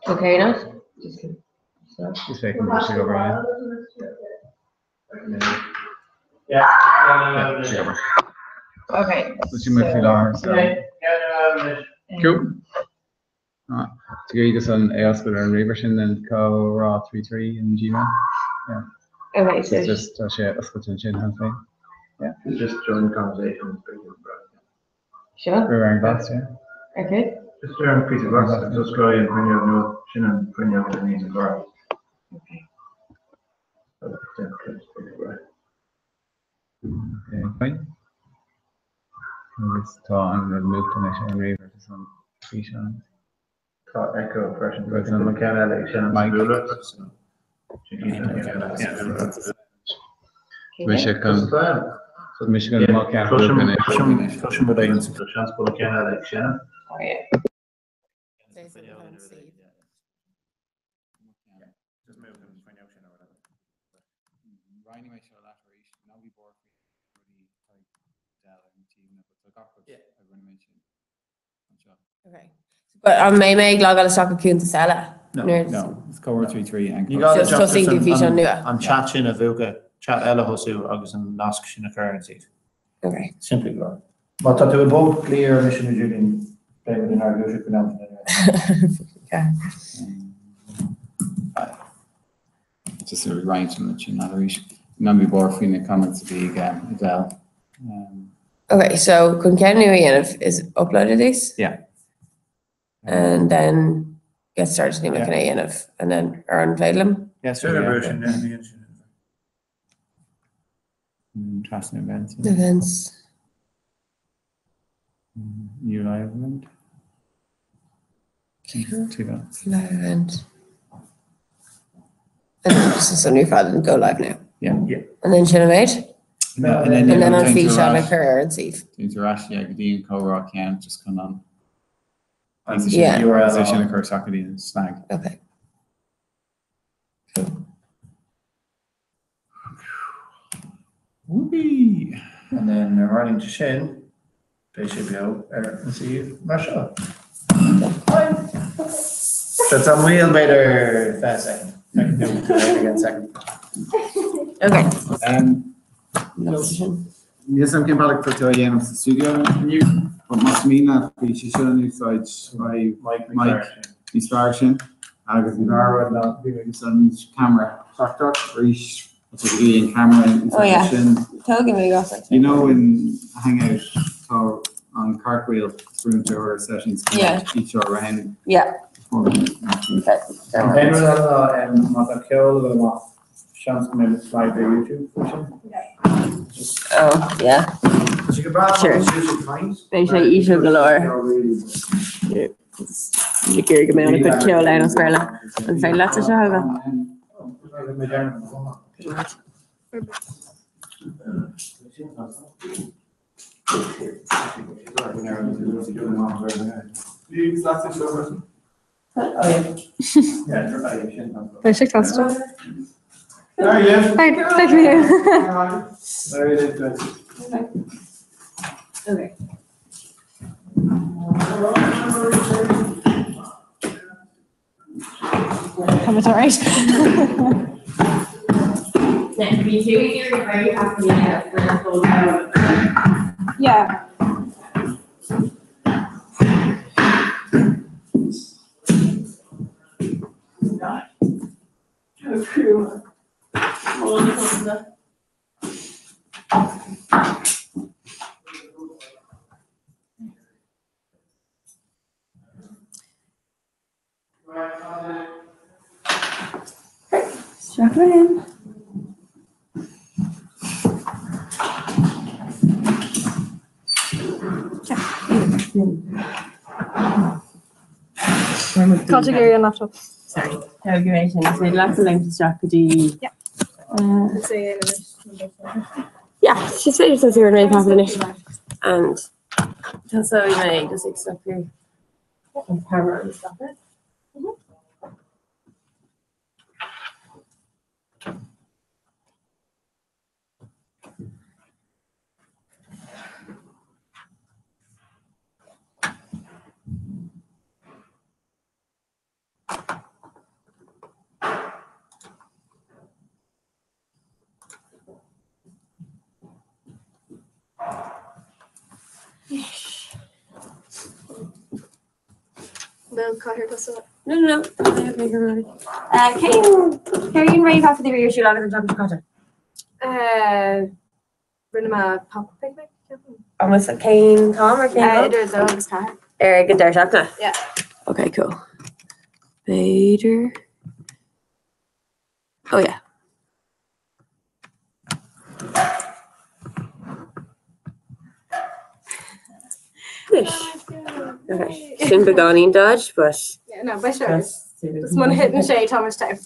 Okay, not? Is féidir go bhfuil sé ag obair, Yeah. yeah. Sé ag obair. Okay. Tá sí faoi láthair, so. Cool. Tá go agus an é oscailt ar an ríomhaire sin den comhrá 33 in Gmail. Yeah. Okay, so It's just tá sé oscailte ansin cheana féin. Yeah. Just join the conversation. Seo? Ar an glas, yeah. Okay. Just ar an píosa glas agus osclaigh an fuinneog nua, sin an fuinneog a níos an chlár. Okay. Okay, fine. Agus tá an rud múchta anois ar an ríomhaire agus an físeán. Tá echo freisin. Agus An an ceann eile ag seinm mic. Mise chun mise chun mo cheann anois. Cloisim rud éigin sa seans go bhfuil an ceann eile ag seinm. Oh, yeah. Just move an fuinneog sin or whatever. Roinnfidh mé seo leat arís, ná bí buartha faoi rudaí atá ag Dell ar na TVnna, but tá gach rud a rinne mé sin anseo. Okay. But an mbeidh mé ag logáil isteach go cuntas eile? No, Nuair- no, it's comhrá 33 and Ní gá Just duit ach tosaigh just do físeán an- nua. An chat sin a mhúchadh, chat eile a thosú agus an nasc sin a chur ar an suíomh. Okay. Simplí go leor. Má tá tú i bpub, glaoigh ar mise nó Julian, beidh muid inár gcúiseamh go n-am sin anyway. Yeah. Just a roinnt an sin leat arís. Ná bí buartha faoi na comments a bhí ag Adele. Okay, so chun ceann nua a dhéanamh is upload ar dtús? Yeah. And then get started ní mé chun é a dhéanamh and then ar an bhféidir liom? Yes, Sure, yeah. version, yeah, yeah, yeah. Trasna events. yeah. Events. New live event. Two events. Live event. And then just a new file and go live now. Yeah. Yeah. And then sin an méid? No, and then And then an déantar físeán a ais- chur ar an suíomh. déantar ais, yeah, go dtí an comhrá ceann just chun an An Yeah. URL sin a a chur isteach go dtí an snag. Okay. Whoopee! And then ar tharlaíonn sé sin, beidh sé beo ar an suíomh mar seo. So tá moill b'fhéidir 20 soicind. I can do it again second. Okay. Níl a fhios agam cén bealach atá tú á dhéanamh sa stiúideo inniu, but más mian leat bhí sé seo in úsáid Mike Mike níos fearr sin agus an dara rud ná bhí mé ag úsáid an ceamara seachtrach arís tá go dtí an ceamara in Oh, yeah. úsáid sin. Tógfaidh mé gach You know in Hangout tá an cartwheel room to order settings Yeah. each round. Yeah. Okay. An t-aon rud eile ná má tá ceol agat amach, seans go mbeidh slide ar YouTube faoi sin. Oh, yeah. Tá sé go breá Sure. Beidh sé íseal go leor. Ní gur go mbeidh an cuid ceoil ann as Béarla. An féidir leat seo a thógáil? Beidh sé casta. There you Hi, thank you. There it is. Okay. Tá all right. Bhí tú ag iarraidh réamh a dhéanamh roimh dhul Yeah. Strap in. Tá tú ag iarraidh an laptop. Sorry. Tá go réidh sin. Is féidir leat léimt isteach go dtí Yeah, is féidir tosú ar an réamhthaifead anois. And tosóidh mé just ag socrú an camera and stop it. Bhfuil cathaoir cosúil? No, no, no. Okay, go raibh. Cén cén réamhthaifeadtaí a bhí ar siúl agat an tseachtain seo caite? Rinne mé pop picnic, ceapaim. Agus cén t-am ar cén lá? Idir 2 agus 4. Ar an deireadh seachtaine? Yeah. Okay, cool. B'fhéidir. Oh yeah. Anois. Okay. Sin beagáinín dodge, but... Yeah, no, beidh sé. Just muna thiteann sé, tá muid time.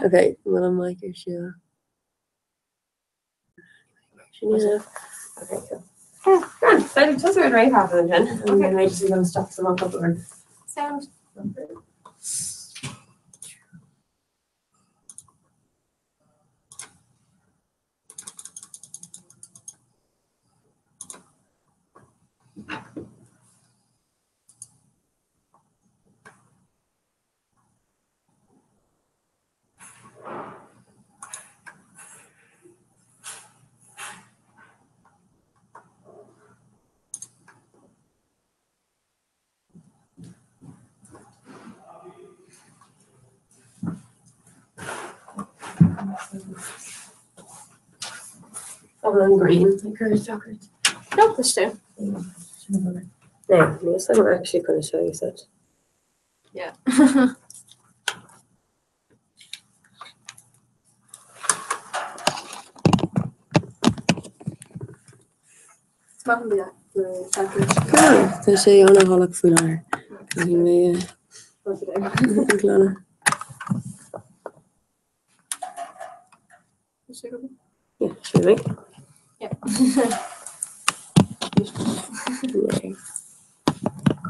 Okay, bhfuil an mic ar siúl? Okay, cool. Grand. Beidh tusa ar an réamhthaifead ansin. And then I just gonna stop some up or Sound. Bhfuil an ghrian ag cur isteach ort? No, tá sé. No, níl 's agam actually conas seo a úsáid. Yeah. Is maith an bia Tá sé an-shalach faoi láthair. Caithfidh mé a ghlanadh. Yeah, sin é. Yeah.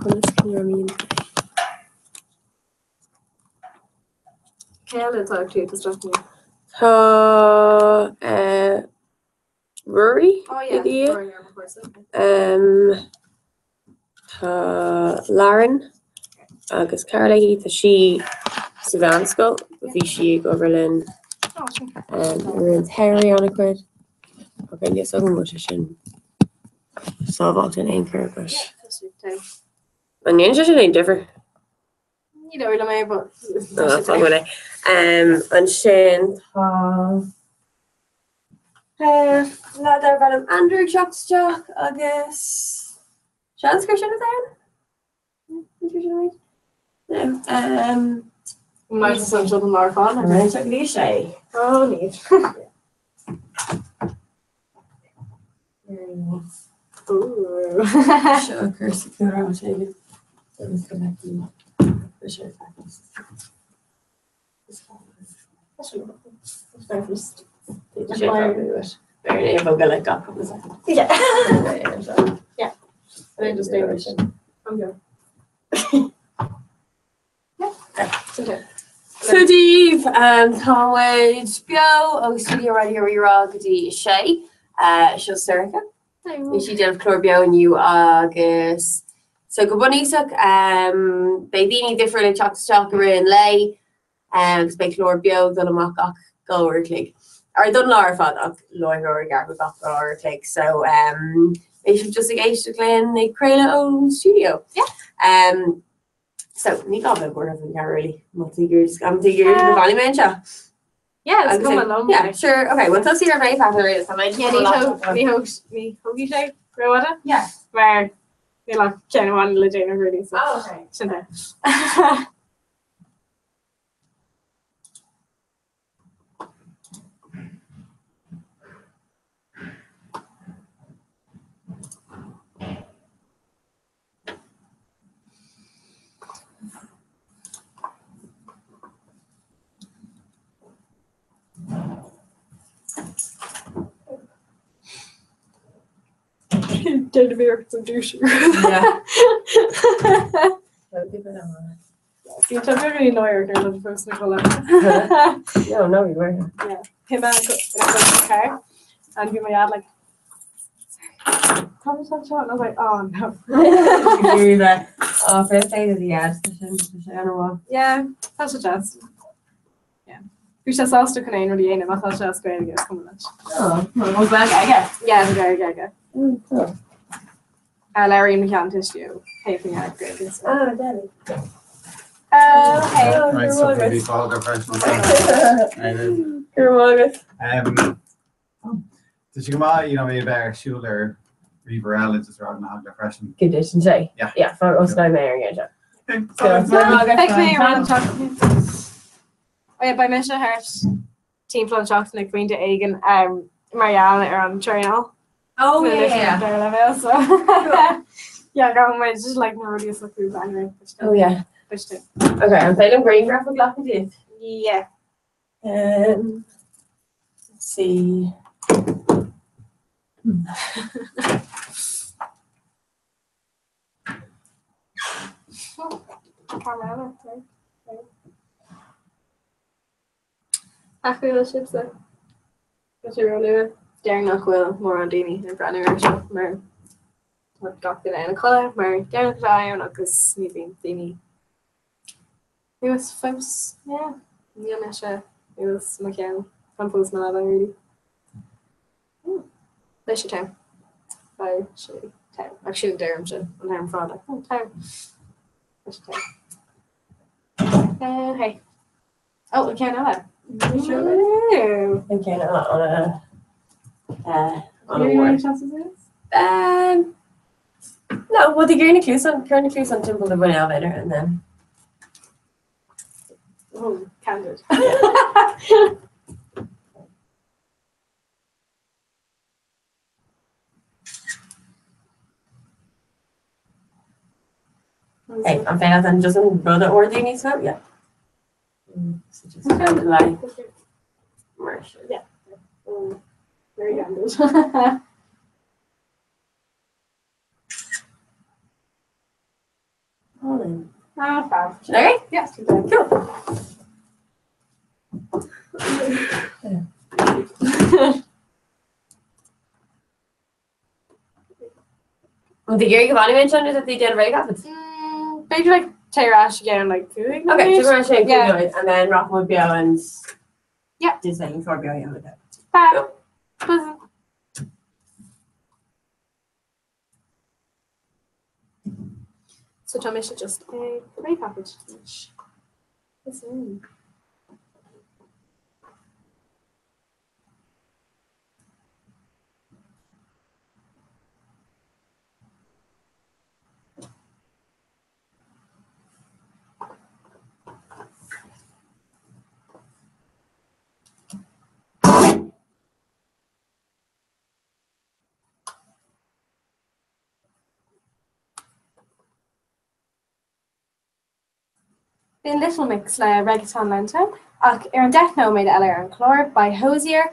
Conas go n-éiríonn Cé eile atá ag tíocht isteach inniu? Tá Ruairí Oh yeah, ag iarraidh. Ruairí ar mo chúrsa. Tá Lauren agus cara léi, tá sí sa mheánscoil, bhí sí ag obair linn Oh, sin. i rith an tsamhraidh an-chuid. Ok, níl 'fhios agam an bhfuil sé sin sábháilte in aon chor, but Yeah, tá sé te. an ndéanann sé sin aon difear? Ní dóigh liom é, but No, that's not good. Ansin tá leaid darb ainm Andrew ag teacht isteach agus seans gur sin atá ann? No. Mar san seo an lár fán. Bhí sé. Oh, ní. Ooh. Seo cúrsa cúram sé. Yeah. Yeah. And then just English. I'm good. Yeah. Sin é. So daoibh, tá muid beo ó Studio Raidió Rí-Rá go dtí a sé. Seo Sorcha. Bhí sí ag déanamh clár beo inniu agus so go bunúsach beidh daoine difriúil ag teacht isteach i rith an lae agus beidh clár beo ag dul amach gach dhá uair a chloig. Ar don lá ar fad ach láithreoir ag athrú gach dhá uair a chloig so beidh sibh just ag éisteacht linn ag craoladh ón stiúideo. Yeah. So ní gá bheith buartha faoin ceathrú really má tá tú am tú ag iarraidh go bhfanfaidh mé anseo. Yeah, is cuma liom. Yeah, sure. Okay, well tosaigh ar réamhthaifead ar tá mé Yeah, ní thóg- ní thóg- ní thógfaidh sé rófhada. Yeah. Mar níl ach ceann amháin le déanamh really, so Oh, okay. sin é. Déanamh iarracht an dúisiú. Yeah. Bhí tá mé náireach ar an fós na codladh. No, no, you were. Bhí mé ina car and bhí my dad like Tá mé seo and I was like oh no. Oh, fair play to the ads. Sin sé an-mhaith. Yeah, tá sé deas. Yeah. Bhí sé sásta chun aon rud a dhéanamh ach tá sé as Gaeilge is cuma leis. Oh, well, well, I guess. Yeah, tá Gaeilge aige. Oh, cool. Labhraíonn mo sheantuistí ó thaobh na Gaeilge. Ah, deadly. Oh, hey. Right, so bhí fáil freisin. Go raibh maith agat. Tá sé go maith, you know, é a bheith ar siúl ar ríomhaire eile just ar na heagla freisin. Good duit an sé. Yeah. Yeah, fan oscaill mé ar an gceann seo. Beidh mé ar an seachtain. Oh yeah, beidh mise thart timpeall an seachtain ag pointe éigin mar gheall ar an traenáil. Oh yeah. Dara leibhéal so. Yeah, gabhann muid just like na rudaí is acu anyway. Oh yeah. Biste. Okay, an féidir liom grianghraf a ghlacadh díot? Yeah. Let's see. Camera eile, sorry. Ach bhfuil sibhse? Tá sé róluath. Déarfainn nach bhfuil mórán daoine ag breathnú air seo mar tá gach duine ina chodladh mar Domhnach atá ann agus ní bhíonn daoine anuas fós. Yeah, níl mise anuas mo cheann. Táim fós i mo leaba really. Hmm. Beidh sé togha. Beidh sé togha. Ach sin a deirimse an t-am ar fad like, oh, togha. Beidh sé togha. Hey. Oh, an ceann eile. An ceann eile an-mhór. No, well, the cuir na cluasáin, cuir na cluasáin timpeall do mhuineál b'fhéidir and then. Oh, candid. Hey, an féidir leat just an rud a ardú níos mó? Yeah. So just kind of like mar sin. Yeah. Very candid. Álainn. Ah, fab. Sin é? Yes, Cool. An tú ag iarraidh go bhfanfaidh mé anseo nó tá tú ag déanamh réidh agat? B'fhéidir like téir ar ais again like 5 Okay, nóiméad? so we're saying Yeah. yeah. and then rachaidh muid beo and Yeah. do something for beo yeah, okay. Fab. Buzzing. So tá mise just ag réamhthaifead anois. Is in. B'in Little Mix le Reggaeton Lento, ach ar an 10 nóiméad eile ar an chlár, beidh Hozier,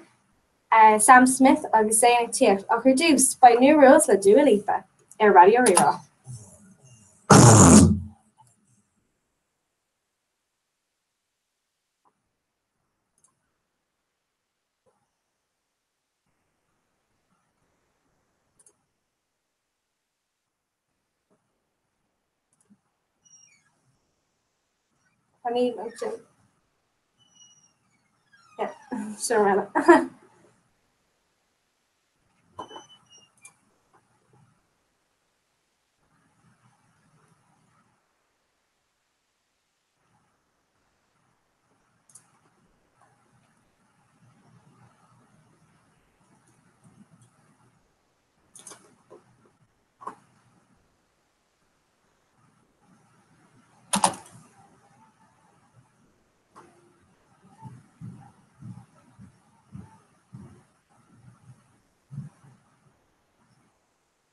Sam Smith agus Zayn ag tíocht, ach ar dtús, beidh New Rules le Dua Lipa ar Raidió Rí-Rá. I need ansin. Yeah, sin eile.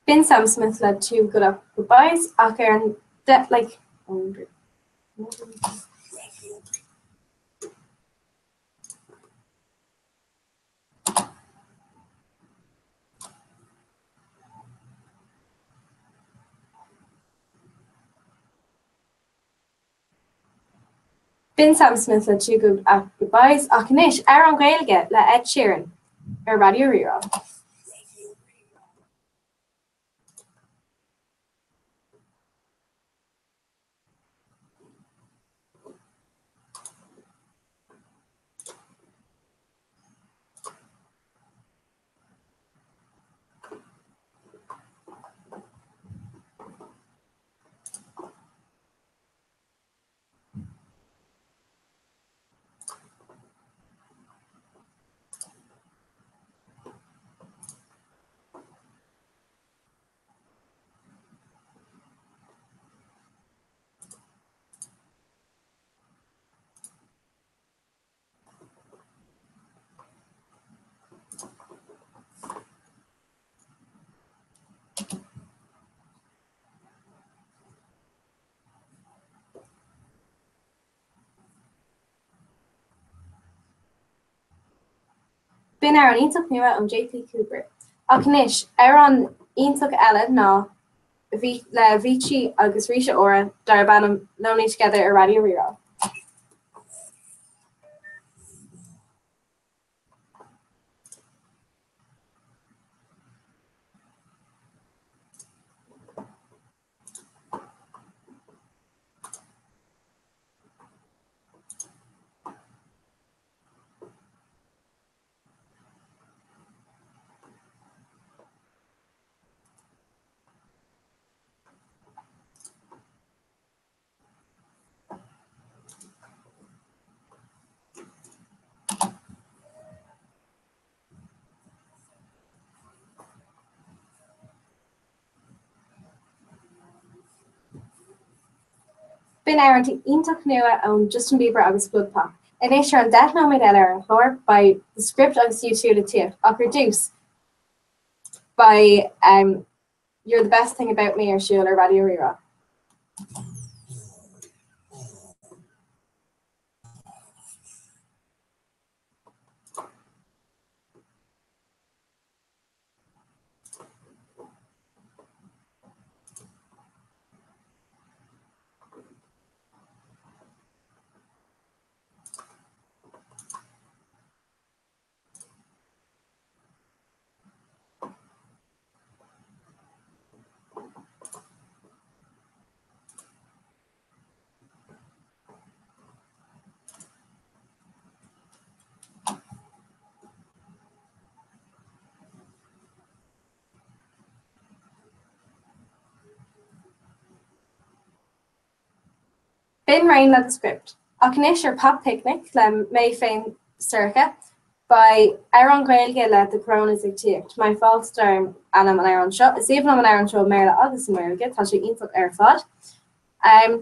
B'in Sam Smith le Too Good At Goodbyes ach ar an like B'in Sam Smith le Too Good At Goodbyes ach anois, amhrán Gaeilge le Ed Sheeran ar Raidió Rí-Rá. B'in amhrán iontach nua ón JP Cooper. Ach anois, amhrán iontach eile ná le Avicii agus Rita Ora darb ainm Lonely Together ar Raidió Rí-Rá. B'in amhrán iontach nua ón Justin Bieber agus BloodPop. Anois ar an 10 nóiméad eile ar an chlár, beidh The Script agus U2 le tíocht, ach ar dtús, beidh You're the Best Thing About Me ar siúl ar Raidió Rí-Rá. B'in Rain le The Script. Ach anois ar Pop Picnic le mé féin Sorcha, beidh amhrán Gaeilge le The Coronas ag tíocht. My Fault darb ainm an amhrán seo. Is aoibhinn liom an amhrán seo i mBéarla agus i nGaeilge, tá sé iontach ar fad.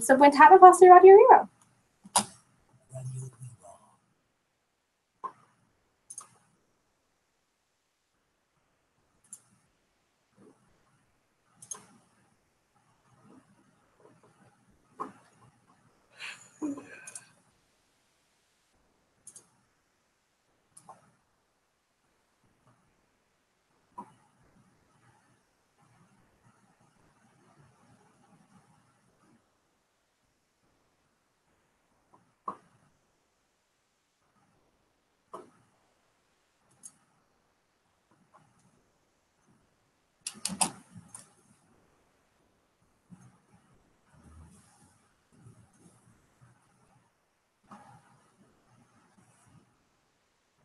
So bain taitneamh as ar Raidió Rí-Rá. Raidió Rí-Rá.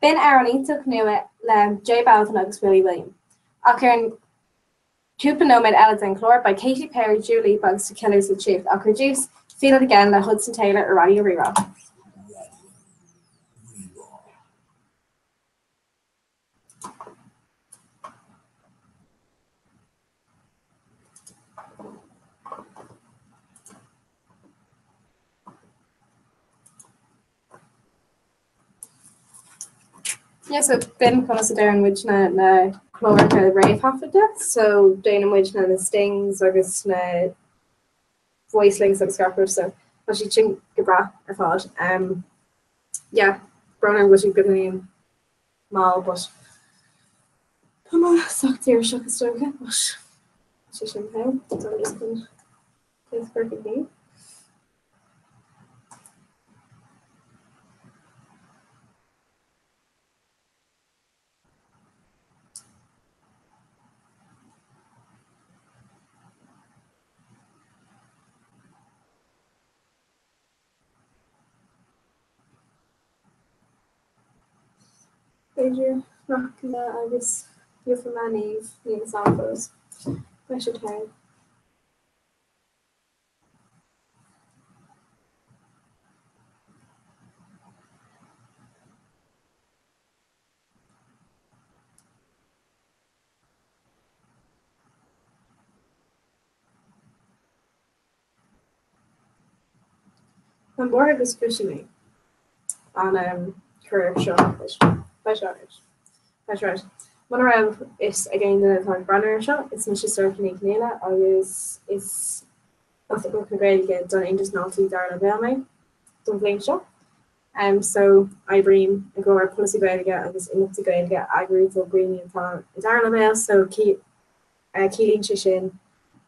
B'in amhrán iontach nua le J Balvin agus Willy William. Ach ar an Cúpla nóiméad eile den chlár, beidh Katy Perry, Dua Lipa agus The Killers le tíocht, ach ar dtús, Feel It Again le Hudson Taylor ar Raidió Rí-Rá. Raidió Rí-Rá. Yeah, so b'in conas a déanann muidne na cláracha réamhthaifeadta, so déanann muidne na stings agus na voice links agus gach rud, so tá siad sin go breá ar fad. Um, yeah, brón orm go bhfuil siad beagáinín mall, but tá mé sách tuirseach is dócha, but sé sin thogh, so I'm just chun Corcaigh féin. B'fhéidir nach mbeidh agus gheobhaidh mé Niamh níl a fhios agam fós. Beidh sé thar. Táim buartha go scriosfaidh mé an cur seo beidh sé alright. Beidh sé alright. Muna raibh fhios ag aon duine atá ag breathnú air seo, is mise Sorcha Ní Chonghaile agus is Oifigeach na Gaeilge don Aontas na nDaltaí Dara Leibhéal mé don bhliain seo. Um so oibrím i gcomhair polasaí Gaeilge agus imeachtaí Gaeilge a eagrú do dhaoine atá i dara leibhéal so ciallaíonn sé sin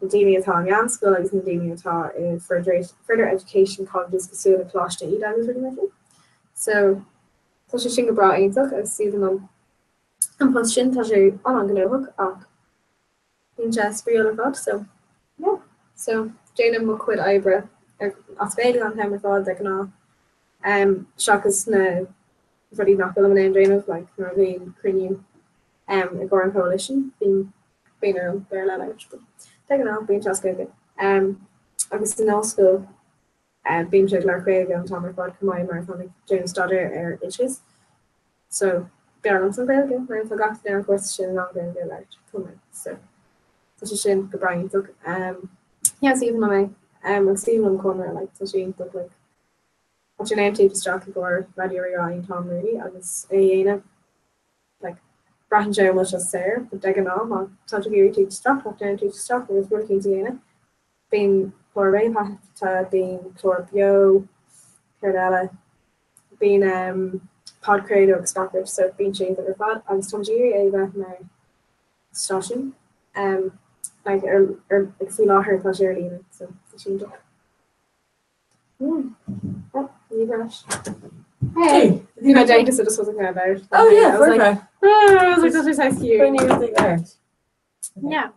na daoine atá i meánscoil agus na daoine atá i further education colleges cosúil le Coláiste Íde agus rudaí mar sin. So tá sé sin go breá iontach agus is aoibhinn liom an post sin, tá sé an-an-ghnóthach ach bíonn sé spraíúil ar fad so yeah. So déanaim mo chuid oibre as Gaeilge an t-am ar fad de ghnáth um seachas na rudaí nach bhfuilim in ann déanamh like nuair a bhíonn cruinniú um i gcomhair an coalition bíonn bíonn orm Béarla a labhairt but de ghnáth bíonn sé as Gaeilge. Um agus san ollscoil um bímse ag labhairt Gaeilge an t-am ar fad chomh maith mar táim ag déanamh staidéar ar oideachas. So, b'fhearr liomsa an Ghaeilge mar tá gach duine ar an chúrsa sin in ann Gaeilge a labhairt chomh maith. So, tá sé sin go breá iontach. Um, yeah, is aoibhinn liom é. Um, agus is aoibhinn liom Conradh, like, tá sé iontach, like, tá sé in ann tíocht isteach i gcomhair Raidió Rí-Rá aon t-am really agus é a dhéanamh, like, braitheann sé an bhfuil sé saor, but de ghnáth má tá tú ag iarraidh tíocht isteach, tá tú in ann tíocht isteach agus rud éicint a dhéanamh. Bíonn clár réamhthaifeadta, bíonn clár beo, céard eile? Bíonn podchraoladh agus gach rud so bíonn sé iontach ar fad agus táimid ag iarraidh é a bheith mar stáisiún like ar ar like faoi láthair tá sé ar líne so tá sé iontach. Yeah. Oh, ní bhreis. Hey! Bhí mé déanta so just wasn't going about. Oh yeah, I was like, oh, I was like, that's so cute. When you were there. Yeah.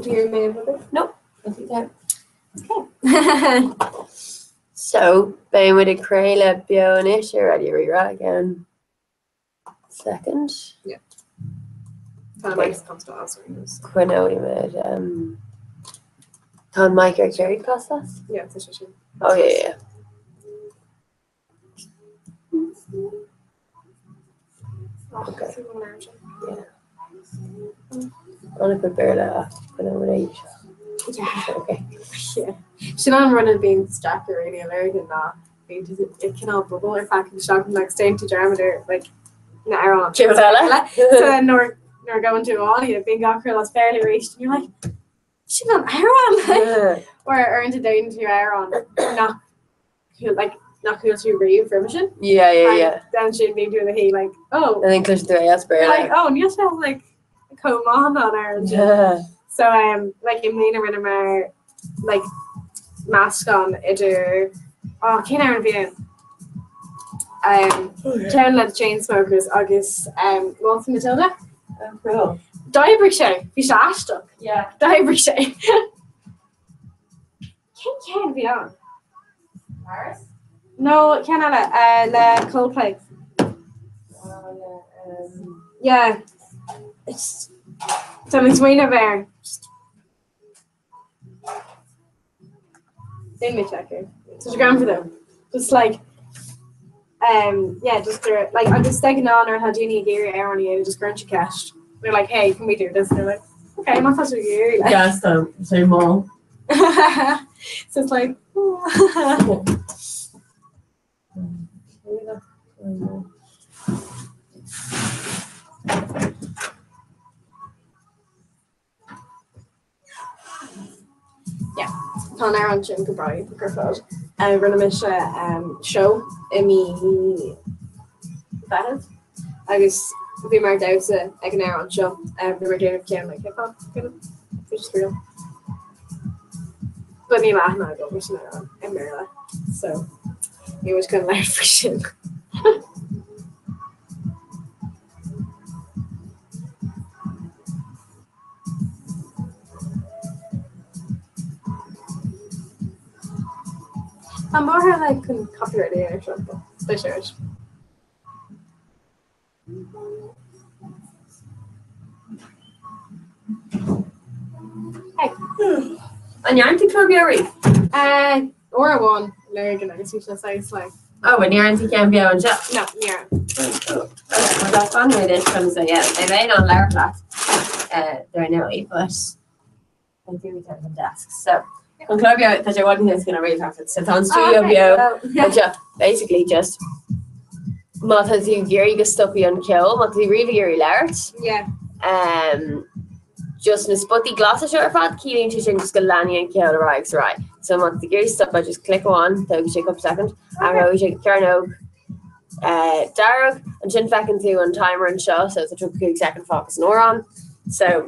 Yeah. Nope. Okay. So, beidh muid ag craoladh beo anois ar Raidió Rí-Rá again. Second. Yeah. Tá an mic casta as ar Coinneoidh muid um, Tá an mic ar Jerry costas? Yeah, tá sé sin. Oh yeah, yeah. Okay. Yeah. An-chuid Béarla ach coinneoidh muid é seo. Yeah. Okay. Yeah. Sin an rud a bhíonn deacair really i Lurgan ná bíonn tú ag cineál bubble ar feadh an seachtain agus déanann tú dearmad ar like na amhráin. Cibé eile. So then nuair nuair a ghabhann tú abhaile bíonn gach rud as Béarla arís and you're like sin an amhrán like or uaireanta déanann tú amhrán nach like nach bhfuil tú riamh roimhe sin. Yeah, yeah, yeah. Then sin bíonn tú ina shuí like oh And then cloiseann tú é as Béarla. like oh níl sé like chomh maith ná an amhrán sin. Yeah. So um, like i mbliana rinneamar like meascán idir oh cén amhrán a bhí ann? Um, ceann le The Chainsmokers agus um, Waltzing Matilda. Oh, cool. D'oibrigh sé, bhí sé aisteach. Yeah. D'oibrigh sé. Cén ceann a bhí ann? Paris? No, ceann eile uh, le Coldplay. Oh, yeah. Um, Yeah. It's Tá mé ag smaoineamh air. Déan mé check here. Tá sé greannmhar though. Just like um, yeah, just they're like agus de ghnáth nuair atá daoine ag iarraidh amhrán a dhéanamh just cuireann siad ceist. They're like, hey, can we do this? And they're like, okay, má tá tú ag iarraidh. Like. Gas though, say mall. so it's like Yeah, tá an amhrán sin go breá ar fad. Rinne mise seó i mí Mheithimh agus bhí mar damhsa ag an amhrán seo. Bhí mar déanamh ceann like hip hop kind of, which is real. But níl aithne agam ar an amhrán i mBéarla, so ní muid chun labhairt faoi sin. Tá mórtha le chun copyright a dhéanamh seo, but beidh sé air. Hey. An ndearna tú clár beo riamh? Eh, uair amháin i Lurgan agus bhí sé saghas like. Oh, an ndearna tú ceann beo anseo? No, ní raibh. Well, that's on where this comes so yeah, they may not labhairt leat uh, dar ndóigh, but I do return the desk. So, an clár beo tá sé bhfad níos gonna réamhthaifead. So tá an stiúideo beo anseo basically just má tá tú ag iarraidh go stopfaidh an ceol, má tá tú riamh ag iarraidh labhairt, Yeah. um, just na spotaí glasa seo ar fad, ciallaíonn sé sin just go leanfaidh an ceol ar aghaidh agus ar aghaidh. So má tá tú ag iarraidh stopadh, just click amháin, tógfaidh sé cúpla second, athróidh sé go cearnóg uh, dearg, ansin feiceann tú an timer anseo, so tá 35 second fágtha san amhrán. So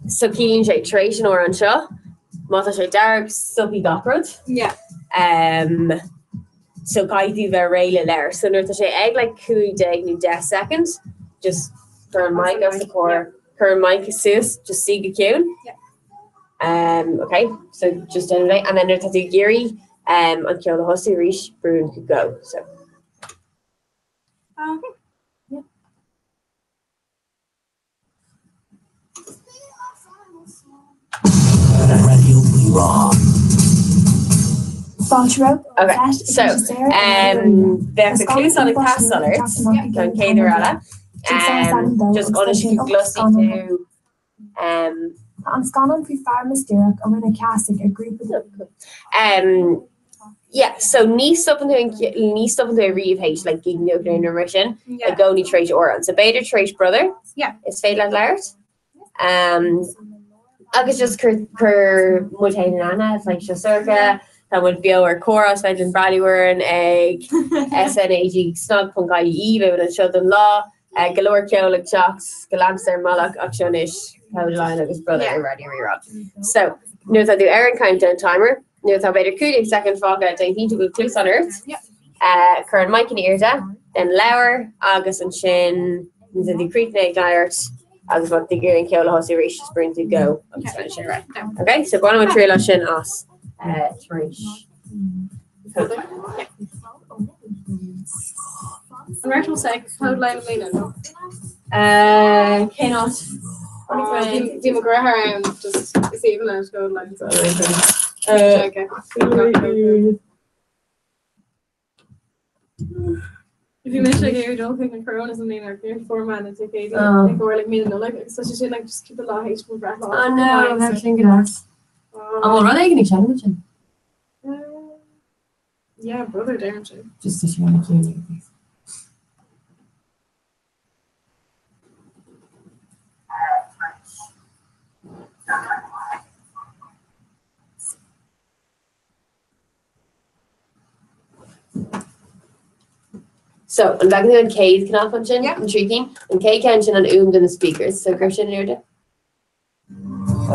So ciallaíonn sé tar éis an amhráin seo, má tá sé dearg, stopfaidh gach rud. Yeah. Um, so caithfidh tú bheith réidh le labhairt. So nuair atá sé ag like 15 nó 10 second, just cuir an mic os do chomhair, cuir an mic suas, just suí go ciúin. Yeah. Um, okay, so just déanamh é. And then nuair atá tú ag iarraidh um, an ceol a thosú arís, brú an go. So. Okay. Yeah. Raidió Rí-Rá. Fáilte romhat Okay, Set so, um, bheadh na cluasáin ag teastáil ort don chéad uair eile. Um, just ionas go gcloisfidh tú um, Tá an scannán faoi fear mistéireach a rinne ceasaigh ar ghrúpa de um, Yeah, so ní stopann tú an ní stopann tú é riamh théis like gig nó nó mar sin i gcónaí tar éis amhrán. So b'fhéidir tar éis Brother Yeah. is féidir leat labhairt. Um, agus just cuir cuir muid féin in aithne, it's like seo Sorcha, tá muid beo ar Comhrá, is féidir linn breathnú orainn ag SNAG snag.ie, beidh muid anseo don lá, uh, go leor ceol ag teacht, go leanfas ar an mbealach ach seo anois Kodaline agus Brother Yeah. ar Raidió Rí-Rá. So, nuair atá tú ar an countdown timer, Nuair atá b'fhéidir 15 soicind fágtha, déan cinnte go bhfuil cluasáin ort, cuir an mic in airde, then labhair agus ansin nuair atá tú críochnaithe ag labhairt agus má tá tú ag iarraidh an ceol a thosú arís, just brúnn tú go agus fanann sé ar aghaidh. Ok, so bainfidh muid triail as sin as tar éis. An raibh tú ag Kodaline i mbliana nó? Cén áit? Bhí mo dheartháir ann just is aoibhinn leis Kodaline so. Bhí mise ag iarraidh dul chuig an Coronas i mbliana ach níor fuair mé na ticéid i gcomhair like mí na Nollag agus tá sé sin like just cúpla lá théis mo bhreithlá. Oh no, bheadh sin go deas. An bhfuil rud éigin ag seinm ansin? Yeah, brother deireann sé. Just tá sé ana chiúin agus. So, an bhfeiceann tú an chéad chnap ansin? Yeah. An trí cinn? An chéad ceann sin an fhuaim do na speakers. So cuir sin in airde.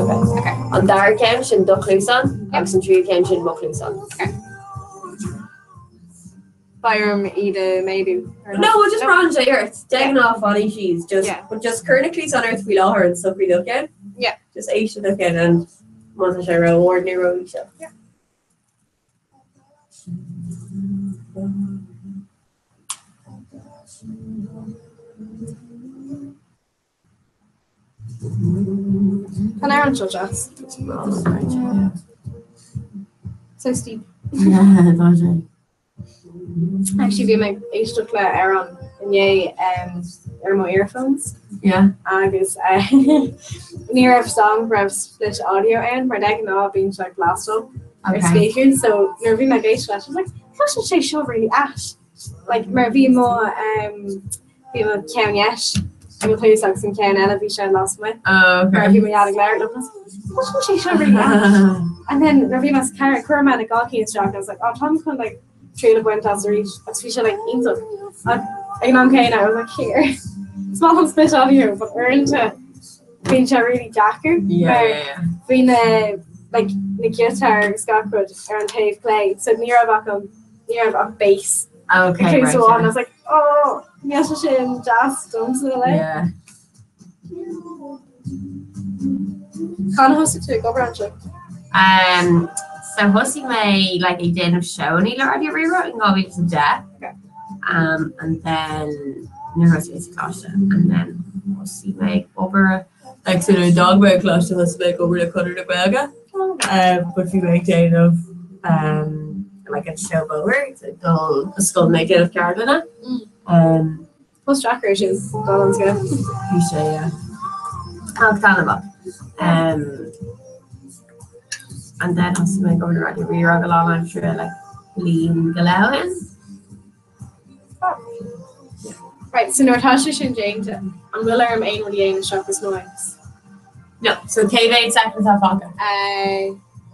Okay. Okay. An dara ceann sin do chluasán agus an tríú ceann sin mo chluasán. Okay. Beidh orm iad a méadú. No, we'll just braitheann sé ort. De ghnáth fanfaidh siad just Yeah. but just cuir na cluasáin ort faoi láthair and socraigh do cheann. Yeah. Just éist le do cheann and má tá sé ró-ard nó ró-íseal. Yeah. Tá an amhrán seo deas. So steep. Yeah, tá sé. Actually bhí mé ag éisteacht le amhrán inné um, ar mo earphones Yeah. agus uh, ní raibh song raibh split audio ann mar de ghnáth bíonn sé blast up ar Okay. speakers so nuair a bhí mé ag éisteacht leis I was like cloiseann sé seo really ait like mar bhí mo um, Bhí mo cheann dheis i mo chluas agus an ceann eile bhí sé lasmuigh. Oh, okay. Mar bhí mo dhaid ag labhairt liom. Cloiseann sé seo really ait. And then nuair a bhí mé sa car chuir mé na dhá cinn isteach and I was like, oh, táim chun like triail a bhaint as arís agus bhí sé like iontach. Ach ag an am céanna I was like here. Is maith liom split audio but uaireanta bíonn sé really deacair. Yeah, Mar yeah, yeah. bhí na like na giotáir agus gach rud ar an taobh clé so ní raibh ach an ní raibh ach bass. Okay, Okay, right, so on. yeah. I was like, oh, níl sé sin deas domsa le. Yeah. Cathain a thosaigh tú ag obair anseo? Um, so thosaigh mé like ag déanamh seónna le Raidió Rí-Rá in 2010. Okay. Um, and then nuair a thosaigh mé sa choláiste and then thosaigh mé ag obair. Like so nuair a d'fhág mé an coláiste thosaigh mé ag obair le Conradh na Gaeilge but bhí mé ag déanamh like an seó bóthair dul go scoileanna ag déanamh ceardlanna. Post deacair sin dul an scoil. Bhí sé yeah. Ach taitneamhach. And then thosaigh mé ag obair le Raidió Rí-Rá go lánaimseartha like bliain go leith ó shin. Right, so nuair atá sé sin déanta, an bhfuil orm aon rud a dhéanamh seachas mics? No, so cé mhéad soicind atá fágtha?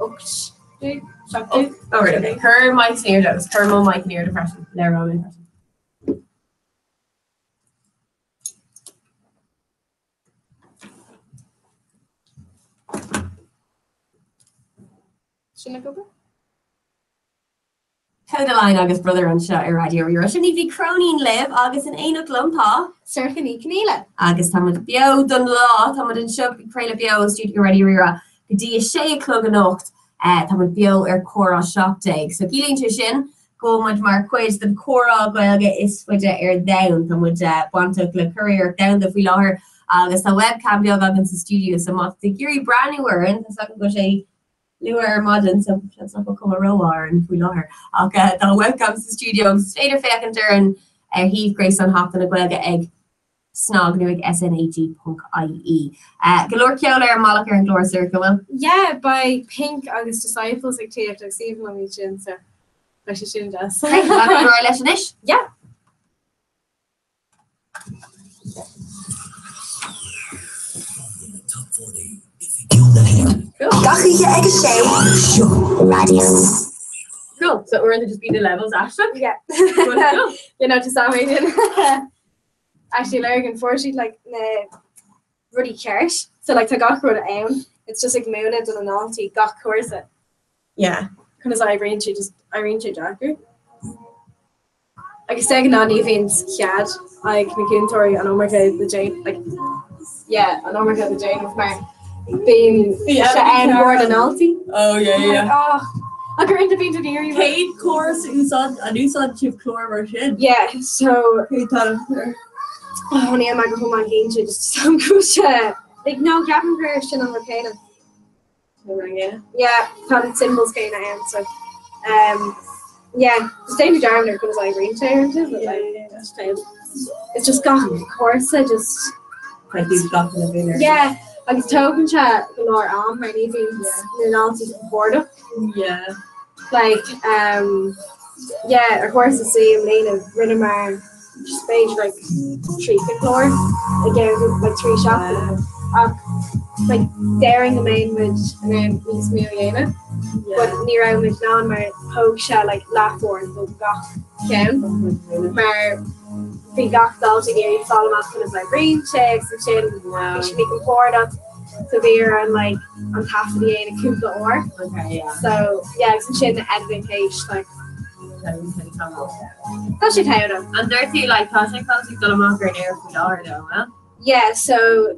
18, 17. Oh, right, okay. Cuir mics in airde agus cuir mo mic in airde freisin, le Ronan freisin. Sin ag obair? Kodaline agus Brother anseo ar Raidió Rí-Rá. Sin Niamh Ní Chróinín libh agus in éineacht liom tá. Sorcha Ní Chonghaile. Agus tá muid beo don lá, tá muid anseo ag craoladh beo ó stiúideo Raidió Rí-Rá go dtí a sé a chlog anocht. Tá muid beo ar Comhrá 17. So ciallaíonn sé sin go bhfuil muid mar chuid den chomhrá Gaeilge is faide ar domhan. Tá muid bainteach le curiarracht domhanda faoi láthair agus tá webcam beag againn sa stiúideo so má tá tú ag iarraidh breathnú orainn, tá 's agam go bhfuil sé luath ar maidin so seans nach bhfuil cuma rómhaith orainn faoi láthair ach tá webcam sa stiúideo agus is féidir féachaint orainn ar shuíomh gréasáin Sheachtain na Gaeilge ag snag nó ag snag.ie. Go leor ceoil ar an mbealach ar an gclár Sorcha, bhfuil? Yeah, beidh Pink agus Disciples ag tíocht agus is aoibhinn liom iad sin so beidh sé sin deas. Great, leanfaidh ar aghaidh leis anois? Yeah! Gach oíche ag a sé, seo Raidió. Cool, so uaireanta just bíonn na levels aisteach? Yeah. Cool. You know, just amazing. Actually, Lurgan, fuair siad like na rudaí ceart. So like tá gach rud ann. It's just like múineadh do na ndaltaí gach cúrsa. Yeah. Conas a oibríonn sé just éiríonn sé deacair. Agus de ghnáth ní bhíonn cead ag na cúntóirí an iomarca de déanamh like yeah an iomarca de déanamh mar bíonn sé ann mór na ndaltaí. Oh yeah yeah. Oh, ach uaireanta bíonn tú ag iarraidh Cén córas a úsáid an úsáideann sibh clár mar sin? Yeah so Cén t-ainm air? oh níl mé go hiomlán cinnte just sam go bhfuil sé like no ceapaim gur sin an rud céanna. Yeah, tá na symbols céanna ann so um, yeah, just déan dearmad ar conas a oibríonn sé ar but like just it's just gach cúrsa just Yeah, agus tógann sé go leor am mar ní bhíonn na ndaltaí compordach. Yeah. Like um, yeah, ar chúrsa C i mbliana rinneamar just b'fhéidir like 30 clár i gceann like 3 seachtaine ach like déarfainn go mbeadh muid in ann níos mó a dhéanamh but ní raibh muid in ann mar thóg sé like leathuair do gach ceann mar bhí gach dalta ag iarraidh fáil amach conas a oibríonn sé agus ansin bhí siad míchompordach so bhí orainn like an taifead a dhéanamh cúpla uair Okay, yeah. so yeah agus ansin na editing théis like Tá sé togha. An dúirt tú like tá sé fós ag dul amach ar an aer faoi láthair though, an bhfuil? Yeah, so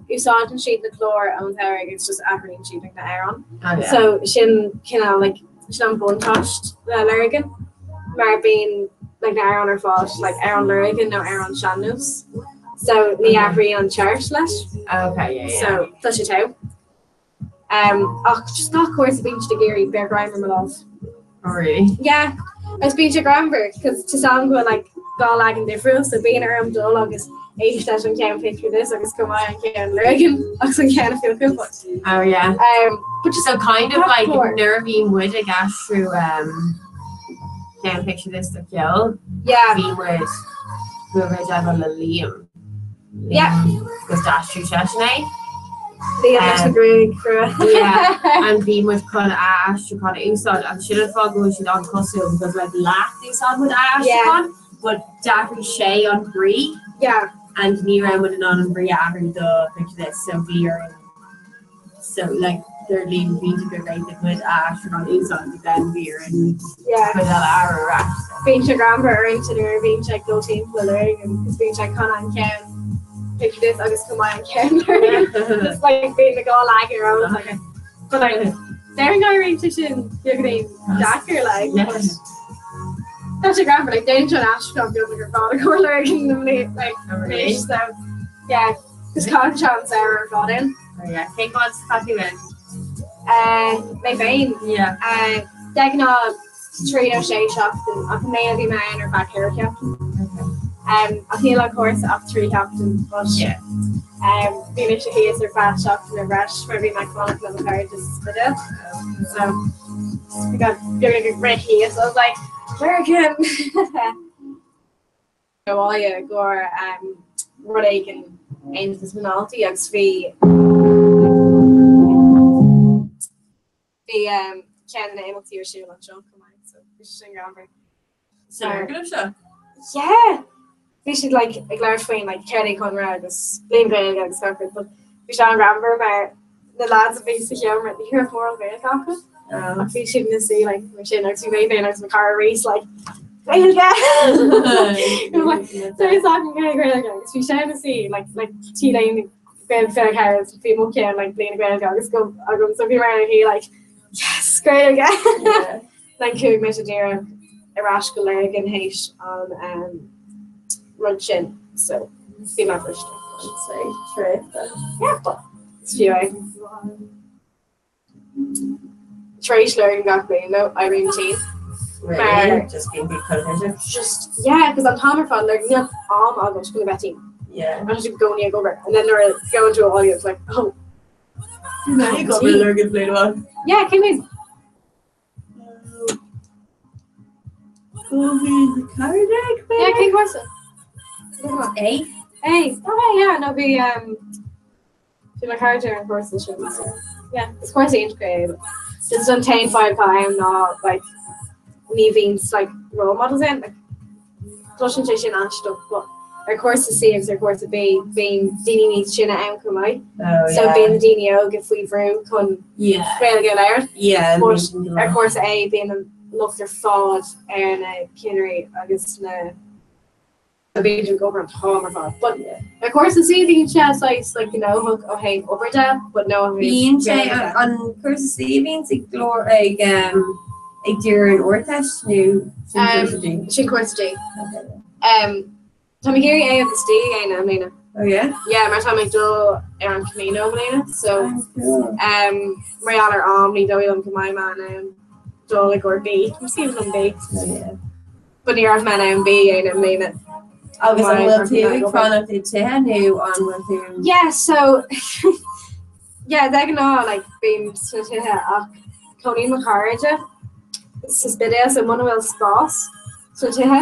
úsáideann siad na cláir ón tsamhradh agus just athraíonn siad like na hamhráin. Oh yeah. So sin cineál like sin an buntáiste le Lurgan mar bíonn like na hamhráin ar fáil like amhrán Lurgan nó amhrán sean-nós. So ní athraíonn an chart leis. Okay, yeah, yeah. So tá sé togha. Um, ach just gach cúrsa bíonn siad ag iarraidh beidh greim ar mo lámh. Oh really? Yeah, agus bíonn sé greannmhar, cos tá 's agam go bhfuil like dhá leagan difriúil, so bíonn orm dul agus éist leis an ceann Picture This agus chomh maith an ceann Lurgan agus an ceann a phiocadh, but Oh yeah. um, but just So kind of gach like clár. nuair a bhí muid ag aistriú um, ceann Picture This do ceol, Yeah, bhí muid bhí muid eile le Liam. Yeah. Agus d'aistrigh seisean é. Liam leis na gruaig chrua. Yeah, and bhí muid chun a aistriúchán a úsáid and sin an fáth go bhfuil siad an-chosúil because like leath d'úsáid muid a aistriúchán but d'athraigh sé an brí Yeah. and ní raibh muid in ann an brí a athrú do Picture This so bhí orainn so like deir Liam b'fhéidir go bhféadfadh muid a aistriúchán a úsáid but then bhí orainn Yeah. cuid eile a athrú ar ais so. Bíonn sé greannmhar uaireanta nuair a bhíonn sé ag dul timpeall Lurgan cos bíonn sé chun an ceann Picture This agus chomh maith an ceann Lurgan. Just like bíonn na dhá leagan ar eolas aige. But like déarfainn go éiríonn sé sin beagáinín deacair like Yeah. but Tá sé greannmhar like déanann sé an aistriúchán beagnach ar fad i gcomhair Lurgan na mbliana like Oh, really? anois so yeah cos caitheann sé an samhradh ar fad ann. Yeah, cén fhad is atá tú ann? Mé féin? Yeah. De ghnáth 3 nó 6 seachtain ach i mbliana bhí mé ann ar feadh 4 sheachtain. Ach níl an cúrsa ach 3 sheachtain but bhí mise thíos ar feadh seachtain ar bhreis mar bhí mé ag fanacht le mo chairde sa Spidéal. So bhí mé beagnach ag rith thíos. I was like, Lurgan! abhaile gur rud éigin Aontas na nDaltaí agus bhí bhí ceann de na imeachtaí ar siúl anseo chomh maith so bhí sé sin greannmhar. San fhoirgneamh seo? Yeah! Bhí siad like ag labhairt faoin like céard é Conradh agus Bliain Ghaeilge agus gach rud but bhí sé an-ghreannmhar mar na lads a bhí sa sheomra ní raibh mórán Gaeilge acu ach bhí siad ina suí like mar sin agus bhí mé féin agus mo chara Rhys like Gaeilge! So is agam Gaeilge agus bhí sé ina suí like like T-léine Gaeilge 24 agus bhí mo cheann like bliain Gaeilge agus go agam so bhí mé ina shuí like yes Gaeilge! Then chuaigh mise díreach ar ais go Lurgan théis an um, rud sin so bhí mé briste. Yeah, but is fiú é. Tar éis Lurgan gach bliain though, éirím tinn. Really? Just being big competitive? Just, yeah, because an t-am ar fad like níl am agam chun a bheith tinn. Yeah. I'm just going ag obair. And then nuair a ghabhann tú abhaile, it's like, oh. Ag obair Lurgan bliain amháin. Yeah, cén bhliain? Yeah, cén cúrsa? A. A. Okay, yeah, no bhí um, bhí mo chairde ar an chúrsa sin. So, yeah, is cúrsa iontach é. Just an t-aon fadhb atá ann ná like ní bhíonn like role models ann. Like, Cloiseann sé sin aisteach but ar chúrsa C agus ar chúrsa B bíonn daoine níos sine ann chomh maith. Oh, So yeah. bíonn na daoine óga faoi bhrú chun Yeah. Gaeilge a labhairt. Yeah. But ar chúrsa A bíonn an locht ar fad ar na cinnirí agus na so bíonn siad ag obair an t-am ar fad. But ar chúrsa C bíonn sé saghas like gnóthach ó thaobh obair de but no ó thaobh Bíonn sé Gaeilge de. an cúrsa C a bhíonns ag glór ag um, ag díriú ar an Ardteist nó sin cúrsa D? Sin cúrsa D. Tá mé ag iarraidh A agus D a dhéanamh i mbliana. Oh yeah? Yeah, mar tá mé ag dul ar an Camino i mbliana, so um, mar gheall ar am ní dóigh liom go mbeidh mé in ann dul i gcomhair B. Is liom B. Oh yeah. But ní raibh mé in ann B a dhéanamh i mbliana. Agus an bhfuil tú ag fanacht i tithe nó an bhfuil tú? Yeah, so yeah, de ghnáth like bím sna tithe ach cónaíonn mo chairde sa Spidéal so muna bhfuil spás sna tithe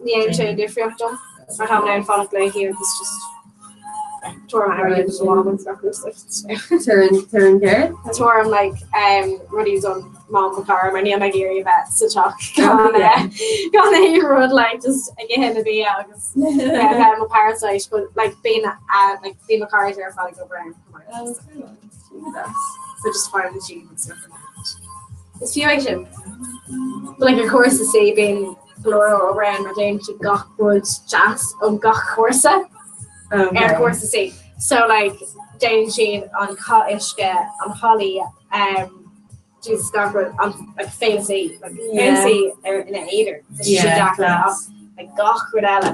ní dhéanann sé aon difríocht dom mar tá mé in ann fanacht léi agus just Tabharfaidh mé airgead do mo mham agus gach rud like Tabhair an céard? Tabharfaidh like um, rudaí don mam mo chara mar níl mé ag iarraidh a bheith sa teach gan gan aon rud like just ag ithe na bia agus bheith mo parasite but like bíonn uh, like bíonn mo chairde ar fad ag obair ann chomh maith. So just find the cheese and stuff like that. Is fiú é sin. But like ar chúrsa C bíonn go leor obair ann mar déanann siad gach rud deas ó gach cúrsa ar chúrsa C. So like déanann siad an cath uisce, an hallaí, um, Jesus gach rud, an like Féile C, like Féile C ar ina aonar. Tá sé sin deacair ach like gach rud eile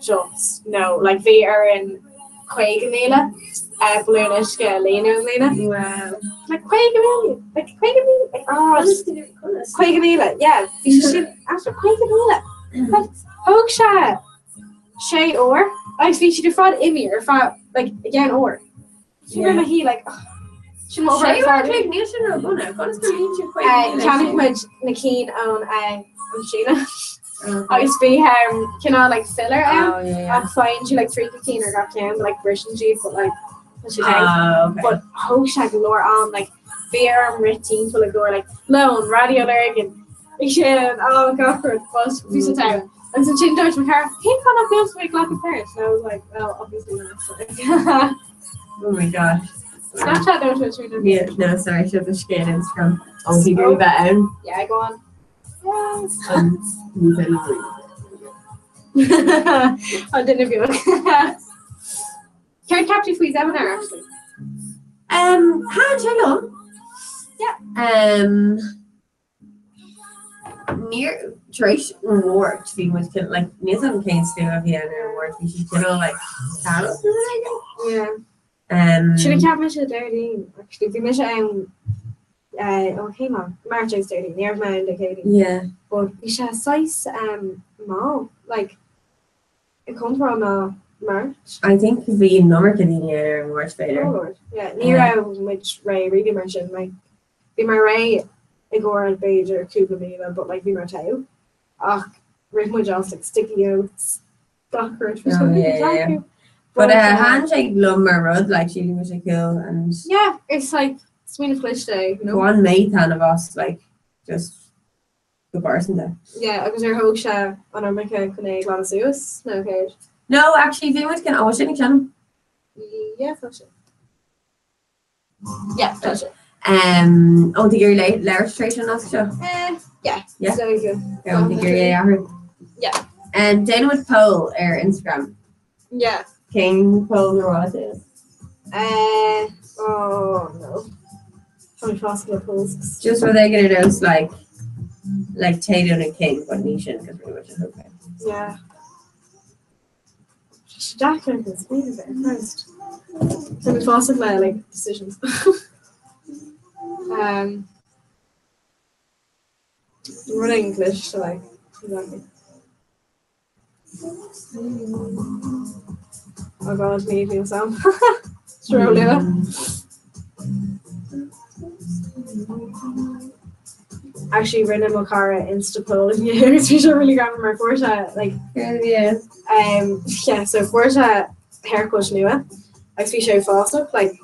just no like bhí orainn 50,000 uh, balún uisce a líonadh i mbliana. Wow. Like 50,000, like 50,000, like oh, just 50,000, yeah, bhí sé sin after 50,000. Like, thóg sé sé uair agus bhí siad ar fad imithe ar feadh like i gceann uair. Sin yeah. hí like oh, sin mo Sé uair clic níl sin ró-dhona, conas gur líon siad 50,000 Cheannaigh muid na cinn ón ón Síne. Agus bhí um, cineál like filler ann Oh, yeah, yeah. ach faigheann tú like 30 cinn ar gach ceann but like briseann siad but like tá siad ann. Ah, okay. But thóg sé go leor am like bhí orm rith timpeall i gcomhair like lón, Raidió Lurgan, bhí sin oh gach rud but bhí sé togha. Agus ansin dúirt mo chara, cén fáth nach bhfuil tú ag glacadh páirt? And I was like, well, obviously not. Oh my gosh. Snapchat nó Twitter? Yeah, no, sorry, seo do scéal Instagram. Ó bhí go bheith ann. Yeah, go on. Yes. Ní féidir An duine beag. Céard cheap tú faoi Zeminar, actually? Um, thaitin sé liom. Yeah. Um, níor tar éis an Mháirt bhí muid cin like níl 'fhios agam cén slua a bhí ann ar an Mháirt bhí siad cineál like ceannach nó rud éigin. Yeah. Sin a cheap mise Déardaoin, actually. Bhí mise ann ó cén lá? Máirt agus Déardaoin. Ní raibh mé ann Dé Céadaoin. Yeah. But bhí sé saghas mall, like, i gcomparáid le Máirt. I think bhí an iomarca daoine ann ar an Mháirt b'fhéidir. Oh Lord, yeah. Ní raibh muid réidh really mar sin, like, bhí mé réidh i gcomhair b'fhéidir cúpla míle, but like bhí mé togha. Ach rith muid as like sticky notes, gach rud. Oh, yeah, yeah, yeah. But thaitin sé liom mar rud, like sílim go sé cool and Yeah, it's like smaoineamh cliste, you know? Bhain mé taitneamh as, like, just go pearsanta. Yeah, agus ar thóg sé an iomarca chun é a ghlanadh suas nó céard? No, actually bhí muid oh, sin ag seinm. Yeah, tá sé. Yeah, tá sé. Um, ó, tú ag iarraidh labhairt tar éis an nasc seo? Eh, yeah. Yeah. So you. Ó, tú ag iarraidh é a athrú? Yeah. Um, déanfaidh muid poll ar Instagram. Yeah. Cén poll ar mhaith leat? Eh, oh no. Tá mé fásta le polls. Just rud éigin ar nós like like Tato and King, but ní sin because really much is okay. Yeah. Tá sé deacair an smaoineamh ar first. Tá mé fásta le like decisions. um, I'm running English so like exactly. Oh God, ní níl sam. Ró-luath. Actually rinne mo chara insta poll inniu agus bhí sé really greannmhar mar fuair sé like Yeah. um, yeah, so fuair sé haircut nua agus bhí sé uafásach like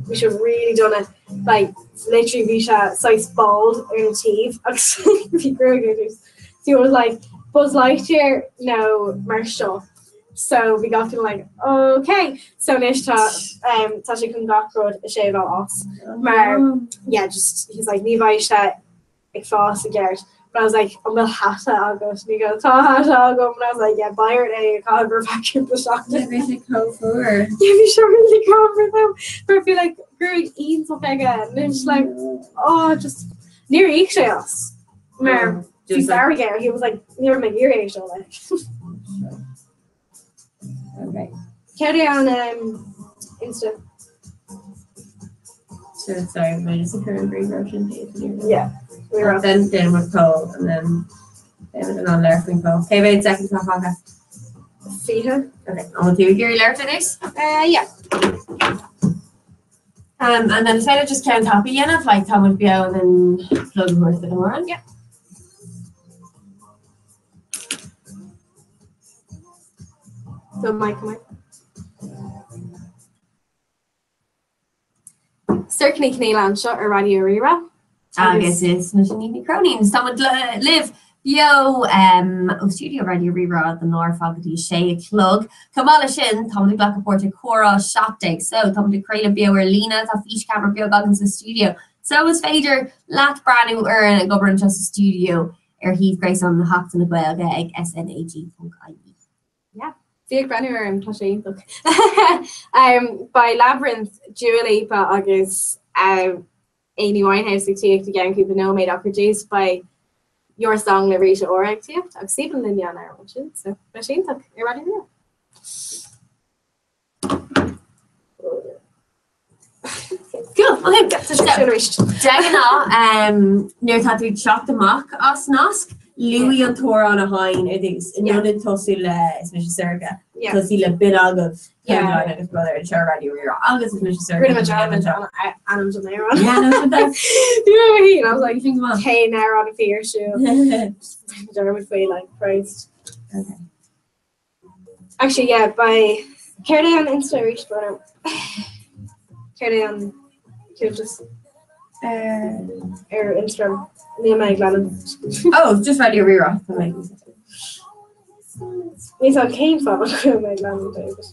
bhí sé really dona like literally bhí sé saghas bald ar na taobh agus bhí gruaig ar dtús. So he was like Buzz Lightyear nó mar seo. So bhí gach duine like okay so anois tá um, tá sé chun gach rud a shave-áil as mar yeah just he's like ní bheidh sé ag fás i gceart but I was like an bhfuil hata agat and he goes tá hata agam and I was like yeah beidh ort é a chaitheamh ar feadh cúpla seachtain. Bhí sé chomh fuar. Yeah bhí sé really greannmhar though mar bhí like gruaig iontach aige and it's like oh just níor íoc sé as mar bhí fearg air he was like ní raibh mé ag iarraidh é seo like. Okay. Céard é an um, Insta? So sorry, my just occurring green version. Yeah. We were Then then with poll and then then with an leir faoin poll. Cé mhéad soicind atá fágtha? 20. Okay, an bhfuil tú ag iarraidh labhairt ar dtús? Yeah. And then is féidir just ceann tapa a dhéanamh, like tá muid beo and then plug a thabhairt don amhrán. Yeah. So Mike, Mike. Sorcha Ní Chonghaile anseo ar Raidió Rí-Rá. Agus is mise Niamh Ní Chróinín. Tá muid libh beo ó stiúideo Raidió Rí-Rá don lá ar fad go dtí a sé a chlog. Chomh maith leis sin, tá muid ag glacadh páirt i Comhrá 17. So, tá muid ag craoladh beo ar líne, tá físcheamara beag againn sa stiúideo. So, is féidir leat breathnú orainn ag obair anseo sa stiúideo ar shuíomh gréasáin na Seachtaine Gaeilge ag snag.ie. Yeah. Bí ag breathnú orm, tá sé iontach. Beidh Labrinth, Dua Lipa agus Amy Winehouse ag tíocht i gceann cúpla nóiméad ach ar dtús beidh Your Song le Rita Ora ag tíocht agus Stephen linn an amhrán sin, so beidh sé iontach ar Raidió Rí-Rá. Cool, okay. De ghnáth, nuair atá tú ag teacht amach as nasc, luaigh an t-amhrán a sheinn ar dtús, in ionad tosú le Is mise Sorcha, tosaigh le B'in agaibh, Ceann agus Brother anseo ar Raidió Rí-Rá agus Is mise Sorcha. Rinne muid dearmad ainm don amhrán. Yeah, no, sin that. You know what I mean? I was like, Sin go maith. cén amhrán a bhí ar siúl? Rinne dearmad faoi, like, Christ. Okay. Actually, yeah, by céard é an Insta arís Bruno? Céard é an cuntas ar Instagram? Níl mé ag leanúint. Oh, just Raidió Rí-Rá. Tá mé. Ní tá cén fáth go bhfuil mé ag leanúint é, but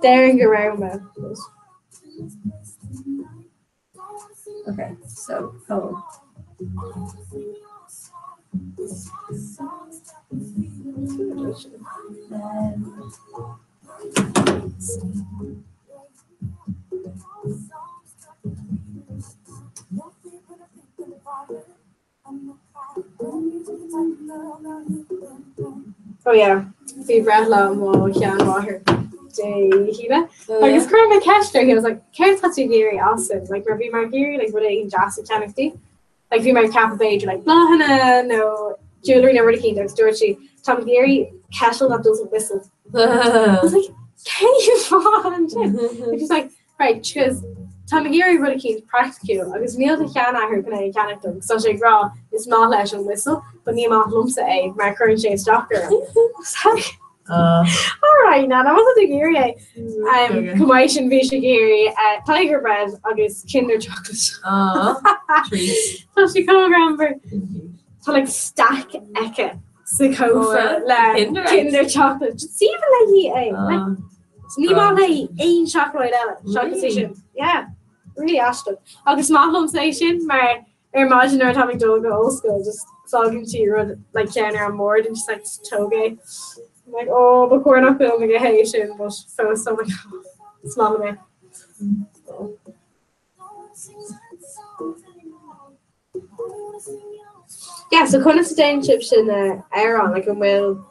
déarfainn go raibh mé. Okay, so poll. Oh yeah, bhí breithlá mo sheanmháthar. Dé hAoine. Agus chuir mé ceist uirthi, I was like, céard tá tú ag iarraidh as sin? Like, mar bhí mé ag iarraidh like, rud éigin deas a cheannach di. Like, bhí mé ag ceapadh b'fhéidir like, bláthanna nó jewellery nó rud eicínt agus dúirt sí, táim ag iarraidh kettle that doesn't whistle. I was like, cén fáth ansin? And she's like, right, because táim ag iarraidh rud eicínt praiticiúil agus níl do sheanathair chun é a cheannach dom, 'cause tá sé ag rá is maith leis an whistle, but ní maith liomsa é mar cuireann sé isteach orm. I was like, Alright, Nana, má tá tú ag iarraidh é. Chomh maith sin bhí sí ag iarraidh Tiger Bread agus Kinder Chocolate. Tá sí chomh greannmhar. Tá like stack aici sa chófra le Kinder Chocolate. Just aoibhinn léi é. Like, ní maith léi aon seacláid eile seachas é sin. Yeah, really aisteach. Agus maith liomsa é sin mar Ar maidin nuair atáim ag dul go ollscoil just fágann sí rud like ceann ar an mbord and just like just tóg é. I'm like oh ba chóir nach bhfuil mé ag ithe sin but fós I'm like oh, is maith liom é. Yeah, so conas a déanann sibhse na hamhráin like an bhfuil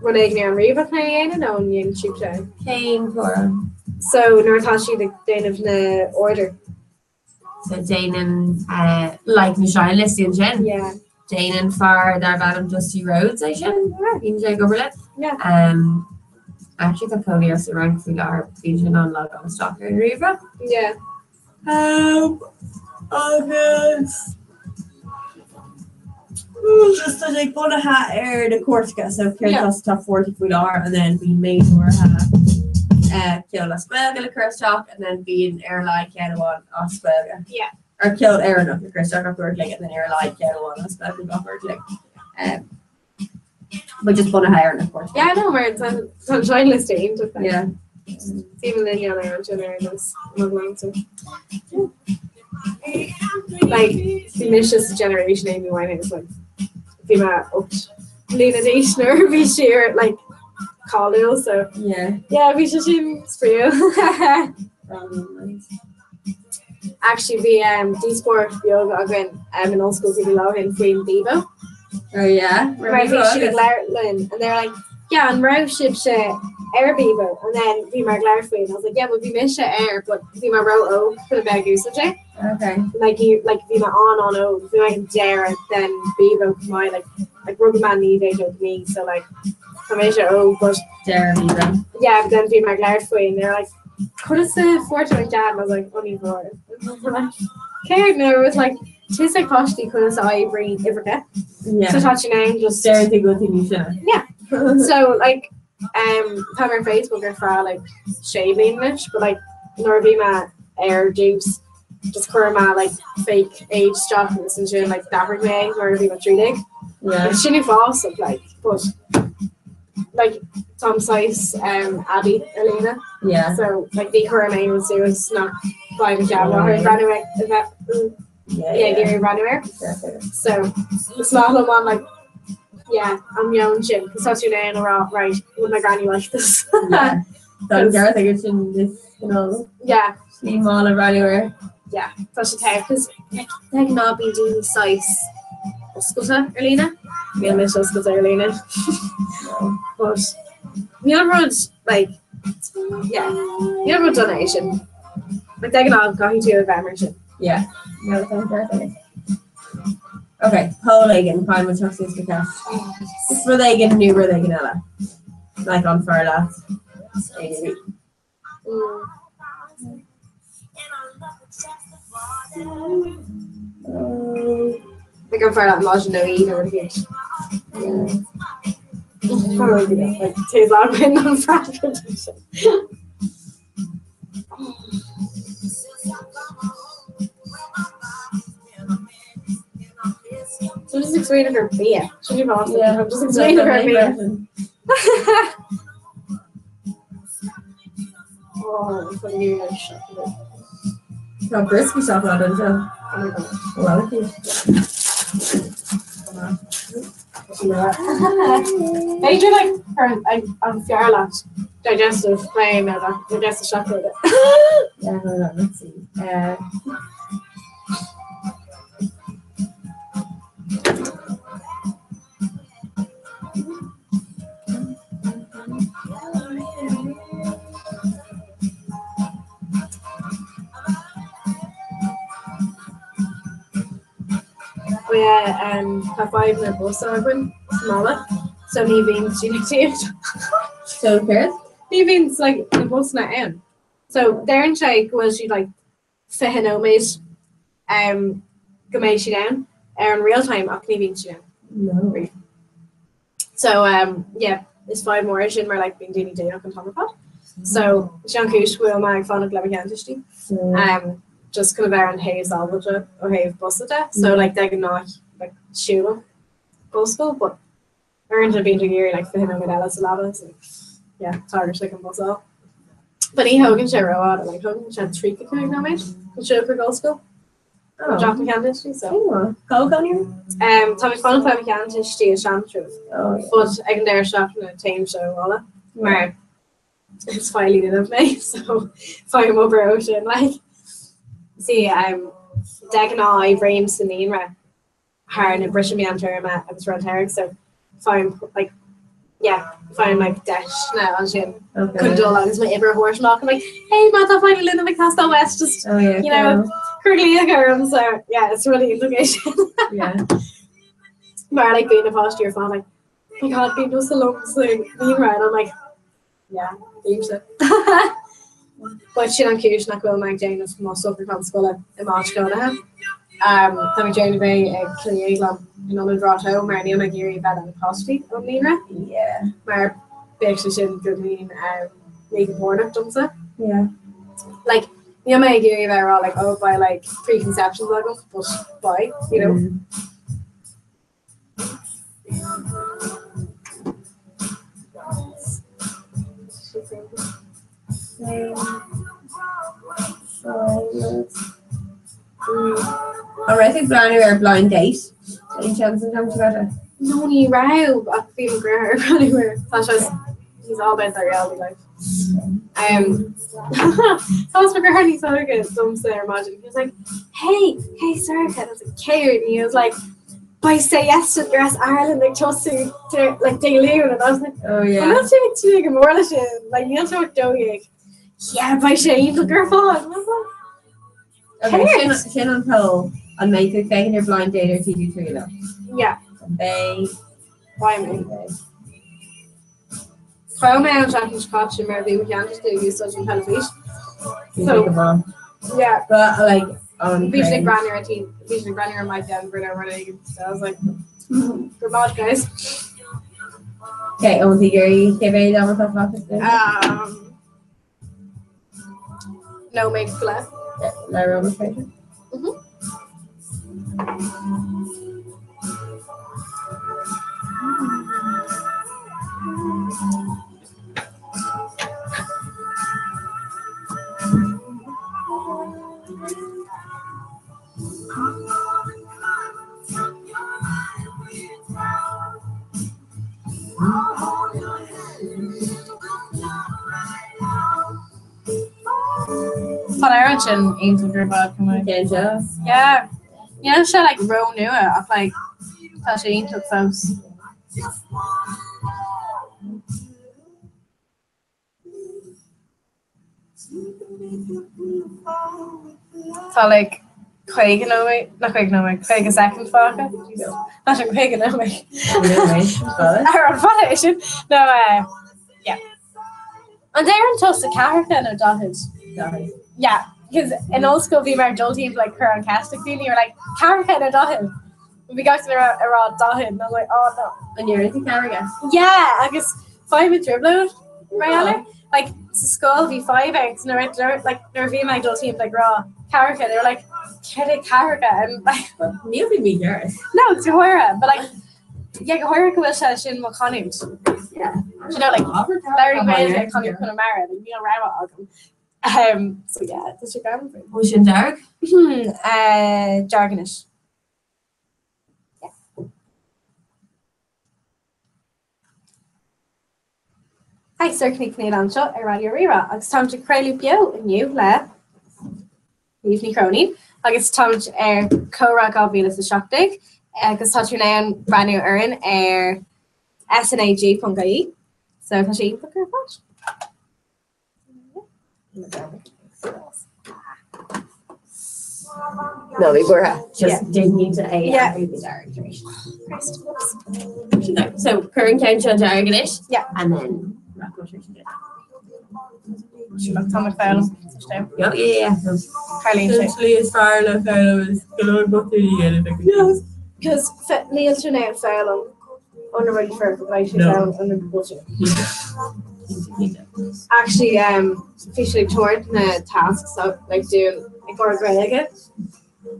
rud éigin ar an ríomhaire chun é a dhéanamh nó an ndéanann sibhse? Cén t-amhrán? So nuair atá siad ag déanamh na order. So déanann like na seinnliostaí ansin. Yeah. Déanann fear darb ainm Dusty Rhodes é sin. Yeah. Bíonn sé ag obair le. Yeah. Um, actually tá cónaí air sa Fhrainc faoi láthair, bíonn sé in ann logáil isteach ar an ríomhaire. Yeah. Um, agus just tá sé bunaithe ar na cairteacha so céard Yeah. atá sa top 40 faoi láthair and then bíonn méid áirithe ceol as Gaeilge le cur isteach and then bíonn ar a laghad ceann amháin as Gaeilge. Yeah. Or ceol Éireannach le cur isteach gach uair a chloig and then ar a laghad ceann amháin as Gaeilge gach uair a chloig. Um, but just bunaithe ar na cairteacha. Yeah, no, mar tá an seinnliosta iontach. Yeah. Stephen Lynn ar an sin ar nós mo ghlanta. Like, bhí mise sa generation Amy Winehouse, like, bhí mé 8 mbliana d'aois nuair a bhí sí ar, like, cáiliúil, so Yeah. yeah, bhí sé sin spraíúil. Actually, bhí um, díospóireacht beag againn um, in ollscoil cúpla lá ó shin faoin Bebo. Oh yeah? Mar bhí siad ag labhairt linn and they were like, yeah, an raibh sibhse ar Bebo? And then bhí mé ag labhairt faoi and I was like, yeah, well bhí mise air, but bhí mé ró-óg chun a bheith ag úsáid é. Okay. Like, you, like bhí mé an-an-óg, bhí mé ag an deireadh den Bebo chomh maith, like, like rugadh mé 1999, so like, tá mise óg, but Deireadh Bebo. yeah, but then bhí mé ag labhairt faoi and they were like, conas a fuair tú an cead? And I was like, oh ní bhfuair. And they were like, céard? No, it was like, tá a fhios ag páistí conas a oibríonn uimhreacha. Yeah. So tá siad in ann just Deireadh tú go dtí ní sin. Yeah. So like um tá mé ar Facebook ar feadh like sé bliana anois, but like nuair a bhí mé ar dtús just chuir mé like fake age isteach agus ansin like d'athraigh mé é nuair a bhí mé 13. Yeah. Sin uafásach like but like táim saghas um aibí ar líne. Yeah. So like ní chuirim aon rud suas nach mbeidh mo sheanmháthair ag breathnú ag a bheith Yeah, yeah, ag iarraidh breathnú air. Yeah. So is maith liom an like yeah, an meon sin, cos tá tú in ann a rá right, would my granny like this? Yeah. Tá an ceart agat sin this you know, Yeah, ní maith le breathnú air. yeah, tá sé te, cos like de ghnáth bíonn daoine saghas oscailte ar líne. Níl mise oscailte ar líne. But níl rud like yeah, níl rud dona é sin. Like de ghnáth caithfidh tú a bheith mar sin. Yeah. No, tá an ceart agat. Ok, poll éigin, caithfidh muid teacht suas le ceist. Is rud éigin nó rud éigin eile. Like an fearr leat. A nó B. Like an fearr leat maidin nó oíche nó rud éigin. Like tá againn an freagra sin. So just explain her bia. Should you boss? Yeah. I'm just explaining her bia. Oh, I'm putting you in a shot. Tá brioscaí seacláide anseo. Oh my god. Well, B'fhéidir like ar an fearr leat digestive flame nó digestive seacláide. Yeah, hold on, let's see. Uh, Oh yeah, um, tá fadhb na bus againn sa mbaile, so ní bhíonn siad ag tíocht. So céard? Ní bhíonn like, na busanna ann. So deireann sé go bhfuil siad like 20 nóiméad um, go mbeidh siad ann ar an real time ach ní bhíonn siad ann. No. So um, yeah, is fadhb mór é sin mar like, bíonn daoine déanach an t-am ar fad. So sin an chúis go bhfuil mé ag fanacht le mo sheantuistí. Um, just chun a bheith ar an thaobh sábháilte ó thaobh busa de. So like, de ghnáth like, siúlaim go scoil, but uaireanta bíonn tú ag iarraidh like, 20 nóiméad eile sa leaba, so yeah, tá like, an bus á. But ní thógann sé rófhada, like, thógann sé 35 nóiméad chun siúl chuig ollscoil. Ó teach mo sheantuistí, so. Cá gcónaíonn? Tá mé ag fanacht le mo sheantuistí i Seantrabh. But ag an deireadh seachtaine téimse abhaile mar is feighlí linbh mé so faighim obair ó sin like. See, um, de ghnáth oibrím sa naíonra thar na briseadh meántéarma agus rith an tsamhraidh so faighim like yeah faighim like deiseanna ansin chun dul agus m'obair a thabhairt amach I'm like hey má tá feighlí linbh ag teastáil uait just Oh, yeah, you know cuir glaoch orm so yeah it's really iontach é sin. Yeah. Mar like bíonn na páistí ar fad like oh my god bíonn tusa liom sa naíonra and I'm like Yeah, bímse. But sin an chúis nach bhfuil mé ag déanamh mo socrúchán scoile i m'áit chónaithe. Tá mé ag déanamh é ag Cill Dhéagláin in Ionad Ráth Tó mar níl mé ag iarraidh a bheith le na páistí ón naíonra. Yeah. Mar bheadh sé sin beagáinín míchompordach domsa. Yeah. Like, níl mé ag iarraidh a bheith ag rá like, oh, beidh like preconceptions agam, but beidh, you know. Mm. An raibh tú ag breathnú ar Blind Date? Aon seans an t-am seo caite? No ní raibh ach bhí mo dheartháir ag breathnú air. Tá sé he's all about that reality life. Um, Thomas mo dheartháir níos óige domsa ar maidin. He was like, hey, hey Sorcha. And I was like, céard? And he was like, beidh Say Yes to the Dress Ireland ag tosú like Dé Luain. And I was like, Oh yeah. An bhfuil tú ag tnúth go mór leis sin? Like, níl tú ach 12. Yeah, beidh sé iontach ar fad. And I was like, Okay, sin, sin an poll. An mbeidh tú ag féachaint ar Blind Date ar TG3 nó? Yeah. Beidh. Beidh mé. Chaill mé an tseachtain seo caite mar bhí mo sheantuistí ag úsáid an teilifís. So, yeah. But like on Bhí siad ag breathnú ar tí, bhí siad ag breathnú ar Mike Denver nó rud éigin. So I was like, good luck guys. Okay, an bhfuil tú ag iarraidh cé mhéad am atá fágtha sa Um, nóiméad go leith. Le ró féidir? Mhm. Tá an amhrán sin iontach ar fad chomh maith. Cén seo? Yeah. Níl sé like ró-nua ach like tá sé iontach fós. Tá like 50 nóiméad, nach 50 nóiméad, 50 soicind fágtha. Tá sin 50 nóiméad. Ar an fada é sin? No, eh, yeah. An ndeireann tusa ceathracha nó 40? 40. Yeah, because in ollscoil bhí mé ar dul timpeall like cur an cheist ag daoine, were like ceathracha nó 40? Bhí gach duine ag rá 40 and I was like, oh no. An ndeireann tú ceathracha? Yeah, agus faighim i dtrioblóid mar gheall air. Like, sa scoil bhí fadhb ann, 'cause nuair, like, nuair a bhí mé ag dul timpeall ag rá ceathracha, they were like, céard é ceathracha? And like, Níl bhí mícheart. No, go háirithe, but like, yeah, go háirithe go bhfuil sé sin mo chanúint. Yeah. Do you know, like, labhraím Gaeilge canúint Chonamara, like, níl rogha agam. Um, so yeah, tá sé gan. Bhfuil sin dearg? Hmm, uh, dearg anois. Hi, Sorcha Ní Chonghaile anseo ar Raidió Rí-Rá agus táimid ag craoladh beo inniu le Niamh Ní Chróinín agus táimid ar Comhrá 2017 agus tá tú in ann breathnú orainn ar snag.ie so tá sé iontach ar fad. Ná bí buartha, just déan cinnte é a athrú go dearg tar éis. Christ, whoops. So cuir an ceann seo dearg anois. Yeah. And then rachaidh muid ar Tá mé ag foghlaim. Yeah, yeah, yeah. Tarlaíonn sé. An tslí is fearr le foghlaim is go leor botúin a dhéanamh ag an tús. Cos níl tú in ann foghlaim ó na rudaí foirfe, beidh tú No. foghlaim ó na botúin. Actually, um, bhí sé ag tabhairt na tasks so, like dúinn i gcomhair Gaeilge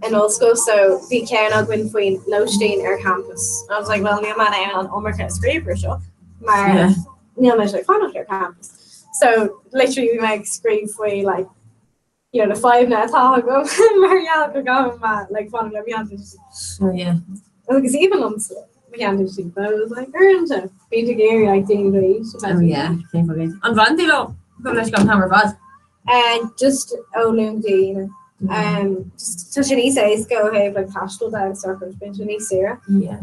in ollscoil so bhí ceann againn faoin lóistín ar campus. I was like, well, níl mé in ann an iomarca a scríobh ar seo mar Yeah. níl mé ag fanacht ar campus. So literally bhí mé ag scríobh faoi like you know, na fadhbanna atá agam mar gheall go gcaithfidh mé like fanacht le mo sheantuistí. Oh yeah. Agus even liomsa mo sheantuistí, but I was like, uaireanta bíonn tú ag iarraidh like daoine do aois a bheith Oh yeah. Cén fáth? An bhfanann tú leo? Gabh mo leithscéal an t-am ar fad. Just ó Luan go dtí Aoine. Um, just tá sé níos éasca ó thaobh like taistil de agus sort of bíonn sé níos saoire. Yeah.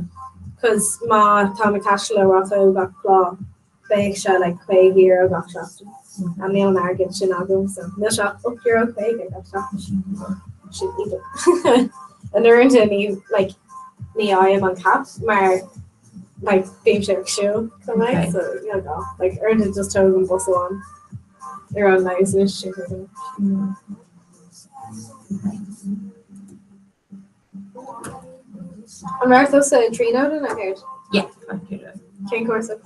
Cos má tá mé ag taisteal le Ráth gach lá, beidh sé like €50 gach seachtain. And níl an airgead sin agam so níl sé ach €8.50 gach seachtain. Sin iontach. And uaireanta ní like ní fhaighim an cap mar like bímse ag siúl chomh maith Okay. so níl gá. Like uaireanta just tógaim bus amháin ar an leigheas anois sin chuige. An raibh tusa i dTríonóid nó céard? Yeah. Cén cúrsa?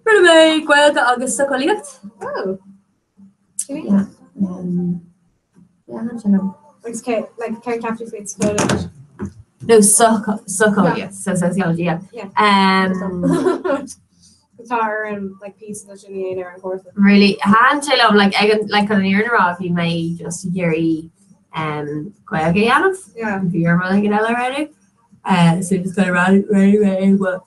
Rinne mé Gaeilge agus Socheolaíocht. Oh. Yeah. Um, yeah, sin liom. Agus cé like céard ceap tú faoin socheolaíocht? No, socheolaíocht, so sociology, yeah. Yeah. Um, Tá ar an like píosa sin a dhéanamh ar an chúrsa. Really, thaitin sé liom, like, ag an, like, chun an fhírinne a rá, bhí mé just ag iarraidh um, Gaeilge a dhéanamh. Yeah. Bhí orm rud éigin eile a roghnú. Uh, so just kind of roghnaigh mé é, but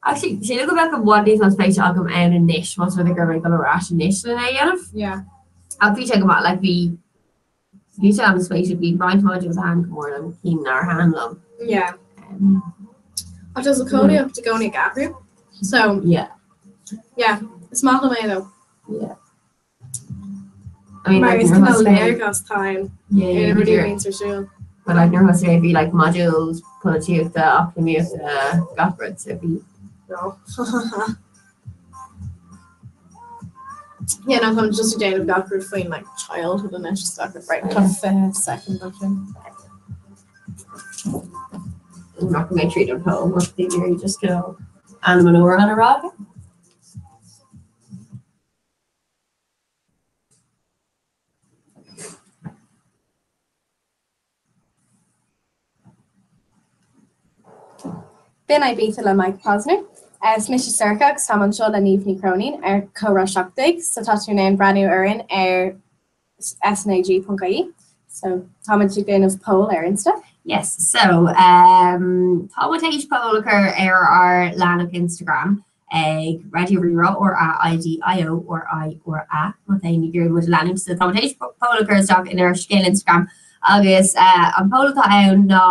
actually, sílim go mbeadh i bhfad níos mó spéise agam ann anois, más rud é go raibh mé ag dul ar ais anois lena é dhéanamh. Yeah. Ach bhí sé go maith, like, bhí bhí sé an-spéisiúil, bhí roinnt modules a thaitin go mór liom, cinn nár thaitin liom. Yeah. Um, Ach tá socheolaíocht i gcónaí ag athrú. So, yeah, yeah, is maith liom é though. yeah. I mean, Mar like, is nuair a cineál thosaigh mé- léargas time Yeah, ar yeah, na rudaí a yeah. bhíonn ar siúl. But like nuair a thosaigh mé bhí like modules polaitíochta, eacnamaíochta, gach rud so bhí. No. Yeah, no, táim just ag déanamh gach rud faoin like childhood anois is gach rud right tá 20 second ansin. Rachaidh mé tríd an poll má tá tú just go ainm an amhráin a rá. B'in Ibiza le Mike Posner. Is mise Sorcha agus táim anseo le Niamh Ní Chróinín ar Comhrá 17 so tá tú in ann breathnú orainn ar snag.ie. So táimid ag déanamh poll ar Insta. Yes, so um, tá muid théis poll a chur ar ár leathanach Instagram ag Raidió Rí-Rá R A I D I O R I R A má tá éinne ag iarraidh muid a leanúint so tá muid théis poll a chur isteach inár scéal Instagram agus uh, an poll atá ann ná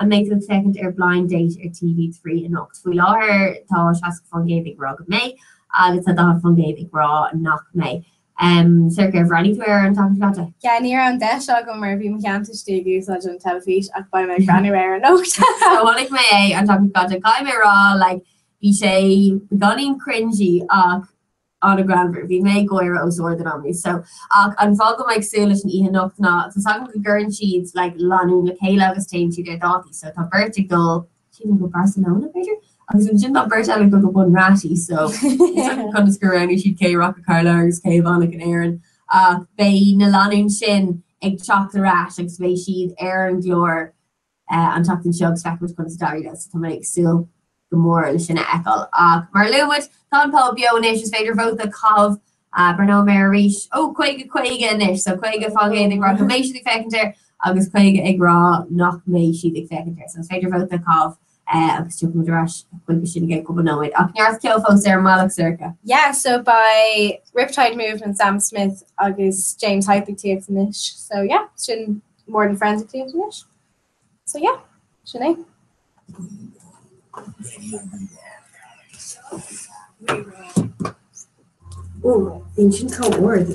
an mbeidh tú ag féachaint ar Blind Date ar TV3 anocht. Faoi láthair tá 60% ag rá go mbeidh agus tá 40% ag rá nach mbeidh. Um, Sorcha, ar bhreathnaigh tú air an tseachtain seo caite? Yeah, ní raibh an deis agam mar bhí mo sheantuistí ag úsáid an teilifís ach beidh mé ag breathnú air anocht. So chonaic mé é an tseachtain seo caite. Caithfidh mé a rá like, bhí sé beagáinín cringy ach an-ghreannmhar. Bhí mé ag gáire os ard in amanna. So, ach an fáth go bhfuil mé ag súil leis an oíche anocht ná tá 's agam go gcuireann siad like, lánúin le chéile agus téann siad ar dátaí. So tá beirt ag dul sílim go Barcelona b'fhéidir? Agus ansin tá beirt eile ag dul go Bunratty so conas gur roghnaigh siad cé a rachadh thar lear agus cé a bhfanfadh in Éirinn. Ach beidh na lánúin sin ag teacht ar ais agus beidh siad ar an gclár an tseachtain seo agus feicfidh muid conas a d'éirigh leo so tá mé ag súil go mór le sin a fheiceáil. Ach mar a luaigh muid, tá an poll beo anois, is féidir vóta a chaitheamh. Breathnóidh mé arís, ó 50 50 anois, so 50% ag rá go mbeidh siad ag féachaint air agus 50 ag rá nach mbeidh siad ag féachaint air. So is féidir vóta a chaitheamh agus tiocfaidh muid ar ais chuige sin i gceann cúpla nóiméad. Ach neart ceoil fós ar an mbealach, Sorcha. Yeah, so beidh Riptide Movement, Sam Smith agus James Hype ag tíocht anois. So yeah, sin More Than Friends ag tíocht anois. So yeah, sin é. Ó, bíonn sin chomh ard.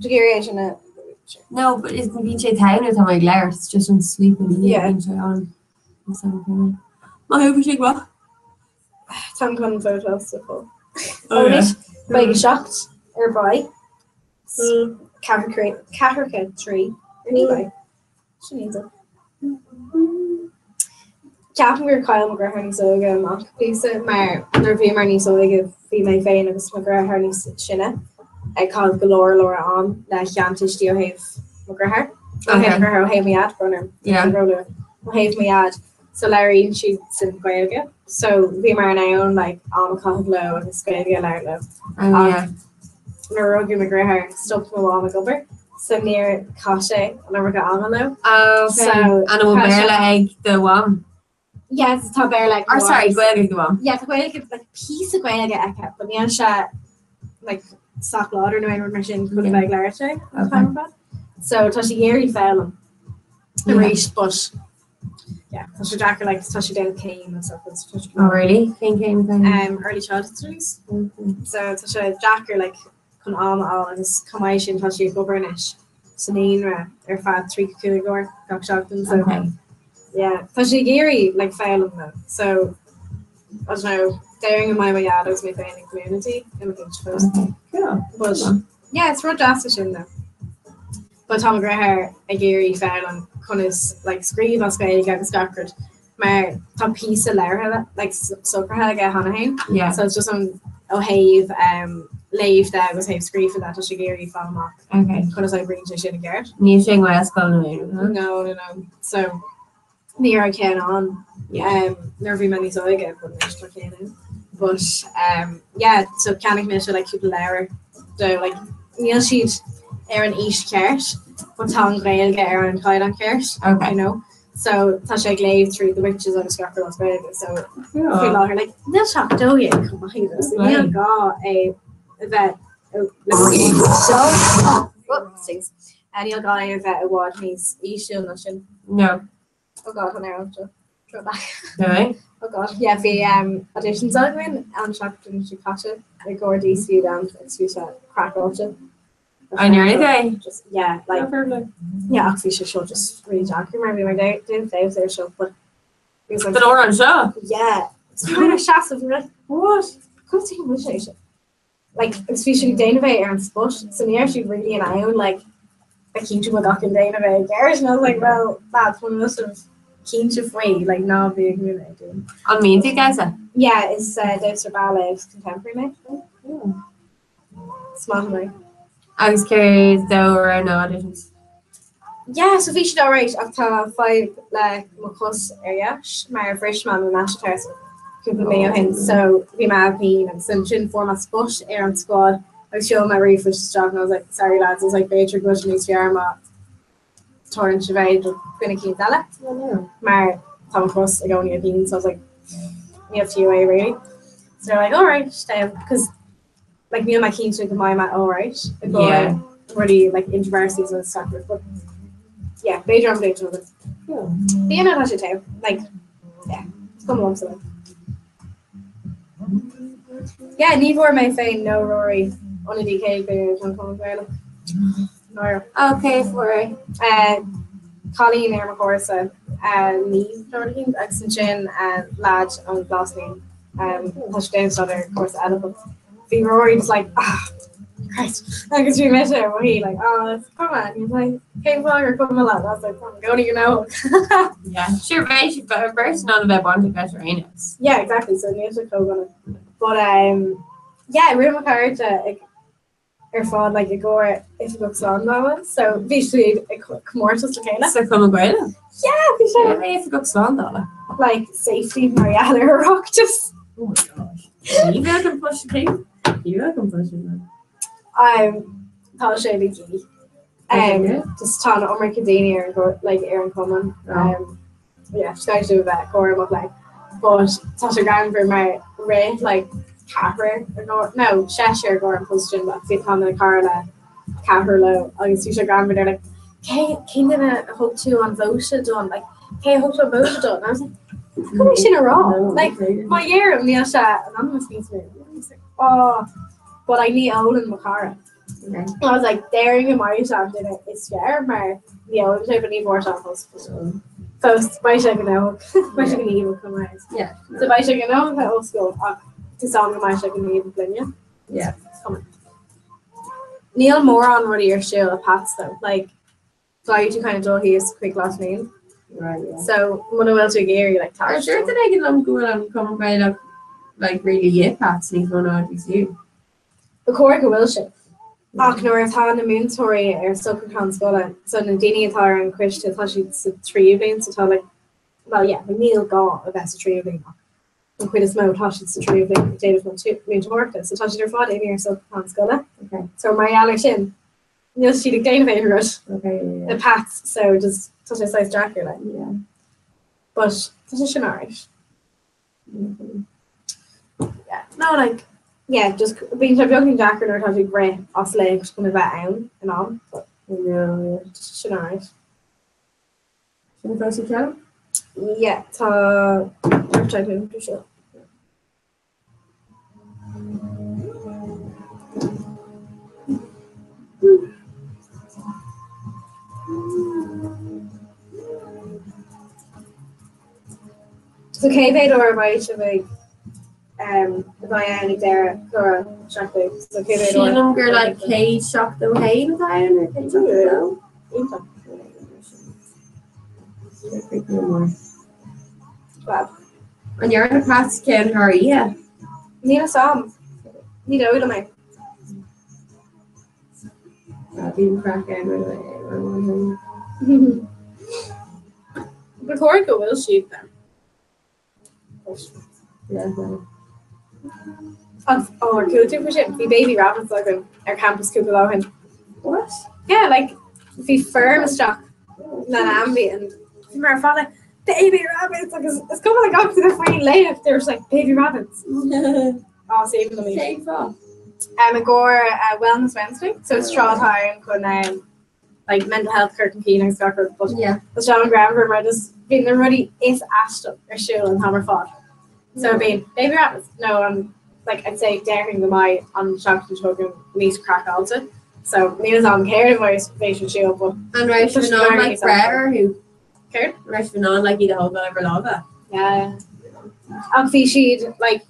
Do iarraidh é sin a No, but is bíonn sé togha nuair atá mé ag labhairt, it's just an sleeping ní Yeah. bíonn sé on. Má thú sé go Táim chun vótáil sa poll. Oh, yeah. Anois, beidh 7 ar bith. Ceathracha 3 ar ní bheidh. Sin iontach. Ceapaim gur chaill mo dheartháir níos óige amach píosa mar nuair a bhíomar níos óige bhí mé féin agus mo dheartháir níos sine ag caitheamh go leor leor am le sheantuistí ó thaobh mo dheartháir. Ó thaobh mo dheartháir, ó thaobh mo dhaid, brón orm. Yeah. Róluath. Ó thaobh mo dhaid. So labhraíonn siad san Ghaeilge. So bhíomar in ann like am a chaitheamh leo agus Gaeilge a labhairt leo. Oh, yeah. Nuair a rugadh mo dheartháir stop mo mham ag obair so níor chaith sé an iomarca ama leo. Oh, okay. So, An bhfuil tá sé- Béarla ag do mham? Yes, tá Béarla ag Or mo sorry, mham. Gaeilge ag do mham. Yeah, tá Gaeilge like píosa Gaeilge aici, but níl sé like sách láidir nó aon rud mar sin chun a bheith ag labhairt é an Okay. t-am ar fad. So tá sí ag iarraidh foghlaim arís, but yeah, tá sé deacair like tá sí ag déanamh céim and stuff it's tá sé Oh, really? Cén céim céim? early childhood studies. Okay. So tá sé deacair like chun am a fháil agus chomh maith sin tá sí ag obair anois sa naíonra ar feadh 35 uair gach seachtain so Okay. yeah tá sí ag iarraidh like foghlaim though so I don't know déarfainn go mbeidh mo dhaid agus mé féin ag múineadh di i mo chéad fós. Okay. Cool. But yeah it's rud deas é sin though. But tá mo dheartháir ag iarraidh foghlaim conas like scríobh as Gaeilge agus gach rud mar tá píosa labhartha like socraithe aige cheana féin. Yeah. So it's just an ó thaobh um, léamh de agus thaobh scríofa de tá sé ag iarraidh fáil amach Okay. conas oibríonn sé sin i gceart. Níl sé i nGaelscoil nó aon rud, No, no, no. So ní raibh ceann ann Yeah. um, nuair a bhí mé níos óige, but anois tá ceann ann. But um, yeah, so cheannaigh mise like cúpla leabhar dó like níl siad ar an aois cheart, but tá an Ghaeilge ar an chaighdeán ceart, Okay. you know. So tá sé ag léamh through The Witches agus gach rud as Gaeilge, so faoi Cool. láthair like níl sé ach 12 chomh maith either, so níl Right. gá é a bheith Whoopsies. Níl gá é a bheith i bhfad níos íseal ná sin. No. Oh God, an air seo. Throw back. No. Oh God, yeah, bhí um, auditions againn an seachtain seo caite i gcomhair DCU Dance agus bhí sé craiceáilte. An ndearna é? Just, yeah, like, yeah, ach bhí sé seo just really deacair mar bhí mar déanamh damhsa ar seo, but it was like, Don amhrán seo? yeah, bhí mé ar seasamh, bhí mé like, what? Conas a thuig sé seo? Like, agus bhí siad ag déanamh é ar an spot, so ní raibh siad really in ann, like, a chinntiú go gach aon déanamh é i gceart, and I was like, well, lads, muna bhfuil sibh cinnte faoi, like, ná bí ag múineadh é dúinn. An mbíonn tú ag damhsa? Yeah, is uh, damhsóir ballet agus contemporary mé. Is maith liom é. Agus céard dó a raibh na auditions? Yeah, so bhí siad alright ach tá fadhb le mo chos ar dheis mar bhris mé mo metatarsal cúpla mí ó shin so bhí mé i bpian agus ansin fuair mé spot ar an squad agus sheol mé ríomhphost isteach and I was like sorry lads I was like b'fhéidir go bhfuil sé níos fearr má tabharann sibh é do dhuine eicínt eile mar tá mo chos i gcónaí i bpian so I was like níl fiú é really. So they're like alright um, because like níl mé cinnte go mbeidh mé alright i gcomhair Yeah. rudaí like InterVarsities agus stuff but yeah b'fhéidir an bhliain seo chugainn. Bíonn an tá sé te like yeah is cuma liomsa like. Yeah ní bhfuair mé féin nó Rory ionadaí céad bliain an Chumann Gaelach. Náire. Okay, fuair é. Uh, cailín ar mo chúrsa uh, Niamh nó rud éicint, agus ansin uh, lad ón Glas Naíon. Um, tá sé ag déanamh staidéar ar chúrsa eile but bhí Rory just like ah Christ agus bhí mise ar mo shuí like ah it's cuma and he was like cén fáth gur cuma leat? I was like tá mé i gcónaí gnóthach. Yeah, sure bheidh siad beirt in ann a bheith bainteach leis ar aon nós. Yeah, exactly, so níl sé chomh dona. But um, yeah, rinne mo chairde ag ar fad like i gcomhair Oifigeach Slándála so bhí siad ag comórtas le chéile. Sa Chumann Gaelach? Yeah, bhí sé. Céard é Oifigeach Slándála? Like safety mar gheall ar Oireachtas. Oh my gosh. Ní bheadh an post sin. Ní bheadh an post sin. Um, tá sé de dhíth. Um, just tá an iomarca daoine ar an like ar an cumann. Um, yeah, just caithfidh tú a bheith cúramach like. But tá sé greannmhar mar rith like ceathrar i gcomhair, no, seisear i gcomhair an post sin but bhí tá mé cara le ceathrar leo agus bhí sé greannmhar they're like cé cén duine a thug tú an vóta don like cé a thug tú an vóta don? And I was like Caithfidh mé sin a rá like má dheirim níl sé anonymous níos mó. I was like oh but like ní ólann mo chara. Okay. I was like, déarfainn go mbeidh sé an duine is fearr mar ní fhoghlaim sé but ní bhfuair sé an post. Fós beidh sé gnóthach beidh sé gníomhach chomh maith. Yeah. So beidh sé gnóthach le ollscoil ach tá a fhios agam go mbeidh sé gníomhach linne. Yeah. Níl mórán rudaí ar siúl i Pats though. Like, caithfidh tú kind of dul thíos chuig Glas Naíon. Right, yeah. So muna bhfuil tú ag iarraidh like Ar taisteal. dúirt duine éigin liom go bhfuil an Cumann Gaelach like really i Pats níos mó ná DCU. Ba chóir go bhfuil sé. Ach nuair atá na múinteoirí ar socrúchán scoile, so na daoine atá ar an choiste tá siad sa tríú bliain so tá like well yeah, níl gá a bheith sa tríú bliain ach an chuid is mó tá siad sa tríú bliain ag déanamh múinteoireachta so tá siad ar fad imithe ar socrúchán scoile. Okay. So mar gheall ar sin níl siad ag déanamh aon rud Okay, yeah, i yeah. Pats so just tá sé saghas deacair like. Yeah. But tá sé sin alright. Mm-hmm. Yeah. No like yeah just bíonn sé beagáinín deacair nuair atá tú ag rith as léacht chun a bheith ann in am but I know, yeah. sin alright. Sin fós i ceann? Yeah, tá ar seo. So cé mhéad uair a bheidh sibh ag um, a bheidh ann ag deireadh clár seachtain? So cé mhéad uair? Sílim gur like 171 atá ann nó 172. Iontach. Well, An ndearna Pats ceann thar oíche? Níl a fhios agam. Ní dóigh liom é. Bíonn craic ann roimh an Ba chóir go bhfuil siad then. An ó ar chuala tú faoi sin? Bhí baby rabbits againn ar campus cúpla lá ó shin. What? Yeah, like bhí feirm isteach lena ainmhí and bhí mar fad like baby rabbits agus is cuma like gach duine faoin léacht they were just like baby rabbits. Á is aoibhinn liom iad. Cén fáth? Um, i gcomhair uh, Wellness Wednesday, so is tráth atá ann chun um, like mental health cur chun cinn agus gach rud but Yeah. Tá sé an-ghreannmhar mar just bíonn na rudaí is aisteach ar siúl an t-am ar fad. So bíonn baby rabbits nó an like I'd say déarfainn go mbeidh an seachtain seo chugainn níos craiceáilte. So níl a fhios agam céard a bheidh bheidh ar siúl but An raibh sibh in ann like breith orthu? Céard? An raibh sibh in ann like iad a thógáil ar bhur lámha? Yeah. Ach bhí siad like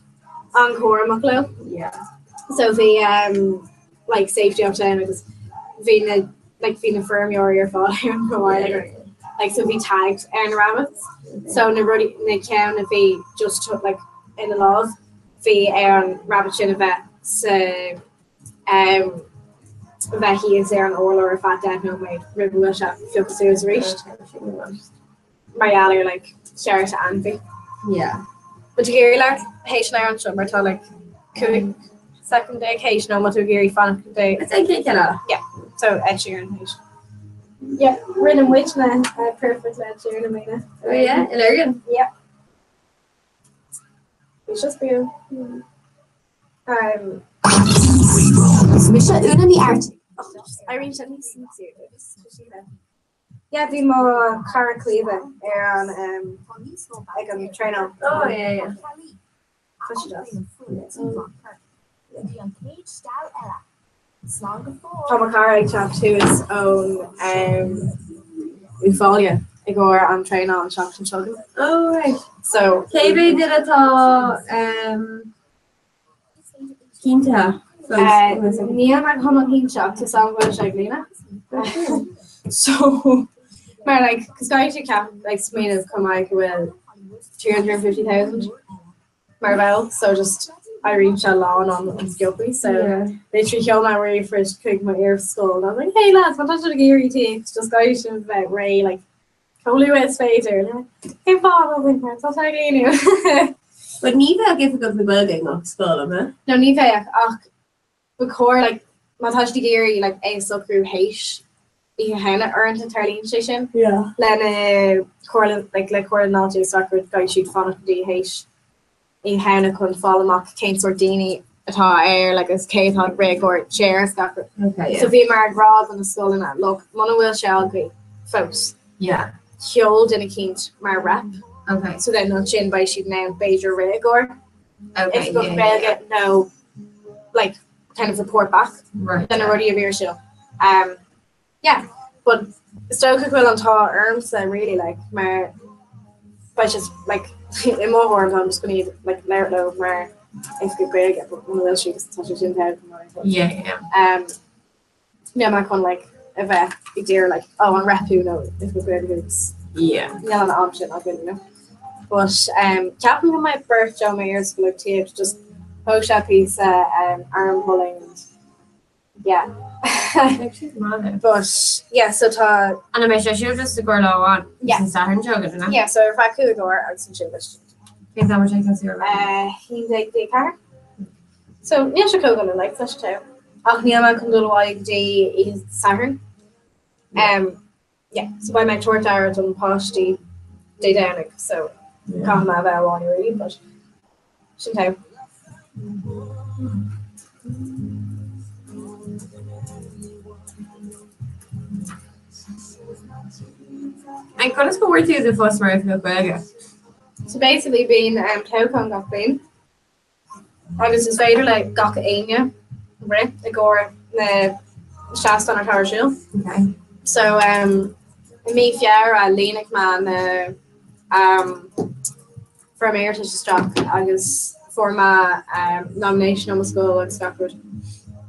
an-chúramach leo. Yeah. So bhí um, like safety up down agus bhí na like bhí na feirmeoirí ar fáil ar an chomh like, like so bhí tags ar na rabbits so na rudaí na ceann a bhí just to, like ina lámh bhí ar an rabbit sin a bheith sa um, a bheith thíos ar an urlár ar feadh 10 nóiméad roimh a bhfuil sé pioctha suas arís mar gheall ar like cearta ainmhí. Yeah. But ag iarraidh labhairt théis an amhrán seo mar tá like 15 soicind théis nó má tá tú ag iarraidh fanacht go dtí. It's an chéad ceann eile. Yeah. So Ed Sheeran théis. Yeah, rinne muidne uh, perfect le Ed Sheeran i mbliana. Oh yeah, in Lurgan. Yeah. Bhí sé spraíúil. Um, Is mise Úna Ní Fheartaigh. Irene sin Yeah, bhí mo chara Caoimhe ar an um, ag an traenáil. Oh yeah, yeah. Tá sé deas. Tá mo chara ag teacht suas ón um, Uíbh Fhailí i gcomhair an traenáil an seachtain seo chugainn. Oh right. So Cé mhéad duine atá um, Cinnte. Níl mé go hiomlán cinnte ach tá a fhios agam go bhfuil sé ag líonadh. So mar like cos caithfidh tú ceap like smaoineamh chomh maith go bhfuil 350,000 mar bhall so just éiríonn sé lán an-sciobtha so literally sheol mé ríomhphost chuig mo iarscoil and I was like hey lads má tá sibh ag iarraidh tíocht just caithfidh sibh bheith réidh like chomh luath is féidir. Cén fáth a bhfuil tá sé ag líonadh? But ní bheadh Oifigeach na Gaeilge i ngach scoil, an ea? No ní bheadh ach ba chóir like má tá siad ag iarraidh like é a socrú théis Oíche Shamhna uaireanta tarlaíonn sé sin Yeah. lena comhairle like le Comhairle na nDaltaí is gach rud caithfidh siad fanacht go dtí théis Oíche Shamhna chun fáil amach cén sórt daoine atá air like agus cé atá ag rith i gcomhair chair is gach rud. Okay, yeah. So bhíomar ag rá do na scoileanna look muna bhfuil sé agaibh fós Yeah. seol duine eicínt mar rep Okay. so then ansin beidh siad in ann b'fhéidir rith i gcomhair Okay, Oifigeach yeah, Gaeilge yeah. nó like kind of report back Right. de na rudaí a bhí ar siúl. Um, yeah, but is dócha go bhfuil an t-ádh ormsa really like mar beidh sé like i mo thuairim táim just gonna like labhairt leo mar oifigeach Gaeilge but muna bhfuil siad tá sé sin togha go maith but Yeah, yeah. um, níl mé chun like a bheith ag d'iarraidh like oh an rep thú nó oifigeach Gaeilge thú agus Yeah. níl an am sin againn you know. But um, ceapaim go mbeidh beirt ó m'iarscoil ag tíocht just thóg sé píosa um, arm pulling and yeah. She's mad. But yeah, so tá An mbeidh sé siúl just i gcomhair lá amháin? Yeah. An Satharn seo againn, an ea? yeah, so ar feadh cúig uair agus ansin beidh Cén t-am ar sé tá ar 11 dé 4. So níl sé chomh dona like tá sé togha. Ach níl mé chun dul abhaile go dtí oíche Sathairn. Um, yeah, so beidh mé ag tabhairt aire don páistí Dé Domhnaigh, so caithfidh mé a bheith abhaile really, but sin togha. And conas go bhfuair tú do phost mar oifigeach Gaeilge? So basically bíonn um, toghchán gach bliain agus is féidir le gach éinne rith i gcomhair na seastáin atá ar siúl. Okay. So um, i mí Feabhra líonaigh mé na um, foirm iarratais isteach agus fuair mé um, nomination ó mo scoil agus gach rud.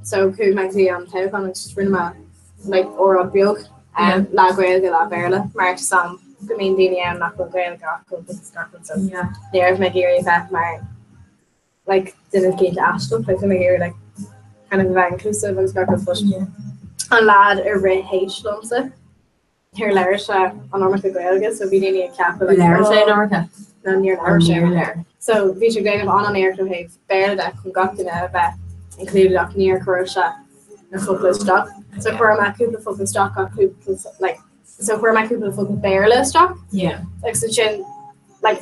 So chuaigh mé go dtí an toghchán agus just rinne mé like óráid beag um, leath Gaeilge leath Béarla mar tá a fhios agam go mbíonn daoine ann nach bhfuil Gaeilge acu agus gach rud so Yeah. ní raibh mé ag iarraidh bheith mar like duine éicint aisteach like bhí mé ag iarraidh like kind of a bheith inclusive agus gach rud but Yeah. an lad a rith théis liomsa níor labhair sé an iomarca Gaeilge so bhí daoine ag ceapadh like Labhair sé oh an iomarca? no níor labhair sé. Níor labhair. So bhí sé ag déanamh an-iarracht ó thaobh Béarla de chun gach duine a bheith included ach níor chuir sé na focla isteach. So chuir mé cúpla focal isteach ach cúpla like so chuir mé cúpla focal Béarla isteach Yeah. agus ansin like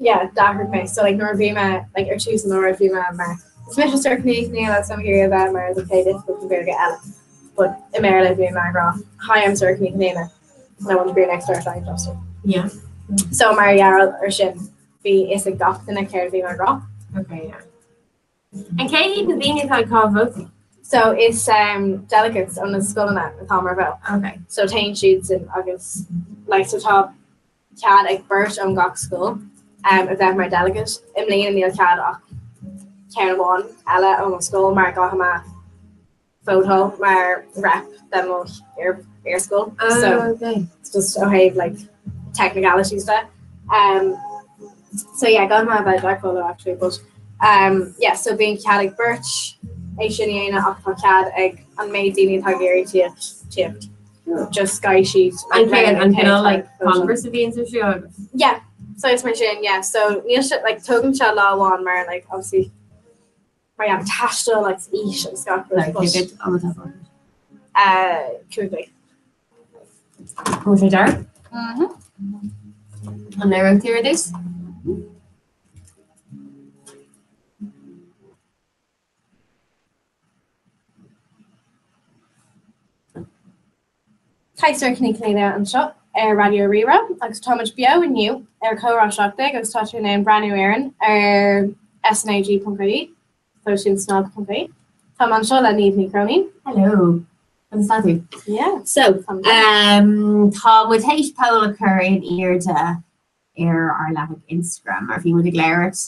yeah d'athraigh mé so like nuair a bhí mé like ar tús an óráid bhí mé mar is mise Sorcha Ní Chonaola is ag iarraidh a bheith mar an chéad oifigeach Gaeilge eile. But i mBéarla bhí mé ag rá Hi I'm Sorcha Ní Chonaola and I want to be your next Irish Language Officer. Yeah. So mar gheall ar sin bhí fhios ag gach duine céard a bhí mé ag rá. Okay, yeah. And cé hiad na daoine atá ag caitheamh vótaí? So is um, delegates ó na scoileanna atá mar bhall. Okay. So téann siadsan agus like, so tá cead ag beirt ón gach scoil um, a bheith mar delegate. I mbliana níl cead ach ceann amháin eile ó mo scoil mar caithfidh mé vótáil mar rep de mo iarscoil. So okay. it's just ó thaobh like technicalities de. Um, so yeah, gan mé bheith dark follow actually, but um, yeah, so bíonn cead ag beirt é sin a dhéanamh ach tá cead ag an méid daoine atá ag iarraidh tíocht tíocht. Just caithfidh siad An céad an cineál like Congress a bhíonn ar siúl agus? Yeah, so is mar sin, yeah. So níl sé like tógann sé lá amháin mar like obviously Mar gheall ar taisteal agus aois agus gach rud but. Cé mhéad am atá fágtha? 5 déag. Bhfuil sé dearg? An léireoidh tú ar dtús? Hi Sorcha Ní Chonaola anseo ar Raidió Rí-Rá agus táimid beo inniu ar Comhrá 17 agus tá tú in ann breathnú orainn ar snag.ie, so sin snag.ie. Táim anseo le Niamh Ní Chróinín. Hello. Conas tá tú? Yeah. So, um, tá muid théis poll a chur in airde ar ár leathanach Instagram mar bhí muid ag labhairt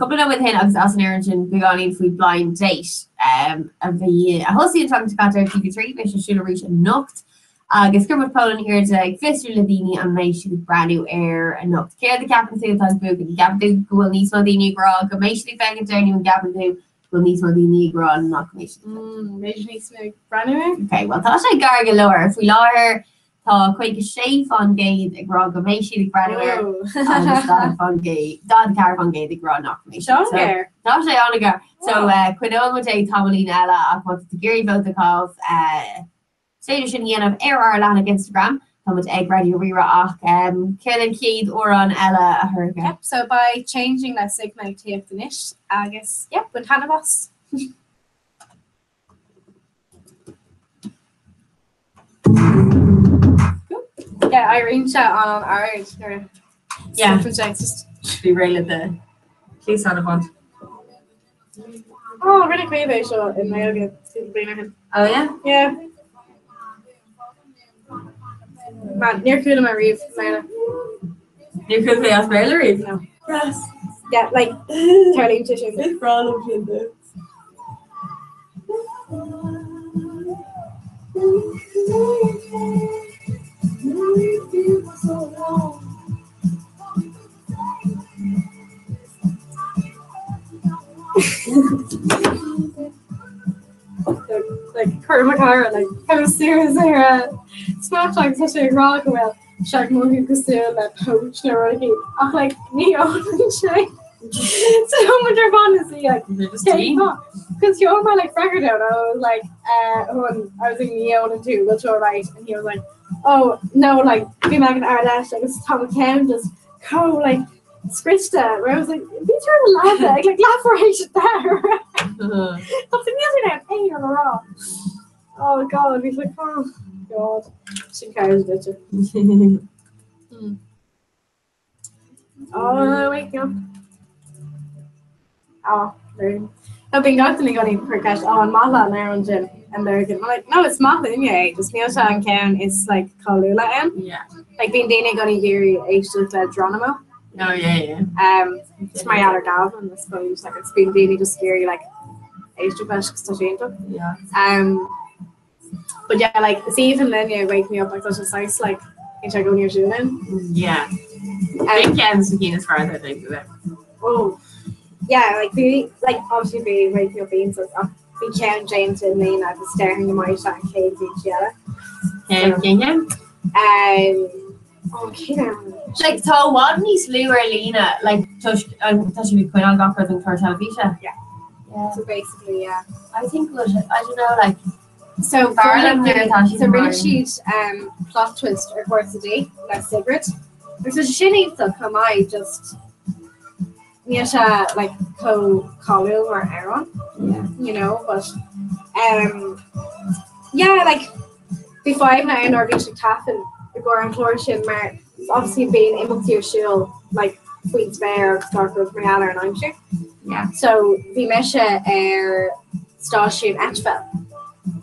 cúpla nóiméad ó shin agus as an fhoireann sin beagáinín faoi Blind Date a bhí a thosaigh an tseachtain seo caite ar TV3, beidh sé ar siúl arís anocht agus chuir muid poll in airde ag fiosrú le daoine an mbeidh siad ag breathnú air anocht. Céard a cheapann tú atá ag buachan? An gceapann tú go bhfuil níos mó daoine ag rá go mbeidh siad ag féachaint air nó an gceapann tú go bhfuil níos mó daoine ag rá nach mbeidh siad ag féachaint? B'fhéidir níos mó ag breathnú air? Ok, bhuel tá sé gar go leor. Faoi láthair Tá 56% ag rá go mbeidh siad ag breathnú air agus 44% ag rá nach mbeidh siad. Seo géar. Tá sé an-ghar. So coinneoidh muid é tamaillín eile ach má tá tú ag iarraidh vóta a chaitheamh, is féidir sin a dhéanamh ar ár leathanach Instagram. Tá muid ag Raidió Rí-Rá ach céard an chéad amhrán eile a Shorcha? Yep, so beidh Changing le Sigma ag tíocht anois agus yep, bain taitneamh as! Yeah, éiríonn sé an-ard nuair a Yeah. stopann sé, it's just Bí réidh le do chluasáin a bhaint. Oh, rinne Caoimhe é seo i nGaeilge cúpla bliain ó shin. Oh yeah? Yeah. Man, níor chuala mé riamh Béarla. Níor chuala mé as Béarla riamh? No. Yes. Yeah, like, tarlaíonn sé sin. Is breá liom sin though. Like, chuir mo chara, like, how serious ar uh, Snapchat agus tá sé ag rá go bhfuil sé ag mothú cosúil le poach nó rud éigin ach like ní ólann sé. So muid ar fad is í like Because you my like record out I was like uh when I was in ní ólann tú bhfuil tú alright and he was like oh no like bhí mé ag an Ard-Fheis agus tá mo cheann just chomh like scriosta where I was like bhí tú ar leaba ag like leathuair théis a deich Tá tú níl tú in ann aon rud a rá. Oh God bhí like oh God sin ceart duit. Oh wake up. Oh, very. No, bíonn gach duine i gcónaí ag cur ceist, oh, an maith leat an amhrán sin an Lurgan? I'm like, no, is maith liom é, just níl sé an ceann is like cáiliúla ann. Yeah. Like bíonn daoine i gcónaí ag iarraidh éisteacht le Geronimo. Oh yeah, yeah. Um, it's mar gheall ar Gavin, I suppose, like it's bíonn daoine just ag iarraidh like éisteacht leis agus tá sé iontach. Yeah. Um, but yeah, like is aoibhinn linn é Wake Me Up, like tá sé saghas like bíonn sé i gcónaí ar siúl ann. Yeah. Um, Big ceann sa cinn is fearr atá ag bheith. Oh, yeah, like bhí like obviously bhí Wake Me Up iontach ach bhí ceann déanta i mbliana agus déarfainn go mbeidh sé an chéad bhliain eile. Cén ceann? Um, oh, cén amhrán? Like tá i bhfad níos lú ar líne like toisc an tá siad ag coinneáil gach rud an clár teilifíse. Yeah. Yeah. So basically, yeah. I think we'll, I don't know like So B'fhearr liom nuair atá siad so rinne mar- siad um, plot twist ar Chúrsa D le Sigrid. Agus tá sé sin iontach chomh maith just níl sé like chomh cáiliúil mar amhrán. Yeah. You know, but um, yeah, like bhí fadhbanna ann nuair a bhí siad ag taifead i gcomhair an chláir sin mar obviously bíonn imeachtaí ar siúl like faoin spéir agus gach rud mar gheall ar an aimsir. Yeah. So bhí mise ar stáisiún Eitpheil.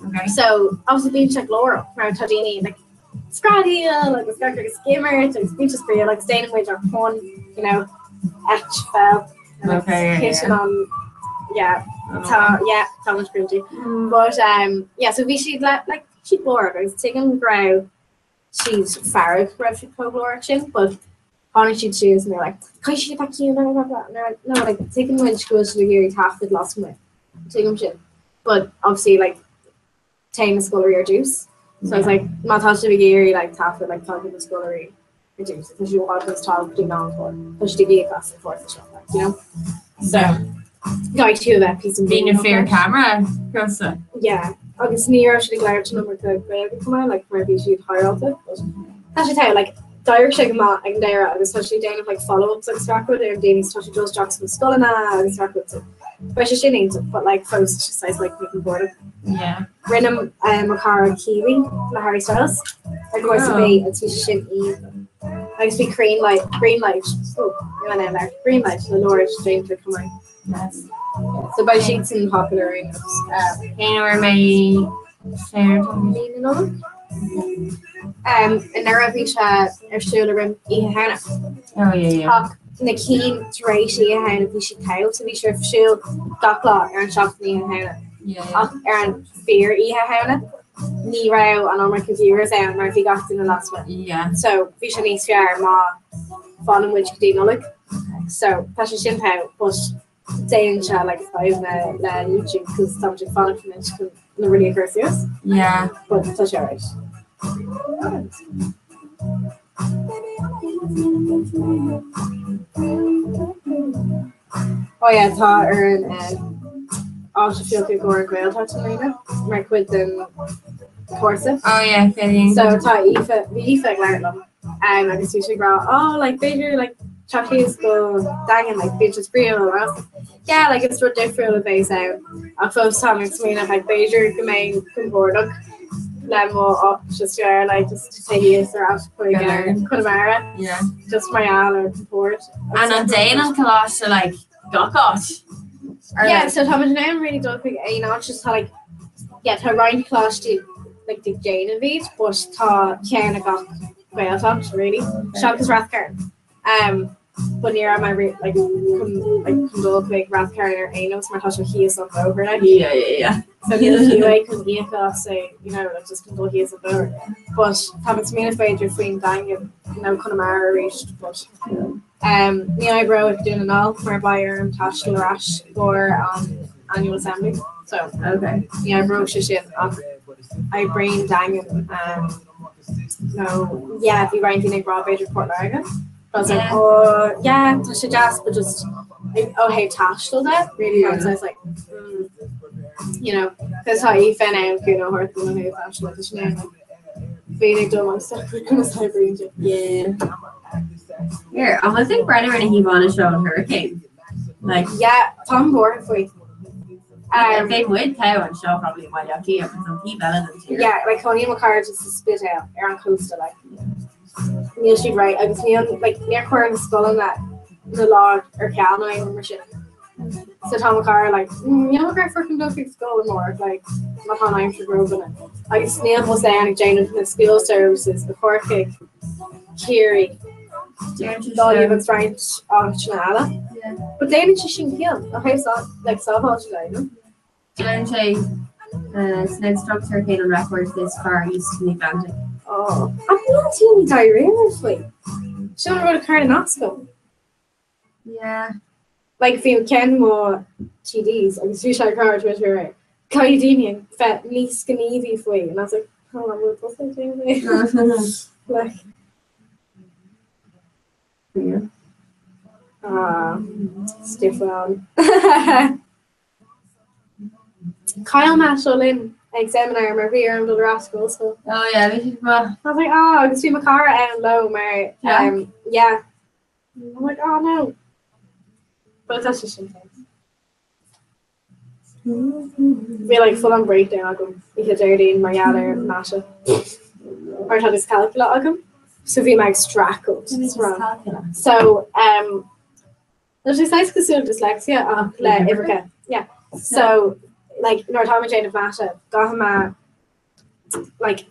Okay. So obviously bíonn sé glórach mar tá daoine like screadaíl agus gach agus ag imirt agus bíonn sé spraíúil agus déanann muid ár pun, you know, Eitpheil. Okay, yeah, Kitchen yeah. on yeah, tá yeah, tá muid cringy. But um, yeah, so bhí siad le like siad glórach agus tuigim go raibh siad fearg go raibh siad chomh glórach sin, but tháinig siad suas and they're like, caithfidh siad a bheith ciúin, blah, blah, blah, and they're like, no, like tuigeann muid go bhfuil siad ag iarraidh taifead lasmuigh. Tuigim sin. But obviously like téann na scoláirí ar dtús. So I was like, má tá sibh ag iarraidh like taifead like tógfaidh na scoláirí ar dtús. Tá siad i bhfad níos tábhachtaí ná an clár. Tá siad ag íoc as an chúrsa seo, like, you know? So caithfidh tú a bheith píosa Bhí na fir camera cosa. Yeah, agus ní raibh siad ag labhairt an iomarca Gaeilge chomh maith, like, mar bhí siad high-rollta. But tá sé togha, like, d'éirigh sé go maith ag an deireadh agus tá siad ag déanamh like follow-ups agus gach rud ar an daoine, so tá siad ag dul isteach sna scoileanna agus gach rud, so beidh sé sin iontach, but like fós it's just saghas like míchompordach. Yeah. Rinne mo chara Kiwi le Harry Styles ar chúrsa B agus bhí sé sin iontach. Agus bhí Green Light, Green Light, oh, níl an L Green Light le Lorde déanta chomh maith. Yes. So beidh siad sin popular ar aon nós. Cén uair mé Sarah Mí na Nollag. Anuraidh bhí sé ar siúl i rith Oíche Shamhna. Oh yeah, yeah. Ach na cinn tar éis Oíche Shamhna bhí siad togha, so bhí sé ar siúl gach lá ar an seachtain Oíche Shamhna. Yeah, yeah. Ach ar an fíor Oíche Shamhna ní raibh an iomarca viewers ann mar bhí gach duine lasmuigh. Yeah. So bhí sé níos fearr má fanann muid go dtí Nollaig. So tá sé sin togha, but déanann sé like fadhbanna le YouTube cos tá muid ag fanacht anois chun na rudaí a chur suas. Yeah. But tá sé alright. Oh yeah, tá ar an áit a phiocadh i gcomhair Gaeltacht i mbliana mar chuid den chúrsa. Oh yeah, féidir. So tá Aoife, bhí Aoife ag labhairt liom um, agus bhí sí ag rá, oh like b'fhéidir like teacht síos go Daingean like bíonn sé spraíúil and I was like, yeah like is rud difriúil a bheas ann ach fós táim ag smaoineamh like b'fhéidir go mbeinn compordach le mo áit is fearr like just téigh thíos ar ais chuig uh, Conamara Yeah. just mar gheall ar compord. And an dtéann an coláiste like gach áit? Yeah, so tá muid in ann really dul chuig aon áit just tá like yeah tá roinnt coláistí like ag déanamh iad but tá ceann ag gach Gaeltacht really seachas Rath Cairn. Um, but ní raibh mé re like chun like chun dul chuig Rath Cairn ar aon nós mar tá sé thíos an bóthar like. Yeah, yeah, yeah. So níl fiú é chun íoc as é you know like just chun dul thíos an bóthar. But tá mé ag smaoineamh b'fhéidir faoin Daingean nó Conamara arís but Um, ní oibreoidh Dún na nGall mar beidh orm taisteal ar ais i gcomhair an Annual Assembly so Okay. ní oibreoidh sé sin ach oibríonn Daingean um, nó yeah bhí roinnt daoine ag rá b'fhéidir Port Láirge. But I was like, Yeah. oh yeah tá sé deas but just like, ó thaobh taistil de really Yeah. so I was like mm, you know cos tá í féin ann cúnamh a thabhairt don ó thaobh taistil de sin é like, Bhí ag dul amach conas oibríonn sé. Yeah. Here, an bhfuil tú ag breathnú ar na híomhánna seo an hurricane? Like, Yeah, táim buartha faoi. Um, bheadh muid togha anseo probably i mBaile Átha Cliath agus an taobh eile den tír. Yeah, like cónaíonn mo chairde sa Spidéal ar an chósta like. Níl siad réidh agus níl like níor chuir na scoileanna na lá ar ceal nó aon rud mar sin. So tá mo chara like mm, níl mé dearfach chun dul chuig scoil amárach like má tá an aimsir ródhona. Agus níl bus ann ag déanamh na school services do Chorcaigh, Ciarraí, Gaillimh agus roinnt áiteanna eile. But déanann sé sin ciall ó thaobh like sábháilte de, you know? Deireann sé Sned strokes hurricane on record this far east in the Atlantic. Oh, ach níl daoine dáiríre faoi. Sin an rud a chuireann as dom. Yeah. Like bhí ceann de mo TDs agus bhí sé ag rá ar Twitter right, caithfidh daoine bheith níos gníomhaí faoi and I was like, hold on, bhfuil tusa ag déanamh é? Like, Yeah. ah, stiff on. Chaill mé seo linn ag seimineár mar bhí orm dul ar ais go ollscoil. Oh yeah, bhí siad maith. I was like, ah, agus bhí mo chara ann leo mar, Yeah. um, yeah. I'm like, oh no. But tá sé sin féin. Bhí like full on breakdown agam oíche Déardaoin mar gheall ar mata. Mar tá dyscalculia agam. So bhí mé ag streachailt. So um, Tá sé saghas cosúil le dyslexia ach le uimhreacha. Yeah. So like nuair atá mé ag déanamh mata, caithfidh mé like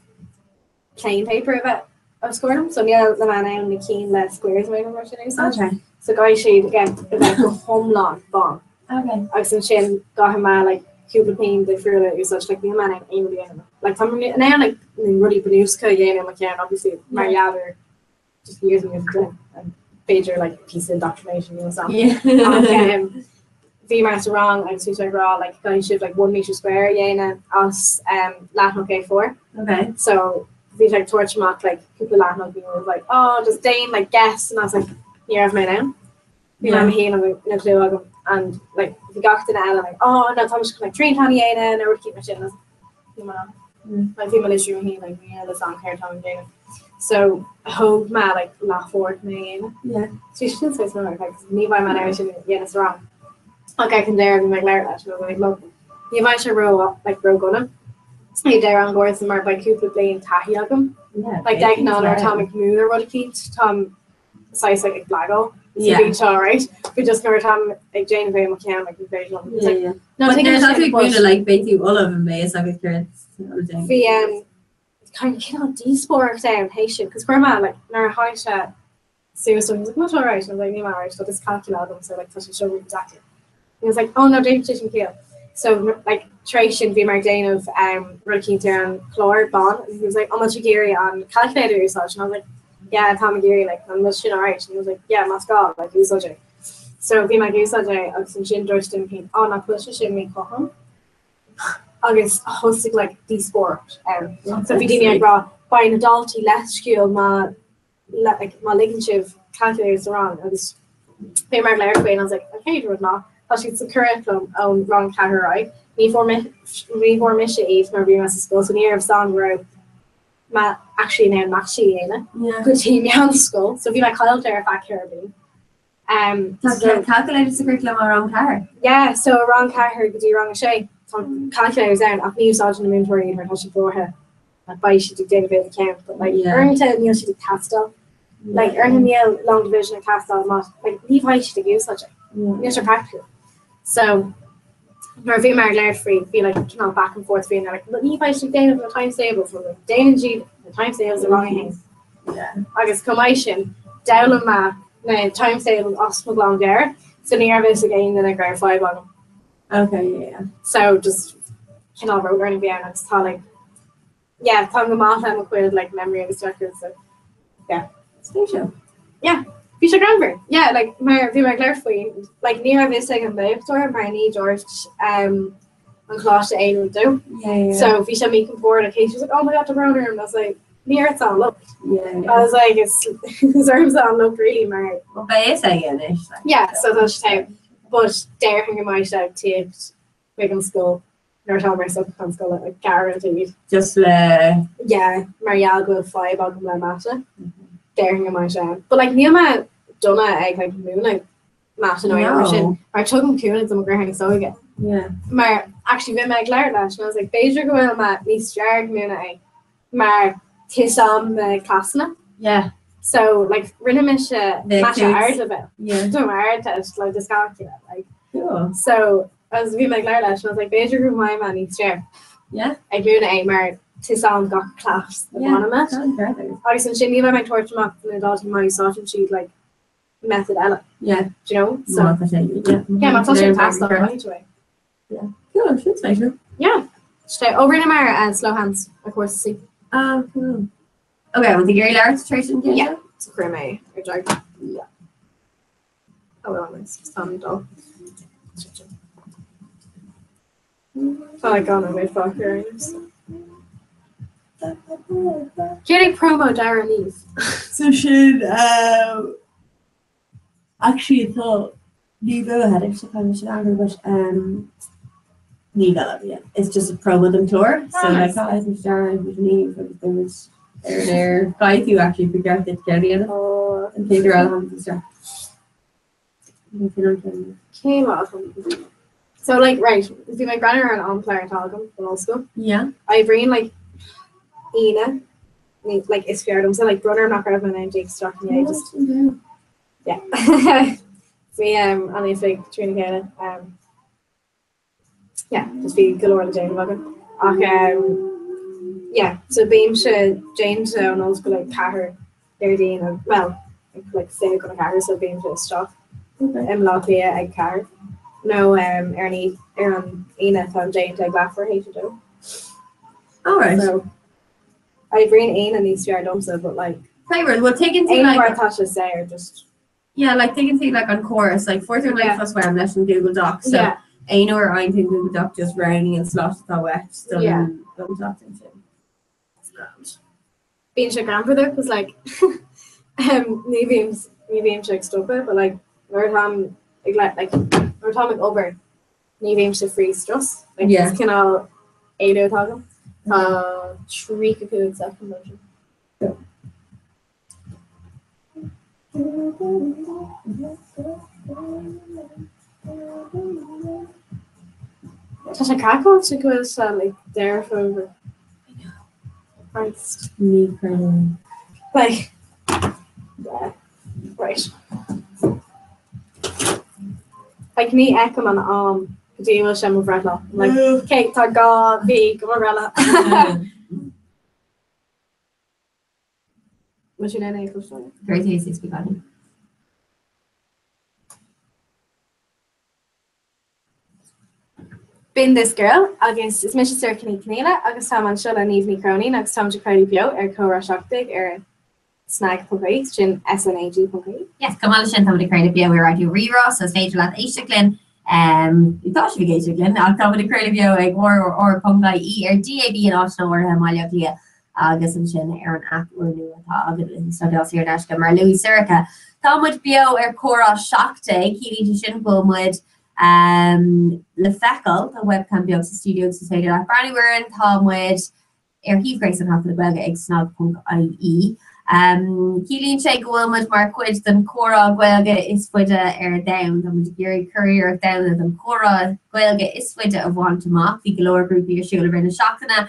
plain paper a bheith os comhair liom, so níl mé in ann na cinn le squares nó aon rud mar sin a úsáid. Okay. So caithfidh siad again a bheith go hiomlán bán. Okay. Agus ansin caithfidh mé like cúpla pinn difriúla a úsáid, like níl mé in ann aon rud a dhéanamh. Like tá mé in ann like na rudaí bunúsacha a dhéanamh i mo cheann obviously mar gheall ar just years and years of doing and b'fhéidir like piece of indoctrination you know so Yeah. Ach, um, bhí mé sa rang agus bhí sé ag rá like caithfidh sibh like one metre square a dhéanamh as um, leathanach A4 Okay. so bhí sé ag tabhairt amach like cúpla leathanach and he was like oh just déan like guess and I was like ní raibh mé in ann bhí mé féin no clue agam and like bhí gach duine eile like oh no tá mise chun like triantán a dhéanamh nó rud éicint mar sin and I was like, níl mé in ann. Like bhí mé literally mé féin like níl a fhios agam céard táim ag déanamh. So thóg mé like leathuair chun é a dhéanamh. Yeah. So bhí sin saghas mór like ní bheidh mé in ann sin a dhéanamh sa rang. Ach ag an deireadh bhí mé ag labhairt leis nó like look ní bheidh sé ró like ródhona ag deireadh an chúrsa mar beidh cúpla bliain taithí agam. Yeah. Like de ghnáth nuair atáim ag múineadh rud eicínt táim saghas like ag blagáil. So Yeah. bíonn sé alright. But just nuair atáim ag déanamh é i mo cheann like ní féidir liom. It's Yeah, like, yeah. no, But tuigim nuair atá sin, tú ag but múineadh like beidh tú ullamh and beidh a fhios agat céard atá déanamh. Bhí um, kind of cineál díospóireacht ann théis sin, cos chuir mé like nuair a tháinig sé suas dom, he was like, not alright, and I was like, níl mé alright, tá dyscalculia agam, so like tá sé seo really deacair. He was like, oh no, déanann sé sin ciall. So like tar éis sin bhí mé ag déanamh um, rud eicínt ar an chlár bán, and he was like, an bhfuil tú ag iarraidh an calculator a úsáid? And I was like, yeah, táim ag iarraidh, like, an bhfuil sin alright? And he was like, yeah, más gá, like, úsáid é. So bhí mé ag úsáid é agus ansin dúirt duine éicint, oh, nach bhfuil sé sin míchothrom? Agus thosaigh like díospóireacht ann. So bhí daoine ag rá, beidh na daltaí leisciúil má like má ligeann sibh calculator sa rang agus bhí mé ag labhairt faoi and I was like an chéad rud ná tá siad sa curriculum ón rang ceathair ar aghaidh ní fuair mé ní fuair mise iad mar bhí mé sa scoil so ní raibh a fhios agam go raibh mé actually in ann mata a dhéanamh Yeah. go dtí meánscoil so bhí mé caillte ar feadh ceithre bliain. Um, Tá so, calculator sa curriculum ó rang ceathair? yeah, so ó rang ceathair go dtí rang a sé tá calculators ann ach ní úsáideann na múinteoirí iad mar tá siad buartha like beidh siad ag déanamh é i gceann but like Yeah. uaireanta níl siad ag teastáil like uaireanta níl long division ag teastáil má like ní bheidh siad ag úsáid é Yeah. níl sé practical so Nuair a bhí mé ag labhairt faoi, bhí like cineál back and forth faoi and they're like, ní bheidh siad ag déanamh na times tables, I was like, déanann siad na times tables i rang a haon. Agus chomh maith sin, d'fhoghlaim mé na times tables as mo ghlanmheabhair, so ní raibh fhios ag aon duine go raibh fadhb agam. Okay, yeah, yeah. So just cineál rote learning a bhí ann agus tá like, yeah, tá go maith le mo chuid like memory agus stuff so yeah. Spéisiúil. Yeah, bhí sé greannmhar. Yeah, like mar bhí mé ag labhairt faoi, like ní raibh fhios ag an léachtóir mar ní dúirt um, an coláiste aon rud dó. Yeah, yeah. So bhí sé míchompordach. She was like, oh my god, tá brón orm. I was like, ní ortsa an locht. Yeah, yeah. I was like, is is ormsa an locht really mar Well, beidh fhios aige anois. like, yeah, so tá sé togha. But déarfainn go mbeidh sé ag tíocht chuig an scoil nuair atá mé ar socrúchán scoile, like guaranteed. Just le Yeah, mar gheall go bhfuil fadhb agam le mata. Déarfainn go mbeidh sé ann. But like níl mé dona ag like múineadh mata nó aon rud mar sin. No. Mar tugaim cúnamh do mo dheartháir níos óige. Yeah. Mar actually bhí mé ag labhairt leis and I was like b'fhéidir go bhfuil mé níos fearr ag múineadh é mar tá fhios a'm na cleasanna. Yeah. So like rinne mise The mata cute. ardleibhéil. Yeah. Do Ardteist like dyscalculia like Cool. so as bhí mé ag labhairt leis and I was like b'fhéidir go mbeidh mé níos fearr Yeah. ag múineadh é mar tá fhios a'm gach cleas a Yeah. bhaineann leis. Sounds great. Agus ansin ní bheidh mé ag tabhairt amach do na daltaí má úsáideann siad like method eile. Yeah. Do you know? So Má tá sé. Yeah. yeah, má tá sé ag teastáil right away. Yeah. Cool, sin spéisiúil. Yeah. Sé ó rinneamar uh, slow hands a course C. Ah, cool. Okay, bhfuil tú ag iarraidh labhairt tar éis an chéad Yeah. seo? So chuir mé ar drag. Yeah. Oh well, nice. Tá dul. Tá like gan mé fágtha ar aon nós. Céard é promo Dara Niamh? So sin um, actually tá ní bheadh headache kind sin agar but um, ní bheadh yeah. It's just a promo don chlár so Ah, like nice. tá Dara with Niamh agus there was ar ar caithfidh tú actually ba cheart duit ceann a dhéanamh. Oh, An chéad uair eile tháinig isteach. Ní fin an ceann. Cén lá atá So like right, bhí mé ag breathnú ar an amchlár atá agam don ollscoil. Yeah. Oibrím like Aoine ní like is fearr domsa like brón orm nach raibh mé in ann tíocht isteach inné just yeah. Bhí um, an oifig trína chéile um, yeah, just bhí go leor le déanamh agam. Ach um, yeah, so bímse déanta ón ollscoil ag 4 Déardaoin ag, well, ag like 3:40 so bímse isteach i mBaile Átha Cliath ag 4 nó um, ar an ar an Aoine táim déanta ag leathuair théis a dó. Alright. So oibríonn Aoine níos fearr domsa but like Favorite, well tuigeann tú aon like uair atá sé saor just Yeah, like tuigeann tú like an córas, like fuair tú an Yeah. ríomhphost uaim leis an Google Doc, so Yeah. aon uair a fhaigheann tú an Google Doc just roghnaigh an slot atá uait don Yeah. don tseachtain sin. It's grand. Bíonn sé greannmhar though, cos like um, ní bhím ní bhímse ag stopadh, but like nuair atáim ag le like nuair atáim ag obair ní bhímse faoi strus, like Yeah. is cineál éalú atá agam. Tá 35 soicind ansin. Yeah. Tá sé craiceáilte go bhfuil sé like Deireadh Fómhair. Christ. Ní chreidim. Like, yeah, right. Like ní fheicim an am go dtí go bhfuil sé mo bhreithlá. Like, okay, tá 2 mhí go mo bhreithlá. Bhfuil sin in é cloisteáil? Great taste is begun. B'in This Girl agus is mise Sorcha Ní Chonghaile agus táim anseo le Niamh Ní Chróinín agus táimid ag craoladh beo ar Comhrá 17 ar snag.ie, sin SNAG.ie. Yes, chomh maith leis sin táimid ag craoladh beo ar Raidió Rí-Rá so is féidir leat éisteacht linn Tá sibh ag éisteacht linn ach táimid ag craoladh beo ag rrr.ie ar DAB in áiteanna áirithe i mBaile Átha Cliath agus ansin ar an aip úrnua atá agat le húsáid saor in aisce mar a luaigh Sorcha. Tá muid beo ar Comhrá 17, ciallaíonn sé sin go bhfuil muid le feiceáil, tá webcam beag sa stiúideo agus is féidir leat breathnú orainn, tá muid ar shuíomh gréasáin Sheachtain na Gaeilge ag snag.ie. Ciallaíonn sé go bhfuil muid mar chuid den chomhrá Gaeilge is faide ar domhan. Tá muid ag iarraidh curiarracht domhanda don chomhrá Gaeilge is faide a bhaint amach. Bhí go leor grúpaí ar siúl i rith na seachtaine.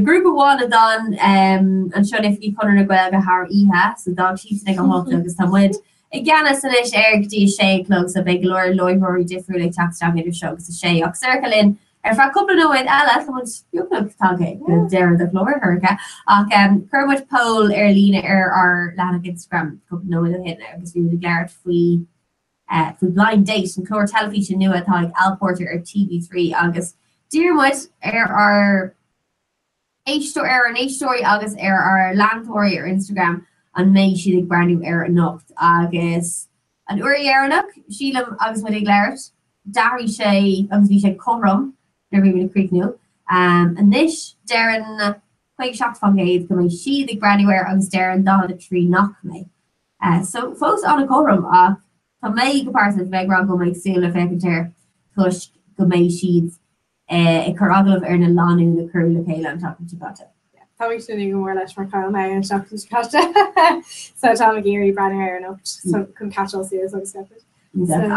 Grúpa amháin a d'fhan anseo in oifigí Chonradh na Gaeilge thar oíche, so d'fhág siadsan ag a hocht agus tá muid. i gceannas anois air go dtí a sé a chlog so beidh go leor láithreoirí difriúla ag teacht isteach idir seo agus a sé. Ach Sorcha linn ar feadh cúpla nóiméad eile, tá muid beagnach tagtha go deireadh do chlár, Shorcha, ach chuir muid poll ar líne ar ár leathanach Instagram cúpla nóiméad ó shin agus bhí muid ag labhairt faoi faoi Blind Date, an clár teilifíse nua atá ag Al Porter ar TV3 agus d'iarr muid ar ár éisteoir, ar ár n-éisteoirí agus ar ár leantóirí ar Instagram an mbeidh siad ag breathnú air anocht agus an uair dheireanach, sílim, agus muid ag labhairt, d'athraigh sé agus bhí sé cothrom nuair a bhí muid ag críochnú. Anois deireann 57% go mbeidh siad ag breathnú air agus deireann 43 nach mbeidh. So fós an-chothrom ach tá mé go pearsanta, bheith ag rá go bhfuil mé ag súil le féachaint air toisc go mbeidh siad ag cur agallamh ar na lánúin a cuireadh le chéile an tseachtain seo caite. Tá mé ag tnúth go mór leis mar chaill mé an tseachtain seo caite so táim ag iarraidh breathnú air anocht so chun catcháil suas agus stuff.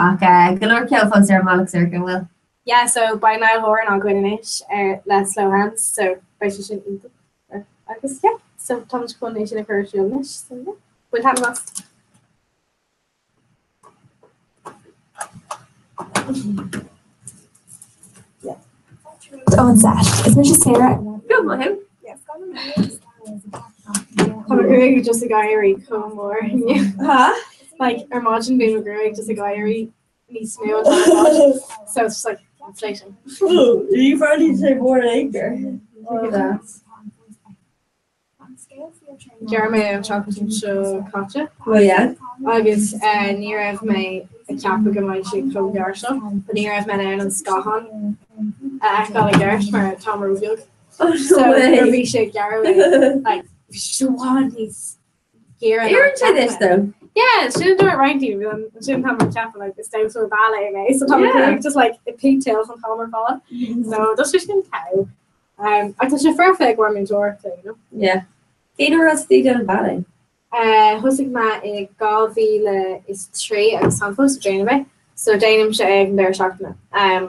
Ach go leor ceoil fós ar an mbealach Sorcha, an bhfuil? Yeah, so beidh Niall Horan againn anois ar le Slow Hands so beidh sé sin iontach. Agus yeah, so táimid chun é sin a chur ar siúl anois so yeah, bain taitneamh as. Ón seit. Is mise Sarah. Go maith thú. Tá mo ghruaig just ag éirí chomh mór inniu. Ha? Like ar maidin bhí mo ghruaig just ag éirí níos mó an t-am ar fad. So it's just like inflation. You probably say more later. Look at that. Ghearr mé an tseachtain seo caite. Well yeah. Agus ní raibh mé ag ceapadh go mbeidh sé chomh gearr seo, but ní raibh mé in ann an scáthán a fheiceáil i gceart mar táim róbheag. Oh no So way. nuair a bhí sé ag gearradh like bhí sé i bhfad níos géire ná Oireann sé duit though. Yeah, sin a dúirt roinnt daoine, bhí an sin tá mé ag ceapadh like is damhsóir ballet mé, so tá mo Yeah. ghruaig just like i pigtails an t-am ar fad. So tá sé sin togha. Um, ach tá sé foirfe i gcomhair múinteoireachta, you know. Yeah. Cén uair a thosaigh tú ag déanamh ballet? Uh, thosaigh mé i 2003 agus táim fós ag déanamh é, so déanaimse é ag an deireadh seachtaine. Um,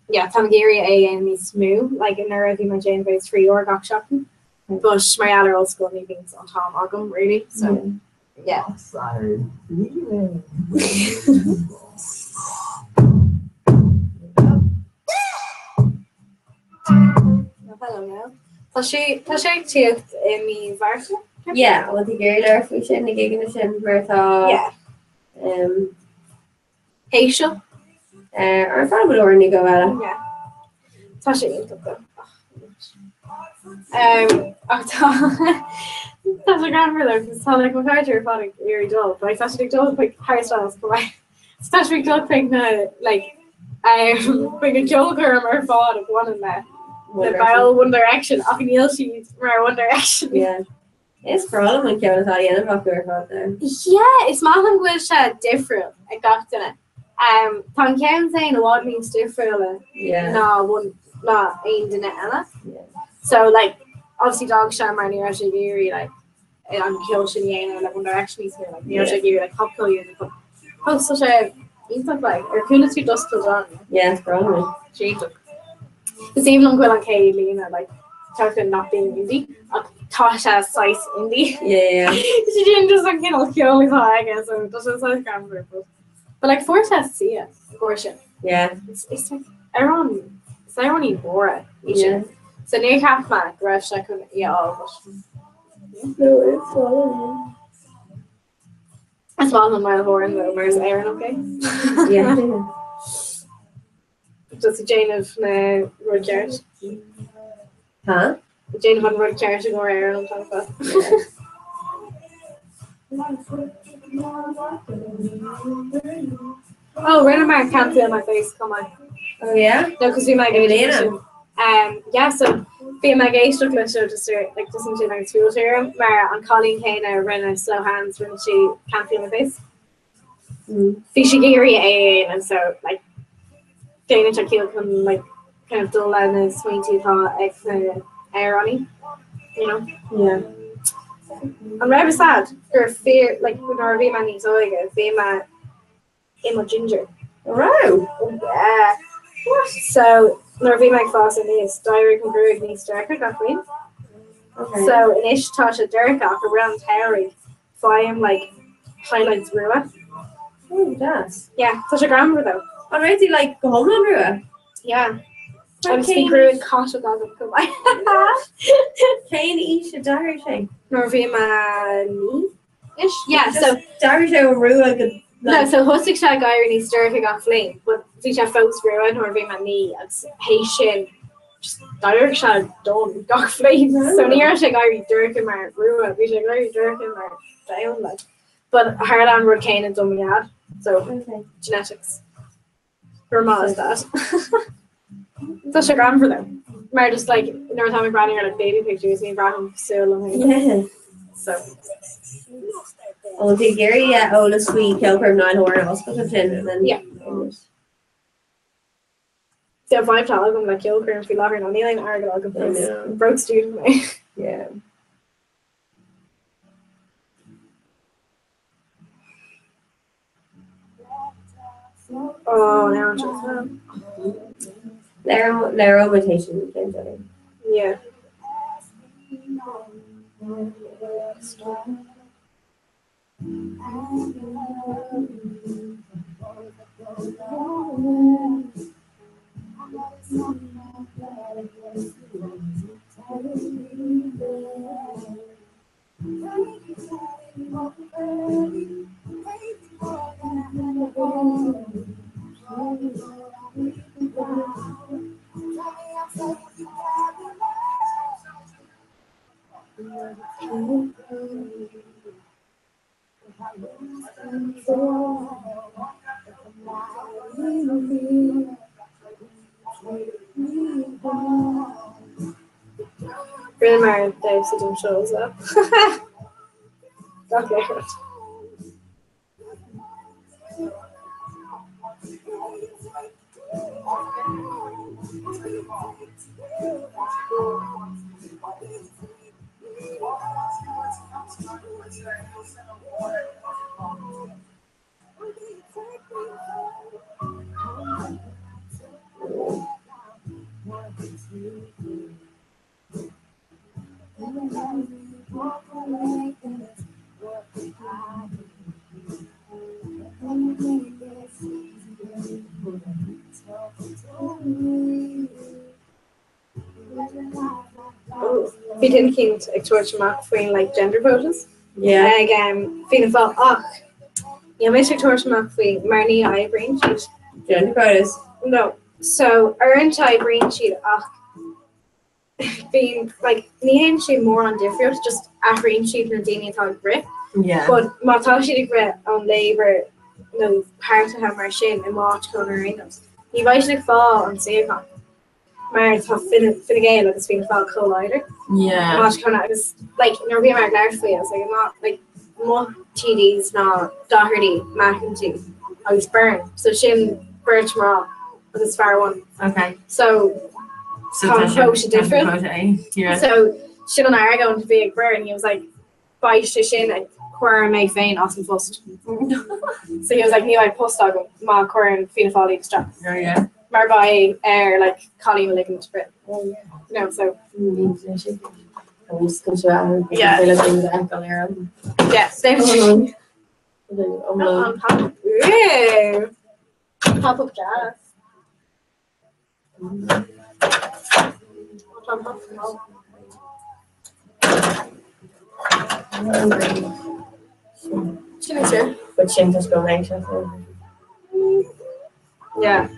yeah, táim ag iarraidh é a dhéanamh níos mó, like anuraidh bhí mé ag déanamh é 3 uair gach seachtain, but mar gheall ar ollscoil ní bhíonn an t-am agam really, so yeah. Tá sé tá sé ag tíocht i mí Mhárta? Yeah, bhfuil tú ag iarraidh labhairt faoi sin, na gigeanna sin, mar atá Yeah. um, Théis seo? ar feadh go leor nó go eile. Yeah. Tá sé iontach though. Um, ach tá tá sé greannmhar though, 'cause tá like mo chairde ar fad ag iarraidh dul, but like tá siad ag dul chuig Harry Styles chomh maith. So tá siad ag dul chuig na like um, chuig na ceolchoirm ar fad a bhaineann le le baill One Direction ach níl siad mar One Direction. Yeah. Is breá liom an ceol atá á dhéanamh acu ar fad though. Yeah, is maith liom go bhfuil sé difriúil ag gach duine. Um, tá an ceann Zayn i bhfad níos difriúla Yeah. ná one ná aon duine eile. Yeah. So like obviously d'fhág sé mar ní raibh sé ag iarraidh like an ceol sin a dhéanamh le One Direction níos mó like ní raibh sé ag iarraidh like popcheol a dhéanamh but fós tá sé iontach like ar chuala tú Dusk Till Dawn? Yeah, is breá liom. Sé iontach. Is aoibhinn liom go bhfuil an chéad líne like talking not being indie ach tá sé saghas indie. Yeah, yeah. Sé sin just an cineál ceoil atá aige so tá sé saghas greannmhar but but like fuair sé Sia i gcomhair sin. Yeah. It's, it's like amhrán is amhránaí mór é Yeah. sin. So níor cheap mé go raibh sé chun í a fháil but No, it's fine. Is maith liom Niall Horan though mar is Éireannach é. Yeah. Just ag déanamh na rud ceart. Huh? Ag déanamh an rud ceart i gcomhair Éireann an t-am ar fad. Oh, rinne mé Can't Feel My Face chomh maith. Oh yeah? No, cos bhí mé ag Ag léine? Um, yeah, so bhí mé ag éisteacht leis seo just ar, like, just ansin agus bhuail sé orm mar an cailín céanna a rinne Slow Hands rinne sí Can't Feel My Face. Bhí sí ag iarraidh é a dhéanamh so like déanann sé ciall chun like kind of dul le na smaointe atá ag na amhránaí, you know? Yeah. An raibh fhios a'd gur fíor like nuair a bhí mé níos óige bhí mé i mo ginger. An raibh? Oh yeah. What? So nuair a bhí mé ag fás aníos d'éirigh mo ghruaig níos dorcha gach bliain. Okay. So anois tá sé dorcha ach i rith an tsamhraidh faighim like highlights rua. Oh, deas. Yeah, tá sé greannmhar though. An raibh tú like go hiomlán rua? Yeah. Agus bhí gruaig caiseach agam chomh maith. Cén aois a d'athraigh sé? Nuair a bhí mé 9-ish? Yeah, so. D'athraigh sé ó rua go. No, so thosaigh sé ag éirí níos dorcha gach bhliain, but bhí sé fós rua nuair a bhí mé 9 agus théis sin just d'éirigh sé donn gach bhliain. So ní raibh sé ag éirí dorcha mar rua, bhí sé ag éirí dorcha mar donn like. But tharla an rud céanna do mo dhaid, so genetics. Go raibh maith as that. Tá sé greannmhar though. Mar just like nuair atá mé ag breathnú ar like baby pictures ní bhraithim cosúil liom féin. Yeah. So. Ó bhí ag iarraidh eolas faoi ceolchoirm Niall Horan oscailte ansin and then Yeah. So vibe tá agam le ceolchoirm faoi láthair ná níl aon airgead agam I know. Broke student mé. Yeah. Oh, now I'm just Léireoidh muid é sin den deireadh. Yeah. Rinne mar damhsa don seó as well. Gach léitheoir. Bhí duine eicínt ag tabhairt amach faoin like gender quotas Yeah. ag um, Fianna Fáil ach níl mise ag tabhairt amach faoi mar ní oibríonn siad. Gender quotas. No. So uaireanta oibríonn siad ach bíonn like ní dhéanann siad mórán difríocht just athraíonn siad na daoine atá ag rith. Yeah. But má tá siad ag rith ón Labour nó páirtithe mar sin i m'áit chónaithe ar aon nós, ní bheidh siad ag fáil an suíochán. Mar tá Fine Fine Gael agus Fianna Fáil chomh láidir. Yeah. M'áit chónaithe agus like nuair a bhí mé ag labhairt faoi I was like I'm not like mo TDs ná Doherty, McEntee agus Byrne. So sin beirt mná agus fear amháin. Okay. So So Tá tá an sé- quota tá an difriúil. quota é. Yeah. So sin an argóint a bhí ag Byrne, he was like beidh sé sin ag cur mé féin as an phost. So he was like ní bheidh post agam má chuireann Fianna Fáil iad isteach. Oh yeah. Mar beidh ar like Colleen Mulligan to rith. Oh yeah. No, so Agus go sé Yeah. ar yeah, same an on pop. Ooh. Pop up jazz. Pop up Sin is here. But sin just go mé se. Yeah.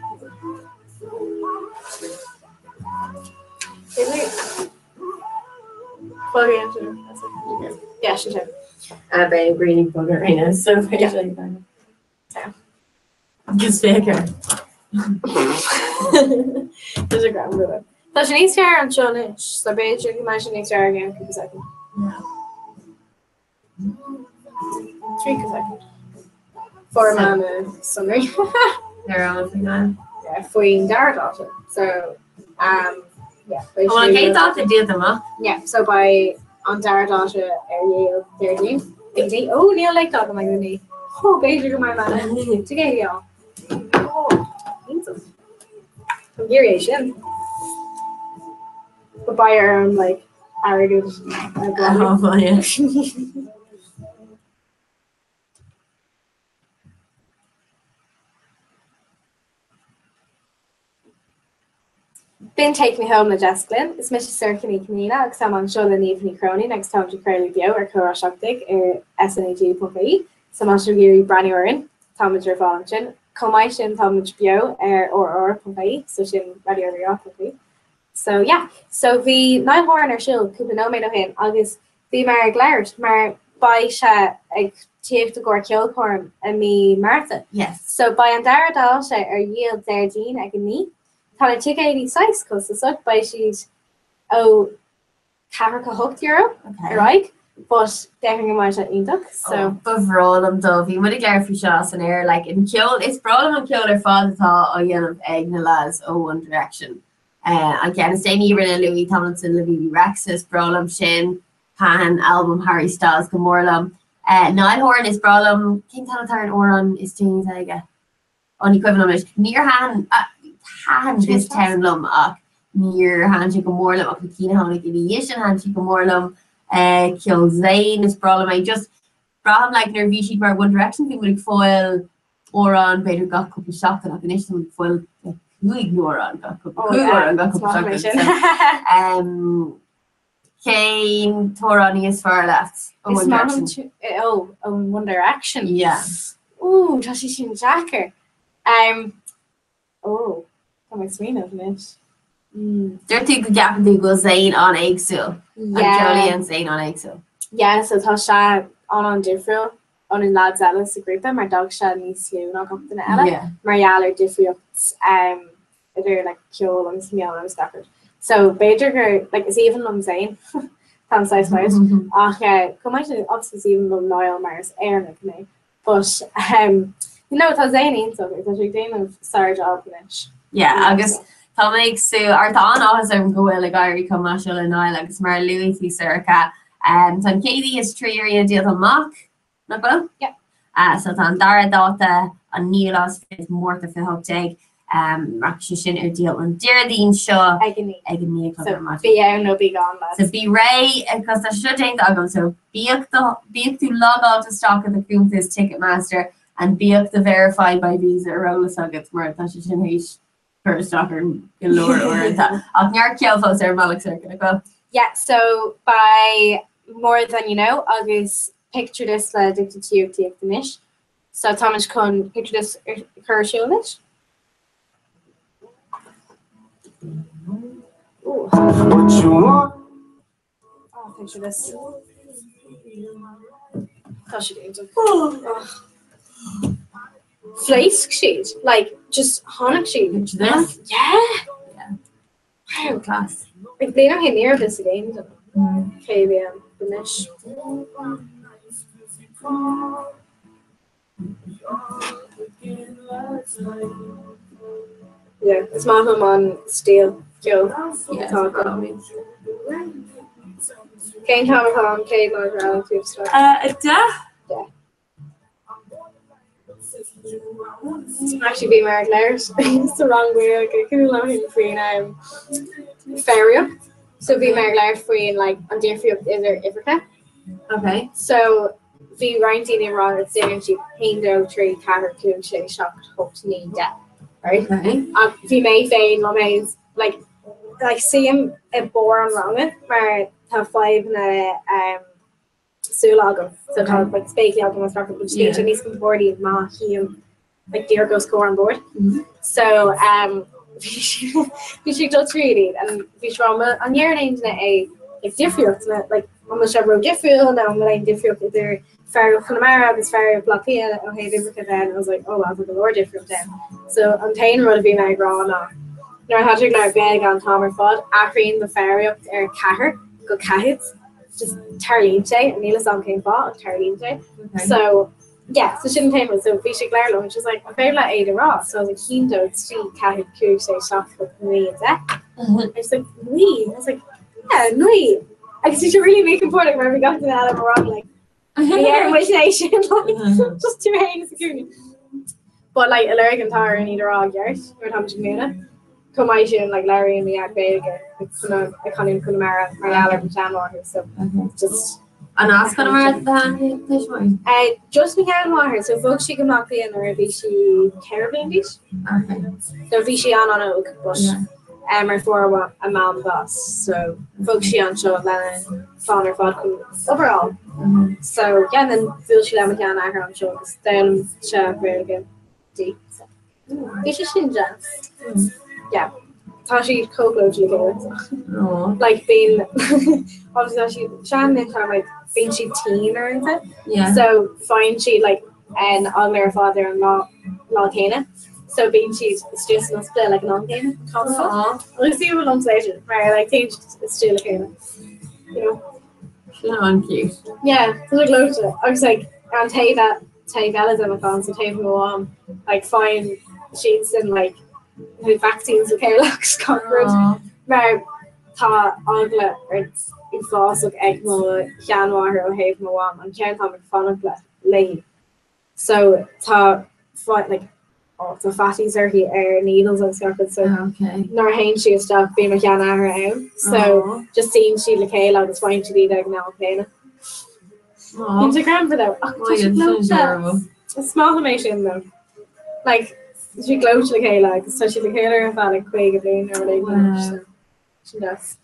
Is it? Plug it into that's it. Yeah, she did. A bheith green bugger réine so Yeah. yeah. Agus féidir. There's a grand river. Tá sé níos fearr anseo anois, so b'fhéidir go mbeidh sé níos fearr again cúpla soicind. 30 soicind. Fuair mé na sonraí. Ar an faoin an. Yeah, faoin dara dáta. So, um, yeah. beidh An sé- chéad dáta déanta amach? Yeah, so beidh an dara dáta ar Yale Déardaoin. Déardaoin? Ó, níl léacht agam ag a 9. Ó, b'fhéidir go mbeidh mé Tuige é á. Ó, iontach. Tá mé ag iarraidh é sin. But beidh orm like airgead a bhailiú. Oh, yeah. B'in Take Me Home le Jess Glynne. Is mise Sorcha Ní Chonaola agus táim anseo le Niamh Ní Chróinín agus táimid ag craoladh beo ar Comhrá 17 ar SNAG.ie. So má tá sibh ag iarraidh breathnú orainn, táimid ar fáil ansin. Chomh maith sin táimid beo ar rr.ie, so sin Raidió Rí-Rá.ie. So yeah, so bhí Niall Horan ar siúl cúpla nóiméad ó shin agus Bhí mé ag labhairt mar beidh sé ag tíocht i gcomhair ceolchoirm i mí Márta. Yes. So beidh an dara dáta ar dhíol Déardaoin ag 9. Tá na ticéidí saghas costasach, beidh siad ó €48 ar aghaidh, but déarfainn go mbeidh sé iontach. So. Oh, ba bhreá liom dul. Bhí muid ag labhairt faoi seo as an air, like an ceol, is breá liom an ceol ar fad atá á dhéanamh ag na lads ó One Direction. An ceann is déanaí a rinne Louis Tomlinson le Bebe Rexha, is breá liom sin. Thaitin albam Harry Styles go mór liom. Niall Horan, is breá liom, cén t-ainm atá ar an amhrán is déanaí atá aige? Ó, ní cuimhin liom anois. Níor thaitin, thaitin This Town liom ach níor thaitin sé go mór liom ach na cinn a tháinig ina dhiaidh sin thaitin siad go mór liom. Ceol Zayn, is breá liom é. Just, braithim like nuair a bhí siad mar One Direction bhí muid ag fáil amhrán b'fhéidir gach cúpla seachtain ach anois tá muid ag fáil cúig amhrán gach cúpla cúig amhrán gach cúpla seachtain. So, cén t-amhránaí is fearr leat ó One Direction? Ó, ó One Direction? Yeah. Ooh, tá sé sin deacair. Um, Ó, tá mé ag smaoineamh anois. Mm. Dúirt tú go gceapann tú go bhfuil Zayn an-éagsúil. An ceol a dhéanann Zayn an-éagsúil. Yeah, so tá sé an-an-difriúil ó na lads eile sa ghrúpa mar d'fhág sé níos lú ná gach duine eile mar gheall ar difríocht um, idir like, ceol agus meon agus gach rud. So b'fhéidir gur like, is aoibhinn liom Zayn tá an saghas mm-hmm. ach uh, chomh maith sin obviously is aoibhinn liom Niall mar is Éireannach mé. But um, you know, tá Zayn iontach, tá sé ag déanamh sár-job anois. Yeah, agus tá mé ag súil, ar tá an-áthas orm go bhfuil ag éirí chomh maith seo le Niall agus mar a luaigh tú Sorcha, um, tá an chéad oíche is trí oíche díolta amach, nach bhfuil? Yeah. Uh, so tá an dara dáta an naoú lá is fiche Márta 2018, um, rachaidh sé sin ar díol an Déardaoin seo Ag a naoi. ag a naoi a chlog So ar maidin. bí ann nó bí gann lads. So bí réidh because tá seo déanta agam so bíodh do bíodh tú logáilte isteach i do chuntas Ticketmaster and bíodh do Verified by Visa ar eolas agat mar tá sé sin théis cur isteach orm go leor uaireanta. Ach neart ceoil fós ar an mbealach Sorcha, nach bhfuil? Yeah, so beidh More Than You Know agus Picture This le Addicted to You ag tíocht anois. So táimid chun Picture This a chur ar siúl anois. What you want? Oh, Picture This. Tá siad iontach. Oh. Phléasc siad, like, just tháinig siad. Picture This? Yeah! Yeah. Wow. Class. Like, bliain ó shin ní raibh fhios ag aon duine cé a bhí ann anois. Yeah, is maith liom an stíl ceoil atá acu. Cén t-am atá an chéad lá eile tú Uh, 10? Yeah. Actually bhí mé ag labhairt sa rang Gaeilge cúpla lá ó shin faoin um, foghraíocht. So bhí mé ag labhairt faoin like, an difríocht idir uimhreacha. Okay. So bhí roinnt daoine ag rá go ndeireann siad 1, 2, 3, 4, 5, 6, 7, 8, 9, 10. Right? Okay. Ach bhí mé féin liom féin like, like, suím i barr an ranga mar tá fadhbanna um, súile agam so tá like spéaclaí agam agus gach rud but bíonn sé níos compordaí má shuím like díreach os comhair an bord. So um bhí sé bhí sé ag dul tríd iad and bhí sé rá an ndeireann aon duine é like difríocht like an bhfuil sé ró-difriúil nó an bhfuil aon difríocht idir foghraíocht Chonamara agus foghraíocht Bhaile Átha Cliath ó thaobh uimhreacha de and I was like oh well tá go leor difríocht ann. So an t-aon rud a bhí mé ag rá ná nuair atá tú ag labhairt Gaeilge an t-am ar fad athraíonn do foghraíocht ar ceathair go ceathair. just tarlaíonn sé, níl fhios agam cén fáth ach tarlaíonn sé. So yeah, so sin an t-aon rud. So bhí sé ag labhairt liom and she was like, an féidir leat iad a rá? So I was like, haon, dó, trí, ceathair, cúig, sé, seacht, ocht, naoi, deich. And she's like, naoi? I was like, yeah, naoi. Agus bhí sé really míchompordach mar bhí gach duine eile mo rang like, ní deireann muid é sin like, just tú féin sa chúinne. But like i Lurgan tá orainn iad a rá i gceart nuair atá muid ag múineadh. Chomh maith sin like labhraíonn mo dhaid Gaeilge like ag canúint Chonamara mar gheall ar mo sheanmháthair so just An as Conamara do sheantuismitheoirí? Eh just mo sheanmháthair so bhog sí go Bleá Cliath nuair a bhí sí 4 bliain d'aois. Okay. So bhí sí an-an-óg but Yeah. Mar fuair a mam bás so bhog sí anseo lena clann ar fad chun obair a fháil. So yeah and then bhuail sí le mo sheanathair anseo agus d'fhoghlaim sé Gaeilge di. So bhí sé sin deas. Yeah. Tá siad chomh gleoite le chéile. Like bíonn obviously tá siad sean anois tá like bíonn siad tinn uaireanta. Yeah. So faigheann siad like an eagla ar fad ar an lá lá céanna. So bíonn siad istigh san ospidéal ag an am céanna. Agus is aoibhinn liom é mar like téann siad istigh le chéile. You know? Sin an-cute. Yeah, tá sé gleoite. Agus like an taobh taobh eile de mo chlann so taobh mo mham like faigheann siadsan like na vaccines le chéile agus gach rud mar tá eagla uafásach ag mo sheanmháthair ó thaobh mo mham an ceann táim ag fanacht le léi. So tá like oh, tá faitíos uirthi ar needles agus gach rud so Okay. nuair a théann sí isteach bíonn mo sheanathair ann so Aw. just suíonn siad le chéile agus faigheann siad iad ag an am céanna. Bíonn sé greannmhar though. Ach tá sé gleoite. Is maith liom é sin though. Like tá siad gleoite le chéile agus tá siad le chéile ar feadh like 50 bliain nó rud éigin Wow. so sin deas.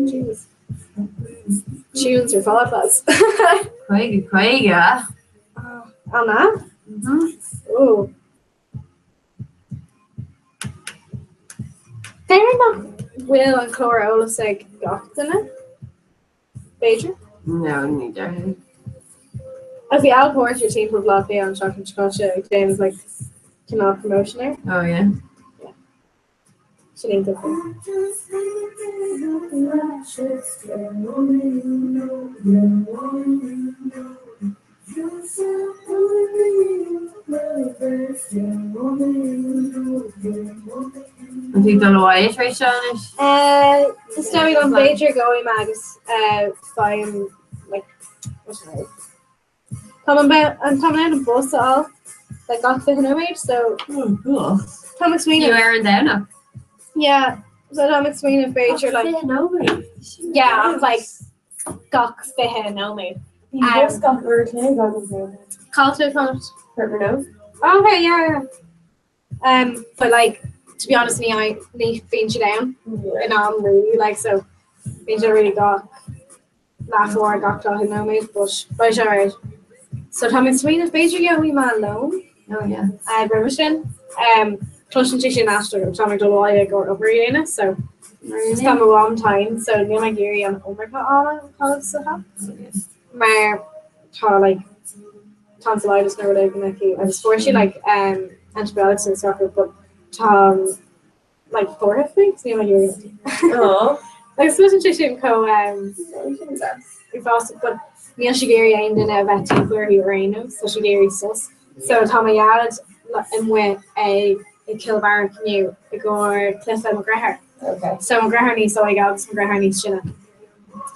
Jesus. Tunes ar fad lads. 50 50. An ea? Ó. Déarfainn nach bhfuil an clár ar eolas ag gach duine. B'fhéidir? No, ní déarfainn. Ach bhí Al Porter timpeall Bhaile Átha Cliath an tseachtain seo caite ag déanamh like cineál promotion air. Oh yeah. Yeah. Sin iontach. An tú ag dul abhaile tar éis seo anois? Is dóigh liom b'fhéidir gabhfaidh mé agus faighim like Tá an an tá mé in ann an bus a fháil like gach 20 nóiméad so Oh, cool. Tá mé ag smaoineamh. Ar an Domhnach? Yeah, so tá mé ag smaoineamh b'fhéidir like 20 nóiméad? Yeah, ach like gach 20 nóiméad. Bhí bus gach uair a chloig agam féin. Cá bhfuil tú ag fanacht? Port Renault. Oh, okay, yeah, yeah. Um, but like, to be honest, ní ní bíonn siad ann in am really, like, so bíonn siad really gach leathuair gach 40 nóiméad, but beidh sé alright. So tá mé ag smaoineamh b'fhéidir gheobhaidh mé lón Oh yeah. roimhe sin. Um, cloiseann sé sin aisteach tá mé ag dul abhaile i gcomhair obair a dhéanamh, so tá mo mham tinn, so níl mé ag iarraidh an iomarca ama a chaitheamh sa theach. Mar tá like tonsillitis nó rud éigin aici agus fuair sí like um, antibiotics agus gach rud, but tá like buartha faoi, so níl mé ag iarraidh. Oh. Agus cloiseann sé sin chomh um, uafásach, but níl sí ag iarraidh aon duine a bheith timpeall uirthi ar aon nós, tá sí ag iarraidh sos. So tá mo dhaid amuigh ag i Cill Barrach inniu i gcomhair cluiche mo dheartháir. Okay. So mo dheartháir níos óige agus mo dheartháir níos sine.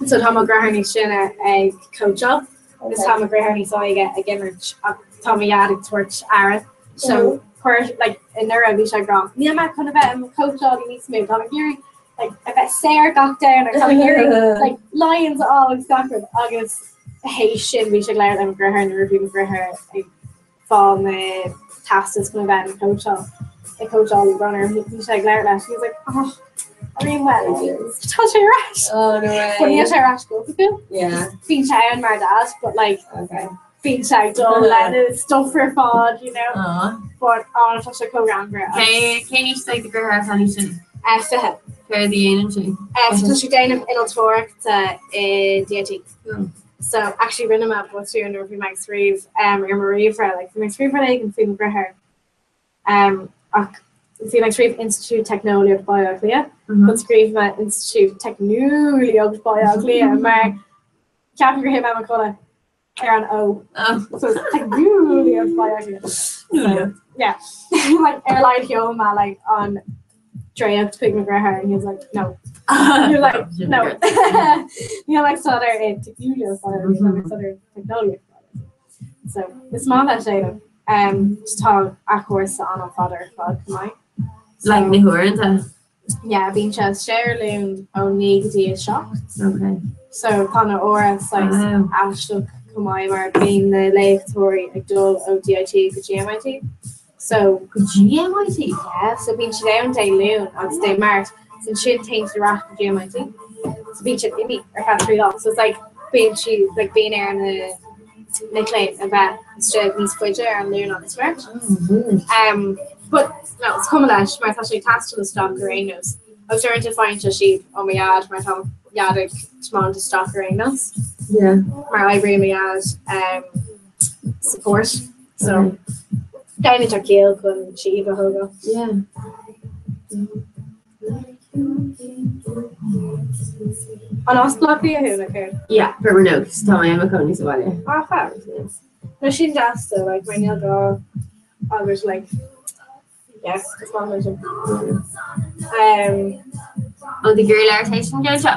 So tá mo dheartháir níos sine ag cóitseáil agus tá mo dheartháir níos óige ag imirt ach tá mo dhaid ag tabhairt aire. So chuir like anuraidh bhí sé ag rá níl mé chun a bheith i mo chóitseálaí níos mó, tá mé ag iarraidh like a bheith saor gach Domhnach, tá mé ag iarraidh like Lions a fháil agus gach rud agus théis sin bhí sé ag labhairt le mo dheartháir nuair a bhí mo dheartháir ag fáil na teastas chun a bheith ina cóitseáil ag cóitseáil runner bhí sé ag labhairt leis he was like oh I mean well tá sé ar ais Oh no way. But níl sé ar ais go oifigiúil. Yeah. Bíonn sé ann mar dad but like Okay. bíonn sé ag dul lena stuff ar fad you know Aw. but oh tá sé chomh greannmhar Cé cén aois atá do dheartháir atá níos sine? 20. Céard a dhéanann sé? So tá sé ag déanamh innealtóireachta i DIT. Oh. So actually rinne mé botún nuair a bhí mé ag scríobh um, ar mo ríomhaire, like, bhí mé ag scríobh rud éigin faoi mo dheartháir. Um, ach bhí mé ag scríobh Institiúid Teicneolaíocht Baile Átha Cliath, Mm -hmm. but scríobh mé Institiúid Teicneolaíocht Baile Átha Cliath mar ceapaim gur thit mé i mo chodladh ar an O. Oh. So it's Teicneolaíocht Baile Átha Cliath. So, yeah. like, ar a laghad sheol mé like, an dréacht chuig mo dheartháir and he was like, no. You're like, no. Níl mé ag staidéar i Teicneolaíocht Baile Átha Cliath, níl mé ag staidéar Teicneolaíocht Baile Átha Cliath. So, is maith leis é though. Um, tá a chúrsa an-fhada ar fad chomh maith. So, Like na huaireanta. yeah, bíonn sé istigh ar Luan ó 9 go dtí 7. Okay. So tá na uaire saghas Wow. aisteach chomh maith mar bíonn na léachtóirí ag dul ó DIT go GMIT. So Go dtí MIT? Yeah, so bíonn siad ann Dé Luain agus Dé Máirt, so ansin téann siad ar ais go dtí MIT. So bíonn siad imithe ar feadh 3 lá. So it's like bíonn siad like bíonn ar na mic léinn a bheith istigh níos faide ar an Luan agus Máirt. Um, but no, is cuma leis mar tá sé ag taisteal isteach ar aon nós. Agus uaireanta faigheann sé síob ó mo dhaid mar tá mo dhaid ag tiomáint isteach ar aon nós. Yeah. Mar oibríonn mo dhaid um, support. So déanann sé ciall chun síob a thógáil. Yeah. An as Baile Átha Cliath thú nó céard? Yeah, for no, tá mé i mo chónaí sa bhaile. Ah, fab. No sin deas though, like mar níl gá agus like yeah, is maith liom sin. Um, An tú ag iarraidh labhairt théis an gceann seo?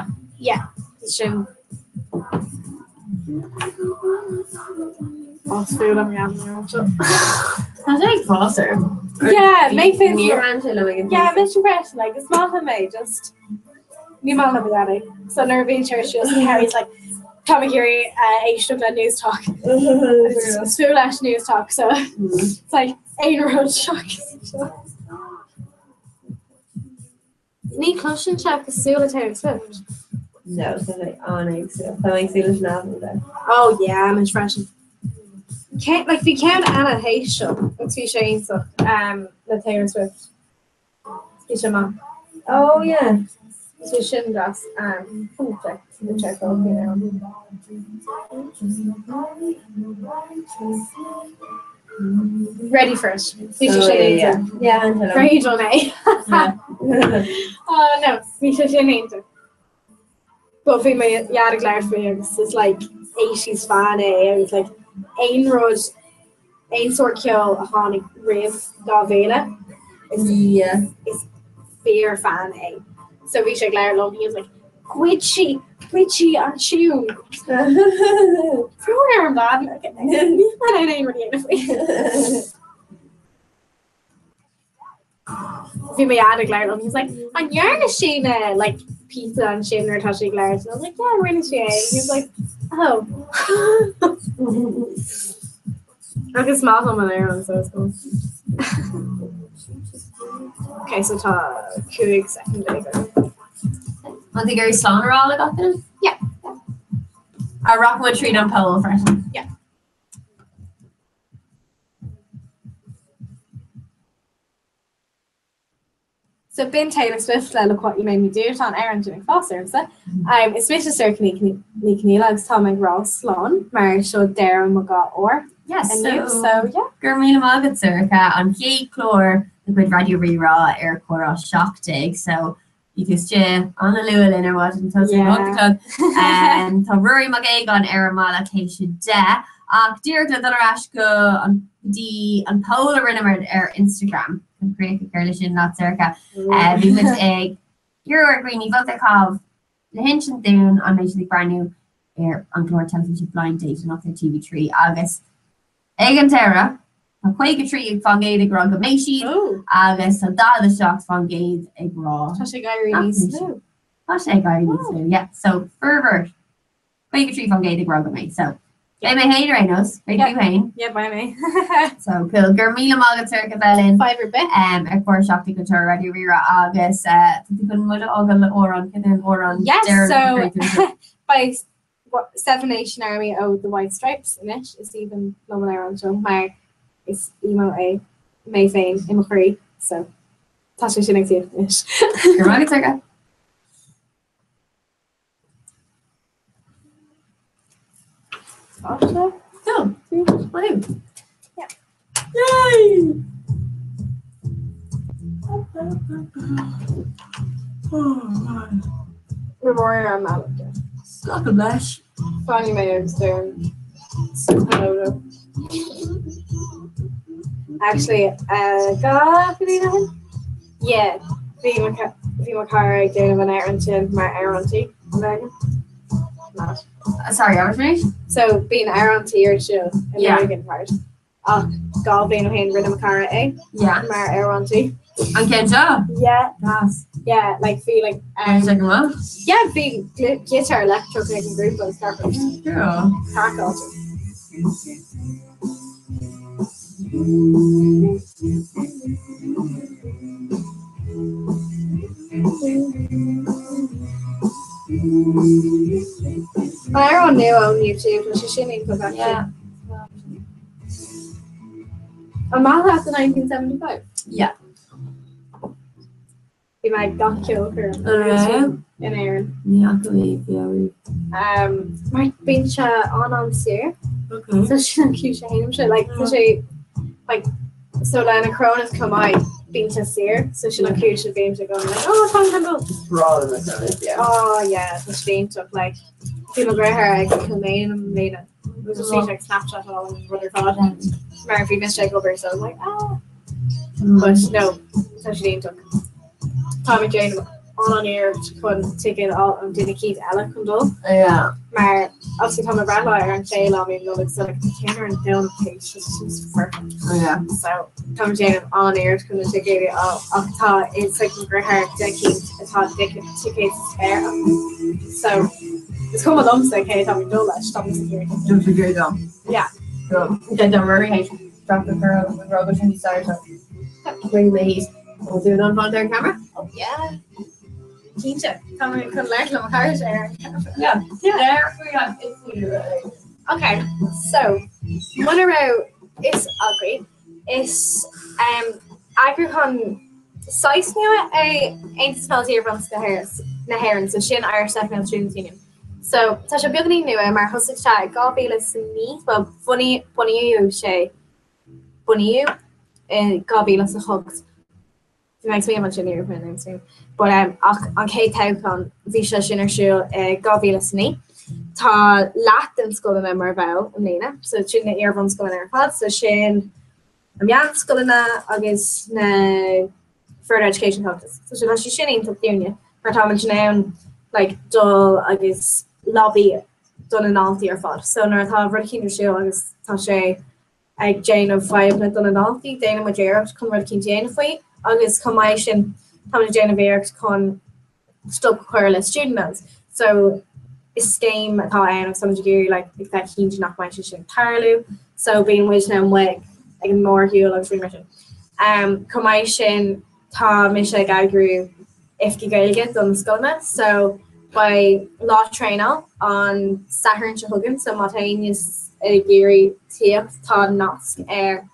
yeah, sin. Is fuath liom an seo. Tá sé ag fás orm. Yeah, mé féin. Níor thaitin sé liom ag an Yeah, mise freisin, like, is maith liom é, just ní maith liom a dhaid. So nuair a bhíonn sé ar siúl, Harry's like, tá mé ag iarraidh éisteacht le Newstalk. Is fuath leis Newstalk, so it's like aon rud seachas seo. Ní chloiseann sé cosúil le Taylor Swift. No, tá sé an-éagsúil. Tá mé ag súil leis an albam de. Oh yeah, mise freisin. Cé, like, bhí ceann eile théis seo agus bhí sé iontach um, le Taylor Swift. Bhí sé maith. Oh yeah. Bhí sin deas. Um, check, check all the album. Ready for it. Bhí sé sin iontach. Yeah, an Ready don é. Oh no, bhí sé sin iontach. But bhí mo dhaid ag labhairt faoi agus is like 80s fan é agus like aon rud aon sórt ceoil a tháinig roimh 2000 is Yeah. is fíor fan é. So bhí sé ag labhairt liom, he was like, Ghoid sí, ghoid sí an tiún. Brón orm Dad, níl mé in ann aon rud a dhéanamh faoi. Bhí mo dhaid ag labhairt liom, he was like, an ndearna sí na like pizza ansin nuair atá sí ag labhairt? And I was like, yeah, rinne sí é. And he was like, oh. Agus maith liom an amhrán so it's cool. Okay, so tá 15 soicind agam. An tú ag iarraidh slán a rá le gach duine? Yeah. A rachaidh muid tríd an poll freisin. Yeah. So b'in Taylor Swift le Look What You Made Me Do, tá an amhrán sin ag fás ormsa. Um, is mise Sorcha Ní Ní Chonghaile agus tá mé ag rá slán mar seo deireadh mo 2 uair Yes, inniu, so so yeah. Go raibh míle maith agat Sorcha, an chéad chlár de chuid Raidió Rí-Rá ar Comhrá 17 so bhí tú istigh an-luath linn ar maidin tá sé a hocht a chlog. Um, tá Ruairí Mac Aogáin ar an mbealach théis a 10 ach díreach le dul ar ais go an go dtí an poll a rinneamar ar Instagram chun críoch a chur leis sin leat Sorcha. Bhí muid ag iarraidh ar dhaoine vóta a chaitheamh le hinsint dúinn an mbeidh siad ag breathnú ar an gclár teilifíse Blind Date anocht ar TV3 agus ag an deireadh tá 53% ag rá go mbeidh siad agus tá 47% ag rá Tá sé ag éirí níos lú. Tá sé ag éirí níos lú, yeah. So formhór 53% ag rá go mbeidh. So beidh mé féin ar aon nós, beidh tú féin. Yeah, beidh mé. So cool. Go raibh míle maith agat Sorcha a bheith linn. Fadhb ar bith. Um, ar Comhrá 17 anseo ar Raidió Rí-Rá agus uh, tá tú chun muid a fhágáil le amhrán, cad é an amhrán Yes, deireanach so a chuir tú anseo? beidh Seven Nation Army ó The White Stripes anois, is aoibhinn liom an amhrán seo mar is emo é mé féin i mo chroí, so tá sé sin ag tíocht anois. Go raibh maith agat Sorcha. Cool. Woohoo. Yeah. Yay! Roimh ar an mbealach. Glacaim leis. Fanfaidh mé agus deirim hello. Actually, uh, 2 bhliain ó shin? Yeah, bhí mo bhí mo chara ag déanamh an amhrán sin mar amhrán tí i Lurgan. Mad. Sorry, I was finished? So bíonn amhrán tí ar siúl i Yeah. Lurgan part. Ach 2 bhliain ó shin rinne mo chara é Yeah. mar amhrán tí. An ceann seo? Yeah. Gas. Yeah, like bhí like Um, um, go maith? yeah, bhí giotár leictreach ag an grúpa agus gach rud. Cool. Craiceáilte. sin iontach actually. Yeah. An maith leat the 1975? Yeah. Bhí mé ag gach ceolchoirm An raibh? in Éirinn. Ní fhaca mé beo riamh. Um, mar bíonn sé an-an-saor. Okay. So sin an cúis a théimse, like, tá sé, like, so le na Coronas chomh maith, bíonn sé saor, so sin an cúis a bhímse going like, oh, tá an dul. Breá liom na Coronas, yeah. Oh yeah, tá sé iontach, like, bhí mo dheartháir ag Kilmainham i mbliana. It was just like Snapchat all and rud ar fad. Mar bhí mise ag obair, so I was like, ah. But no, tá sé iontach. Tá mé ag déanamh an-iarracht chun ticéad a fháil ó duine eicínt eile chun dul. Yeah. Mar obviously tá mo bhreithlá ar an séú lá mí Nollag so like tá ceann ar an Domhnach théis it's just perfect. Yeah. So tá mé ag déanamh an-iarracht chun na ticéid a fháil ach tá is like mo dheartháir duine eicínt atá ticéid spare acu. So is cuma liomsa cé atá mé ag dul leis, tá mé ag iarraidh. Don't you agree though? Yeah. Okay, don't worry, I drop the pearl with Robert and Sarah. Bring the heat. We'll do it on front there camera. Oh yeah. Cinnte, tá mé chun labhairt le mo chara ar an camera. Yeah. There we go. It's Okay, so muna raibh fhios agaibh, is um, eagrúchán saghas nua é Aontas na nDaltaí Iar-bhunscoile na hÉireann, so sin Irish Secondary Students Union. So tá sé beagáinín nua mar thosaigh sé i 2009, well bhunaigh bunaíodh sé bunaíodh i 2008. Bhí mé ag smaoineamh ansin ní raibh mé in aon smaoineamh. But um, ach an chéad toghchán bhí sé sin ar siúl i 2009. Tá leath den scoileanna mar bhall i mbliana, so sin na iar-bhunscoileanna ar fad, so sin na meánscoileanna agus na further education colleges. So tá sé sin iontach dúinne mar táimid in ann like, dul agus lobby do na ndaltaí ar fad. So nuair atá rud eicínt ar siúl agus tá sé ag déanamh fadhbanna do na ndaltaí, déanann muid iarracht chun rud eicínt a dhéanamh faoi agus chomh maith sin táimid ag déanamh iarracht chun stop a chur le student loans. So is scéim atá ann agus táimid ag iarraidh like ag bheith cinnte nach mbeidh sé sin ag tarlú. So bíonn muidne amuigh ag an mórshiúl agus rudaí mar sin. Um, chomh maith sin tá mise ag eagrú oifigí Gaeilge do na scoileanna so beidh lá traenáil an Satharn seo chugainn so má tá éinne ag iarraidh tíocht tá nasc ar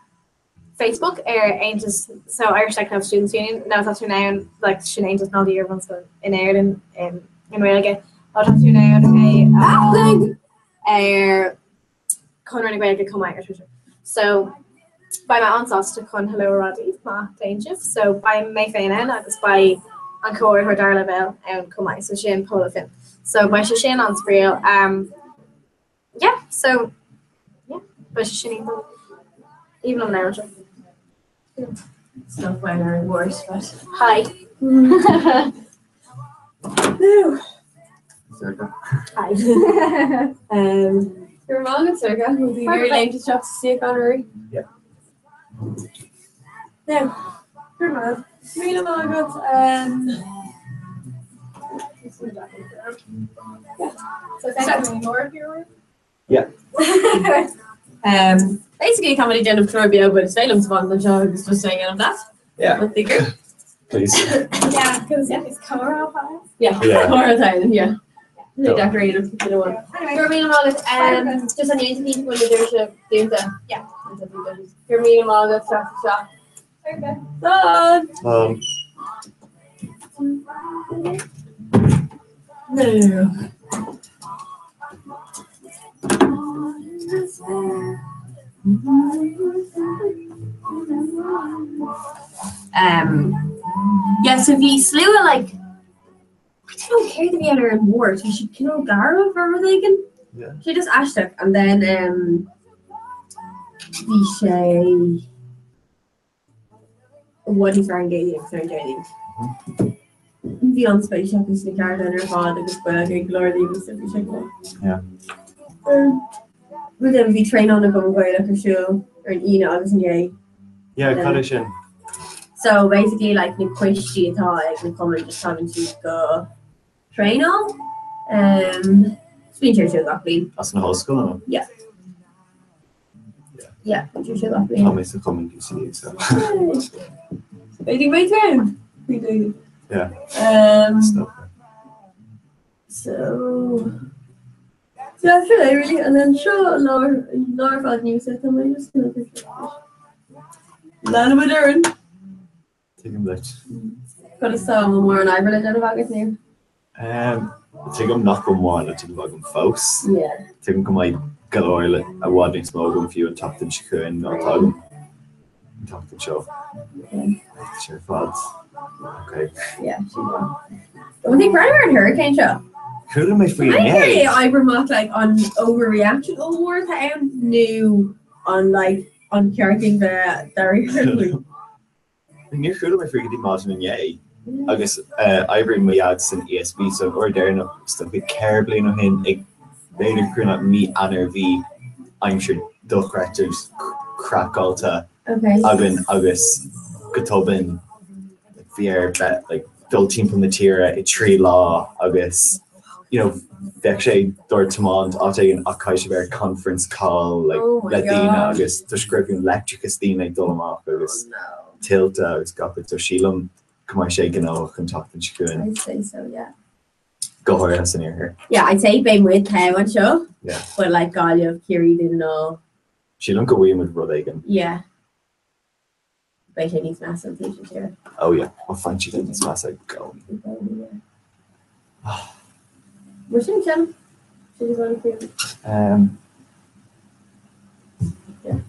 Facebook ar Aontas so Irish Secondary Students Union nó tá tú in ann like sin Aontas na ndaltaí Iar-bhunscoile in Éirinn in i nGaeilge nó tá tú in ann é a fháil ar Conradh na Gaeilge chomh maith ar Twitter. So beidh mé an-sásta chun hello a rá daoibh má théann sibh. So beidh mé féin ann agus beidh an comhordaitheoir dara leibhéal ann chomh maith so sin Paula Finn. So beidh sé sin an-spraíúil. Um, Yeah, so, yeah, beidh sé sin iontach. Aoibhinn liom an amhrán seo. Stop when ar an gcóras, but. Hi. No. Sorcha. Hi. Um, Go raibh maith agat, Sorcha. We'll be very late to stop to see Connery. Yeah. No. Go raibh míle maith agat. Um, So thank you more here. Yeah. Um, basically tá muid ag déanamh clár beo but is féidir liom fanacht anseo agus just saying of that. Yeah. With the group. Please. Yeah, because it's comhrá Yeah. Yeah. Comhrá time, yeah. Cool. Decorated for the one. Anyway, Go raibh míle maith agat. Um, just an aon ní bhfuil idir se dúnta. Yeah. Go raibh míle maith agat isteach. okay. Bye. No. Um, yeah, so bhí slua like I don't know céard a bhí ann ar an mbord, bhí siad cineál garbh or rud éigin. Yeah. Sé just aisteach and then um, bhí sé i bhfad níos fearr an Ghaeilge agus ar an Déardaoin. Bhí an-spéis acu sna ceardlanna ar fad agus Gaeilge ag go leor daoine so bhí sé go maith. Yeah. Um, Rud eile, bhí traenáil na gCumann Gaelach ar siúl ar an Aoine agus inné. Yeah, cad é sin? So basically like na coistí atá ag na cumainn just tagann siad go traenáil. Um, so bíonn sé ar siúl gach bliain. As na hollscoileanna? Yeah. Yeah. Yeah, bíonn sé ar siúl gach bliain. Tá mé sa chumann UCD so. B'fhéidir go mbeidh tú ann. Faoi dtaobh. Yeah. Um, Stuff. so Yeah, sin é really, and then seo lá lá ar fad inniu so tá mé just gonna Leanfaimid orainn. Tuigim duit. Cad is tá mórán oibre le déanamh agat inniu? Tuigim nach bhfuil mórán le déanamh agam fós. Yeah. Tuigim go mbeidh go leor le i bhfad níos mó agam fiú an tseachtain seo chugainn ná atá agam an tseachtain seo. Tá sé ar fad ok. Yeah, sin maith. Bhfuil tú ag breathnú ar an hurricane seo? Chuala mé faoi An inné. é oibre amach like an overreaction ollmhór atá ann nó an like an ceart dúinn bheith dáiríre faoi? Níor chuala mé faoi go dtí maidin inné agus oibríonn mo dhaid san ESB so an uair deireanach is dócha 4 bliana ó shin ag b'fhéidir gur mí Eanáir bhí aimsir dochreidte agus craiceáilte againn agus go tobann bhí air bheith like dul timpeall na tíre i 3 lá agus you know bheadh sé dár tiomáint áit éigin ach caithfidh sé bheith ar conference call like Oh my le daoine God. agus toisc go raibh an leictreachas daoine ag dul amach agus Oh no. tuilte agus gach rud so sílim go mbeidh sé gnóthach an tseachtain seo chugainn I'd say so, yeah. go háirithe san iarthar. Yeah, I'd say beidh muid togha anseo, Yeah. but like Gaillimh, Ciarraí, Dún na nGall, Sílim go bhfaighidh muid rud éigin. yeah. Beidh sé níos measa an taobh sin tíre. Oh yeah, well faigheann siad níos measa i gcónaí. Mar sin sin, sin is an chéad. Um, Yeah.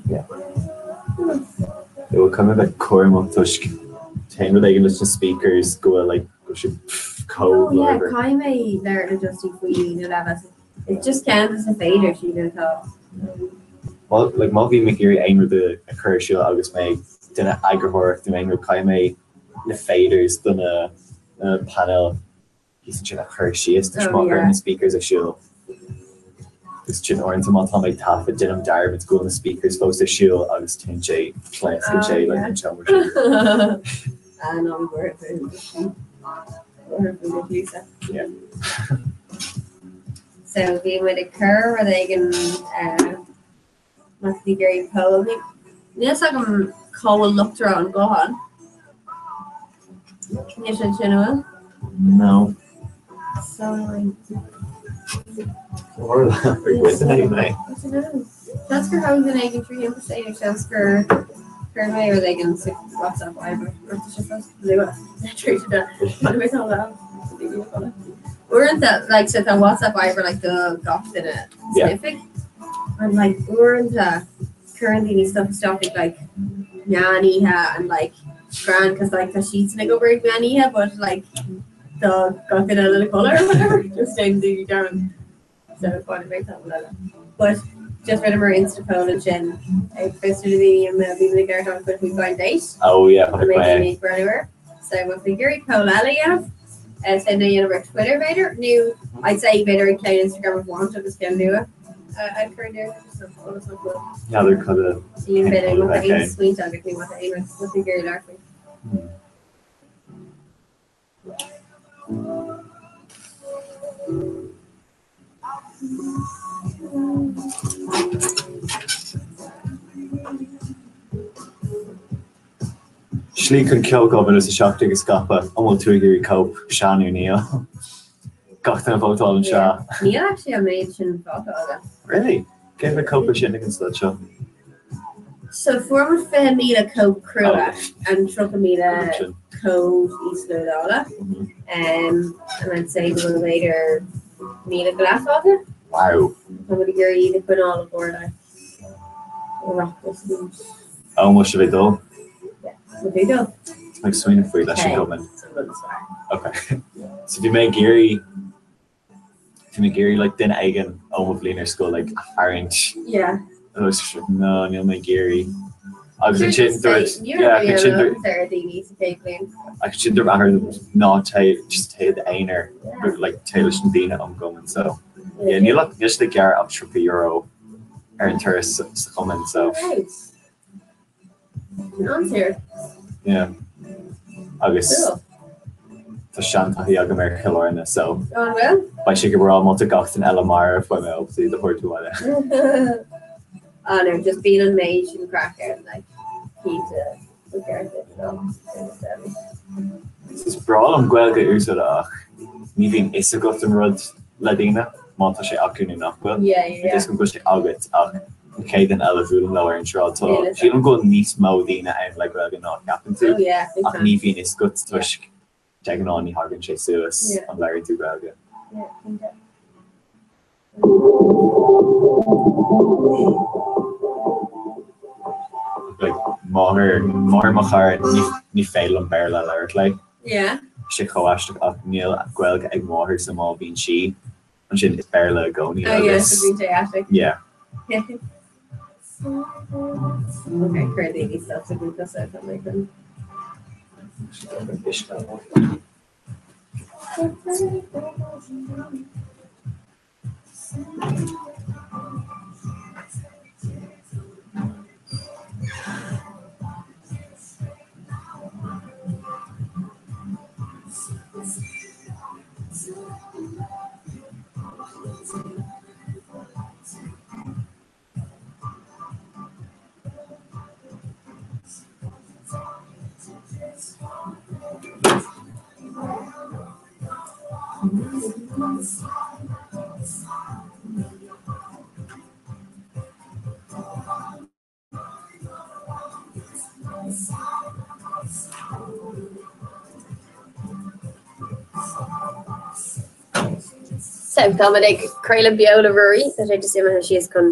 Yeah. It will come a bit cúramach toisc téann rud éigin leis na speakers go bhfuil like go bhfuil siad Oh chomh yeah, láidir. caithfidh mé labhairt le Justy faoi na levels. It's just ceann de na féidir sílim atá. Well, like, má bhím ag iarraidh aon rud a chur ar siúl agus mé ag déanamh eagarthóireacht nó aon rud, caithfidh mé na faders do na na painéil thíos ansin a chur síos toisc má chuirim na speakers ar siúl. Agus sin uaireanta má tá mé ag taifead déanaim dearmad go bhfuil na speakers fós ar siúl agus téann sé, pléascann sé like an seomra sin. Ah, ná bí buartha faoi. Buartha faoi Lisa. Yeah. So bhí muid ag cur rud éigin má tá tú ag iarraidh poll. Níl fhios agam cá bhfuil luchtaire an ghutháin. Níl sé ansin, an bhfuil? No. So annoying. Or mé. Seans gur thóg duine éigin thimpiste é nó seans gur chuir mé rud éigin sa WhatsApp oibre. Uaireanta like so tá WhatsApp oibre like do gach duine san oifig and like uaireanta cuireann daoine stuff isteach ag like meán oíche and like grand cause like tá siadsan ag obair ag meán oíche but like tá gach duine eile ina chodladh or whatever just déanann daoine dearmad so fáinne mé tamall eile. But just rinneamar insta poll ansin ag fiosrú na daoine an mbeadh bíonn ag iarraidh an chuid faoi blind date. Oh yeah, An mbeidh daoine ag breathnú air. So má tá ag iarraidh poll eile a dhéanamh, sin a dhéanamh ar Twitter b'fhéidir, nó I'd say b'fhéidir ag ceann Instagram amháin agus ceann nua a chur in air. N'fheadar cad a Sílim b'fhéidir má tá aon smaointe agat nó má tá aon rud má tá ag iarraidh labhairt faoi. Slí chun ceol 2017 a scaipeadh, an bhfuil tú ag iarraidh cóip, sea nó níl? Gach duine vótáil anseo. Níl actually an méid sin vótála. Really? Cé mhéad cóip a sin ag an staid seo? So fuair muid 20,000 cóip crua and 30,000 cód íoslódála. Um, and I'd say go bhfuil b'fhéidir 1,000 go leith fágtha. Wow. Tá muid ag iarraidh iad a choinneáil i gcomhair like Oireachtas nó. Ó, mo sibh ag dul? Yeah, mo ag dul. Tá mé ag smaoineamh faoi leis an gcumann. It's an rud is fearr. Okay. So bhí mé ag iarraidh Bhí mé ag iarraidh like duine éigin ó mo bhliain ar scoil like a tharraingt. Yeah. And I was just like, no, níl mé ag iarraidh. Agus ansin dúirt, yeah, ansin dúirt, agus ansin dúirt m'athair ná téigh, just téigh i d'aonar, but like téigh leis na daoine ón gcumann, so yeah, níl ach, níl siad ag gearradh ach €30 ar an turas sa chumann, so. Right. An-saor. Yeah. Agus Cool. tá seantaithí agam ar Chill Airne so An bhfuil? beidh sé go breá má tá gach duine eile marbh beidh mé ábalta iad a thabhairt abhaile. Ah no, just bíonn an méid sin craic ann like cinnte ba cheart duit dul sin Is breá liom Gaeilge a úsáid ach ní bhíonn fhios agat an rud le daoine. má tá sé acu nó nach bhfuil. Tá a fhios agam go bhfuil sé agat ach an chéad duine eile a bhuailim leo ar an tsráid tá sílim go bhfuil níos mó daoine ann le Gaeilge ná a cheapann tú ach ní bhíonn fhios agat toisc de ghnáth ní thagann sé suas an labhraíonn tú Gaeilge. Like máthair máthair mo chara ní ní féidir liom Béarla a labhairt léi. Yeah. Sé chomh aisteach ach níl Gaeilge ag máthair so má bhíonn sí ansin is Béarla i gcónaí Oh yeah, agus so bíonn sé aisteach. yeah. Okay, cuir daoine stuff sa ghrúpa so tá mé chun. So, táimid ag craoladh beo le Ruairí, tá sé just imithe síos chun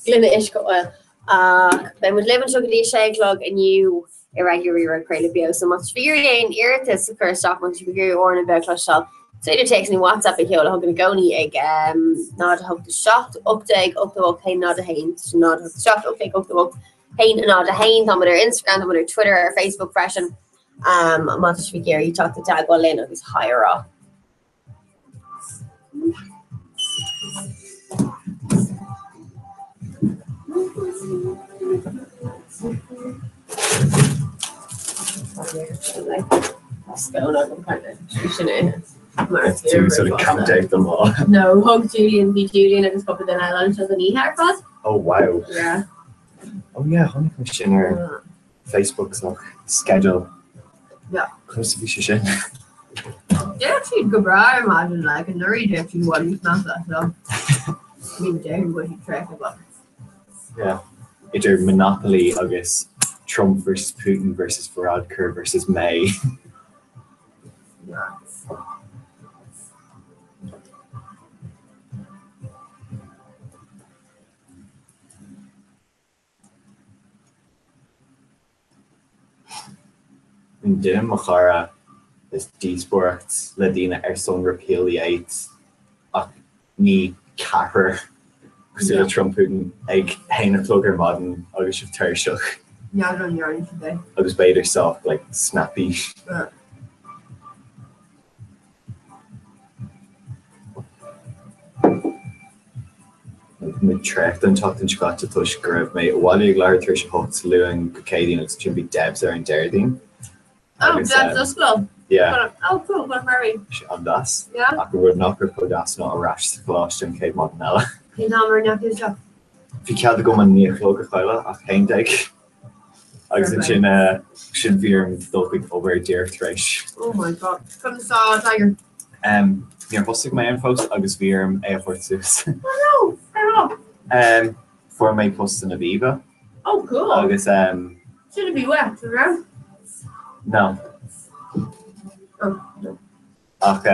gloine uisce a fháil. Ach beidh muid libh anseo go dtí a sé a chlog inniu ar Raidió Rí-Rá ag craoladh beo, so má tá sibh ag iarraidh aon iarratas a chur isteach, má tá sibh ag iarraidh amhrán ar bith a chloisteáil, is féidir téacs nó WhatsApp a sheoladh chugainn i gcónaí ag 0 8 7 18 88 1 0 1, sin 0 8 7 18 88 1 0 1. Táimid ar Instagram, táimid ar Twitter, ar Facebook freisin. Má tá sibh ag iarraidh teacht i dteagmháil linn agus hi a rá. Tú sort of count out the lá. No, thug Julian, bhí Julian agus cúpla duine eile anseo don oíche ar fad. Oh wow. Yeah. Oh yeah, chonaic mé sin ar Facebook so schedule. Yeah. Conas a bhí sé sin? D'fhéach siad go breá ar maidin like anuraidh d'fhéach siad i bhfad níos measa so ní déarfainn go bhfuil siad tréigthe but. Yeah. Idir Monopoly agus Trump versus Putin versus Varadkar versus May. Yeah. Duine mo chara is díospóireacht le daoine ar son repeal the eighth ach ní ceathrar cosúil le Trump Putin ag haon a chlog ar maidin agus sibh tuirseach. N'fheadar an ndearna siad é. Agus b'fhéidir sách like snappy. Mé traochta an tseachtain seo caite toisc go raibh mé abhaile ag leathuair tar éis a hocht Luan go Céadaoin agus ansin bhí Debs ar an Déardaoin. Oh, Debs Oslo. Yeah. Oh, cool, what a party. Sé an-deas. Yeah. Ach an rud nach raibh chomh deas ná ar ais sa choláiste an chéad maidin eile. Cén t-am ar ndeachaigh tú isteach? Bhí cead agam an 9 a chlog a chailleadh ach 11. Agus ansin sin bhí orm dul chuig obair díreach tar éis. Oh my god. Conas tá Tiger? Níor thosaigh mé ann fós agus bhí orm é a thabhairt suas. Oh no! Fair enough. Fuair mé post san Aviva. Oh cool. Agus. Sin a bhí uait, an raibh? No. Oh, no. Ach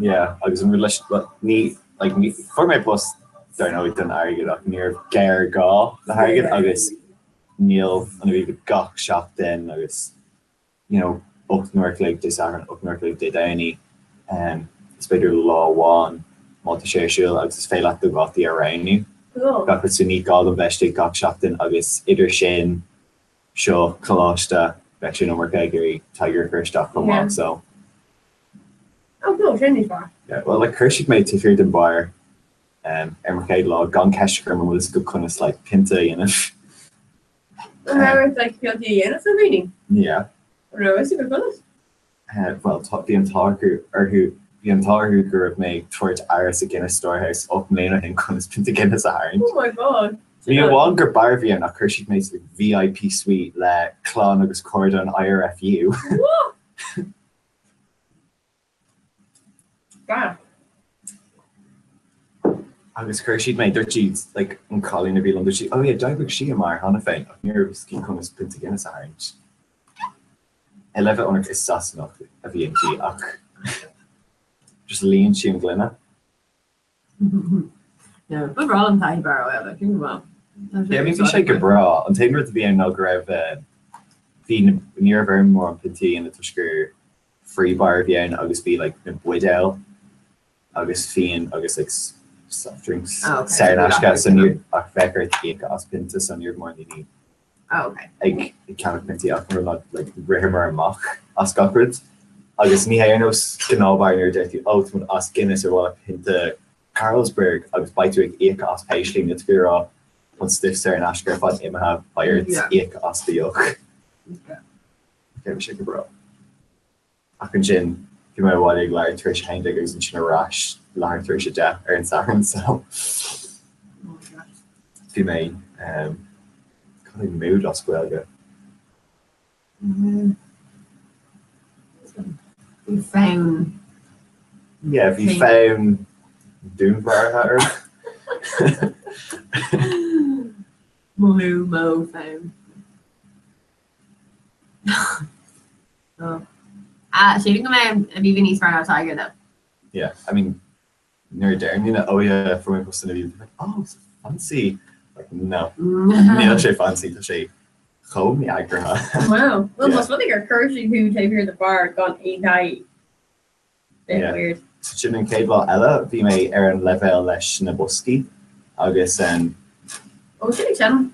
Yeah, agus an rud leis, well, ní, like, ní, fuair mé post dar ndóigh don airgead ach ní raibh géarghá le hairgead agus níl an Aviva gach seachtain agus, you know, 8 n-uair a chloig Dé Sathairn, 8 n-uair a chloig Dé Domhnaigh, um, is b'fhéidir lá amháin má tá sé ar siúl agus is féidir leat do dhátaí a roghnú. Cool. Gach rud so ní gá dom bheith istigh gach seachtain agus idir sin, seo, coláiste, bheadh sé an iomarca ag iarraidh Tiger a chur isteach chomh maith, so. Oh cool, sin níos fearr. Yeah, well like thuirsigh mé taobh thiar den bar um, ar mo chéad lá gan ceist a chur orm an bhfuil fhios acu conas like pionta a dhéanamh. An raibh ort like piontaí a dhéanamh do dhaoine? Yeah. An raibh fhios acu conas? Uh, well tá bhí an t-ádh orthu bhí an t-ádh orthu go raibh mé ag tabhairt aire sa Guinness Storehouse 8 mbliana ó shin conas pionta Guinness a tharraingt. Oh my god. Ní amháin gur beár a bhí ann ach chuir siad mé sa VIP suite le clann agus cairde an IRFU. What? Gah. Agus chuir siad mé, dúirt siad, like, an cailín a bhí liom, dúirt sí, oh yeah, d'oibrigh sí i mbeár cheana féin, ach ní raibh a fhios aici conas pionta Guinness a tharraingt. Le bheith ionraic, is Sasanach a bhí inti ach just líon sí an gloine. No, ba bhreá liom taithí beáir a fháil, like, go maith. Yeah, I mean, bhí sé go breá. An t-aon rud a bhí ann ná go raibh, bhí na, ní raibh orm mórán piontaí a dhéanamh toisc gur free bar a bhí ann agus bhí like na buidéil agus fíon agus like soft drinks Oh, okay. saor in aisce so ní ach bheadh ort íoc as pionta so ní raibh mórán daoine Oh, okay. ag ceannach piontaí ach mar ná like ritheamar amach as gach rud agus ní hé ar nós gnáthbheár nuair a deir tú oh tá muid as Guinness ar mhaith leat pionta Carlsberg agus beidh tú ag íoc as pé slí níl tú ag rá an stuif saor in aisce ar fad imithe beidh ort Yeah. íoc as do dheoch. Okay. Okay, bhí sé go breá. Ach ansin, bhí mé abhaile ag leathuair tar éis a haon déag agus ansin ar ais leathuair tar éis a 10 ar an Satharn so bhí mé cad é mood as Gaeilge? Bhí fonn. Yeah, bhí fonn dúnmharaithe orm. Mothú, mó, fonn. Ah, sílim go mbeidh Aviva níos fearr ná Tiger though. Yeah, I mean, nuair a deireann daoine, oh yeah, fuair mé post in Aviva, they're like, oh, it's fancy. Like, no, níl sé fancy, tá sé chomh mí-eagraithe. Wow. Well, Yeah. más rud é gur chuir siad thú taobh thiar de bheár gan aon taithí. Bit Yeah. weird. So sin an chéad lá eile, bhí mé ar an leibhéal leis na boscaí agus um, Ó, sin ag seinm.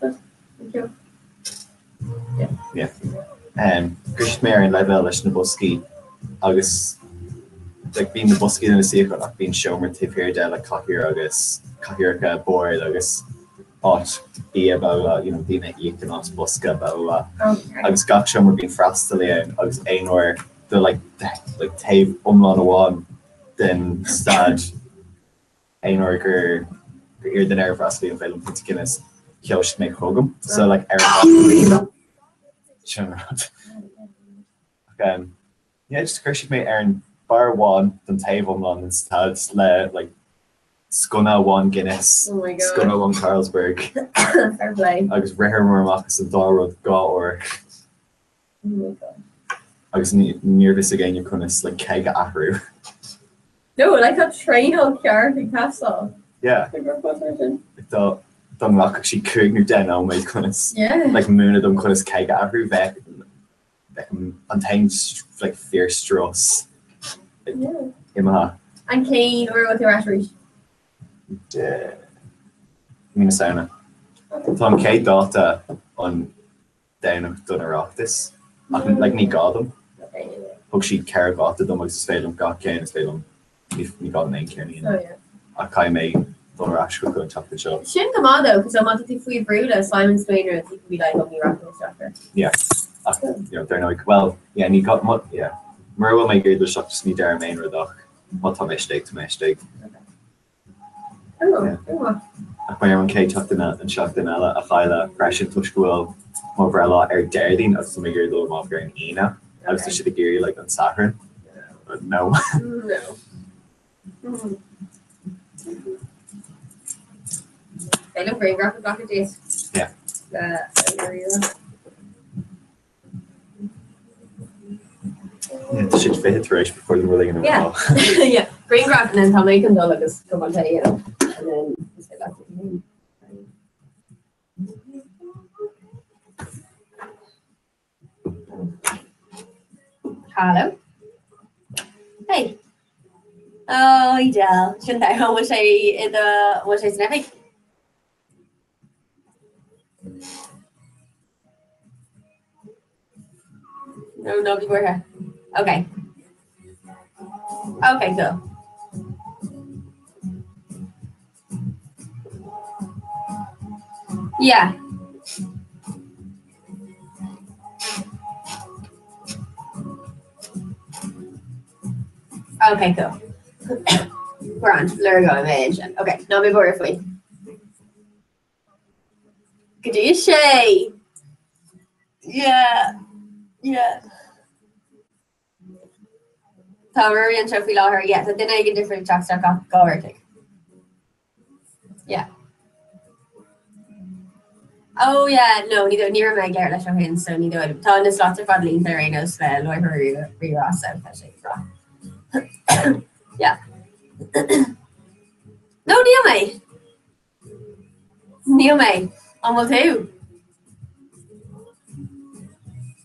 Thank you. Yeah. Um, chuir siad mé ar an leibhéal leis na boscaí agus like, bíonn na boscaí ina suíochán ach bíonn seomra taobh thiar de le cathaoir agus cathaoireacha, bord agus áit bia blah blah, you know, daoine a íocann as bosca blah blah blah. Okay. Agus gach seomra bíonn freastalaí ann agus aon uair do like like taobh iomlán amháin den staid aon uair gur gur iarr duine ar an bhfreastalaí an féidir liom pionta Guinness sheol siad mé chugam so like ar an sin an rud. Ach um, yeah, just chuir siad mé ar an bar amháin don taobh iomlán den staid le like sconna amháin Guinness, Oh my God. sconna amháin Carlsberg Fair play. agus ritheamar amach as an dá rud dhá uair. Agus níorbh fhios ag éinne conas like keg a athrú. No, like tá traenáil ceart ag teastáil. Yeah. Like gur fós mar sin. Like dá dá nglacfadh sí 5 nó 10 nóiméad conas Yeah. like múineadh dom conas keg a athrú bheadh bheadh an t-aon like fíorstrus like Yeah. imithe. An cén uair a bhfuil tú ar ais arís? De mí na Samhna. Tá an chéad dáta an Domhnach don Oireachtas ach like ní gá dom. Thug siad 4 dháta dom agus is féidir liom gach ceann, is féidir liom, ní gá dom aon cheann a dhéanamh ach caithfidh mé dul ar ais chucu an tseachtain seo. Sin go maith though, cos má tá tú faoi bhrú le Simon Spain or you can be like, oh ní rachaidh mé isteach air. Yeah, ach you know, dar ndóigh, well, yeah, ní gá, má, yeah, mura bhfuil mé ag iarraidh dul isteach just ní deirim aon rud ach má tá mé istigh, tá mé istigh. Ach beidh orm an chéad tseachtain an tseachtain eile a chailleadh freisin toisc go bhfuil mo bhreithlá ar Déardaoin agus tá mé ag iarraidh dul amach ar an Aoine agus tá siad ag iarraidh like an Satharn. But no. No. Beidh liom grianghraf a ghlacadh díot. Yeah. Le Tá siad 20 tar éis ba chóir dom rud éigin a rá. Yeah. Grianghraf and then tá mé chun dul agus cupán tae a dhéanamh and then is féidir leat é. Hello. Hey. Oh, ideal. Sin tá bhfuil sé i do bhfuil sé san oifig? No, ná bí buartha. Okay. Okay, cool. Yeah. Okay, cool. Grand, lorgóidh mé ansin. Okay, ná bí buartha faoi. Go dtí a sé! Yeah, yeah. Tá Ruairí anseo faoi láthair, yeah, tá duine éigin difriúil ag teacht isteach gach 2 uair an chloig. Yeah. Oh yeah, no, ní ní raibh mé ag labhairt leis ó shin, so ní dóigh liom. Tá na slots ar fad líonta ar aon nós le láithreoirí Rí-Rá, so tá sé breá. Yeah. No, níl mé! Níl mé. An bhfuil tú?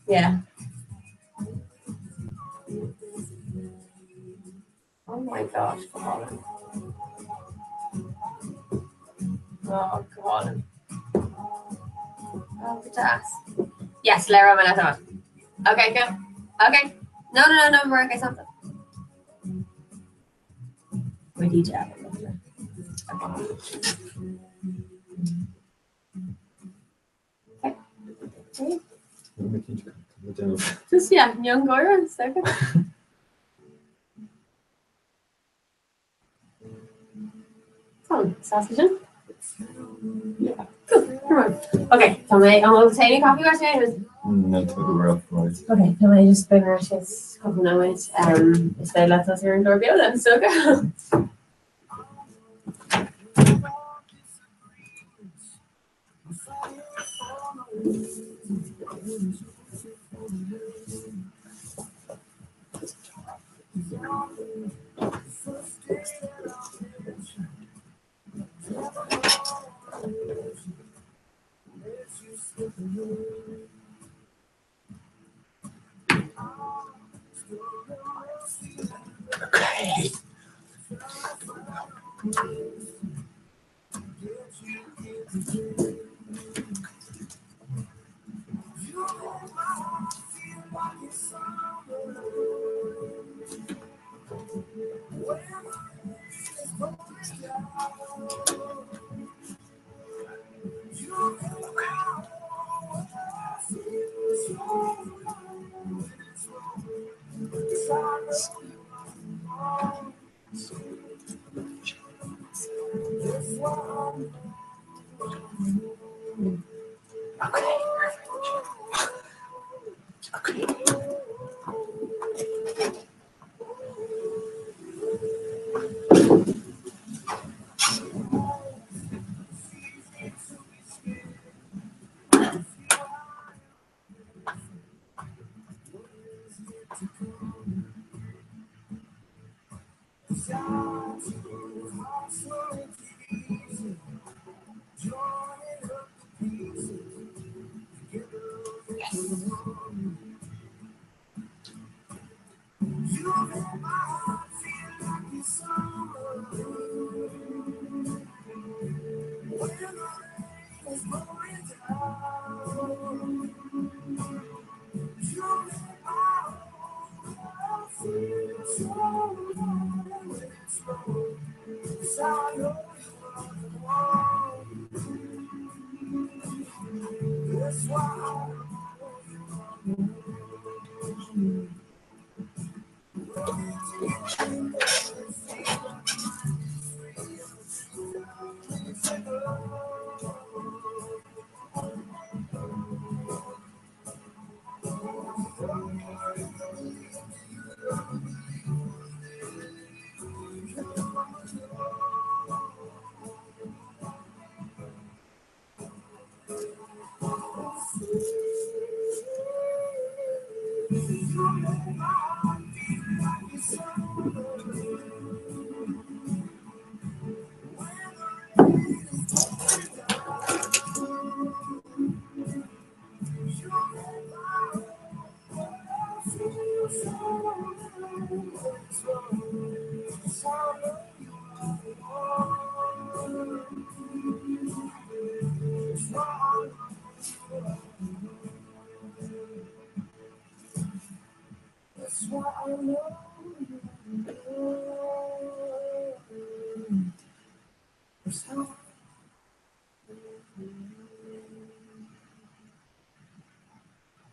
Yeah. Oh my gosh, go hálainn. Oh, go hálainn. Oh, go deas. Yes, léireoidh mé leat. Okay, go. Okay. No, no, no, no, we're okay, something. We're DJ. Okay. Just yeah, miongháire second. Tá sásta sin? Yeah. Cool. Come on. Okay, tá mé an bhfuil tae nó caife uait féin? No, tá go raibh right. Okay, tá mé just beidh mé ar ais cúpla nóiméad. Um, is féidir leat tosú ar an gclár beo then, so go. Okay. Okay. Okay.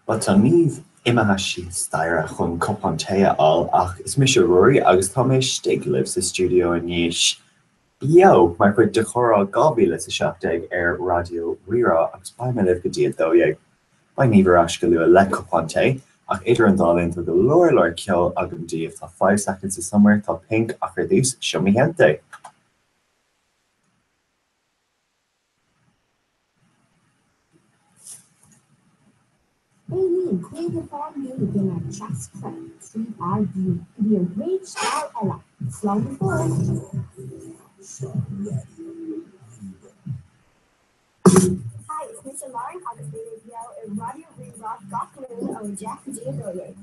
Bhuel tá Niamh imithe síos staighre chun cupán tae a fháil ach is mise Ruairí agus tá mé istigh libh sa stiúideo anois beo mar chuid de Chomhrá 2017 ar Raidió Rí-Rá agus beidh mé libh go dtí 12. Beidh Niamh ar ais go luath le cupán tae ach idir an dá linn tá go leor leor ceoil agam daoibh, tá Five Seconds of Summer, tá Pink ach ar dtús, seo Mi Gente! Téann 50 fán gcéad denár dtraschraiceann tríd ár gcinn go dtí an gcéad scéal eile. Slán go fóill! Hi, is mise Lauren agus beidh mé beo ar Raidió Rí-Rá gach Luan ó 10 go dtí 12.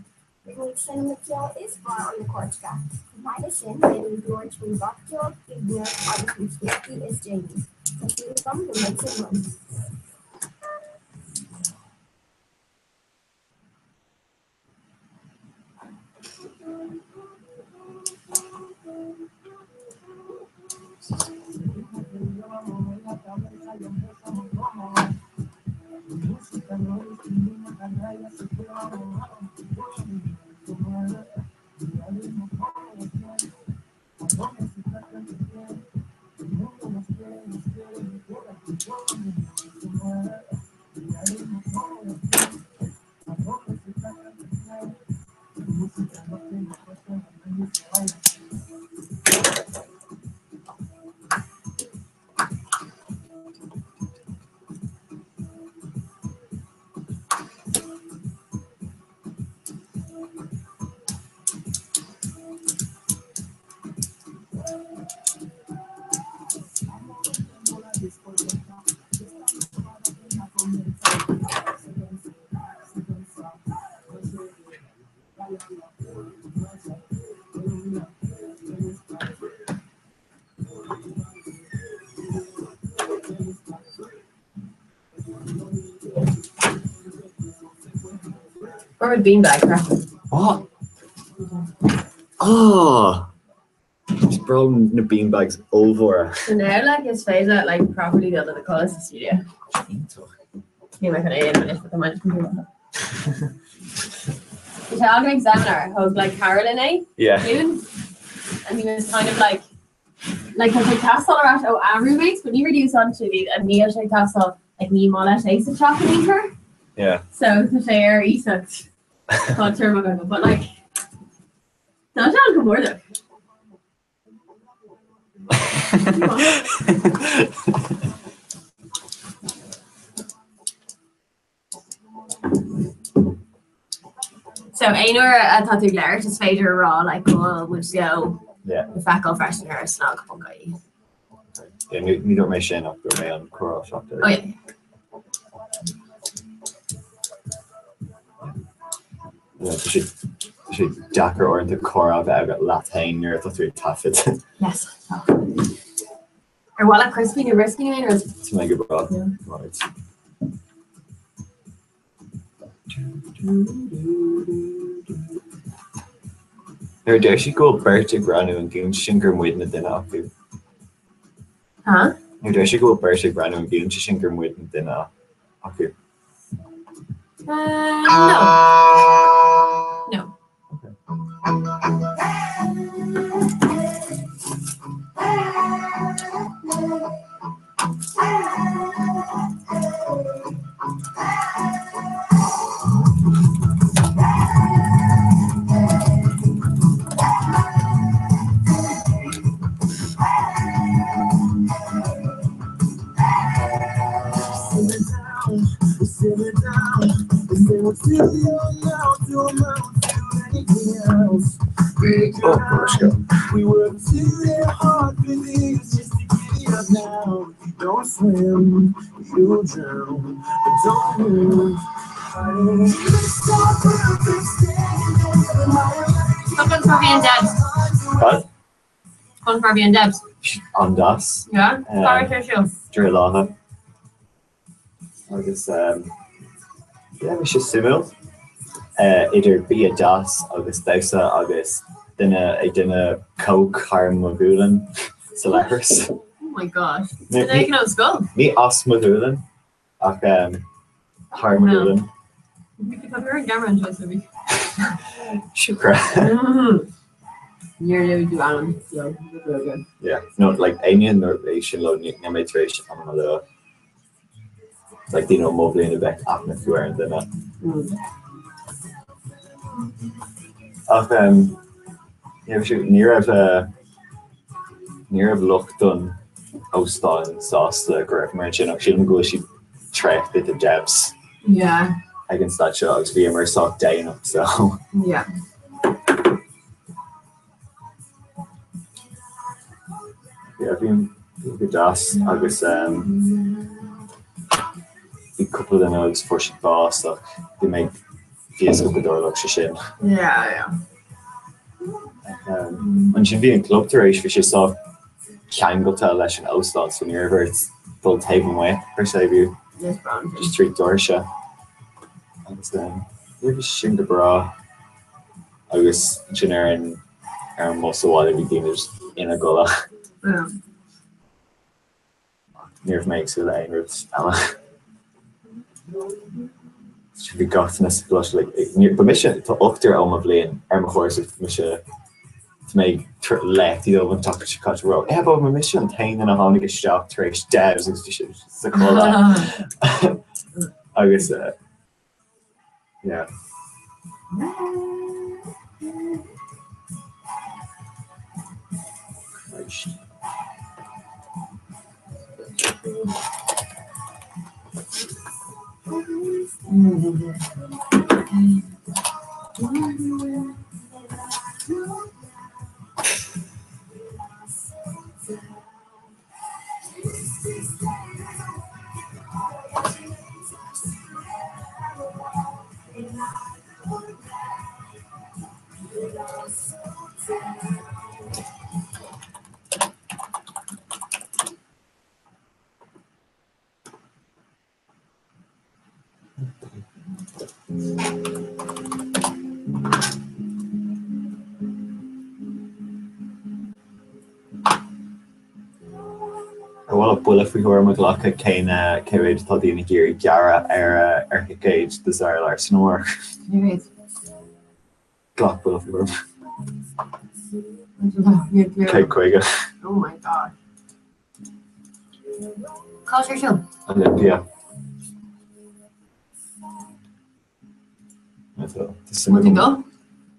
Beidh mé ag seinm na ceol is fearr ó na cairteacha. Chomh maith leis sin, beidh mé ag labhairt faoin bpopcheol, gigeanna agus faoi scéaltaí is déanaí. Tá súil agam go mbeidh sibh liom! Fuair muid beanbag, crap. What? Oh! Is breá liom na beanbags ollmhóra. So now like is féidir leat like properly dul i do chodladh sa studio. Iontach. Níl mé chun é a dhéanamh anois but tá mé just chun Bhí sé againn ag seminar, thug like Carolyn é, Yeah. dúinn, and he was kind of like like tá sé ag teastáil ar ais ó a roommates, but ní really úsáideann sé iad and níl sé ag teastáil like ní maith leis é sa teach in aon chor. Yeah. So tá sé ar iasacht. Tá tuairim agam, but like tá sé an-chompordach. So aon uair atá tú ag labhairt is féidir a rá like go bhfuil muid beo Yeah. le feiceáil freisin ar snag.ie. Yeah, ní ní dúirt mé sin ach dúirt mé an comhrá seo. Oh yeah. Yeah, tá sé tá sé deacair uaireanta comhrá a bheith agat leat féin nuair atá tú ag taifead. Yes. Ar mhaith leat crispy nó brioscaí nó aon rud? Tá mé go breá. Right. Nuair a deir siad go bhfuil beirt ag roghnú an gciallaíonn sé sin gur muidne duine acu. Huh? Nuair a deir siad go bhfuil beirt ag roghnú an gciallaíonn sé sin gur muidne duine acu. Uh, no. No. Tá Fun for being Debs. What? Fun for being Debs. An-deas. Yeah? Cá raibh sé ar siúl? Doire Látha. Agus yeah, bhí sé suimiúil. Idir bia deas agus damhsa agus duine ag déanamh coke thar mo ghualainn sa leithreas. Oh my gosh. Duine éigin ón scoil? Ní as mo ghualainn ach thar mo ghualainn. Tá tú ar an gceamara anseo, so bhí. Siúcra. Níor luaigh tú ainm, so good. Yeah, no, like éinne nár éist sin leo, níl mé tar éis ainm a lua. Like daoine ó mo bhliain a bheadh aithne acu ar an duine. Ach um, yeah, bhí sé- ní raibh eh, ní raibh lucht an óstáin sásta go raibh mar sin ach sílim go bhfuil siad traochta de Debs. Yeah. Ag an staid seo agus bhíomar sách déanach so. Yeah. Yeah, bhí go deas agus um, bhí cúpla duine agus fuair siad bás ach bhí mé bhí a fhios agam go dtarlódh sé sin. Yeah, yeah. Um, ansin bhí an club tar éis bhí sé sách ceangailte leis an óstán so ní raibh ort dul taobh amuigh per se bhí just tríd doirse agus um, bhí sin go breá agus ansin ar an ar an mbus abhaile bhí daoine just ina gcodladh. Yeah. Ní raibh mé ag súil le aon rud eile. Bhí gach duine sa choláiste like ba mise tá ochtar ó mo bhliain ar mo chúrsa tá mise tá mé ag léachtaí dóibh an tseachtain seo caite rá yeah ba mise an t-aon duine a tháinig isteach tar éis devs agus bhí siad sa chodladh agus eh, Yeah. Christ. Ar mhaith leat buille faoi thuairim a ghlacadh cén cé mhéad atá daoine ag iarraidh gearradh ar ar thicéid do Zara Larsson amárach? Cé mhéad? Glac buille faoi thuairim. 150. Oh my god. Cá bhfuil sé ar siúl? Olympia. Bhfuil tú ag dul?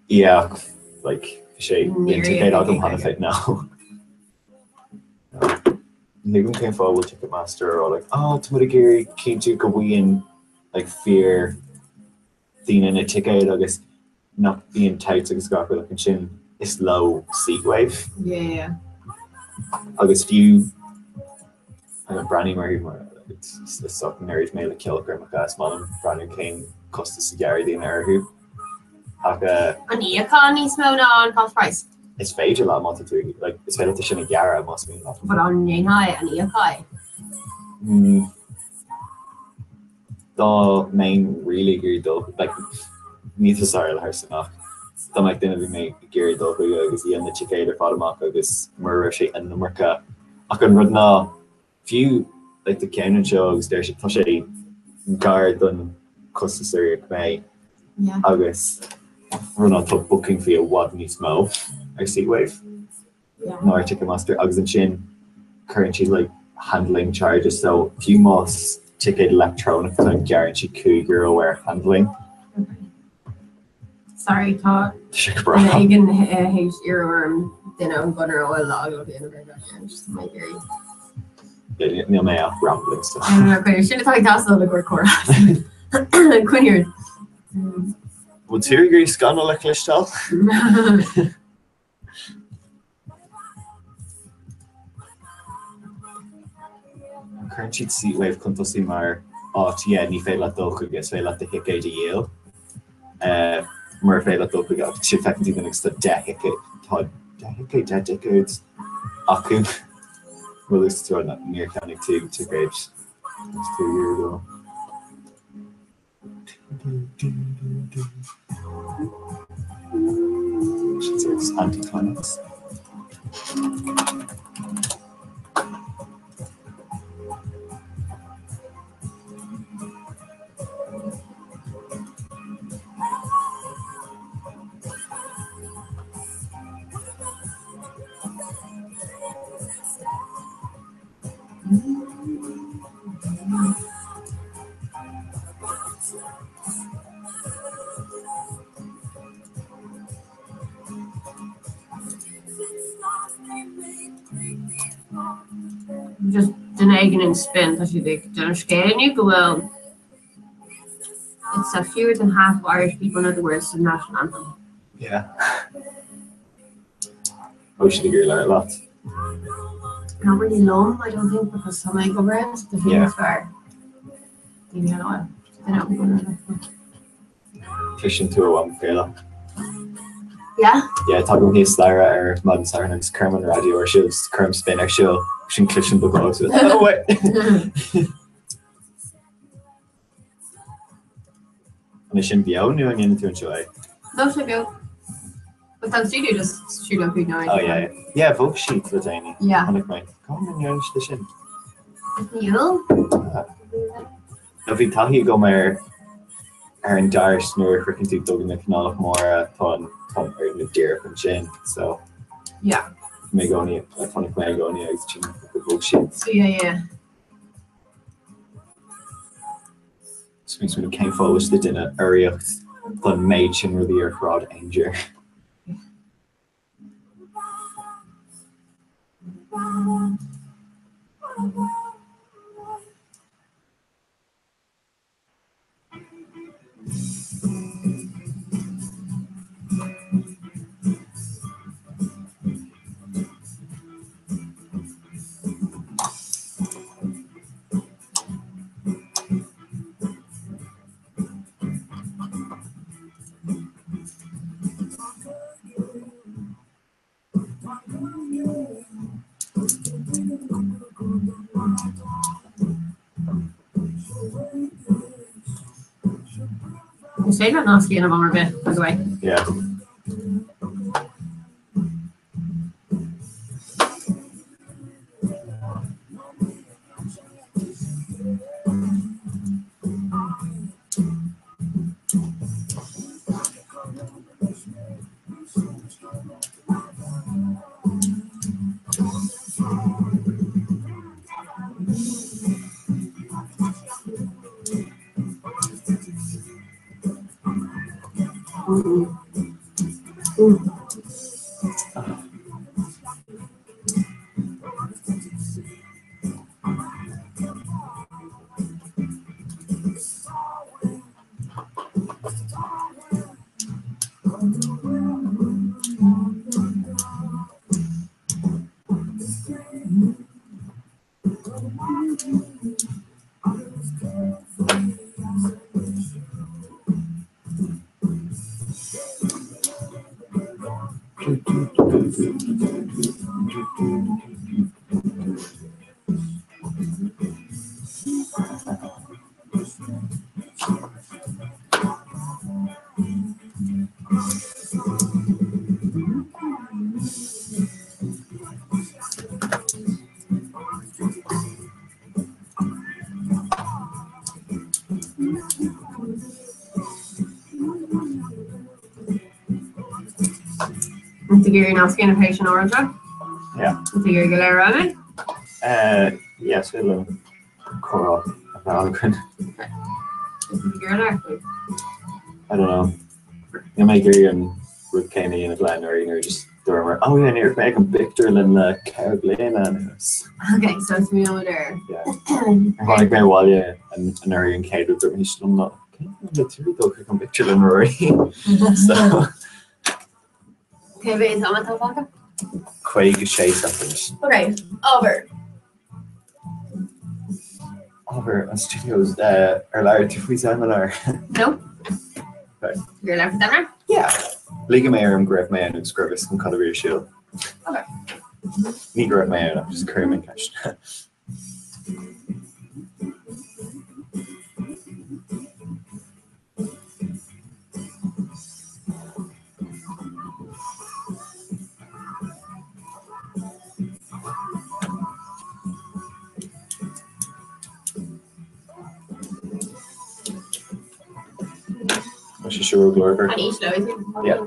Yeah, like, bhí sé bhí an ticéad agam cheana féin no. Ní thuigim cén fáth a bhfuil Ticketmaster ag rá like, oh, tá muid ag iarraidh cinntiú go bhfaigheann like fíor daoine na ticéid agus nach mbíonn touts agus gach rud ach ansin is leo Seatwave. Yeah, yeah. Agus fiú breathnaím orthu mar is nerd mé le ceolchoirmeacha is maith liom breathnú cén costas a ghearr daoine orthu. Ach An íocfá níos mó ná an cost price? Is féidir leat má tá tú like is féidir leat é sin a ghearradh más mian leat. But an ndéanfá é, an íocfá é? Mm. Dá mbeinn really ag iarraidh dul like ní do Zara Larsson ach dá mbeadh duine a bhí mé ag iarraidh dul chuige agus dhíol na ticéid ar fad amach agus mura raibh sé an iomarca ach an rud ná fiú like tá ceann anseo agus deir sé tá sé gar don costas ar íoc mé Yeah. agus rud ná tá booking fee i bhfad níos mó ar Seatwave. ná ar Ticketmaster agus ansin cuireann siad like handling charges so fiú más ticéad leictreonach atá ann gearrann siad €5 ar handling. Sorry tá Tá sé go breá. éigin théis iarraidh orm duine ón gConradh a fháil le agallamh a dhéanamh ar an just mé ag iarraidh. Níl mé ach rambling so. Sin atá ag teastáil i gcomhair comhrá. Coinnigh ort. Bhfuil tú ag iarraidh scannal a chloisteáil? Cuireann siad Seatwave chun tosaigh mar áit, yeah, ní féidir leat dul chuige, is féidir leat do thicéid a dhíol. Mura féidir leat dul chuige, ach ansin feiceann tú duine agus tá 10 thicéad, tá 10 thicéad, 10 dticéad acu. Bhfuil fhios agat níor cheannaigh tú ticéid agus tú ag iarraidh dul. Sin anticlimax. Just duine éigin in Spin tá siad ag déanamh scéal inniu go bhfuil. It's that fewer than half of Irish people know the words to the national anthem. Yeah. Ó sin gur leir leat. Not really liom, I don't think, because tá mé ag obair ann, so tá Yeah. is fearr. Daoine an áil. They know people know that. Cloiseann tú ó am go chéile. Yeah? Yeah, tagaim thíos staighre ar maidin Sathairn agus cuirim an raidió ar siúl, just cuirim spin ar siúl, sin cloisim do ghlór so oh wait! An é sin beo nó an ndéanann tú anseo é? No, sé beo. But tá an studio just siúl up now. Oh yeah, yeah. Yeah, bhog siad le déanaí. Yeah. Chonaic mé. Cá ndearna siad é sin? Níl. Ah. No bhí taithí agam ar ar an DART nuair a shroicheann tú Duga na Canálach Móire tá an tá an fhoirgneamh díreach ansin so Yeah. mé i gcónaí chonaic mé i gcónaí agus sin go bhog siad. So yeah, yeah. So mé smaoineamh cén fáth is le duine urraíocht don méid sin rudaí ar Shráid Aungier. Is féidir leat nasc a dhéanamh am ar bith, by the way. Yeah. An tú ag iarraidh nasc a dhéanamh théis an amhrán seo? Yeah. An tú ag iarraidh go léireoidh mé? Uh, yeah, is féidir liom comhrá a bheith againn. Is tú ag iarraidh labhairt faoi? I don't know. Níl mé ag iarraidh an rud céanna a dhéanamh le anuraidh nuair just dúramar, oh yeah, ní raibh mé ag an bpictiúrlann le 4 bliana anuas. Okay, so is mé ar. Yeah. Tháinig mé abhaile anuraidh an chéad rud dúirt mise liom ná, cén fáth a bhfuil tú ag dul chuig an bpictiúrlann Ruairí? So. Cé mhéad am atá fágtha? 56 soicind. Ok, ábhar. Ábhar an studios ar labhair tú faoi seimineár? No. Right. You're labhair faoi seimineár? Yeah. Lig mé orm go raibh mé ann agus go raibh fhios agam cad a bhí ar siúl. Ok. Ní go raibh mé ann ach just cuirim an ceist. Tá sé seo glórmhar. An ísleoidh tú? Yeah.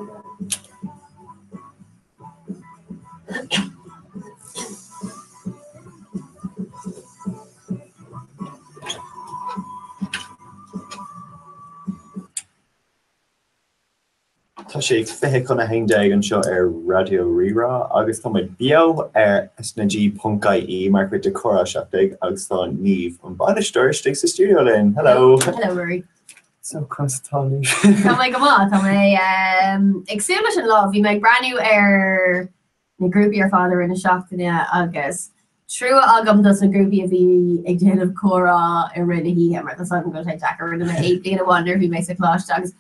Tá sé 10:40 anseo ar Raidió Rí-Rá agus tá muid beo ar SnaG.ie mar chuid de Comhrá 17 agus tá Niamh an bainisteoir istigh sa stiúideo linn. Hello! Hello Ruairí. So conas atá tú? Tá mé go maith, tá mé ag súil leis an lá. Bhí mé ag breathnú ar na grúpaí ar fad i rith na seachtaine agus trua agam dos na grúpaí a bhí ag déanamh comhrá i rith na hoíche mar tá 's agam go bhfuil sé deacair. Rinne mé é bliain amháin nuair a bhí mé sa choláiste agus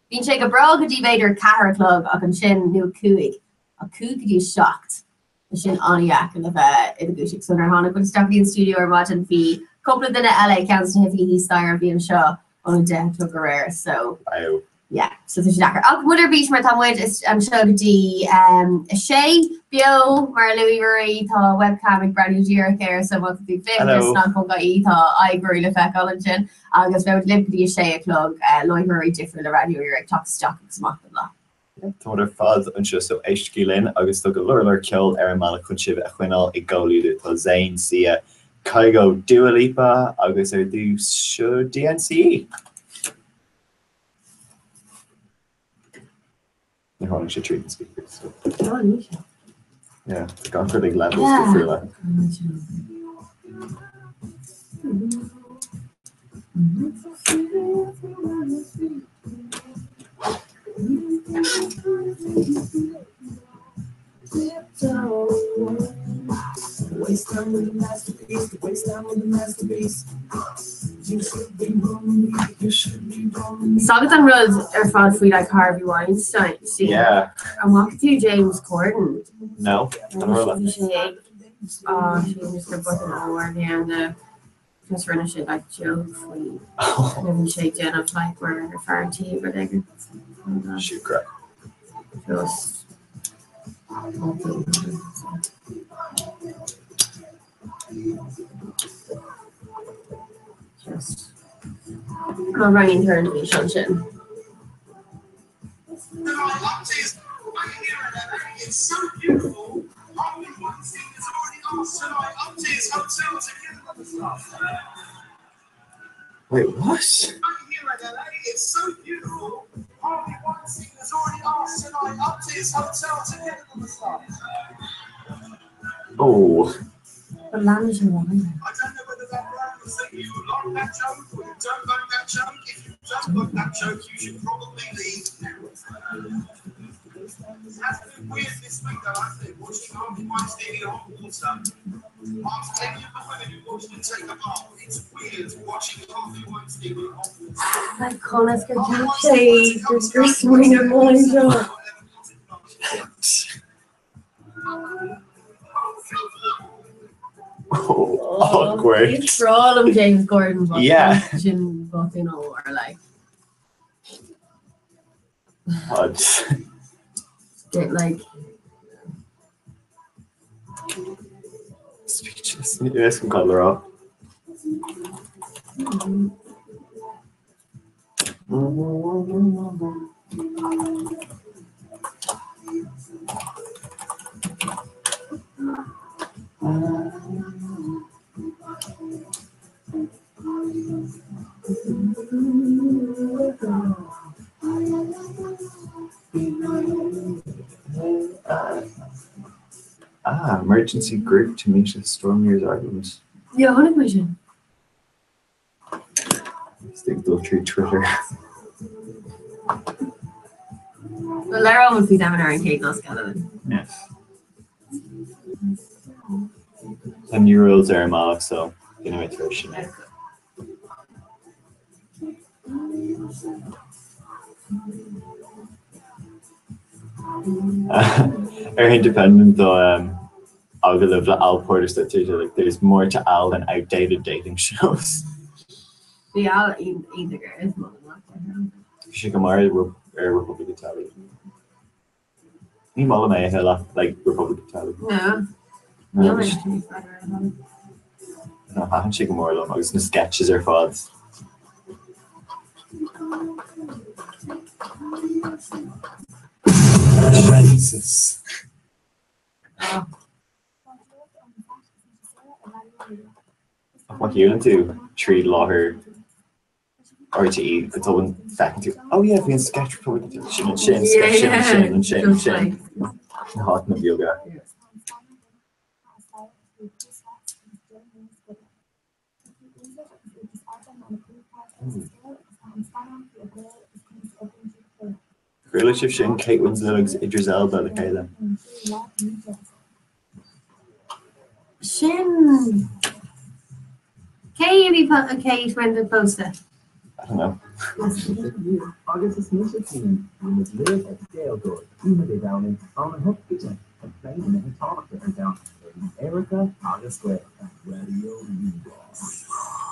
bíonn sé go breá go dtí b'fhéidir 4 a chlog ach ansin nó 5 ach 5 go dtí 7 Tá sin an-dheacair le bheith i do dhúiseacht. So nuair a tháinig muid isteach go dtí an stiúideo ar maidin bhí cúpla duine eile ag ceann de na hoifigí thíos staighre a bhí anseo ón 10 a chlog aréir so Wow. yeah, so tá sé deacair. Ach muid ar bís mar tá muid anseo go dtí a sé beo mar a luaigh Ruairí tá webcam ag breathnú díreach air so má tá tú ag féachaint ar Hello. snag.ie tá aghaidh Ruairí le feiceáil ansin agus beidh muid libh go dtí a sé a chlog láithreoirí difriúla Raidió Rí-Rá ag teacht isteach agus amach don lá. Tá muid ar fad anseo so éistigí linn agus tá go leor leor ceoil ar an mbealach chun sibh a choinneáil i gcomhluadar. Tá Zayn, Sia, Kygo, Dua Lipa agus ar dtús seo DNCE. Ní tháinig sé tríd na speakers. So. Oh, ní sé. Yeah, tá gach rud ag levels difriúla. 'S agat an rud ar fad faoi like Harvey Weinstein. Yeah. An bhfaca tú James Corden? No. An raibh? Bhí sé ag ah sé Mr. Button óir bhí ann de just rinne sé like joke faoi nuair bhí sé ag déanamh like mar fear an tí rud éigin. Siúcra. Just Just Tá roinnt ar an bhfíseán sin. Wait, what? Oh. Like conas gur cheap sé gur smaoineamh maith seo. Oh, awkward. Is breá liom James Corden but Yeah. sin botún ollmhór like. Odd. Get like Speechless. Ní fhios agam cad le rá. Ah, emergency group to meet a storm near Ireland. Yeah, chonaic mé sin. Ag dul trí Twitter. Well, le rá faoi ar an chéad nasc eile. Yes. Tá new rules ar an mbealach so duine mé tar éis sin. Ar Independent do agallamh le Al Porter sa Twitter like there's more to Al than outdated dating shows. Bhí Al iontach ar is maith liom. Bhí sé go maith ar Republic of Telly. Ní maith liom é a thuilleadh like Republic of Telly. No. No, no, thaitin sé go mór liom agus na sketches ar fad. Jesus. Ach má shiúlann tú tríd láthair RTÉ go tobann feiceann tú, oh yeah, bhí an sketch Republic sin ansin, sketch sin ansin, ansin, ansin. Na háiteanna beaga. Chuala sibh sin Kate Winslet agus Idris Elba le chéile? Sin cé a bhí Kate Winslet pósta? I don't know. Agus is mise Cian, bíonn muid libh ar Gaeilgeoir, oíche Dé Domhnaigh óna 8 go 10 ag plé na nithe tábhachta ar domhan, rudaí aeracha agus Gaelacha. Raidió Rí-Rá.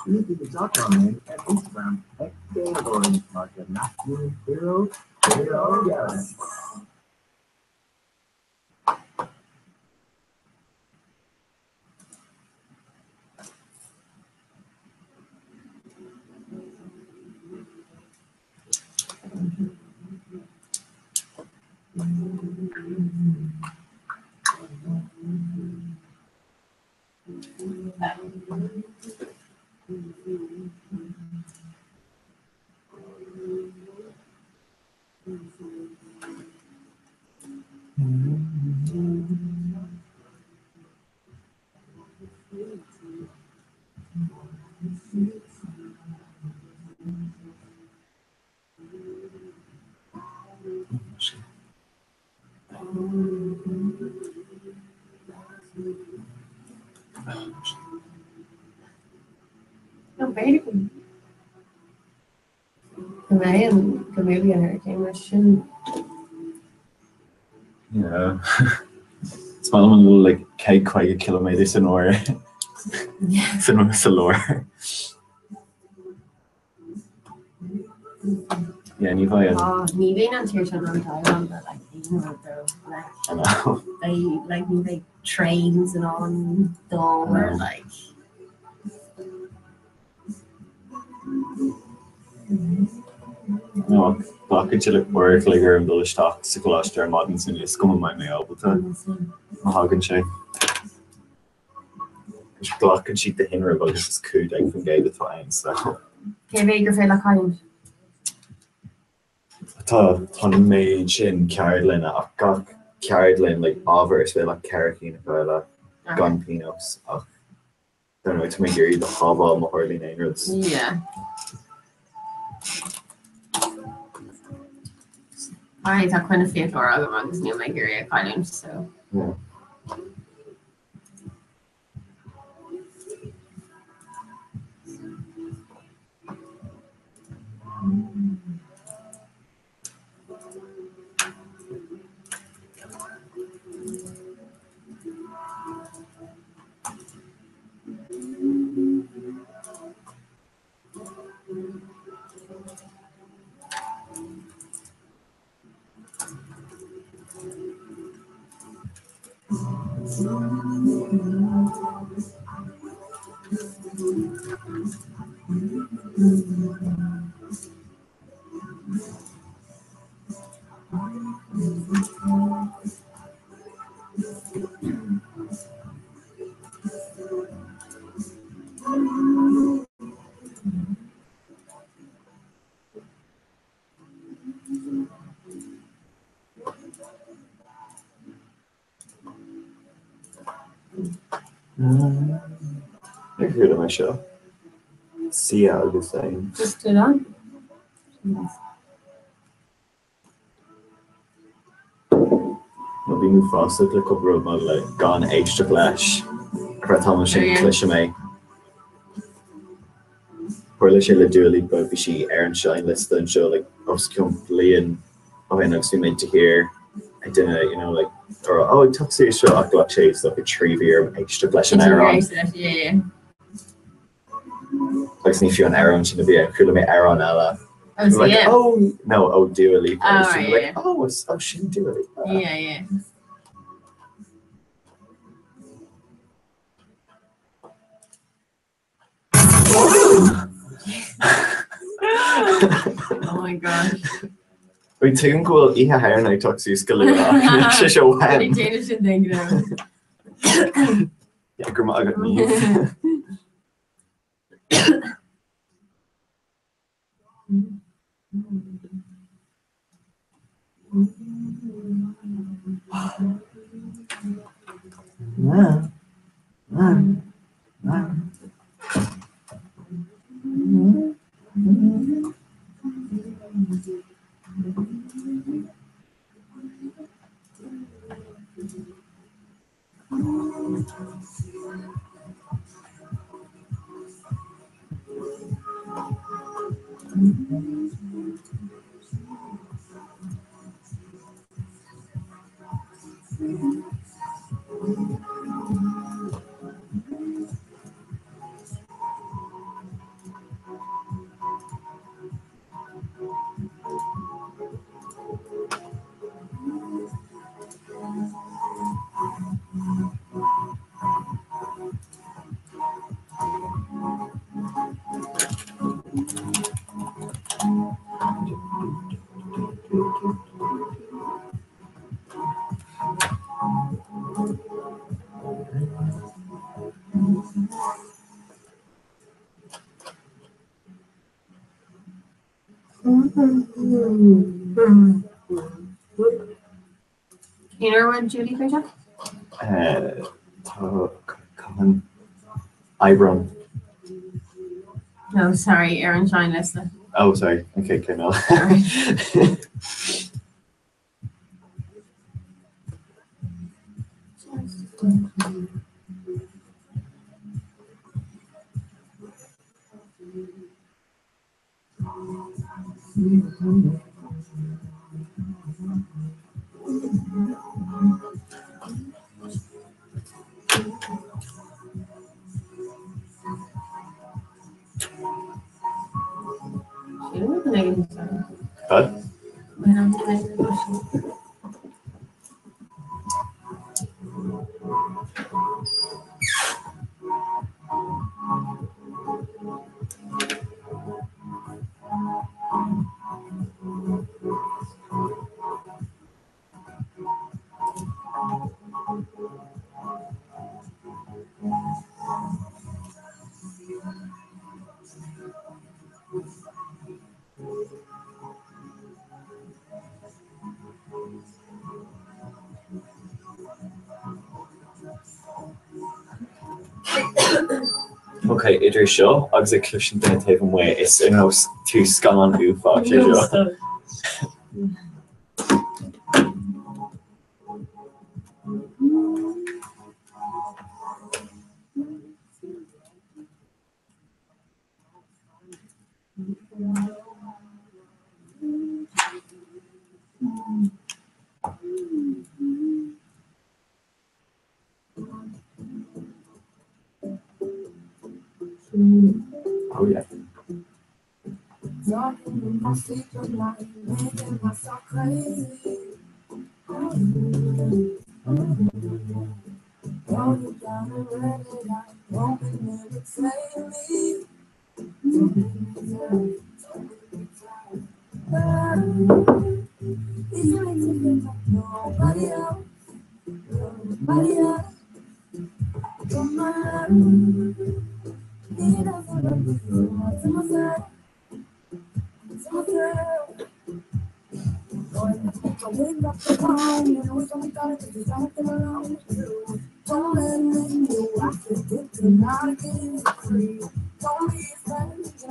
Bígí i dteagmháil linn ar Instagram ag Gaeilgeoirí mar go n-aithníonn fir óg fir óg eile! No, b'fhéidir go go mbeidh an go mbeidh an hurricane mar sin. Yeah. Is maith liom an bhfuil like 150 ciliméadar san uair san sa lár. Yeah, ní bheidh an. Oh, ní bheidh an tír sin an Taiwan but like aon rud though. Like, I know. Beidh like ní bheidh trains in ann dul or like No, glacann sé like uair a chloig orm dul isteach sa choláiste ar maidin so níl a fhios agam an mbeidh mé ábalta má thagann sé. Glacann siad do thinreamh agus is 15% atá ann so. Cé mhéad gur féidir leat cailliúint? Tá tá an méid sin ceardlanna ach gach ceardlann like ábhar is féidir leat 4 cinn a chailleadh gan pionós ach Dar ndóigh, tá mé ag iarraidh iad a shábháil má tharlaíonn aon rud. Yeah. Alright, tá coinne fiaclóir agam agus níl mé ag iarraidh a chailliúint, so. Yeah. Níor chuala mé seo. Sia agus Zayn. Just do that. Nó bím uafásach le cúpla rud maidir le gan éisteacht leis. Ar feadh tamaill sin cloisim é. Tharla sé le Dua Lipa, bhí sí ar an seinnliosta anseo like os cionn bliain ó shin agus bhí mé de shíor ag duine you know like ag rá oh ag teacht suas seo ach ghlac sé is dócha 3 mhí orm éisteacht leis an amhrán. Agus ní fiú an amhrán sin a bhí ann, chuala mé amhrán eile. Oh, so Like, yeah. oh, no, oh, Dua Lipa. Oh, So right, like, yeah. oh, it's, oh, sin Dua Lipa. Yeah, yeah. Oh my gosh. Bhí tuigim go bhfuil Oíche Shamhna ag teacht suas go luath ach níl sé seo uaim. Ní déanamh sin den gnó. Yeah, go raibh maith agat Niamh. Cén uair a bhfuil Julie faoi seo? Tá cathain Aibreán. No, sorry, ar an seinnliosta. Oh, sorry. Okay, cé eile? Cad? Ok, idir seo agus ag cloisint duine taobh amuigh is ar nós tús scannán uafáis é seo. Oh yeah.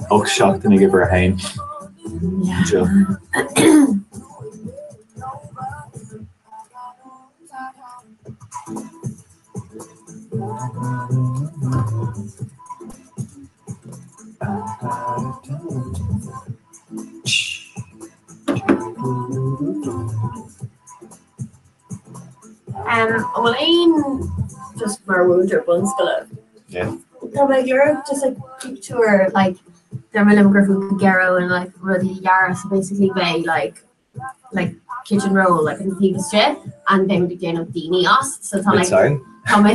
Ocht seachtain ag uimhir a haon. Seo. An bhfuil aon just mar mhúinteoir bunscoile? Yeah. Tá mé ag lorg just like pictiúr like deir mé liom gur bhfuil Gearóid in like rudaí a dhearadh so basically beidh like like kitchen roll like an taobh istigh and beidh muid ag déanamh daoine as so tá like Sorry? tá mé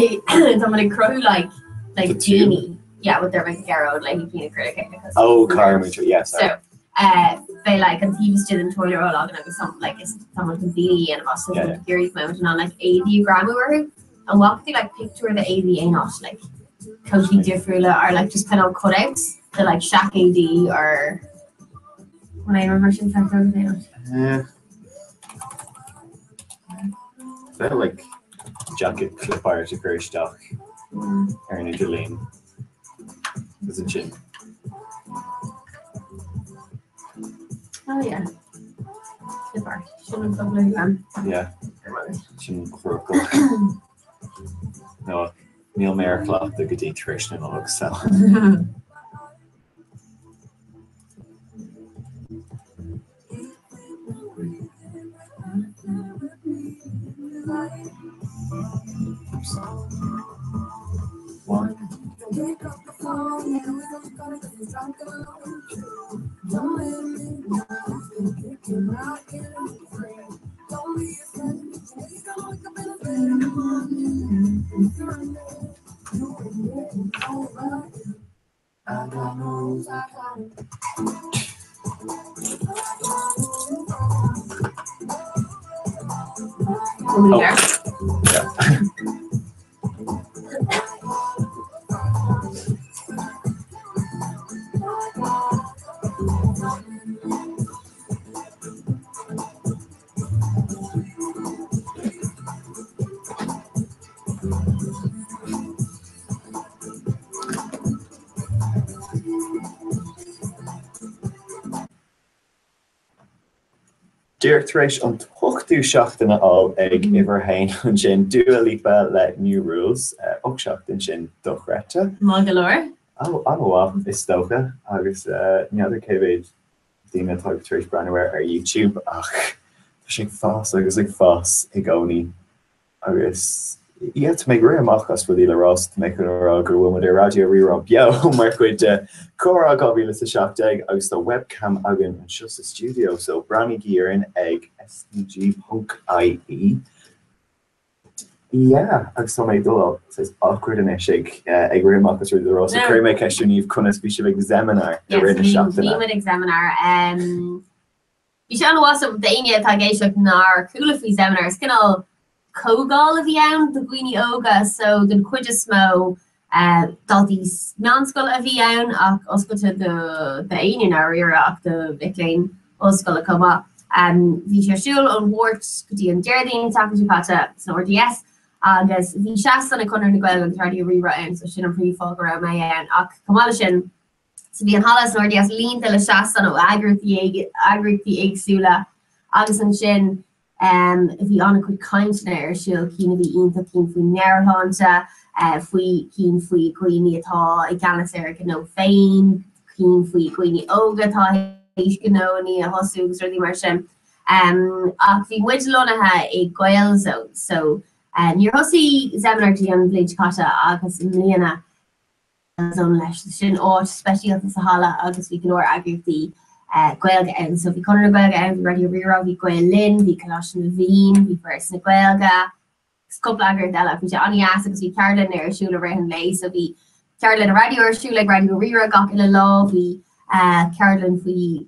tá mé ag cruthú like like The tube. daoine yeah with their like Gearóid like cína critical Oh, car múinteoir, yeah, sorry. So beidh like an taobh istigh den toilet roll againn agus some like is tá muid chun daoine a dhéanamh as so Yeah, yeah. iarraidh go mbeidh muid in ann like éadaí a ghreamú orthu. An bhfaca tú like pictiúr de éadaí aon áit like cótaí difriúla or like just kind of cutouts de like seaicéidí or Bhfuil aon rud mar sin feicthe agat aon áit? Bheadh like jacket clip art a chur isteach ar an idirlíon. Is ansin. Oh yeah. Clip art. Sin an focal again. Yeah. Sin focal. No, níl mé ar chleachtadh go dtí tar éis na Nollag so. Díreach tar éis an t-ochtú seachtain a fháil ag uimhir a haon ansin, Dua Lipa le New Rules, 8 seachtain sin dochreidte. Maith go leor. Ó, an-mhaith is dócha, agus n'fheadar cé mhéad daoine atá tar éis breathnú air ar YouTube ach tá sé ag fás agus ag fás i gcónaí. Agus yeah, tá mé ag rith amach as rudaí le rá, so tá mé chun a rá go bhfuil muid ar Raidió Rí-Rá beo mar chuid de Comhrá 2017 agus tá webcam againn anseo sa stiúideo, so breathnaígí orainn ag sng.ie. Yeah, agus tá mé ag dul saghas awkward anois ag ag rith amach as rudaí le rá, so cuirfidh mé ceist ar Niamh conas bhí sibh ag Zeminar i rith na seachtaine? Bhí muid ag Zeminar. Bhí sé an-mhaith so d'éinne atá ag éisteacht nár chuala faoi Zeminar, is cineál comhdháil a bhí ann do dhaoine óga so den chuid is mó daltaí meánscoile a bhí ann ach oscailte do d'éinne i ndáiríre ach do mhic léinn ollscoile chomh maith. Bhí sé ar siúl ón Mháirt go dtí an Déardaoin an tseachtain seo caite san RDS agus bhí seastán ag Conradh na Gaeilge agus Raidió Rí-Rá ann so sin an príomhfháth go raibh mé ann ach chomh maith leis sin So bhí an halla san RDS líonta le seastáin ó eagraíochtaí éagsúla agus ansin bhí an-chuid cainteanna ar siúl, cinn a bhí iontach, cinn faoin meabhairshláinte, faoi cinn faoi dhaoine atá i gceannas ar a ngnó féin, cinn faoi dhaoine óga atá théis gnóanna a thosú agus rudaí mar sin. Ach bhí muid lonnaithe i Gaelzone so níor thosaigh Zeminar go dtí an bhliain seo caite agus i mbliana Zone leis. Sin áit speisialta sa halla agus bhí go leor eagraíochtaí Gaeilge ann. So bhí Conradh na Gaeilge ann, bhí Raidió Rí-Rá, bhí Gael Linn, bhí Coláiste na bhFiann, bhí Foras na Gaeilge agus cúpla eagraíocht eile. Bhí sé an-dheas agus bhí ceardlanna ar siúl i rith an lae. So bhí ceardlann raidió ar siúl ag Raidió Rí-Rá gach uile lá, bhí ceardlann faoi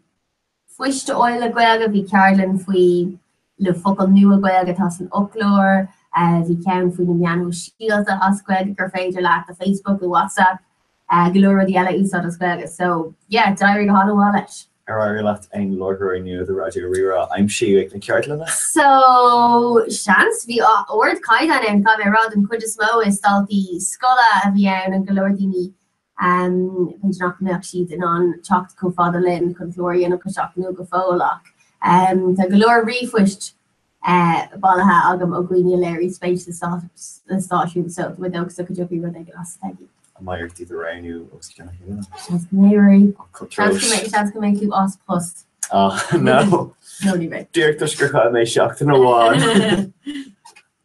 phoist a fháil le Gaeilge, bhí ceardlann faoi le focail nua Gaeilge atá san fhoclóir, bhí ceann faoi na meáin shóisialta as Gaeilge gur féidir leat do Facebook, do WhatsApp, go leor rudaí eile a úsáid as Gaeilge. So yeah, d'éirigh go han-mhaith leis. Ar éirigh leat aon láithreoirí nua do Raidió Rí-Rá a aimsiú ag na ceardlanna? So, seans, bhí ardchaighdeán ann, caithfidh mé a rá, den chuid is mó is daltaí scoile a bhí ann and go leor daoine B'fhéidir nach mbeadh siad in ann teacht chomh fada linn chun clár a dhéanamh go seachtainiúil go fóill ach tá go leor ríomhphoist bailithe agam ó dhaoine a léirigh spéis sa stáisiún so tá mé dóchasach go dtiocfaidh rud éigin as Peggy. An mbeidh ort iad a roghnú os cionn a chéile? Seans go mbeidh. Seans go mbeidh tú as post. Ah, no. No, ní bheidh. Díreach toisc gur chaill mé seachtain amháin.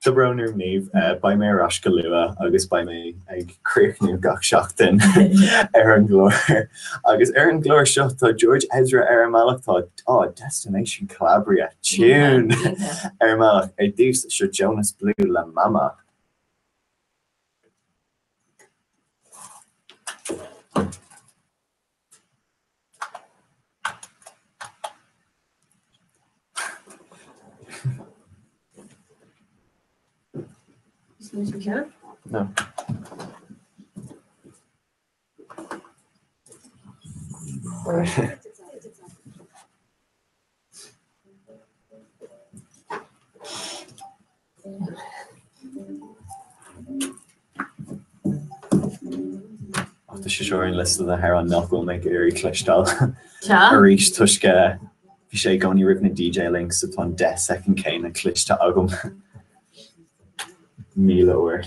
Tá brón orm Niamh, beidh mé ar ais go luath agus beidh mé ag críochnú gach seachtain ar an gclár. Agus ar an gclár seo tá George Ezra ar an mbealach, tá oh, Destination Calabria tune ar an mbealach. Ar dtús, seo Jonas Blue le Mama. No. Ach tá sé seo ar an liosta de na hamhráin nach bhfuil mé ag iarraidh cloisteáil arís toisc bhí sé i gcónaí roimh na DJ links so tá an 10 soicind céanna cloiste agam 1000 uair.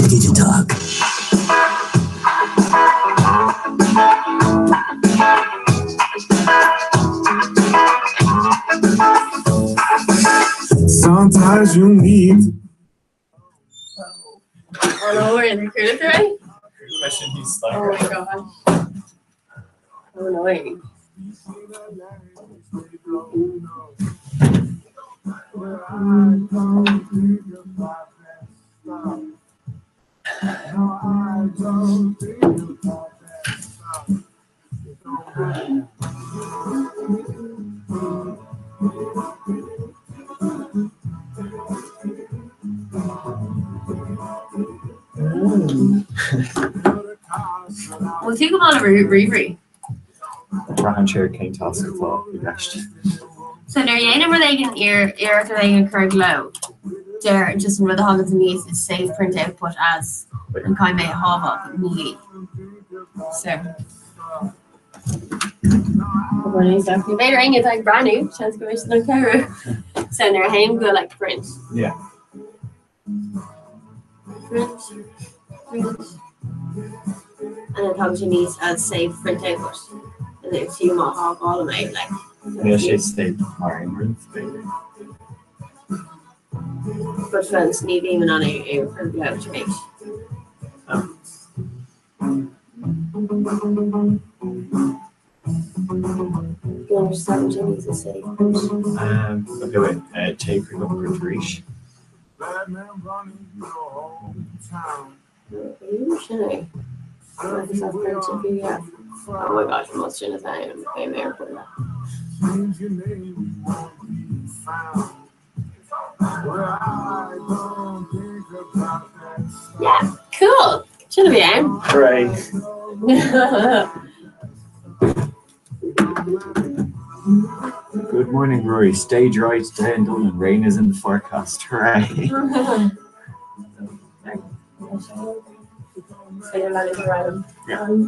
Digitalk. Sometimes you need Oh, we're in the crew today? Oh my gosh. So annoying. Bhfuil tú go maith le ríomhairí? Braitheann sé ar cén tasc atá i gceist. So nuair a dhéanaim rud éigin iarracht rud éigin a chur i gcló, deir just an rud a thagann aníos is save print output as an caithfidh mé a shábháil, but ní. So. B'fhéidir éinne atá ag breathnú, seans go mbeidh siad in ann cabhrú. So nuair a théim go like print. Yeah. Print, print. And then tagann sé aníos as save print output. And then fiú má shábhálaim é like. Níl sé save mar aon rud, b'fhéidir. But fós ní bhím in ann é a chur i gcló tar éis. Oh. Um, okay, wait. Téigh chuig an print arís. Oh my gosh, más sin atá ann, beidh mé ar buile. Yeah, cool! Sin a bhí ann. Hooray! Good morning, Rory. Stay dry today in Dublin. Rain is in the forecast. Hooray! Yeah.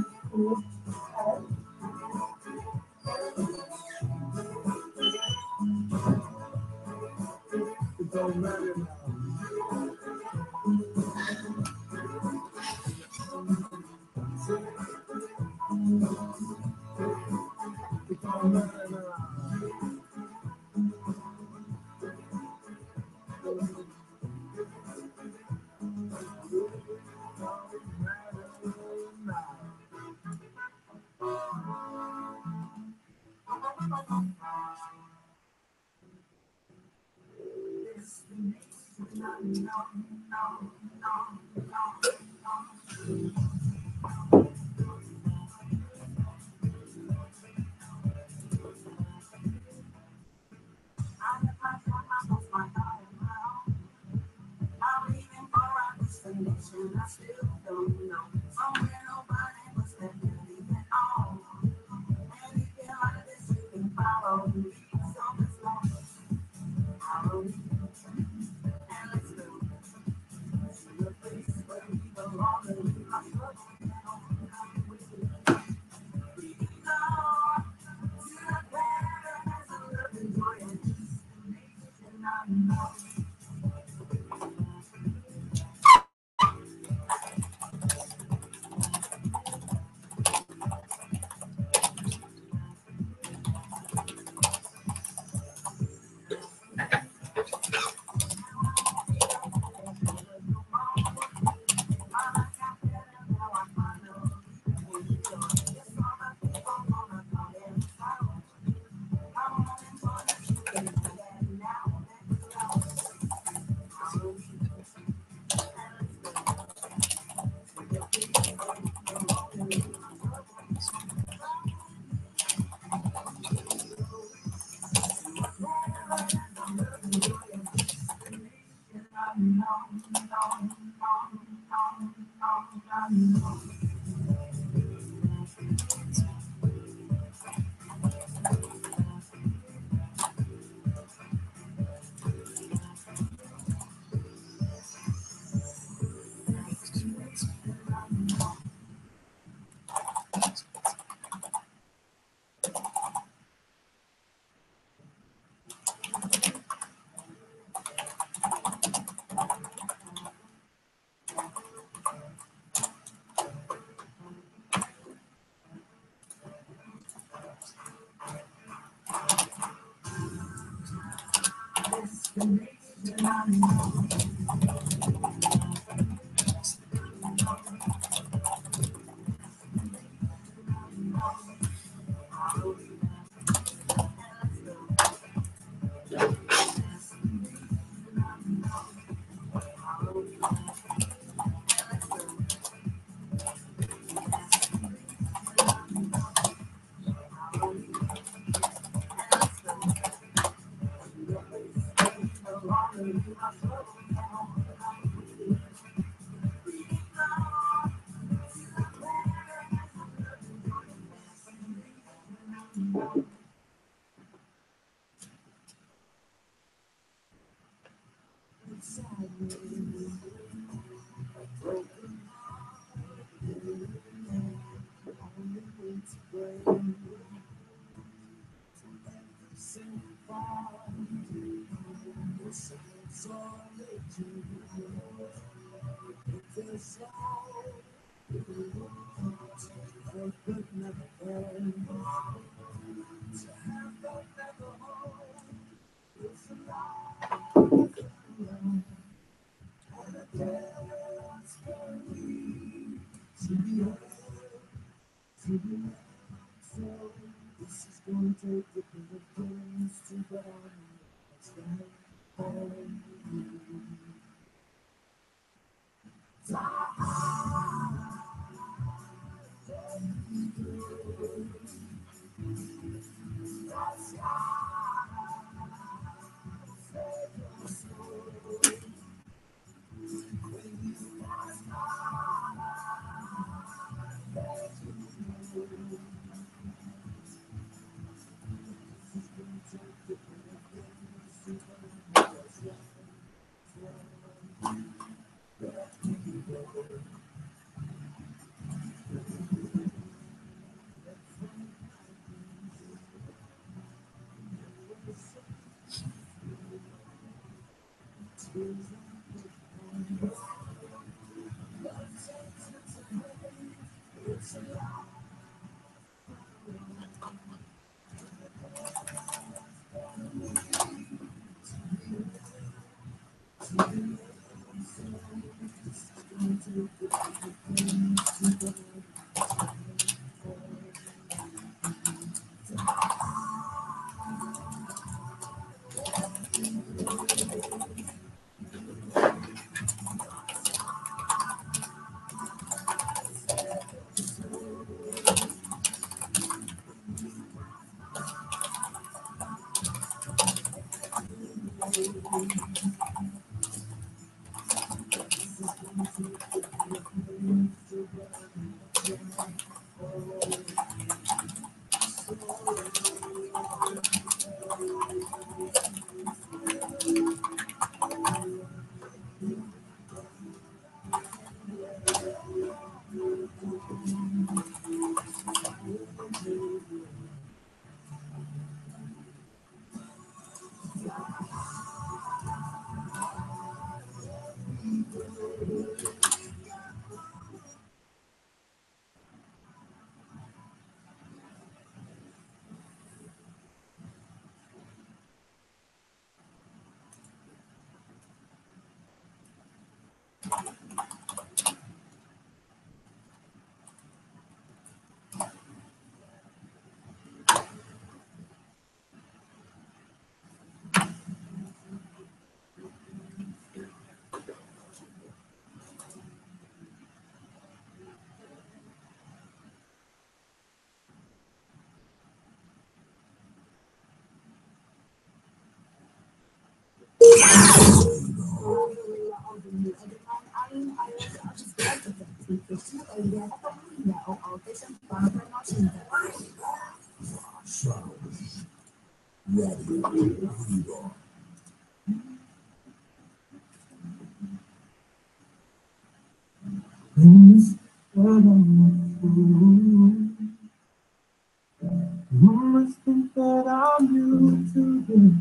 You must think that I'm new to this.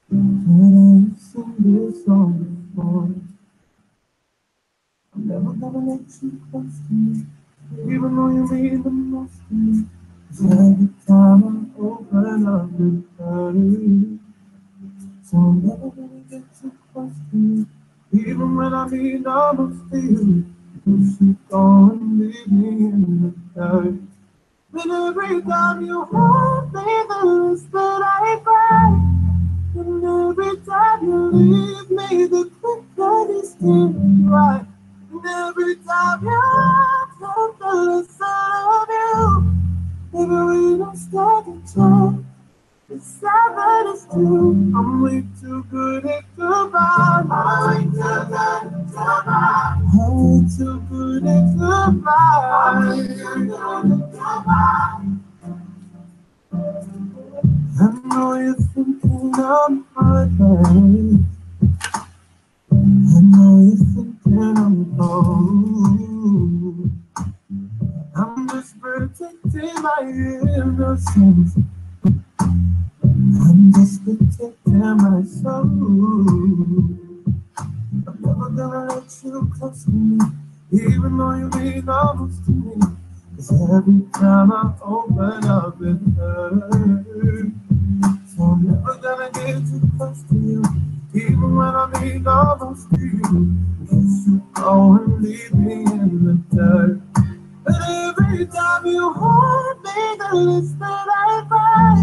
But I've seen this all before. I'm never gonna let you close to me, even though you mean the most to me. 'Cause every time I open up, it hurts. So I'm never gonna get too close to you, even when I mean the most to you. Because you go and leave me in the dirt. And every time you hold me, the less that I cry. And every time you leave me, the quicker these tears dry. And every time you talk, the less I love you. Maybe we don't stand a chance. It's seven is two. I'm way too good at goodbye. I'm way too good at goodbye. I'm way too good at goodbye. I'm way too good at goodbye. I know you're thinking I'm heartless. I know you're thinking I'm cold. I'm just protecting my innocence. I'm just protecting my soul. I'm never gonna let you close to me, even though you mean the most to me. 'Cause every time I open up, it hurts. So I'm never gonna get too close to you, even when I mean the most to you. In case you go and leave me in the dirt. But every time you hold me, the less that I cry.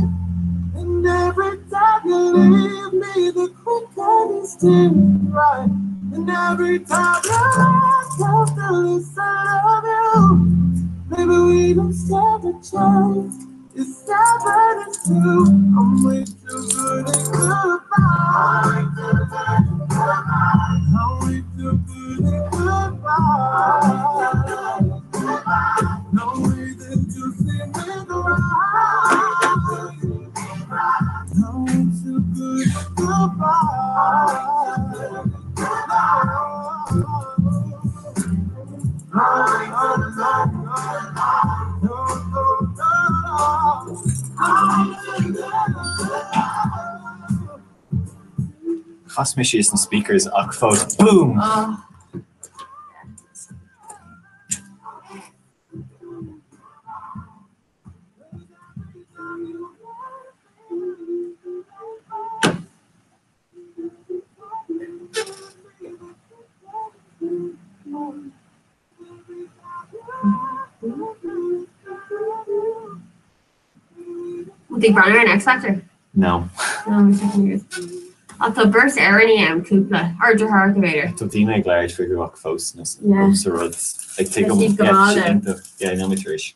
And every time you leave me, the quicker these tears dry. And every time you talk, the less I love you. Maybe we don't stand a chance. It's seven and two. I'm way too good at goodbye. I'm way too good at goodbye. No way that you see me cry. I'm way too good at goodbye. Chas mé síos na speakers ach fós boom! Oh. Bhí breathnú ar an X Factor? No. No, bhí sé fíor. Ach tá beirt Éireannaigh ann, cúpla, or deartháireacha b'fhéidir. Tá daoine ag labhairt faoi ach fós na Yeah. sa rud. Ag Tá tuigim, siad go yeah, maith siad though. iontach. Yeah, níl mé tar éis.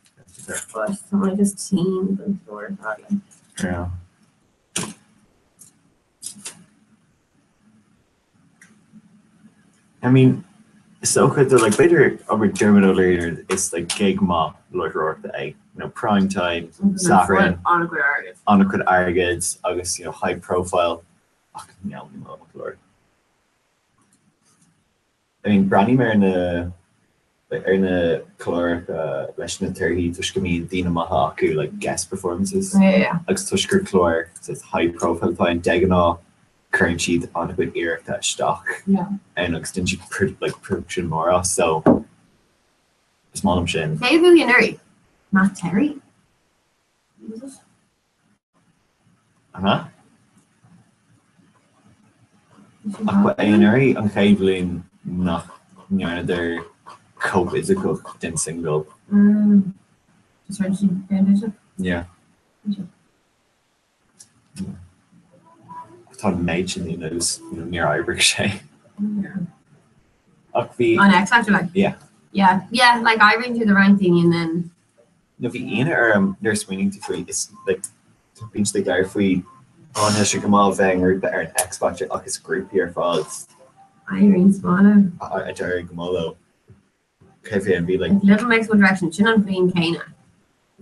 But tá mé just tinn don stór fad like. Yeah. I mean, is dócha do like b'fhéidir abair Diarmuid O'Leary is like gig maith láithreoireachta é, you know, prime time, Satharn, An-chuid airgid. an-chuid airgid agus you know, high profile ach níl ní maith go leor. I mean, breathnaím ar na ar na cláracha leis na torthaí toisc go mbíonn daoine maithe acu like guest performances Yeah. agus toisc gur clár saghas high profile atá ann de ghnáth cuireann siad an-chuid iarrachta isteach ann agus déanann siad like production mór as so is maith liom sin. Cé a bhuaigh anuraidh? Matt Terry? Was it? An ea? Ach ba é anuraidh an chéad bhliain nach ndearnadar cóip fhisiceach den singil. Mm. Just rinne siad aon digiteach? Yeah. Tá an méid sin daoine agus níor oibrigh sé. Ach bhí. On X Factor like? Yeah. Yeah, yeah, like oibríonn tú do roinnt daoine and then. No bhí ionadh orm nuair a smaoiníonn tú faoi is like bíonn siad ag labhairt faoi oh níl sé go maith a bheith i ngrúpa ar an X Factor ach is grúpaí ar fad. Éiríonn go maith leo. A d'éirigh go maith leo. Cé bhí an bhí like. Little Mix One Direction, sin an bhliain céanna.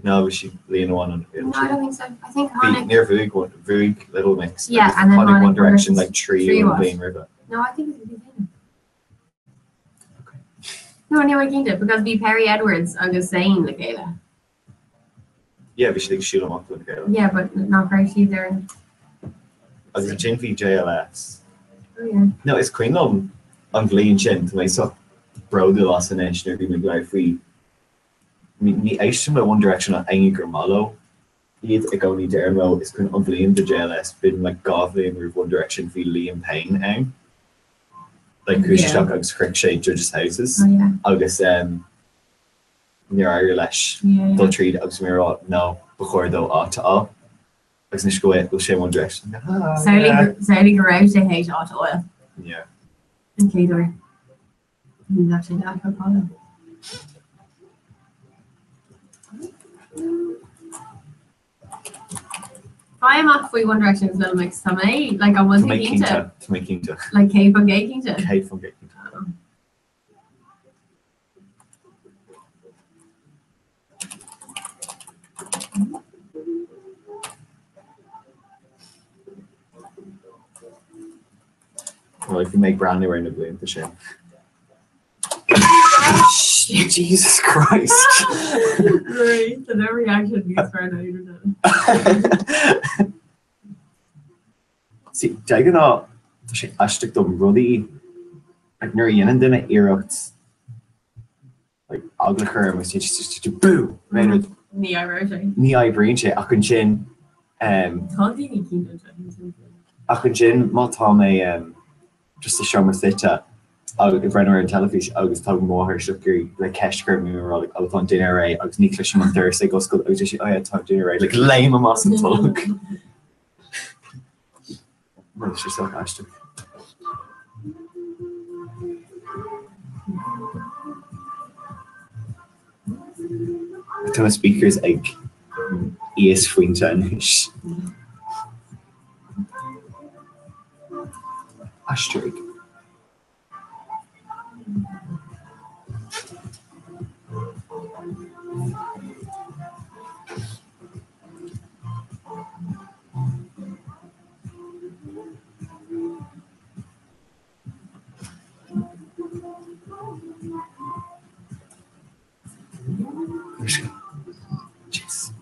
No, bhí sí bliain amháin an bhliain. No, I don't think so. I think tháinig. Níor bhuaigh one, bhuaigh Little Mix. Yeah, and then tháinig One Direction like tríú an bhliain roimhe. No, I think it's the bhliain céanna. Okay. No, níl mé cinnte, because bhí Perrie Edwards agus Zayn le chéile. Yeah, bhí siad ag siúl amach le chéile. Yeah, but nach raibh siad ar an. Agus ansin bhí JLS. Oh yeah. No, is cuimhin liom an bhliain sin, tá mé sách bródúil as anois nuair a bhí mé ag labhairt faoi, ní éistim le One Direction ach éinne gur maith leo iad i gcónaí deirim leo, is cuimhin an bhliain do JLS, b'in like 2 bhliain roimh One Direction, bhí Liam Payne ann. Like chuaigh sé isteach agus shroich sé Judges' Houses Oh yeah. agus um, níor éirigh leis dul tríd agus mé ag rá no, ba chóir dó áit a fháil agus anois go bhfuil sé One Direction. Samhlaigh go raibh sé théis áit a fháil. Yeah. An chéad uair. Ní bheadh sé deacair fáil. Faigh amach faoi One Direction agus Little Mix tá mé like an bhfuil tú cinnte? Tá mé cinnte. Like 100% cinnte? 100% cinnte. Well, bhí mé ag breathnú ar na blianta sin. Jesus Christ! Right, the no reaction níos fearr ná iad. See, de ghnáth, tá sé aisteach dom rudaí, like, nuair a dhéanann duine iarracht like, eagla a chur orm agus just just bú! Aon rud. Ní oibreoidh sé. Ní oibríonn sé ach ansin um, Tá daoine cinnte ansin. ach ansin má tá mé um, just sa seomra suite ag breathnú ar an teilifís agus tá mo mháthair isteach ag iarraidh like ceist a chur orm ag rá like oh tá an dinnéar réidh agus ní chloisim an doras ag oscailt agus deir sí oh yeah tá an dinnéar réidh like léimim as an tolg. Tá sé sách aisteach. Tá na speakers ag íosphointe anois. Aistrigh. Jeez.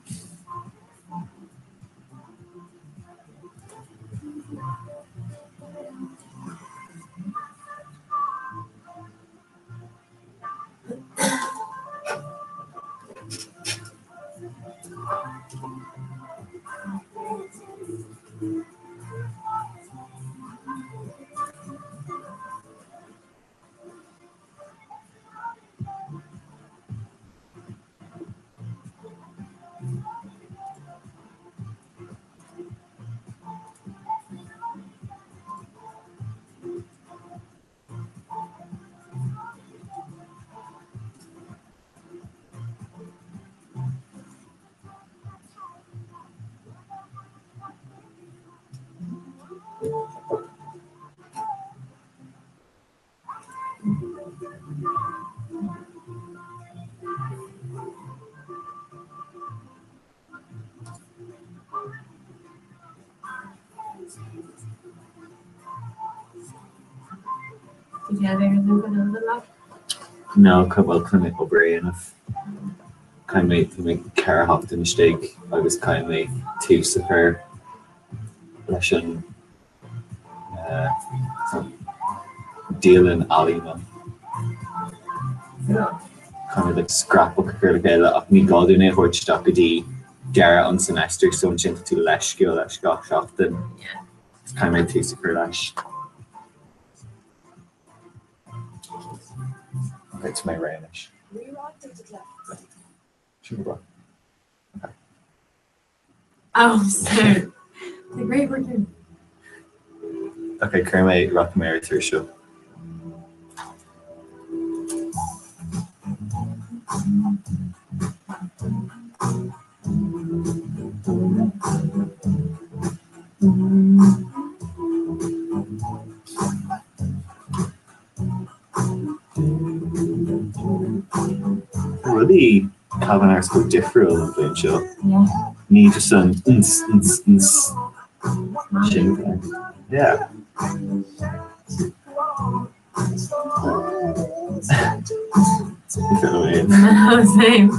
déanamh aon rud nó an lá? No, bhuel, caithfidh mé obair a dhéanamh. Caithfidh mé, tá mé 4 sheachtain istigh agus caithfidh mé tús a chur leis an dialann ealaíne. Caithfidh mé like scrapbook a chur le chéile ach ní gá dúinn é a thabhairt isteach go dtí deireadh an semester so ansin tá tú leisciúil leis gach seachtain. Caithfidh mé tús a chur leis. Ok, tá mé réidh anois. Sin go breá. Ok. Oh, sorry. The great working. Ok, cuirfidh mé, rachaidh mé ar tír seo. Rudaí Calvin Harris chomh difriúil an bhliain seo. Ní just an ns ns ns sin. Yeah. No, same.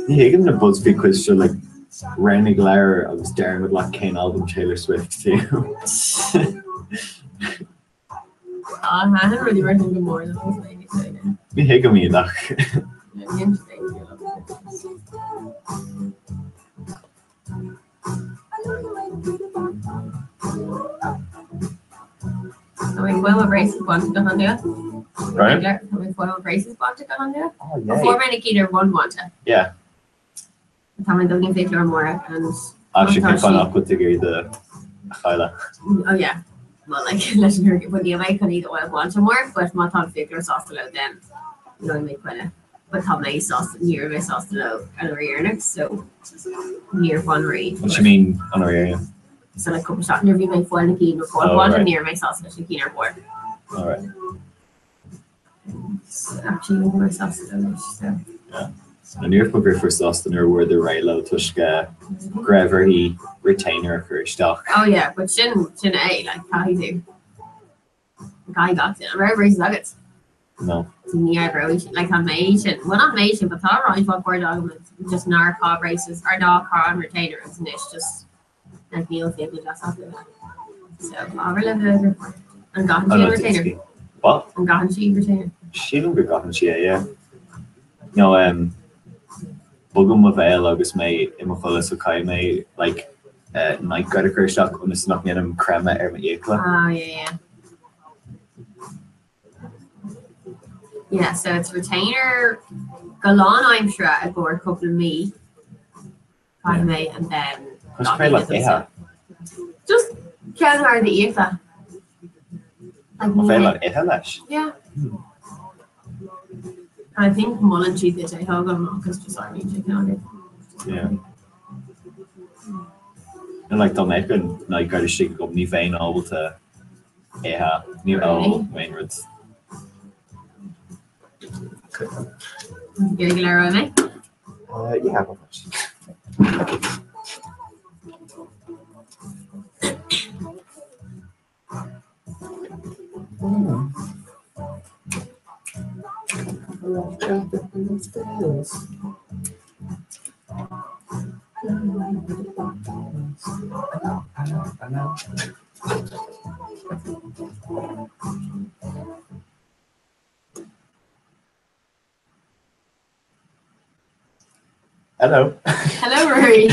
Ní thuigim na BuzzFeed quiz seo like roghnaigh leabhar agus déarfaimid leat cén albam Taylor Swift tú. Tá thaitin rudaí mar sin go mór liom agus mé níos óige. Ní thuigim iad ach. Tá mé ag fáil mo braces bainte go han-luath. Right? Tá mé ag fáil mo braces bainte go han-luath. Oh, yay. Fuair mé na cinn ar bun bainte. Yeah. Tá mé ag dul go dtí an fiaclóir amárach and Actually, cén fáth nach bhfuil tú ag iarraidh iad a chailleadh? Oh yeah. Well, like, leis an fhírinne, but níl mé chun iad a fháil bainte amárach, but má tá an fiaclóir sásta leo, then níl mé coinne. But tá mé sásta, ní raibh mé sásta leo an uair dheireanach, so níor bhain riamh. What you mean an uair dheireanach? So like cúpla seachtain nuair a bhí mé ag fáil na cinn ar bun Oh, bainte, right. ní raibh mé sásta leis na cinn ar barr. All right. Actually, níl mé sásta leo anois, so. Yeah. Ní raibh mo dheirfiúr sásta nuair a fuaireadar réidh leo toisc go raibh uirthi retainer a chur isteach. Oh yeah, but sin sin é, like caithfidh tú. Caithfidh gach duine. An raibh braces agat? No. Ní oibreoidh sin, like an méid sin, well not an méid sin, but tá roinnt mhaith cairde agam just nár chaith braces or nár chaith an retainer agus anois just like níl fiacla deas acu. So ábhar le bheith An gcaitheann sí an retainer? What? An gcaitheann sí retainer? Sílim go gcaitheann sí é, yeah. No, um, bogaim mo bhéal agus mé i mo chodladh so caithfidh mé like uh, night guard a chur isteach ionas nach ndéanaim creimeadh ar m'fhiacla. Oh, yeah, yeah. Yeah, so it's retainer go lánaimseartha i gcomhair cúpla mí. Caithfidh mé and then Is féidir leat ithe. Just ceann thar d'fhiacla. Like An féidir leat ithe leis? Yeah. I think molann siad duit é thógáil amach agus just armíonn sé ceann agat. Yeah. No, like dá mbeadh an night guard istigh agam ní bheinn ábalta ithe, ní ól nó aon rud. Go léir mé? Uh, yeah, well, Hello. Hello Ruairí.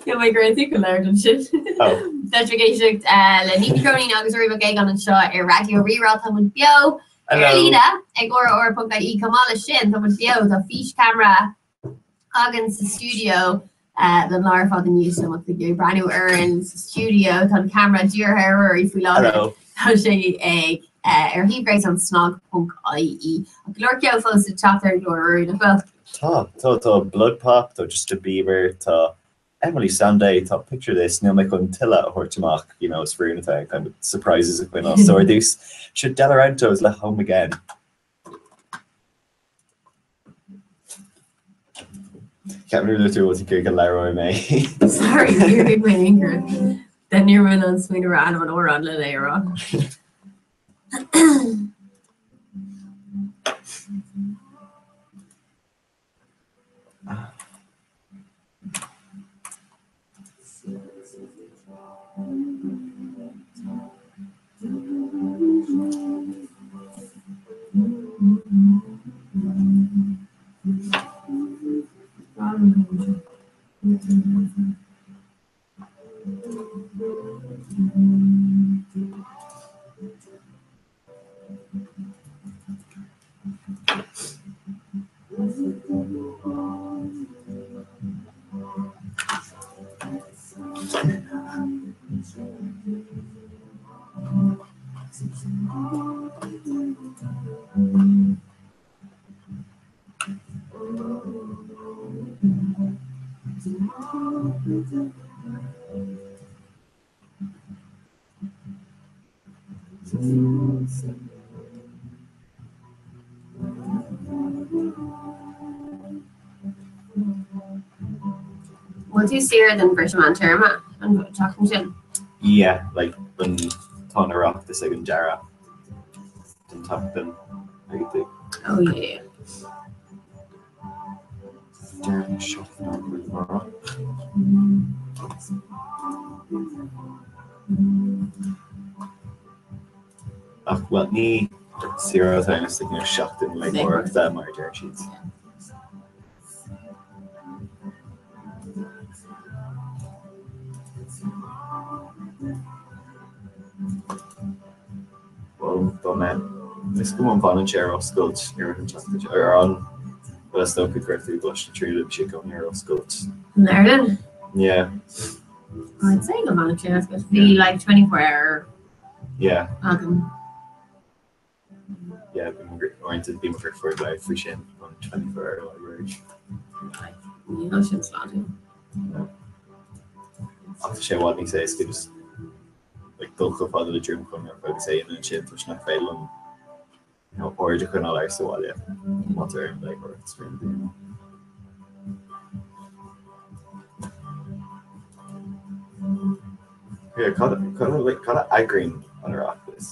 Níl mé ag tú go léir don sin. Oh. Tá sibh ag éisteacht le Niamh Ní Chróinín agus Ruairí Mac Aogáin anseo ar Raidió Rí-Rá tá muid beo ar líne ag rr.ie chomh maith leis sin tá muid beo tá físcheamara againn sa stiúideo don lá ar fad inniu so má tá tú ag breathnú orainn sa stiúideo tá an ceamara dírithe ar Ruairí faoi láthair. Tá sé ag ar shuíomh gréasáin snag.ie. Go leor ceoil fós ag teacht ar an gclár Ruairí, nach bhfuil? Tá, tá, tá BloodPop, tá Justin Bieber, tá. Emeli Sandé, tá Picture This, níl mé chun tuilleadh a thabhairt amach, you know, is rún atá ann kind of surprises a choinneáil. So ar dtús, seo Delorentos le Home Again. Ceapaim nuair a dúirt tú go bhfuil tú ag iarraidh go labhróidh mé. Sorry, níor thuig mé aon chor. Then ní raibh mé in ann smaoineamh ar ainm an amhráin le é a rá. Bhfuil tú saor don bhriseadh meántéarma an tseachtain sin? Yeah, like an tá an Oireachtas ag an deireadh den tseachtain ag tú. Oh yeah, yeah. Deireadh na seachtaine an bhfuil amárach. Ach bhuel ní saoire atá ann is like nó seachtain léitheoireachta mar a deir siad. Bhuel, dá mbeadh fios agam an bhfanann sé ar oscailt i rith an tseachtain seo, ar an, bhuel is dócha gur tú gluais na tríú sé i gcónaí ar oscailt. In Ireland? Yeah. I'd say go bhfanann sé ar oscailt. Bhí like 24 hour Yeah. agam. Yeah, bhí mo uaireanta bhí mo dheirfiúr ag labhairt faoi sin an 24 hour library. Níl sin sláintiúil. No. Ach tá sé i bhfad níos éasca just like dul chomh fada le Droim Conrach agus é a dhéanamh ansin toisc nach féidir liom you know, aird a choinneáil air sa bhaile má tá orm léitheoireacht a dhéanamh. Yeah, cad cad like, cad a eagraíonn an Oireachtas?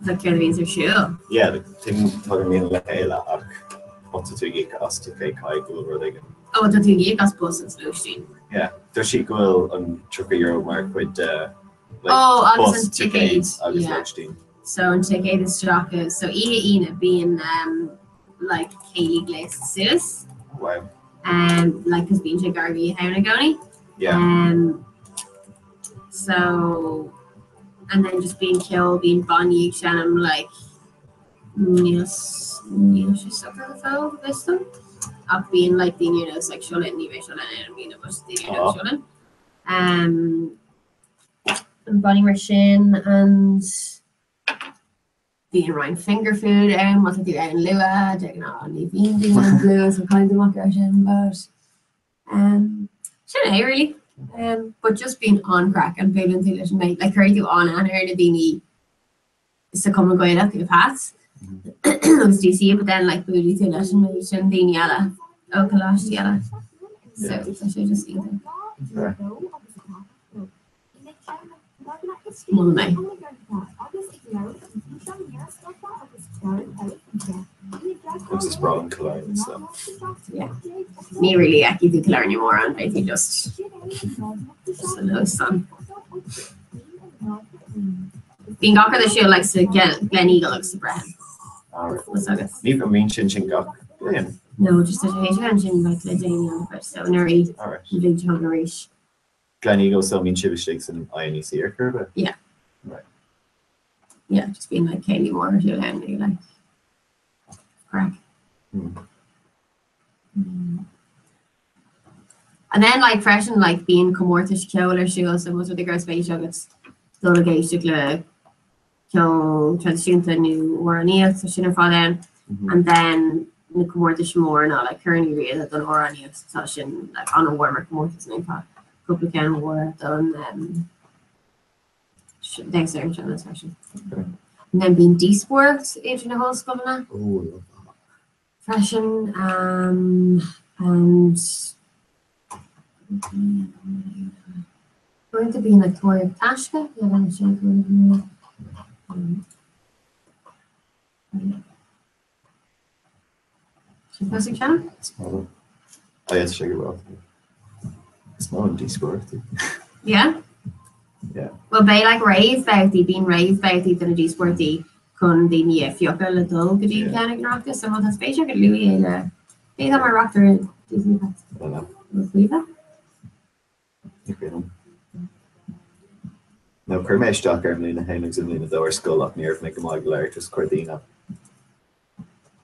Like céard a bhíonns ar siúl? Yeah, like tuigim tagann daoine le chéile ach má tá tú ag íoc as ticéad caithfidh go bhfuil rud éigin. Oh, tá tú ag íoc as bus agus lóistín. Yeah, dúirt sí go bhfuil an €30 mar chuid de like, Oh, agus bus, an ticéad, ticéad agus yeah. lóistín. So an ticéad isteach is so oíche Aoine bíonn um, like céilí gléasta suas. Wow. Um, like 'cause bíonn sé gar do Oíche Shamhna i gcónaí. Yeah. Um, so and then just bíonn ceol, bíonn bannaí ag seinm like níl níl sé socair go fóill, go bhfios dom. Ach bíonn like daoine ar nós like Seo Linn, ní bheidh Seo Linn ann i mbliana but daoine ar nós Seo Linn. Um, an bannaí mar sin and Bíonn roinnt finger food ann má tá tú ann luath, de ghnáth ní bhíonn daoine ann luath so caithfidh tú amach ar sin but um, sin é really. Um, but just bíonn an-chraic and buaileann tú leis an méid, like cuireann tú an-aithne ar na daoine sa Chumann Gaelach i Pats agus DCU but then like buaileann tú leis an méid sin daoine eile ó choláistí eile. So tá sé just iontach. Molaim é. Agus is breá liom Cill Airne so. Yeah. Ní really fheicfidh tú Cill Airne mórán, beidh tú just san óstán. Bíonn gach rud ar siúl like sa Gleneagle agus sa Brehon. Alright. Agus. Ní bhíonn sin sin gach bliain. No, just tá sé théis a bheith ansin like le déanaí an chuid so anuraidh Alright. an bhliain seo chugainn arís. Gleneagle so mbíonn sibh istigh san INEC ar chor ar bith? Yeah. Right. Yeah, just bíonn like céilí mór ar siúl ann nó like craic. Hmm. Mm. And then like freisin like bíonn comórtais ceoil ar siúl so más rud é go raibh spéis agat dul ag éisteacht le ceol traidisiúnta nó amhránaíocht tá sin ar fáil ann. Mm -hmm. And then na comórtais móra ná like Corn Uí Riada don amhránaíocht tá sin like an-mhór mar comórtas nó tá cúpla ceann mhór don um, damhsa ar an sean-nós freisin. And then bíonn díospóireacht idir na hollscoileanna Oh, I love that. freisin um, and uaireanta bíonn like tóraíocht taisce le bheith sé um, Sin thosaigh cheana? Is maith liom. Oh yes, sé go bhfuil. Is maith liom díospóireachtaí. Yeah? Yeah. Well beidh like réamhbhabhtaí, bíonn réamhbhabhtaí do na díospóireachtaí chun daoine a phiocadh le dul go dtí an ceann ag an Oireachtas, so má tá spéis agat luaigh é le cé atá mar reachtaire díospóireachta? I don't know. Caoimhe? Ní cuimhin liom. Nó chuir mé isteach ar i mbliain a haon agus i mbliain a dó ar scoil ach ní raibh mé go maith ag labhairt os comhair daoine.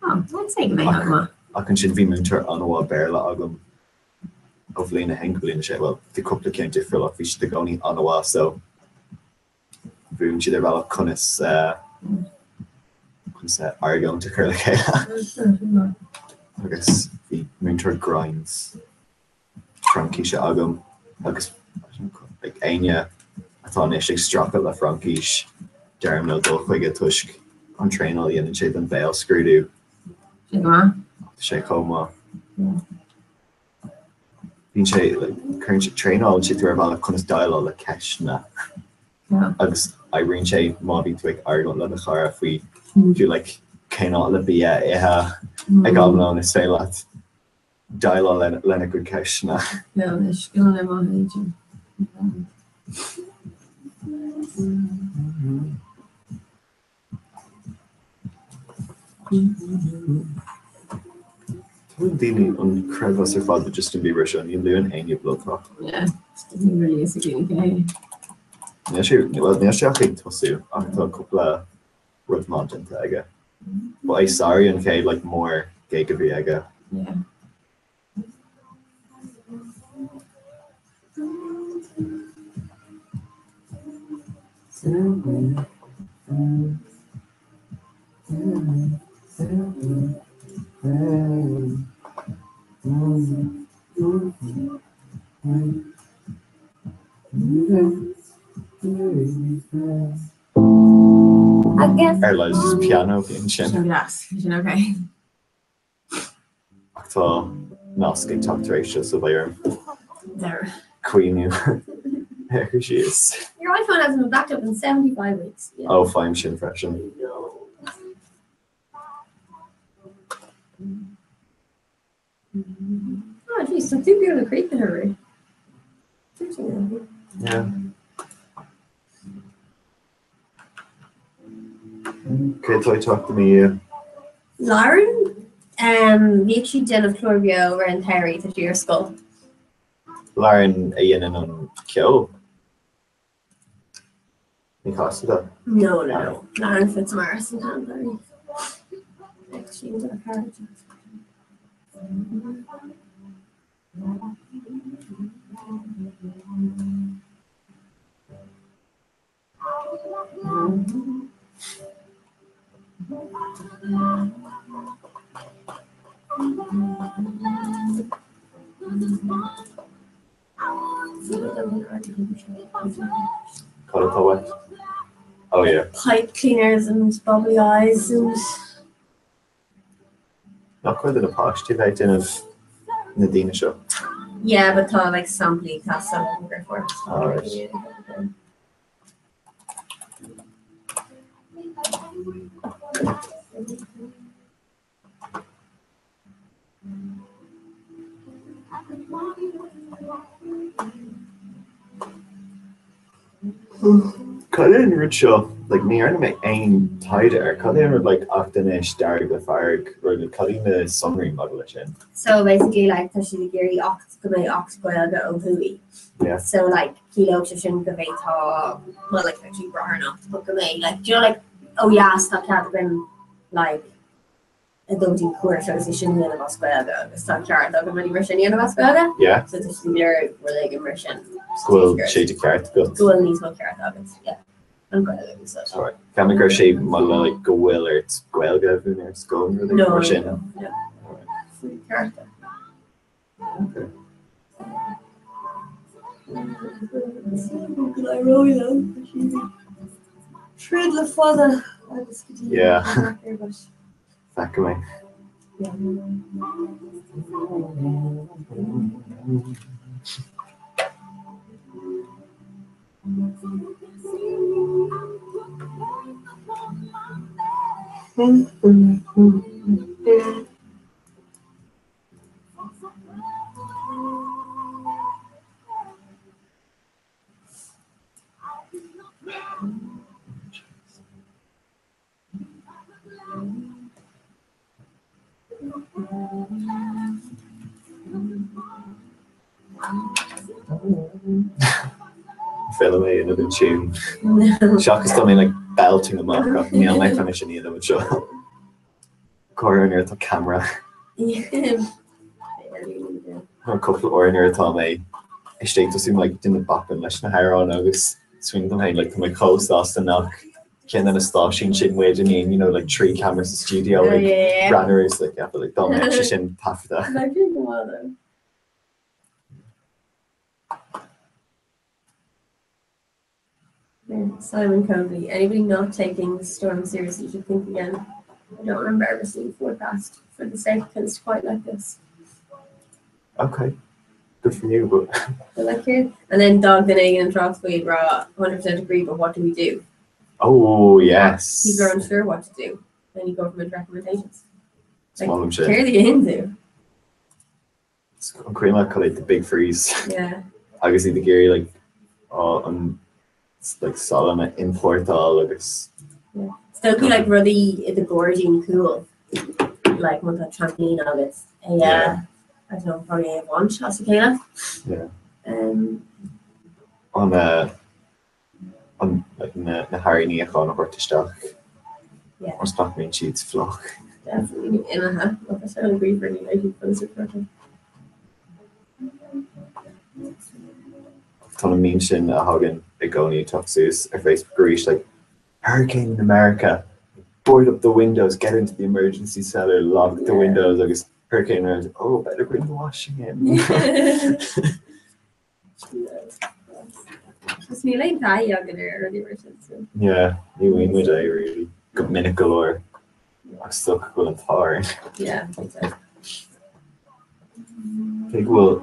Oh, I'd say go mbeidh go maith. Ach ansin bhí múinteoir an-mhaith Béarla agam ó bhliain a haon go bliain a sé, bhuel, bhí cúpla ceann difriúil ach bhí siad i gcónaí an-mhaith so mhúin siad ar bhealach conas conas argóint a chur le chéile. Agus bhí múinteoir Grimes Fraincise agam agus ag éinne atá anois ag streachailt le Fraincis, deirim leo dul chuige toisc an traenáil a dhéanann sé don bhéalscrúdú. Sé go maith. Tá sé chomh maith. Bíonn sé, cuireann sé, traenálann sé tú ar bhealach conas déileáil le ceisteanna agus oibríonn sé má bhíonn tú ag argóint le do chara faoi fiú like cén áit le bia a ithe ag am lóin is féidir leat déileáil lena gcuid ceisteanna. Bhuel, is scileanna maithe iad sin. Tugann daoine an creidmheas ar fad do Justin Bieber seo, ní luann éinne Bloodcock. Yeah, ní really is a daoine cé. Níl sé, well, níl sé ach ag tosú ach tá cúpla rud maith déanta aige. Ba é Sorry an chéad like mór gig a bhí aige. Yeah. Ar leis is pianó bhí ansin. Sin deas, sin ok. Ach tá nasc ag teacht tar éis seo so beidh orm There. cuimhniú ar síos. Your iPhone hasn't been backed up in 75 weeks. Yeah. Ó, faighim sin freisin. No. Oh, geez, so tú beag críochnaithe arú. Yeah. Cé atá ag teacht i mo dhiaidh? Lauren, um, bhíodh sí ag déanamh clár beo ar an tsamhraidh tá sí ar scoil. Lauren a dhéanann an ceol? Ní Chasaide? No, no, no. Lauren Fitzmaurice an t-ainm uirthi. Bheadh sí ag déanamh cara. Cad atá uait? Oh yeah. Pipe cleaners and bubbly eyes and. Nach cuid de na páistí a bheith ag déanamh na daoine seo? Yeah, but tá like samplaí tá samplaí gur fuair. Alright. Cad é an rud seo? Like, ní dhearna mé aon taighde air. Cad é an rud like Acht Anois, Dearg le Fearg, rud, cad iad na sonraí maidir leis sin? So basically like tá siad ag iarraidh Acht go mbeidh Acht Gaeilge ó thuaidh. Yeah. So like ciallódh sé sin go bhféadfá well like actually brath ar an Acht but go mbeidh like do you know like ó dheas tá cead againn like a dul dtí cúirt agus é sin a dhéanamh as Gaeilge agus tá ceart agam rudaí mar sin a dhéanamh as Gaeilge. Yeah. So tá siad ag iarraidh rud éigin mar sin. Go bhfuil sé de cheart agat. Go bhfuil níos mó ceart agat, yeah. An Ghaeilge a úsáid. Alright. Ceapaim go raibh sé maidir le like go bhfuil ort Gaeilge a mhúineadh ar scoil nó rudaí No, mar sin. no, no. faoi cearta. Okay. Go n-éireoidh leo, Troid le fada agus go dtí Yeah. Feicfidh mé. Féidir mé ina been tune. Seachas dá mbeinn like belting amach ach níl mé chun é sin a dhéanamh anseo. Cóir nuair atá camera. Nó cúpla uair nuair atá mé istigh tosaím like déanamh bopping leis na hamhráin agus smaoiním dom féin like tá mé chomh sásta nach ceann de na stáisiúin sin muid in aon you know like 3 camera sa studio Oh, like yeah, yeah. breathnú is like yeah but like dá mbeadh sé sin taifeadta. Bheadh sé go maith though. Simon Coveney, anybody not taking the storm seriously should think again. I don't remember ever seeing forecast for the south coast quite like this. Okay. Good for you, but But like here, and then dog the an tráth faoi rá 100% agree, but what do we do? Oh yes. People are unsure what to do. Any government recommendations? Is maith liom sin. Céard a dhéanann tú? An cuimhin leat cad é the big freeze? Yeah. Agus iad ag iarraidh like an like salann a iompórtáil agus. Yeah. Is dócha like rudaí i do ghairdín cúil like má tá trampoline agat é a I don't know probably é a bhaint as a chéile. Yeah. Um, An uh, an like na na hearraí níocháin a thabhairt isteach. Yeah. Agus nach mbíonn siad fliuch. Definitely imithe. Look, I sound agree for any lady for the Tá na memes sin a thagann i gcónaí ag teacht suas ar Facebook arís like Hurricane in America, board up the windows, get into the emergency cellar, lock the windows agus Hurricane in Ireland, oh better bring the washing in. Is níl aon taithí againn ar rudaí mar sin so. Yeah, ní bhíonn muid é really go minic go leor ach is dócha go bhfuil an t-ádh orainn. Yeah, exactly. Cé go bhfuil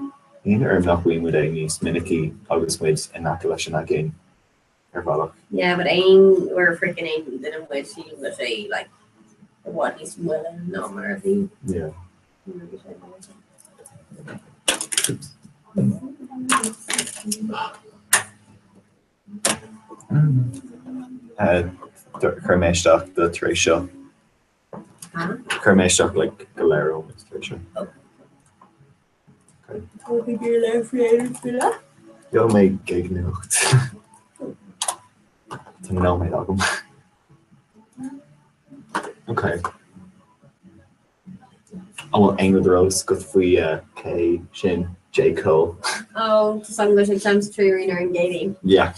ionadh orm nach bhfaigheann muid é níos minicí agus muid in aice leis an aigéan ar bhealach. Yeah, but aon uair a shroicheann aon duine muid sílim go bhfuil sé like i bhfad níos moille ná mar a bhí. Yeah. Chuir mé isteach do tar éis seo. Chuir mé isteach like go léir tar éis seo. Gheobhaidh mé gig nuacht. Tá nóiméad agam. Okay. An bhfuil aon rud ar eolas agat faoi cé sin J. Cole? Ó, tá a fhios agam go bhfuil sé ag seinm sa 3Arena ar an gCéadaoin. Yeah.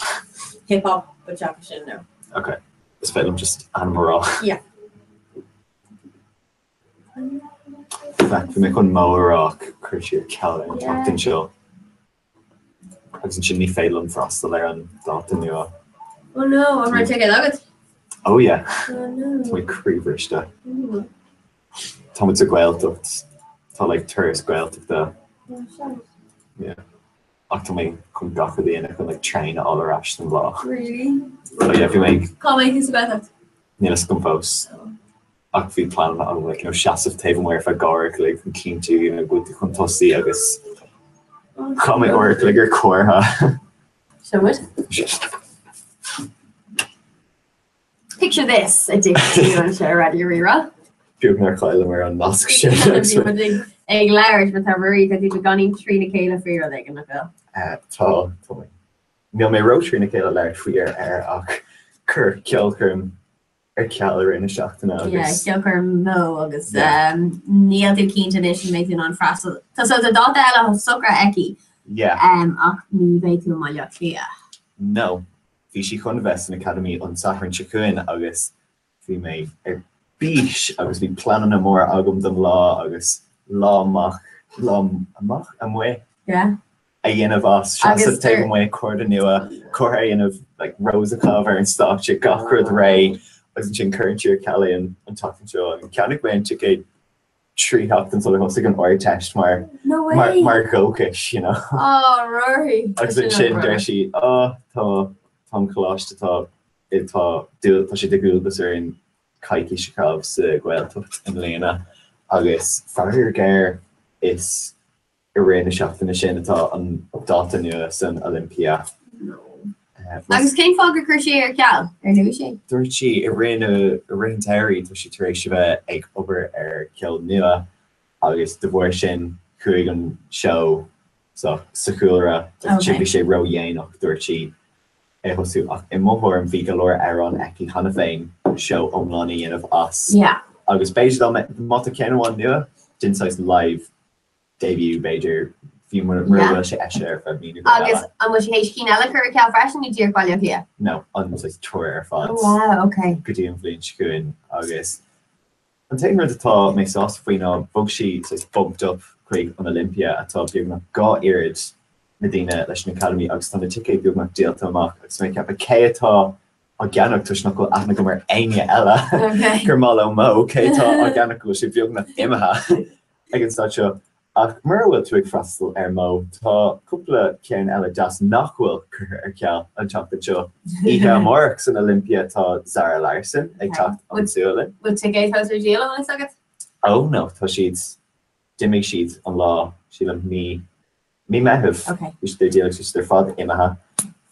Hip hop, but seachas sin, no. Ok. Is féidir liom just ainm a rá. Yeah. In fact, bhí mé chun Mo a rá ach chuir sí ar ceal ar an tseachtain seo. Agus ansin ní féidir liom freastal ar an dáta nua. Oh no, an raibh ticéad agat? Oh yeah. Oh no. Tá mé croíbhriste. Tá muid sa Ghaeltacht. Tá like turas Gaeltachta. Oh, sea. Yeah. Ach tá mé chun gach rud a dhéanamh chun like traein a fháil ar ais don lá. Really? Oh yeah, bhí mé Cá mbeidh tú sa Ghaeltacht? Níl a fhios agam fós. Ach bhí pleananna agam like, you know, seasamh taobh amuigh ar feadh dhá uair a chloig chun cinntiú you know, go bhfuil tú chun tosaigh agus chaith mé uair a chloig ar comhartha. Seo muid. Picture this, a dtig tú anseo ar Raidió Rí-Rá. Beag nár chailleamar an nasc sin. Bhí muid ag ag labhairt mar tá Ruairí, tá tú beagáinín trína chéile faoi rud éigin, nach bhfuil? Eh, tá, tá mé. Níl mé ró trína chéile labhairt faoi ar air ach cuireadh ceolchoirm ar ceal i rith na seachtaine agus. Yeah, ceolchoirm Mo agus níl tú cinnte anois an mbeidh tú in ann freastal. Tá so tá dáta eile socraithe aici. Yeah. Ach ní bheidh tú i mBaile Átha Cliath. No. Bhí sí chun bheith san Academy an Satharn seo chugainn agus bhí mé ar bís agus bhí pleananna móra agam don lá agus. lá amach, lá amach, amuigh a dhéanamh as, seasamh taobh amuigh, cairde nua, comhrá a dhéanamh, like rose a chaitheamh ar an stáitse, gach rud réidh agus ansin cuireann sí ar ceal é an tseachtain seo. Cheannaigh mé an ticéad 3 sheachtain sular thosaigh an Ardteist mar No way! mar dhóchas, you know. Oh, Rory! Agus ansin deir sí, oh, tá tá an coláiste tá tá tá sé de dhualgas orainn coicís a chaitheamh sa Ghaeltacht i mbliana agus faraor géar is i rith na seachtaine sin atá an dáta nua san Olympia. Agus cén fáth gur chuir sí é ar ceal? Ar luaigh sí? Dúirt sí i rith na i rith an tsamhraidh tá sí tar éis a bheith ag obair ar cheol nua agus de bharr sin chuaigh an seó sa sa chúlra agus bhí sé ródhéanach dúirt sí é a thosú ach i mo thuairim bhí go leor amhrán aici cheana féin seó iomlán a dhéanamh as agus b'fhéidir dá má tá ceann amháin nua déan saghas live debut b'fhéidir, fiú mura bhfuil sé eisithe ar feadh mí nó dhó eile. Agus an bhfuil sé théis cinn eile a chur ar ceal freisin nó díreach Baile Átha Cliath? No, an saghas tour ar fad. Oh wow, ok. Go dtí an bhliain seo chugainn agus an t-aon rud atá mé sásta faoi ná bhog sí saghas bumped up chuig an Olympia atá beagnach dhá oiread na daoine leis an Academy agus tá na ticéid beagnach díolta amach agus mé ag ceapadh cé atá á gceannach toisc nach bhfuil aithne agam ar éinne eile gur maith leo Mó, cé atá á gceannach go bhfuil sé beagnach imithe. ag an staid seo. Ach mura bhfuil tú ag freastal ar Mó, tá cúpla ceann eile deas nach bhfuil curtha ar ceal an tseachtain seo. Oíche amárach san Olympia tá Zara Larsson ag teacht ón tSualainn. Bhfuil ticéid fós ar díol, an bhfuil fhios agat? Ó no, tá siad, d'imigh siad an lá, sílim, mí Mí Meitheamh, bhí siad ar díol agus bhí siad ar fad imithe.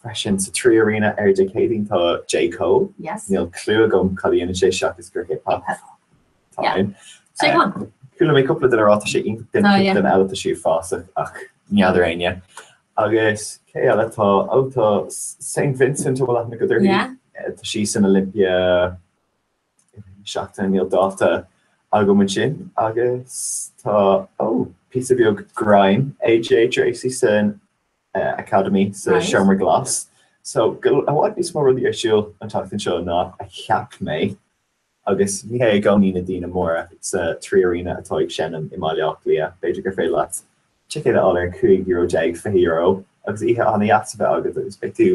Freisin sa Three Arena ar Dé Céadaoin tá J. Cole. Níl cliú agam cad a dhéanann sé seachas gur hip hop atá ann. Chuala mé cúpla duine a rá tá sé iontach, duine cúpla duine eile tá sé uafásach ach n'fheadar éinne. Agus cé eile tá, ó tá St Vincent an bhfuil aithne agat uirthi? Tá sí san Olympia seachtain, níl dáta agam ansin agus tá, ó, píosa beag grime AJ Tracey san Academy sa Seomra Glas. So, go i bhfad níos mó rudaí ar siúl an tseachtain seo ná a cheap mé agus ní hé i gcónaí na daoine móra sa Three Arena atá ag seinm i mBaile Átha Cliath. B'fhéidir gur féidir leat ticéad a fháil ar €15, €20 agus oíche an-dheas a bheith agat agus beidh tú,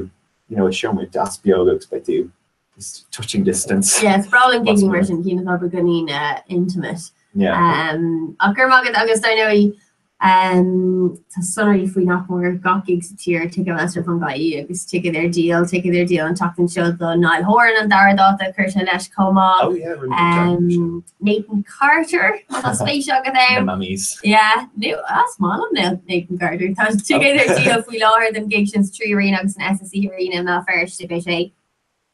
you know, i seomra deas beag agus beidh tú just touching distance. Yeah, is breá liom gigeanna mar sin, cinn atá beagáinín intimate. Yeah. Ach go raibh maith agat agus dar ndóigh tá sonraí faoi nach mór gach gig sa tír ar ticketmaster.ie agus ticéid ar díol, ticéid ar díol an tseachtain seo do Niall Horan an dara dáta, cuir sé leis chomh maith. Oh yeah, rinne mé dearmad sin. Nathan Carter, má tá spéis agat ann. Na Mammies. Yeah, nó is maith liom Nathan Carter. Tá ticéid ar díol faoi láthair don gig sin sa Three Arena agus san SSE Arena i mBéal Feirste, beidh sé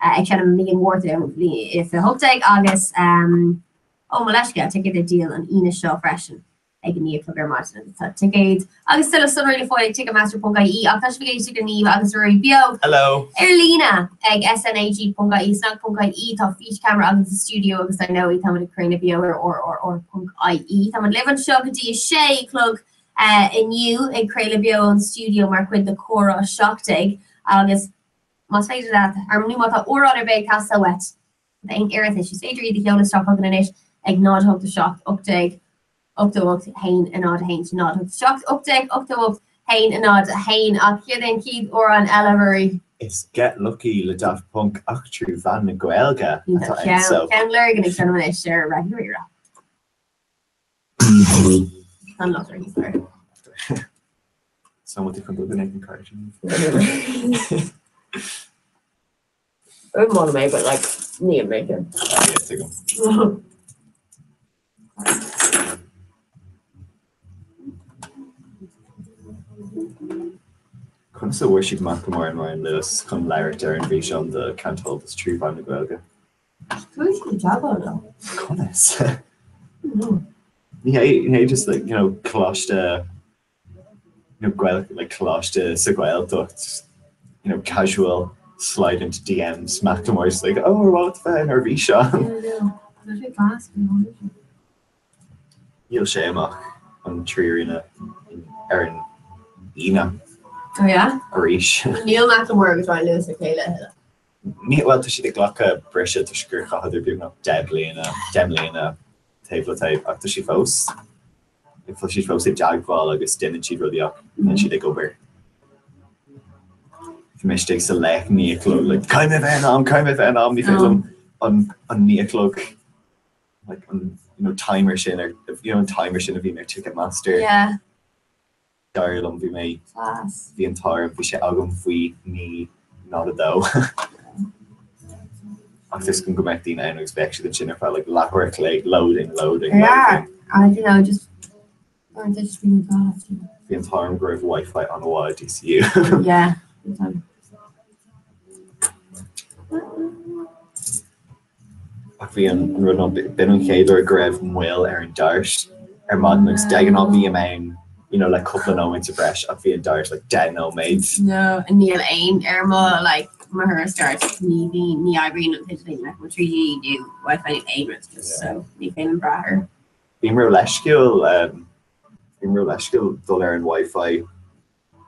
ag seinm i mí an Mhárta 2018 agus ó mo leithscéal, ticéid ar díol an Aoine seo freisin ag 9 a chlog ar maidin agus tá ticéid agus tuilleadh sonraí le fáil ag ticketmaster.ie ach tá sibh ag éisteacht le Niamh agus Ruairí beo Hello! ar líne ag snag.ie snag.ie tá físcheamara againn sa stiúideo agus ar ndóigh táimid ag craoladh beo ar rrr.ie Táimid libh anseo go dtí a sé a chlog inniu ag craoladh beo ón stiúideo mar chuid de Comhrá 17 agus Más féidir leat, nó má tá amhrán ar bith ag teastáil uait d'aon iarratais, is féidir iad a sheoladh isteach chugainn anois ag 0 8 7 18 88 1 0 1 0 8 7 18 88 1 0 1 Ach céard é an chéad amhrán eile, Ruairí? Is Get Lucky le Daft Punk ach trí mheán na Gaeilge atá ann so. Ceann Lurgan ag seinm anois ar Raidió Rí-Rá. Tá an locht ar níos fearr. So muid chun dul go Nathan Carter. I wouldn't want to make but like ní make it. Yeah, tuigim. Conas a bhfuair siad Macklemore and Ryan Lewis chun labhairt ar an bhfíseán do Can't Hold Us trí mheán na Gaeilge? Chuaigh siad i dteagmháil leo. Conas? Ní hé, ní hé just like, you know, coláiste, you know, Gael, like coláiste sa Ghaeltacht, you know, casual slide into DMs, Macklemore's like, oh, ar mhaith leat bheith inár bhfíseán? Yeah, I know. Tá sé class, bhí sé. Dhíol sé amach an Three Arena ar an Aoine. Oh yeah? Arís. Níl Macklemore agus Ryan Lewis le chéile a thuilleadh. Ní, bhuel, tá siad ag glacadh briseadh toisc gur chaitheadar beagnach 10 bliana, 10 mbliana taobh le taobh, ach tá sí fós. Like tá siad fós i dteagmháil agus déanann siad rudaí ach níl siad ag obair. Bhí mé istigh sa leath 9 a chlog like caithfidh mé bheith in am, caithfidh mé bheith in am, ní féidir liom an an 9 a chlog like an you know timer sin ar you know an timer sin a bhíonn ar Ticketmaster. Yeah. Dar liom bhí mé Class. bhí an t-ádh orm bhí sé agam faoi 9:02. Ach tá a fhios agam go mbeadh daoine ann agus bheadh siad ansin ar feadh like leathuair a chloig loading, loading, Yeah, loading. I don't know, just aren't they just being God? Bhí an t-ádh orm go raibh Wi-Fi an-mhaith i DCU. Yeah. big time. Ach bhí an rud ná, b'in an chéad uair go raibh moill ar an DART ar maidin agus de ghnáth bím ann you know le cúpla nóiméad sa bhreis ach bhí an DART like 10 nóiméad. No, níl aon ar mo like mo thuras DART ní bhíonn ní oibríonn an t-idirlíon like mo 3G nó Wi-Fi nó aon rud just so ní féidir liom brath air. Bím ró-leisciúil um, bím ró-leisciúil dul ar an Wi-Fi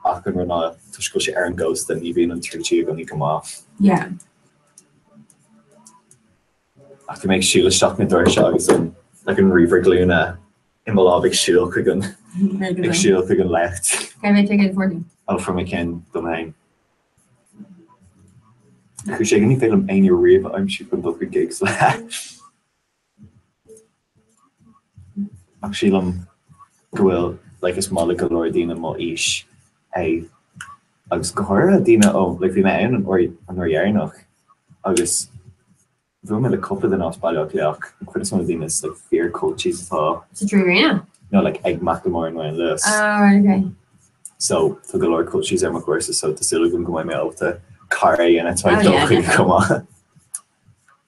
ach an rud ná toisc go bhfuil sé ar an gcósta ní bhíonn an 3G i gcónaí go maith. Yeah. Ach bhí mé ag siúl isteach na doirse agus an like an ríomhaire glúine i mo lámh ag siúl chuig an ag siúl chuig an leacht. Cé mhéad ticéad a fuair tú? Ó fuair mé ceann dom féin. Chuir sé go ní féidir liom éinne riamh a aimsiú chun dul chuig gigs le. Ach sílim go bhfuil like is maith le go leor daoine mo aois é agus go háirithe daoine ó like bhí mé ann an uair an uair dheireanach agus bhuail mé le cúpla duine as Baile Átha Cliath ach an chuid is mó de daoine is like fíor culchies atá Sa 3Arena? No like ag Macklemore and Ryan Lewis. Oh right okay. So tá go leor culchies ar mo chúrsa so tá súil agam go mbeidh mé ábalta cara a dhéanamh atá ag dul chuige chomh maith.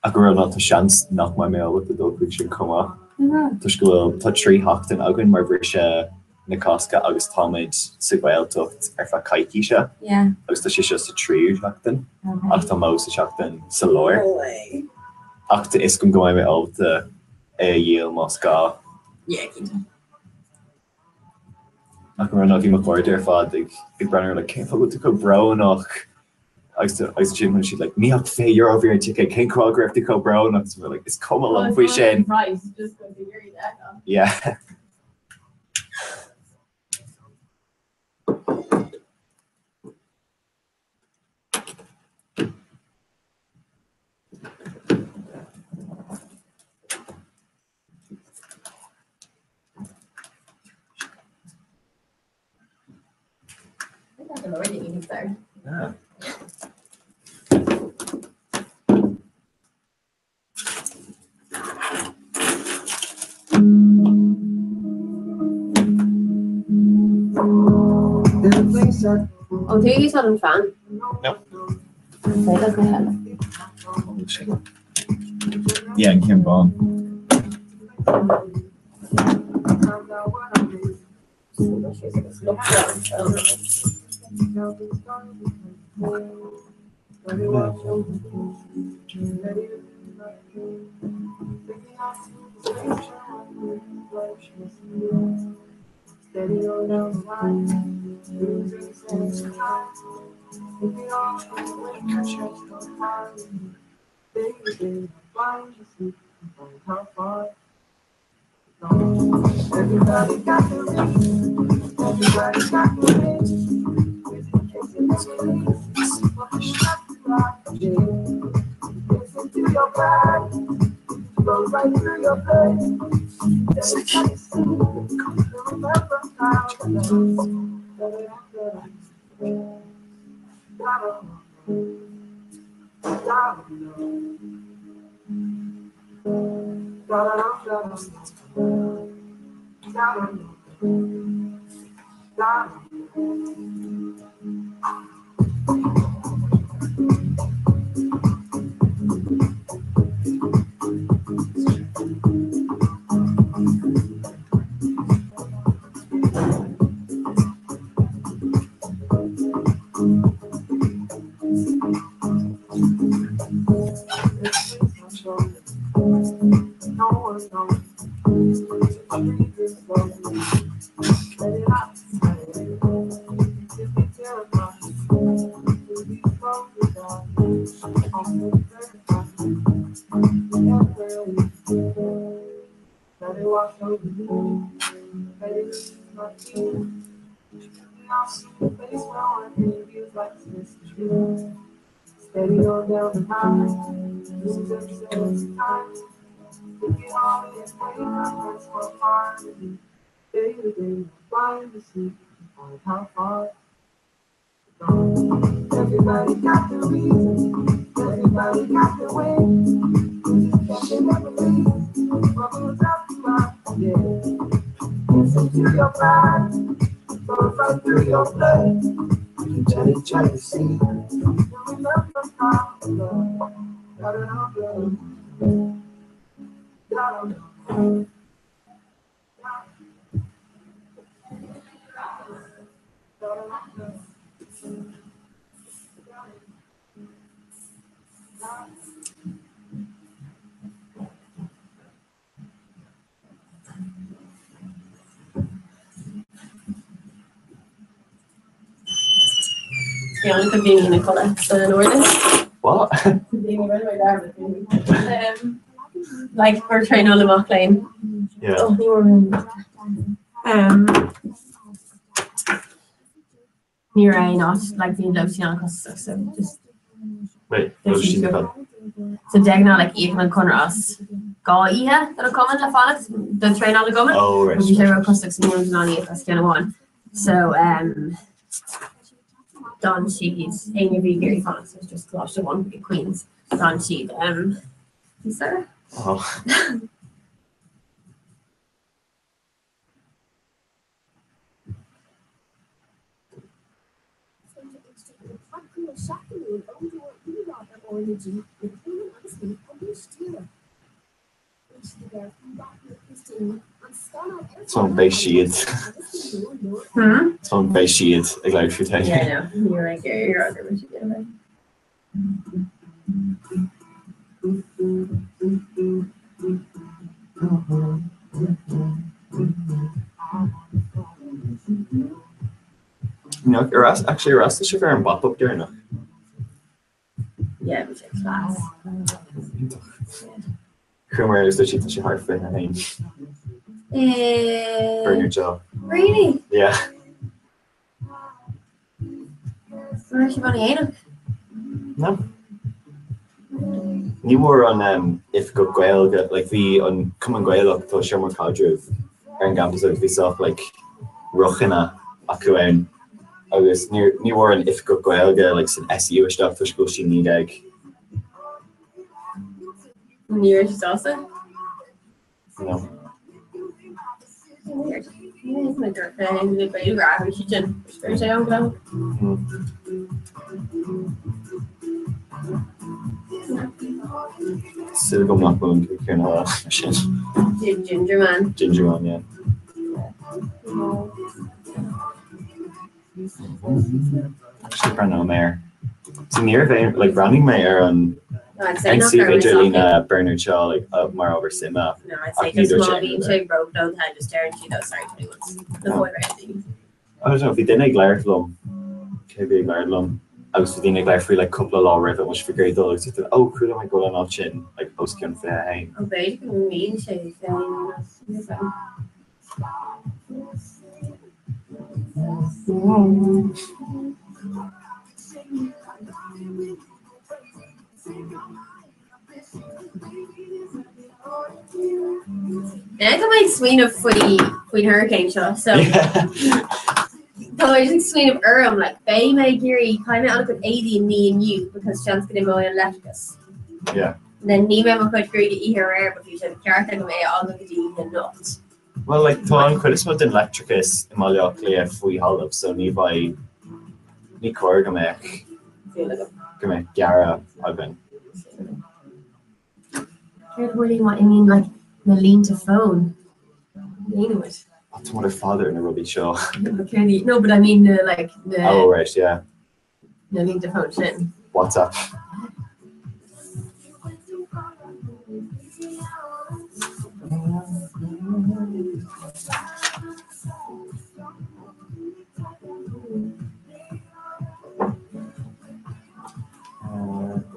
Ach an rud ná tá seans nach mbeidh mé ábalta dul chuig sin chomh maith toisc go bhfuil, tá 3 sheachtain againn mar bhriseadh na Cásca agus táimid sa Ghaeltacht ar feadh coicíse agus tá sé seo sa tríú seachtain ach tá mó sa seachtain sa lár. Ach tá fhios agam go mbeidh mé ábalta é a dhíol más gá. Ach an rud ná bhí mo chairde ar fad ag breathnú orm like cén fáth go bhfuil tú chomh brónach? Agus agus ansin rinne siad like ní ach €20 a bhí ar an ticéad, cén fáth go raibh tú chomh brónach? Agus bhí mé like is cuma liom faoi sin. Yeah. Yeah. An tú ag úsáid an fan? No. Yeah, an ceann bán. Bhí an-chuid daoine ina codladh san ord. What? Like gur traenáil na mac léinn. Yeah. Oh, ní raibh um, ní raibh aon áit like bhí an lóistín an-chostasach so just Wait, There's lóistín go. cad? So de ghnáth like íocann an Conradh as 2 oíche do na cumainn le fanacht do traenáil na gcumann. Oh, right. Bhí sé ró-chostasach so ní raibh in ann íoc as ceann amháin. So um, d'fhan siad éinne a bhí ag iarraidh fanacht so it's just Coláiste amháin i Queens d'fhan siad um, bhí Sarah? Oh. Tá beidh siad. Tá beidh siad ag labhairt faoi féin. Yeah, I know. You're like, you're under what you do. No, ar fhreas- actually ar fhreastail sibh ar an bpop-up deireanach? Yeah, bhí sé class. Chuamar agus dúirt siad tá sé thart 21. Eh, Bernard Shaw. Really? Yeah. Raibh sibh ann éineach? No. Ní bhfuair an Oifigeach Gaeilge, like bhí an Cumann Gaelach, tá seomra caidrimh ar an gcampas agus bhí sách like rochanna acu ann agus ní ní bhfuair an Oifigeach Gaeilge like san SU isteach toisc go bhfuil sí 19. Ní raibh sí sásta? No. Súil agam nach bhfuil an céanna sin. Ginger man. Ginger man, yeah. Actually breathnóidh mé air. So ní raibh aon, like bhreathnaigh mé ar an No, I'd say ar an nach suíomh raibh idirlín Bernard Shaw like mar ábhar suime No, I'd say ach ní just dúirt má sé aon bhíonn rud sé air. róghnóthach just deireann siad oh sorry 21s. No boy right. I don't know, bhí duine ag labhairt liom, cé bhí ag labhairt liom agus bhí daoine ag labhairt faoi like cúpla lá roimhe bhfuil sibh ag iarraidh dul agus dúirt oh chuala mé go bhfuil an áit sin like os cionn 21. Ó b'fhéidir go mbíonn sé féin. Tá mé ag smaoineamh faoi faoin hurricane seo so Tá mé ag smaoineamh orm like beidh mé ag iarraidh caithfidh mé an-chuid éadaí a ní inniu because seans go n-imeoidh an leictreachas. Yeah. Then ní mé mo chuid gruaige oíche aréir but bhí sé ceart agam é a fhágáil go dtí oíche anocht. Well like tá an chuid is mó den leictreachas i mBaile Átha Cliath faoi thalamh so ní bheidh, ní cóir go mbeadh, go mbeadh gearradh againn. Céard a tharlaíonn má imíonn like na línte fóin? Dhéanfaidh muid. Tá muid ar fad ar na rudaí seo. No but I mean na like na Oh right yeah. Na línte fóin sin. WhatsApp.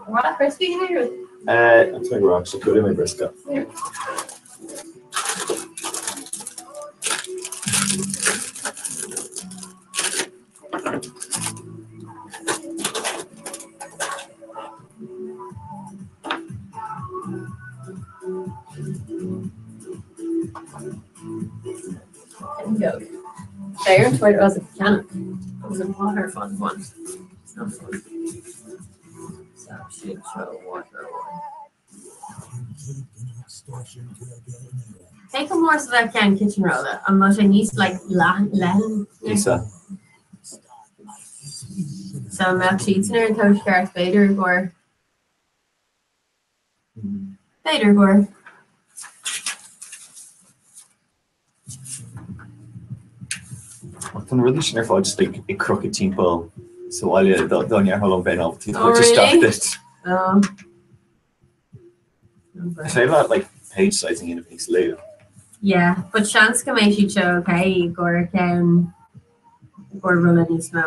What brioscaí in Éirinn? Uh, I'm going to go mé briosca. Beidh an toilet as a cheannach agus an mháthair fun one. It's not fun. So she throw water away. Cé chomh mór is a bheadh ceann kitchen roll an mbeadh sé níos like leathan? Lisa. So an mbeadh siadsan ar an tomhas ceart b'fhéidir i gcomhair b'fhéidir i gcomhair. Ach tá na rudaí sin ar fáil just like ag crochadh timpeall sa bhaile dá ndéarfá liom bheinn ábalta Oh tabhairt isteach really? duit. Oh. Is féidir leat like page sizing a dhéanamh níos lú. Yeah, but seans go mbeidh siad seo okay i gcomhair ceann i gcomhair rolla níos mó.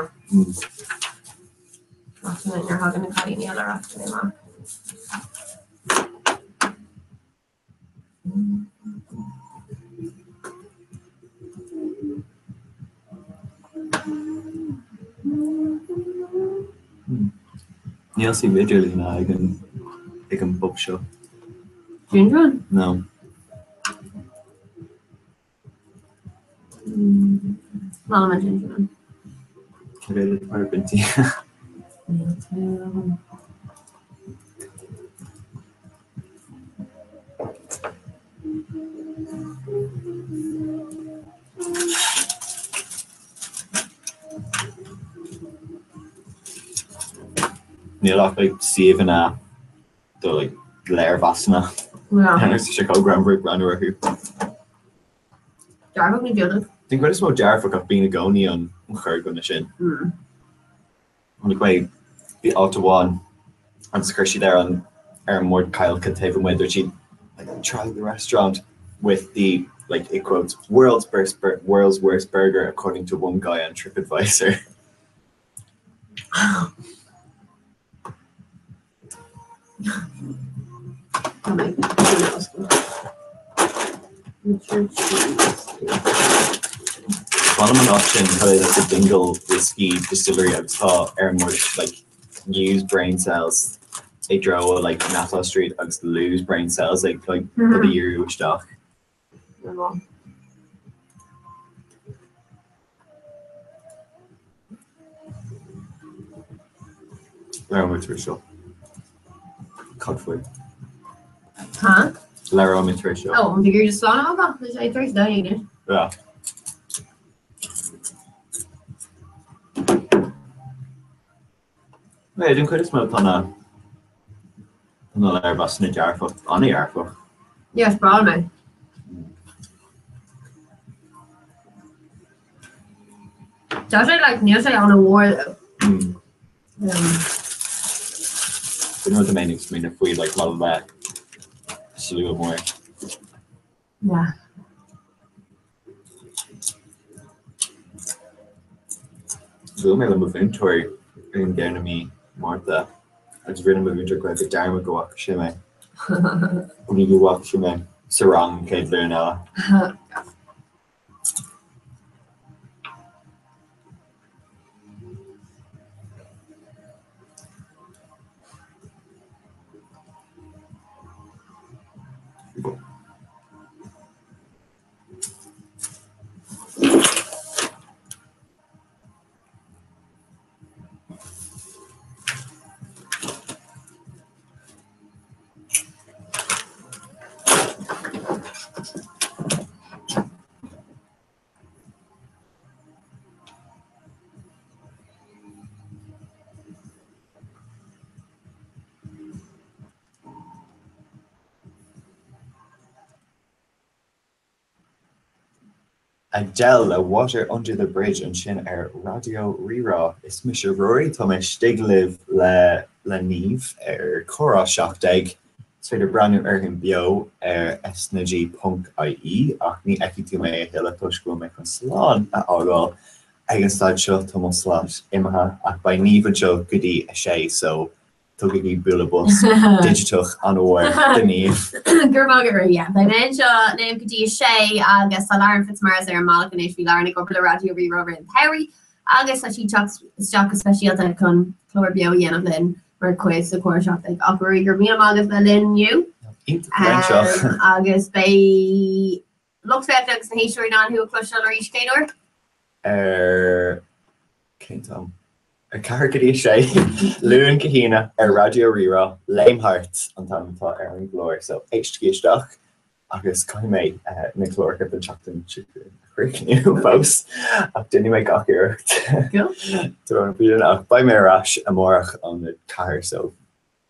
Ach nuair a thagann na cailíní eile ar ais amach. Níl suíomh idirlín ag an ag an bpub seo. Ginger? No. Má an ginger. Cad é mar bintí? Níl tú. Níl ach like suíomhanna do like léirmheasanna. Yeah. Tá sé chomh greannmhar ag breathnú orthu. Dearfach nó diúltach? Den chuid is mó dearfach ach bíonn i gcónaí an corrdhuine sin. Chonaic mé bhí áit amháin agus chuir siad ar an ar an mbord cailce taobh amuigh dúirt siad like try the restaurant with the like in quotes world's worst world's worst burger according to one guy on TripAdvisor. B'ainm an áit sin cad é like the Dingle Whiskey Distillery agus tá ar an mbord like use brain cells i dtreo like Nassau Street agus lose brain cells ag like rud a dhíriú isteach. Labhróidh mé tar éis seo. Cad faoi? Huh? Labhróidh mé tar éis seo. Oh, an bhfíor just slán amach? Tá sé tar éis dul anois. Yeah. Bhuel, den chuid is mó tá na tá na léirmheasanna dearfach, an-dhearfach. Yeah, is breá liom é. Tá sé like níl sé an-mhór though. Mm. Um, Sin rud a mbeinn ag smaoineamh faoi like má le slua mór. Yeah. Bhuail mé le mo mhúinteoir ar an deireadh mí Márta agus rinne mo mhúinteoir Gaeilge dearmad go bhfaca sé mé. Go dtí go bhfaca sé mé sa rang an chéad bhliain eile. Adele le Water Under the Bridge ansin ar Raidió Rí-Rá. Is mise Ruairí, tá mé istigh libh le le Niamh ar Comhrá 17. Is féidir breathnú orainn beo ar snag ponc ie ach ní fheicfidh tú mé a thuilleadh toisc go bhfuil mé chun slán a fhágáil ag an staid seo. Tá mo slot imithe ach beidh Niamh anseo go dtí a sé so tugaigí bualadh bos digiteach an-mhór do Niamh. Go raibh maith agat Ruairí, yeah. Beidh mé anseo libh go dtí a sé agus tá Lauren Fitzmaurice ar an mbealach anois. Bhí Lauren ag obair le Raidió Rí-Rá i rith an tsamhraidh. Agus tá sí ag teacht isteach go speisialta chun clár beo a dhéanamh linn mar chuid de chlár seachtain. Ach Ruairí, go raibh míle maith agat bheith linn inniu. Iontach a bheith anseo. Agus beidh lucht féachana agus na héisteoirí in ann thú a chloisteáil arís cén uair? Ar cén t-am? A 4 go dtí 6, Luan go hAoine ar Raidió Rí-Rá, Léim Thart an t-ainm atá ar an gclár, so éistigí isteach agus caithfidh mé na cláracha don tseachtain seo a chríochnú fós ach déanfaidh mé gach iarracht ach beidh mé ar ais amárach ón 4 so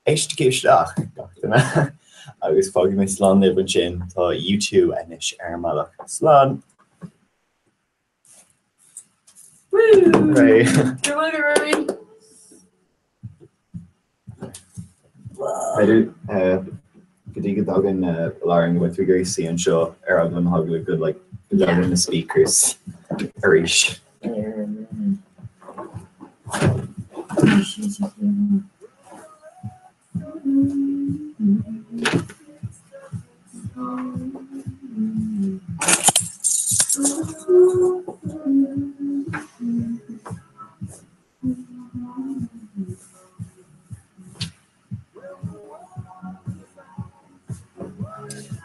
éistigí isteach gach duine agus fágfaidh mé slán libh ansin, tá U2 anois ar an mbealach. Slán! Hooray! Go dtí go dtagann Lauren go bhfuil tú ag iarraidh suí anseo ar eagla na heagla go like go dtagann na speakers arís.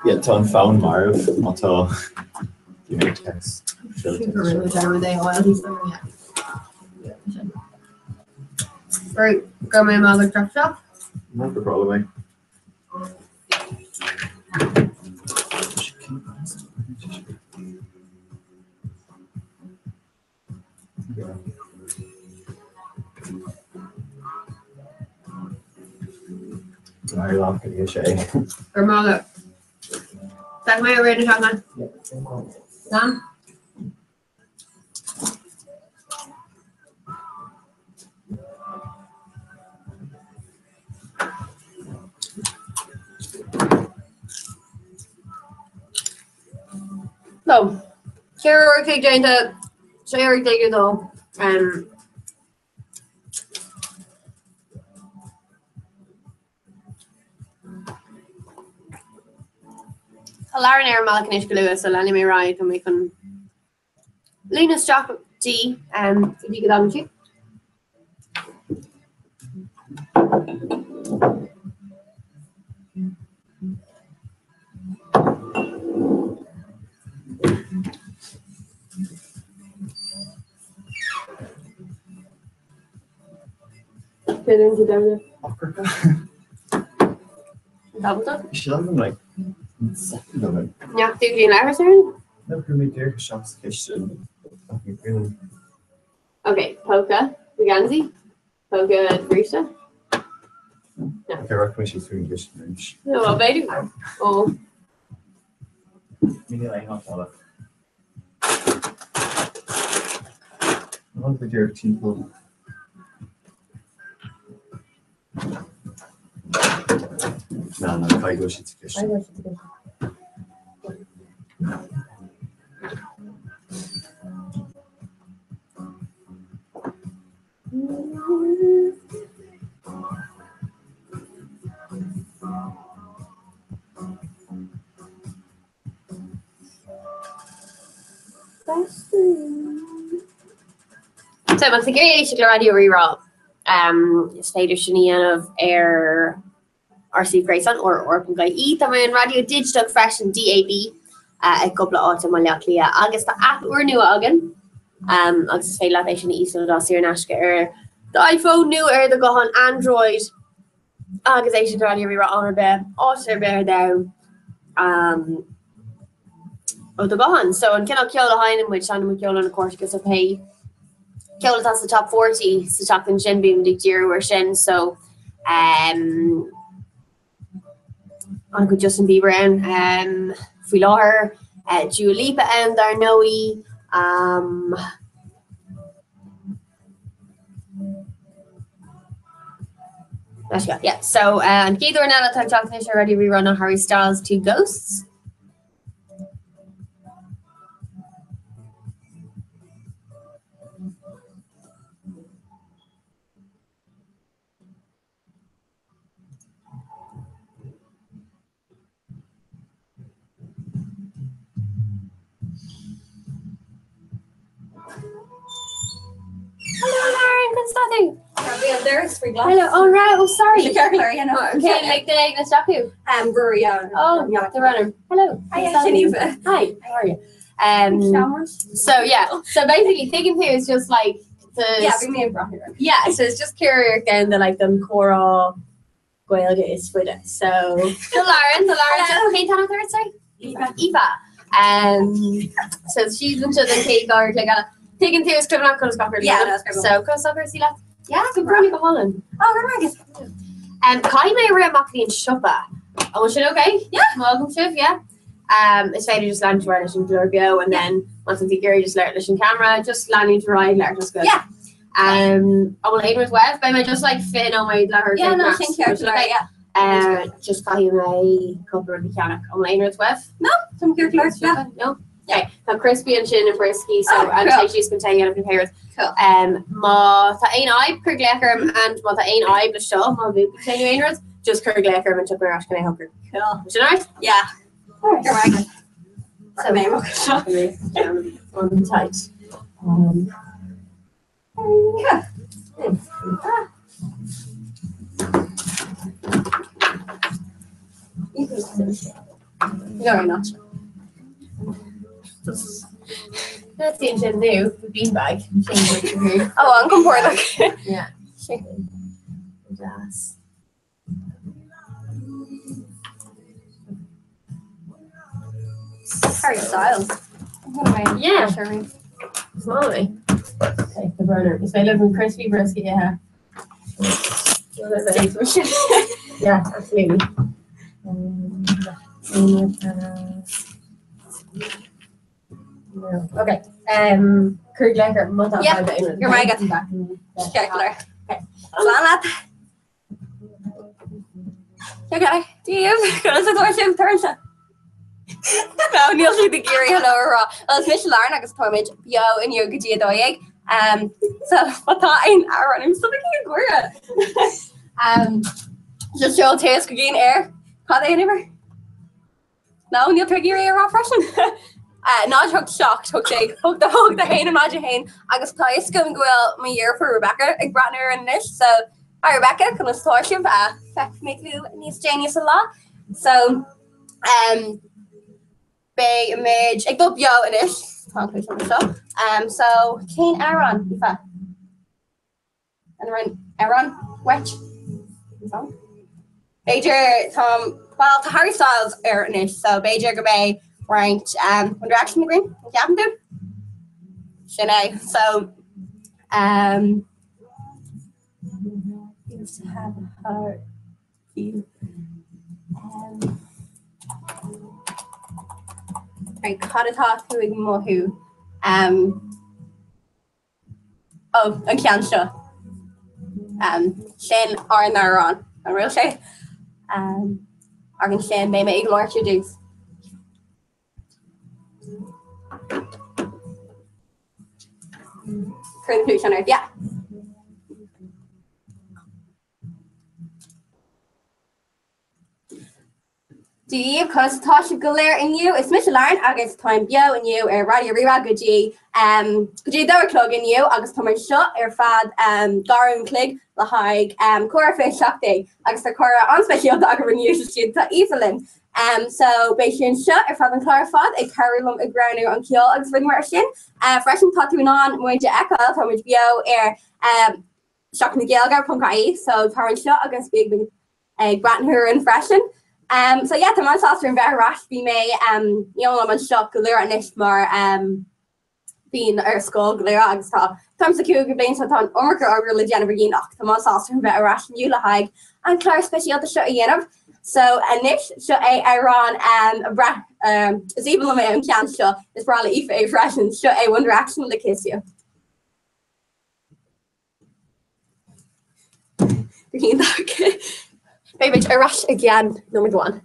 Yeah, tá an fón marbh má tá text. Right, go mé má drop shop. Not the problem. Go raibh maith agat. Beidh mé ar réidh na Slán. So, 4 uair an chloig déanta, 16 uair a dó. Tá Lauren ar an mbealach anois go luath, so leanfaidh mé ar aghaidh, tá mé chun líonadh isteach di go dtí go dtagann sí. Céard a dhéanann tú? Tábhachtach? Sílim like second of it. Neach tú go dtí an leithreas ar No, chuir mé díreach isteach sa chistin. Ok, póca do gheansaí, póca do bhríste. Ok, rachaidh mé síos chuig an gcistin arís. No, well, b'fhéidir. Ó. Níl aon áit eile. An go díreach timpeall. Ná, ná, caithfidh go bhfuil siad sa chistin. So má tá tú ag iarraidh éisteacht le Raidió Rí-Rá, is féidir sin a dhéanamh ar ár suíomh gréasáin rr.ie. Tá muid ar an raidió digiteach freisin, DAB, i gcúpla áit i mBaile Átha Cliath agus tá aip úrnua againn agus is féidir leat é sin a íoslódáil saor in aisce ar do iPhone nó ar do ghuthán Android. Agus éisteacht le Raidió Rí-Rá am ar bith, áit ar bith ar domhan ó do ghuthán. So an cineál ceoil a sheinneann muid, seinneann muid ceol ó na Corsica so pé ceol atá sa top 40 sa tseachtain sin, bíonn muid ag díriú air sin. So um, an-chuid Justin Bieber ann um, faoi láthair, uh, Dua Lipa ann dar ndóigh. Um, Yeah, so uh, an chéad amhrán eile atá ag teacht anois ar Raidió Rí-Rá ná Harry Styles Two Ghosts. tú? Bhí an doras faoi ghlas. Hello, oh right, oh sorry. Sé ceart go leor, yeah, no. Okay, like the ag na isteach Rory, yeah. Oh, the runner. Hello. Hi, sin Aoife. Hi, how are you? So yeah, so basically thinking through is just like the Yeah, bhí mé ag breathnú air. Yeah, so it's just curious again the like them comhrá Gaeilge is faide. So So Lauren, so Lauren, Hello. cén t-ainm atá sorry? Aoife. Aoife. So she's been to the chéad gáir le gala. Tuigeann tú is cuimhin leat conas gach rud a Yeah, dhéanamh. no, is cuimhin. So conas tá cúrsaí leat? Yeah, Go breá go hálainn. Oh, go raibh maith agat. Caithfidh mé rith amach go dtí an siopa. An bhfuil sin okay? Yeah. Má fhágaim sibh, yeah? Is féidir just leanúint ar aghaidh leis an gclár beo and then má tá tú ag iarraidh just labhairt leis an camera, just leanúint ar aghaidh labhairt as Gaeilge. Yeah. An bhfuil aon rud uaibh? Beidh mé just like 20 nóiméad leathuair Yeah, no, max. sin ceart go leor, yeah. Just caithfidh mé cúpla rud a cheannach. An bhfuil aon rud uaibh? No, táim ceart go leor, yeah. No? Okay, tá crispy ansin and brisky so Oh, an cool. téis chun tae dhéanamh na péireas. Cool. Má tá aon fhadhb cuir glaoch orm and má tá aon fhadhb le seo má bhuaigh tú aon rud, just cuir glaoch orm and tiocfaidh mé ar ais chun é a shocrú. Cool. Sin alright? Yeah. Alright. Go raibh maith agat. So mé mo seo. On tight. Yeah. No, I'm not. That's the engine new, the beanbag. Oh, an compordach. Yeah. Deas. Harry Styles. Yeah. Slowly. Okay, the burner. Is féidir an crispy brisket yeah. Yeah, absolutely. No. Okay. Cuir glaoch orm má tá Yeah, fadhb aon rud. go raibh maith agat. Ceart go leor. Slán leat. Okay, Díobh, conas atá sibh tuirse? No, níl siad ag iarraidh hello a rá. Well, is mise Lauren agus táimid beo inniu go dtí 12. Um, so má tá aon amhrán I'm still ag gáire. Um, just seol téacs chugainn ar cad é an uimhir? No, níl tú ag iarraidh a rá freisin. 0 8 7 8 8 8 1 0 1 agus tá fhios agam go bhfuil mo dheirfiúr Rebecca ag breathnú air anois, so hi Rebecca, conas tá sibh? Feicfidh mé tú níos déanaí sa lá. So um, beidh muid ag dul beo anois, tá an cluaisán anseo. Um, so cén amhrán, Aoife? An raibh amhrán uait? Song? B'fhéidir tá, bhuel tá Harry Styles ar anois so b'fhéidir go mbeidh roinnt um, One Direction againn, an gceapann tú? Sin é. So um, feels to have a heart feel. Um, right, cad atá tú ag mothú? Um, Ó, an ceann seo. Sin ár n-amhrán, an bhfuil sé? Agus ansin beidh mé ag labhairt ar dtús. Cuir an cluaisán ort, yeah. Dia daoibh, conas atá sibh go léir inniu? Is mise Lauren agus táim beo inniu ar Raidió Rí-Rá go dtí um, go dtí a dó a chlog inniu agus táim anseo ar feadh um, dhá uair an chloig le haghaidh um, Comhrá 27 agus tá comhrá an-speisialta agam inniu sa stiúideo, tá Aoife linn. Um, so beidh sí anseo ar feadh an chláir ar fad ag cabhrú liom ag roghnú an ceol agus rudaí mar sin. Uh, freisin tá tú in ann muid a fheiceáil, tá muid beo ar um, Seachtain na Gaeilge.ie so tar anseo agus bí ag breathnú orainn freisin. Um, so yeah, tá mé an-sásta bheith ar ais, bhí mé um, níl mé anseo go luath anois mar um, bím ar scoil go luath agus tá táim sa cúigiú bliain so tá an iomarca oibre le déanamh againn ach tá mé an-sásta bheith ar ais inniu le haghaidh an clár speisialta seo a dhéanamh. So anois seo é amhrán um, breá um, is aoibhinn liom é an ceann seo is breá le Aoife é freisin, seo é One Direction le Kiss You. Beidh muid ar ais i gceann nóiméad amháin.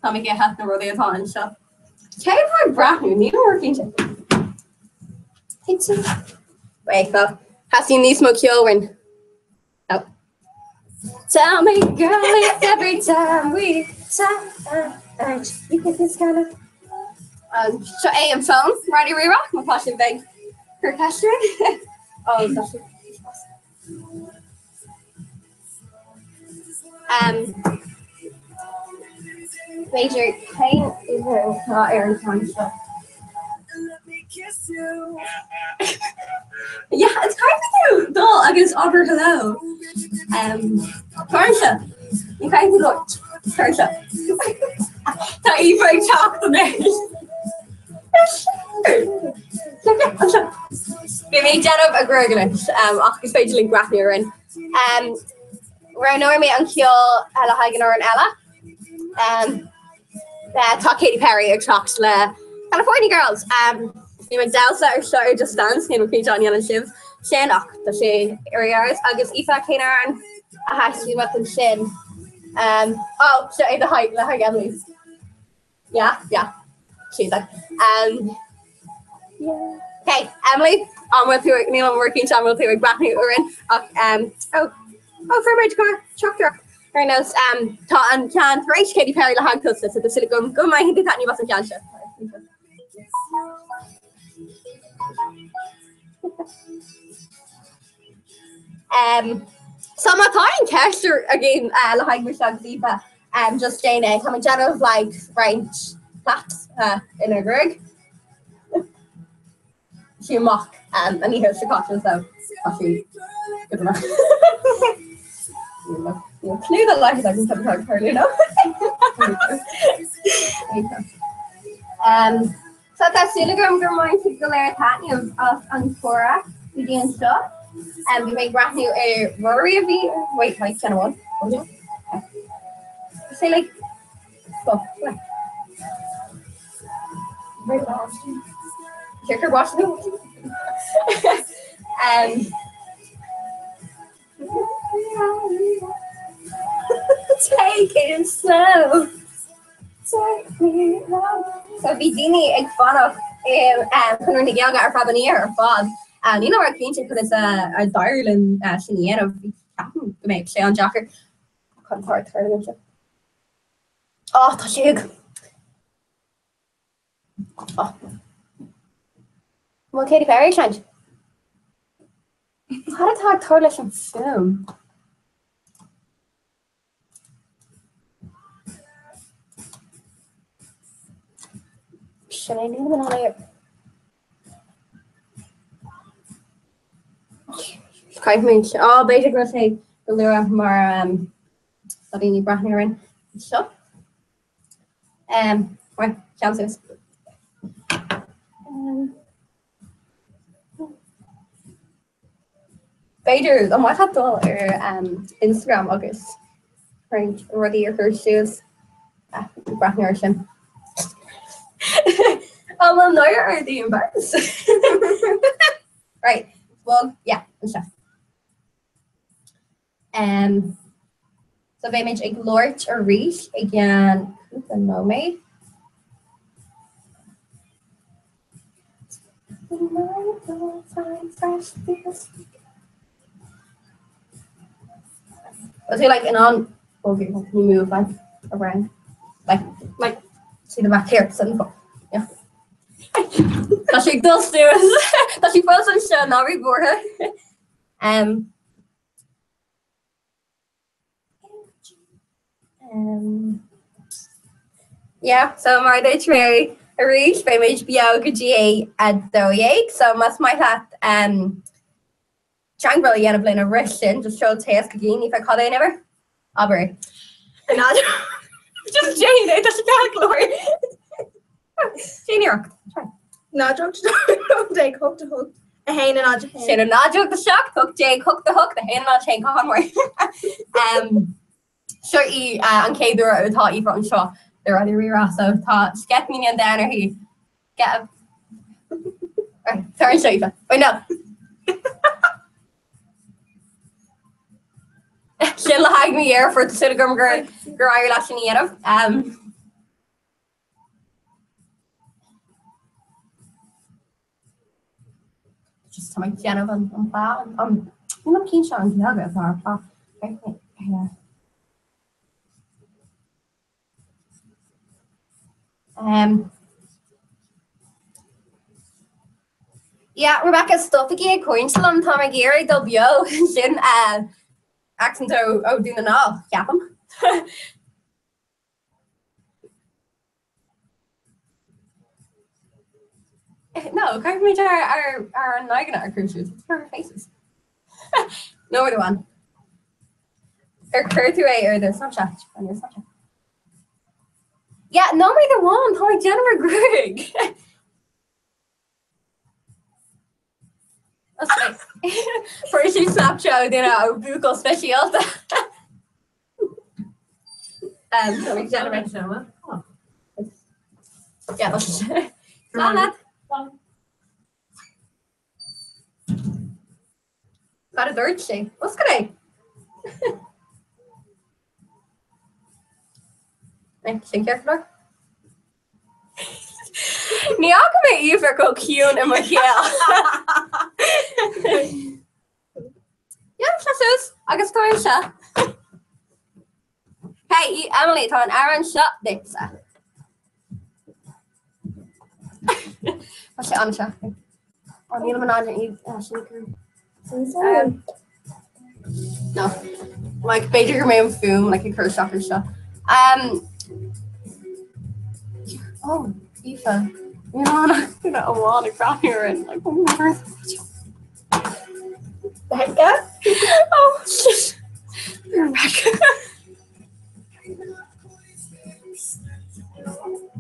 Tá mé ag ithe na rudaí atá anseo. Cé atá ag breathnú? Níl mé cinnte. Wait, well, theastaíonn níos mó ceoil uainn. Oh. Tell me girl if every time we touch you get this kind of Um, seo é an fón, Raidió Rí-Rá, má tá sibh ag cur ceist orainn. Oh, tá sibh. Um, B'fhéidir cén uimhir atá ar an ceann seo? Yeah, it's kind of tú dul agus abair hello. Um, Tar anseo. Ní chaithfidh tú labhairt. Tar anseo. Tá Aoife ag teacht anois. Bhí mé ag déanamh a gruaig anois, um, ach is féidir linn breathnú orainn. Um, Roghnóidh mé an ceol le haghaidh an amhrán eile. Um, uh, tá Katy Perry ag teacht le California Girls. Um, Bhí mé ag damhsa ar seo ar Just Dance, níl mé cinnte an ndéanann sibh sin ach tá sé ar fheabhas agus Aoife cén amhrán a theastaíonn uait ansin. Um, oh, seo é le haghaidh le haghaidh Emily. Yeah, yeah. She's like, um, yeah. Okay, Emily, an bhfuil tú níl mé cinnte an bhfuil tú ag breathnú orainn ach um, oh, oh, fuair muid go teachtaireacht ar nós um, tá an ceann tar éis Katy Perry le haghaidh tusa, so tá súil agam go mbainfidh tú taitneamh as an ceann seo. Um, so má tá aon cheist againn uh, le haghaidh mise agus Aoife, um, just déan é. Tá mé ag déanamh like roinnt plaits uh, ina gruaig. Sí amach um, an oíche seo caite so tá sí go dona. Níl clue dá laghad agam cad atá ag tarlú nó. Um, So tá súil agam gur bhain sibh go léir taitneamh as an chomhrá go dtí anseo. Bhí mé ag breathnú ar Rory a bhí wait like ceann amháin. Say like stop. Kicker Washington. um, Take it slow. Take me home. So bhí daoine ag fanacht i Conradh na Gaeilge ar feadh an oíche ar fad. Níl mé cinnte conas a d'éirigh linn sin a dhéanamh. Bhí ceapaim go mbeadh sé an-deacair. Cad atá ag tarlú anseo? Á, tá sé ag. Á. Bhfuil Katy Perry ag seinnt? Cad atá ag tarlú leis an fuaim? Sin é, níl mé in ann é. Caithfidh mé, á, b'fhéidir go bhfuil sé go luath mar tá daoine ag breathnú orainn anseo. Right, ceann suas. B'fhéidir an mhaith leat dul ar Instagram agus roinnt rudaí a chur suas breathnú ar sin. An bhfuil náire ort are you embarrassed? Right, well, yeah, anseo. Um, so beimid ag labhairt arís i gceann cúpla nóiméad. Was he like in on okay, can you move like around like like see the back here so yeah Tá sé dul suas Tá sí fós anseo ná bí buartha. Um, um, yeah, so mar a dúirt mé arís beimid beo go dtí a 12, so más maith leat um, teagmháil a dhéanamh linn i rith sin, just seol téacs chugainn, Aoife cad é an uimhir? Abair é. Just déan é, tá sé ceart go leor. Déan iarracht. Try. 0 8 8 8 8 1 0 1. Sin 0 8 7 8 8 8 8 1 0 1 go han-mhór. Seo í an chéad uair atá Aoife anseo le Raidió Rí-Rá so tá sceitimíní an domhain uirthi. Get a... Right, tar anseo Aoife. Wait, no. Sin le haghaidh mo dheirfiúr, tá súil agam gur gur éirigh leat sin a dhéanamh. Tá mé ag déanamh an an plá an an níl mé cinnte an Ghaeilge atá ar plá. Um, Yeah, Rebecca stopaigí ag caint liom tá mé ag iarraidh dul beo sin uh, accent ó ó Dún na nGall, ceapaim. No, caithfimid ár ár ár n-aghaidheanna a chur suas. Our faces. No other one. Ar chuir tú é ar do Snapchat? On your Snapchat? Yeah, no me the one, tá mé ag déanamh ar gruaig. Fuair sí Snapchat ó duine ó buachaill speisialta. Um, tá mé ag déanamh ar seo. Yeah, Slán leat. Cad a dúirt sé? Oscail é! Sin ceart go leor? Ní fhaca mé Aoife chomh ciúin i mo shaol. Yeah, seo suas agus tá anseo. Hey, Emily, tá an amhrán seo duitse. Tá sé anseo. Ó, níl mé in ann iad sin a chur. Um, no. Like, b'fhéidir go mbeidh an fuaim like, ag cur isteach ar seo. Um, oh, Aoife. Níl ann ach duine amháin ag breathnú orainn. Like, oh my God. Becca? Oh, Rebecca.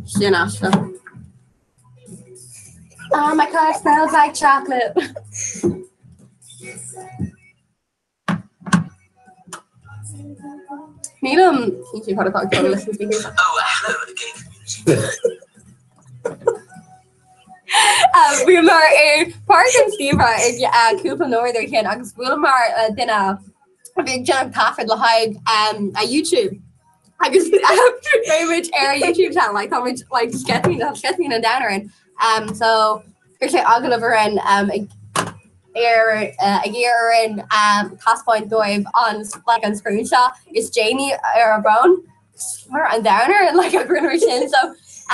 Sin as. Oh, my car smells like chocolate. Nílim cinnte cad atá ag dul leis an speakers. Bhíomar ar Páirc an Sliabhra ag cúpla nóiméad ó shin agus bhuaileamar duine a bhí ag déanamh taifead le haghaidh a YouTube. Agus beimid ar YouTube channel like táimid like sceitimíní tá sceitimíní an domhain orainn. Um, so chuir sé agallamh orainn um, ag ar uh, ag iarraidh orainn um, taispeáint dóibh an like an screen seo is Jamie ar a bhfón mar an domhan orainn like a rinne sin so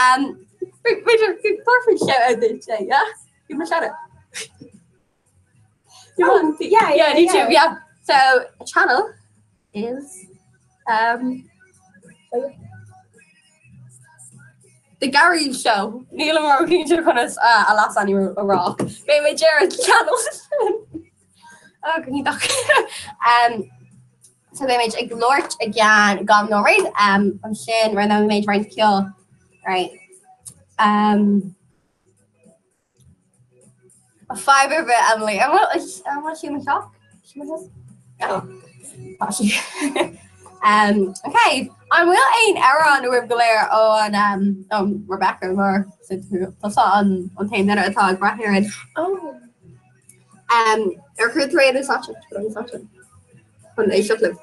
um, B'fhéidir shout out duit, yeah? Give me a shout out. You want yeah, yeah, yeah, YouTube, yeah. yeah. So channel is um The Gary Show. Níl mé cinnte conas a leasainm a rá. Beidh mé ar channel sin. Oh, go hiontach. Um, so beimid ag labhairt i gceann 2 nóiméad. Um, ansin roghnóimid roinnt ceoil. Right. Um, Fadhb ar bith, Emily. An bhfuil an bhfuil sí i mo theach? Sí mo theach? Yeah. Tá sí. Um, okay. An bhfuil aon amhrán uaibh go léir ó an um, um, Rebecca mar tusa an an t-aon duine atá ag breathnú orainn. Oh. Um, ar chuir tú é ar Snapchat? Put on Snapchat. Chun éisteacht libh.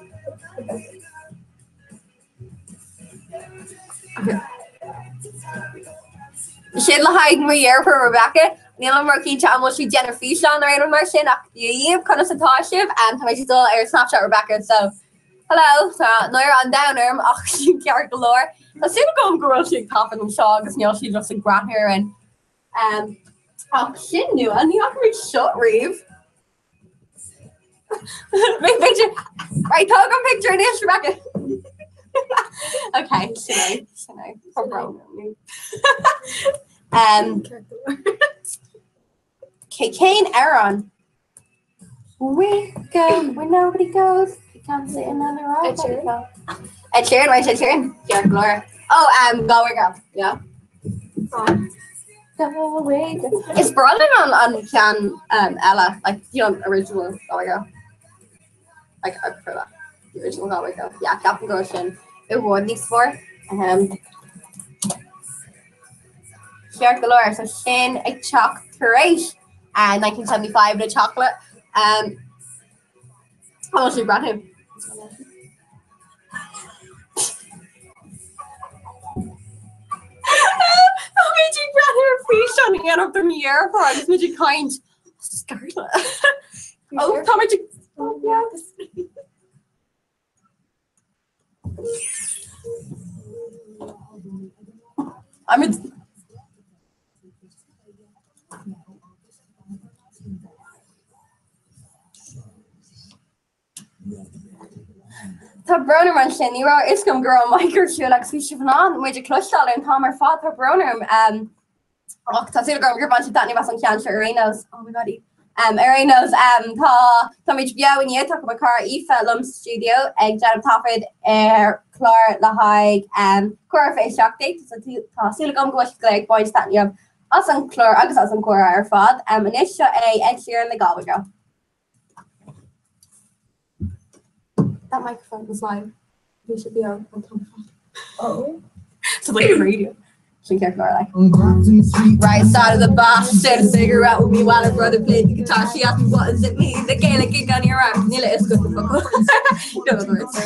Sin le haghaidh mo dheirfiúr Rebecca. Nílim ró-chinnte an bhfuil sí ag déanamh físeán nó aon rud mar sin ach Dia dhaoibh, conas atá sibh? Tá mé ag dul ar Snapchat Rebecca so hello, tá náire an domhain orm ach sin ceart go leor. Tá súil agam go bhfuil sí ag taifead anseo agus níl sí just ag breathnú orainn. Ach sin nua, ní fhaca muid seo riamh. B'fhéidir Right, tóg an picture anois, Rebecca. Okay, sin é, sin é. Tá brón orm. Um, Cé cén amhrán? We go where nobody goes. We can't sit in on the road. Ed Sheeran. Ed Sheeran, right, Ed Sheeran. Ceart go leor. Oh, um, Galway Girl, yeah. Galway Girl. Is breá liom an an ceann um, eile, like you know, original Galway Girl. Like I prefer that. The original Galway Girl. Yeah, ceapaim go sin i bhfad níos fearr. Um, Ceart go leor, so sin ag teacht tar éis uh, 1975 le Chocolate. Um, An bhfuil sí ag breathnú? Tá muid ag breathnú ar físeán a dhéanamh don dheirfiúr agus muid ag caint. Scarlett. Ó tá muid ag I'm a Tá brón orm ansin, ní raibh a fhios agam go raibh an mic ar siúl agus bhí sibh in ann muid a chloisteáil ar an t-am ar fad, tá brón orm. Um, ach tá súil agam gur bhain sibh taitneamh as an cheann seo ar aon nós. Oh my god. Um, ar aon nós, um, tá táimid beo inniu, tá mo chara Aoife liom sa stiúideo ag déanamh taifead ar chlár le haghaidh um, Comhrá 27. Tá súil agam go bhfuil sibh go léir ag baint taitneamh as an chlár agus as an chomhrá ar fad. Um, anois seo é Ed Sheeran le Galway Girl. That microphone was live. Bhí sé beo an t-am ar fad. Oh. So like radio. Sin ceart go like. Right side of the box, said a cigarette with me while her brother played the guitar. She asked me what does it mean, the Gaelic gig on your arm. Níl a fhios agat the focal. No other words.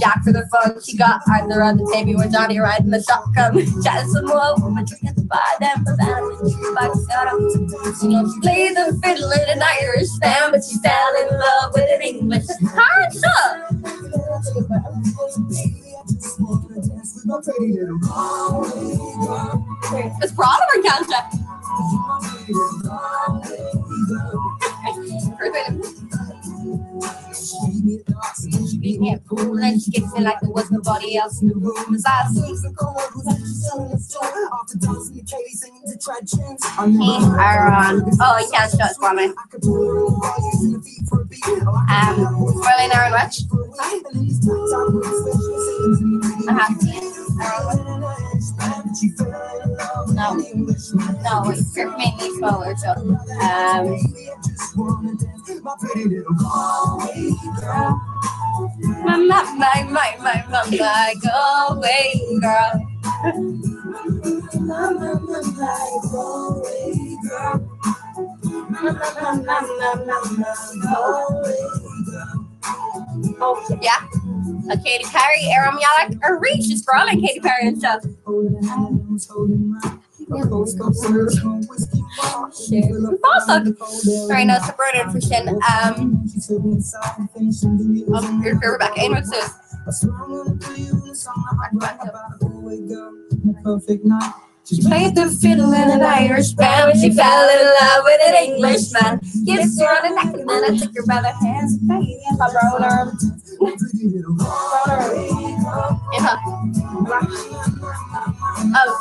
Jack for the fun. She got Arthur on the table with Johnny riding the shotgun. Chatting some more with my drink at the bar. Then for She loves to play the fiddle in an Irish band, but she fell in love with an English. Hard seo! Is breá liom an ceann seo. Amhrán Ó an ceann seo is breá liom. Bhfuil aon amhrán uait? A theastaíonn amhrán uait? No. No, chuir mé níos mó ar seo. My, my, my, my, my, my, my, Galway girl. My, my, my, my, Galway girl. My, my, my, my, my, my, my, Galway girl. Oh, yeah. Tá Katy Perry ar an mbealach arís is breá linn Katy Perry anseo. Fásach! Sorry, no, tá brón orm faoi sin. Um, um, Rebecca aon rud suas. She played the fiddle in an Irish band, but she fell in love with an Englishman. Kissed her on the neck and then I took her by the hands. Tá brón orm. Brón orm. Yeah. Oh.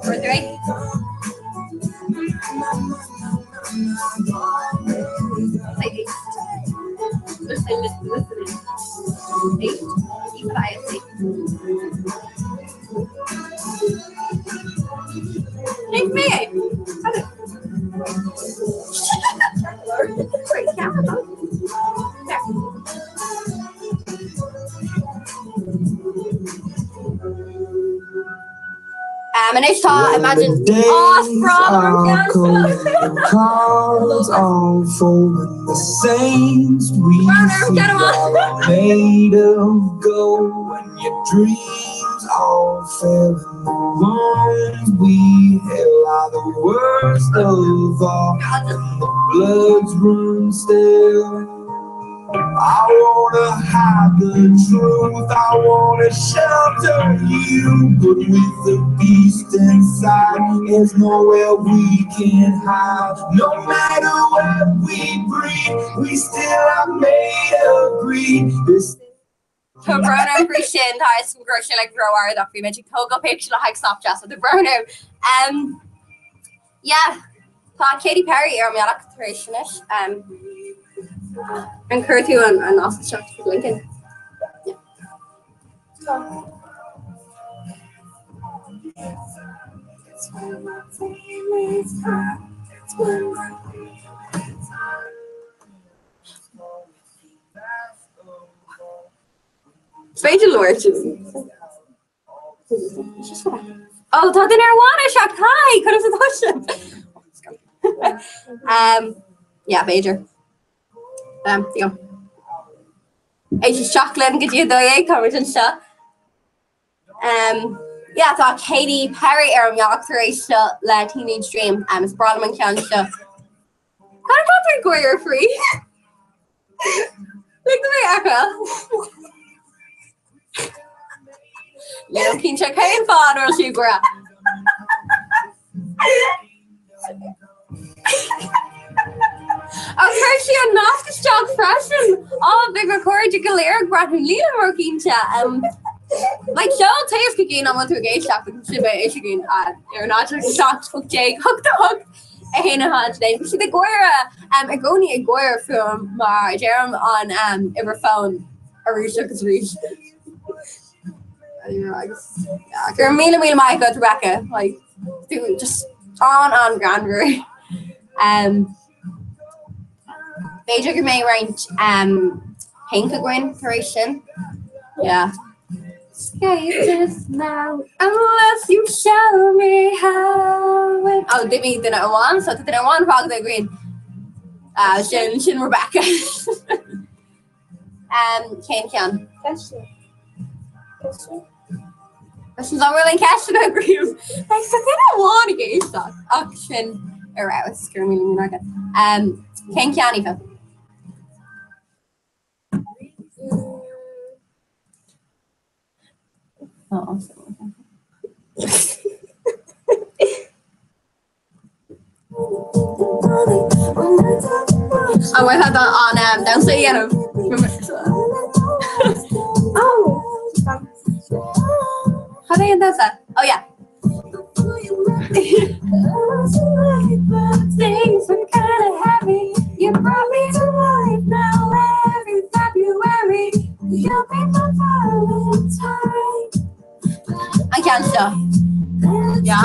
Four, three. Say eight. Just say listen, listening. Eight. E five, eight. Thank me. Great camera. There. Um, anois tá Imagine Á Cards all folding the saints we see are made of gold when your dreams all fail and the ones we hail are the worst of all and the bloods run stale. I wanna hide the truth, I wanna shelter you, but with the beast inside, there's nowhere we can hide. No matter what we breed, we still are made of greed. This Tá brón orm faoi sin, tá a fhios agam go raibh sé like ró-ard ach bhí mé ag tógáil picture le haghaidh Snapchat so tá brón orm. Um, yeah, tá Katy Perry ar an mbealach tar éis anois. Um, an chuir tú an an nasc isteach sa LinkedIn? Yeah. Is féidir labhairt. Ó tá duine ar amháin ar seach Hi, conas atá sibh? Um, yeah, b'fhéidir. Um, yeah. Éist isteach linn go dtí a 12 táimid anseo. Um, Yeah, tá Katy Perry ar an mbealach tar éis seo le Teenage Dream. Um, is breá liom an ceann seo. Cad atá tú ag gáire faoi? Lig dom é a fheiceáil. Nílim cinnte cén fáth a bhfuil sí ag gáire. Ach chuir sí an nasc isteach freisin! Á, beidh mo chairde go léir ag breathnú, nílim róchinnte. Like seol téacs chugainn an bhfuil tú ag éisteacht agus sibh ag éisteacht chugainn ar 0 7 18 8 8 1 1 1. Bhí siad ag gáire i gcónaí ag gáire fúm mar a deirim an uimhir fóin arís agus arís. Agus go raibh míle míle maith agat Rebecca, like tú just an-an-ghreannmhar. Um, B'fhéidir go mbeidh roinnt um, pink againn tar éis sin. Yeah. Escape now unless you show me how. Oh, d'imigh duine amháin, so tá duine amháin fágtha againn. Uh, sin sin Rebecca. Um, cén ceann? Ceisteanna. Ceisteanna? Leis an bhfuil an ceisteanna agaibh. Like, tá duine amháin ag éisteacht ach sin ar fheabhas go raibh míle míle agat. Um, cén ceann Aoife? Oh, An bhfuil tú an damhsa a dhéanamh? Oh! Cad é an damhsa? Oh yeah. Things were kinda heavy. You brought me to life now every February. You'll be my Valentine. An ceann seo. Yeah.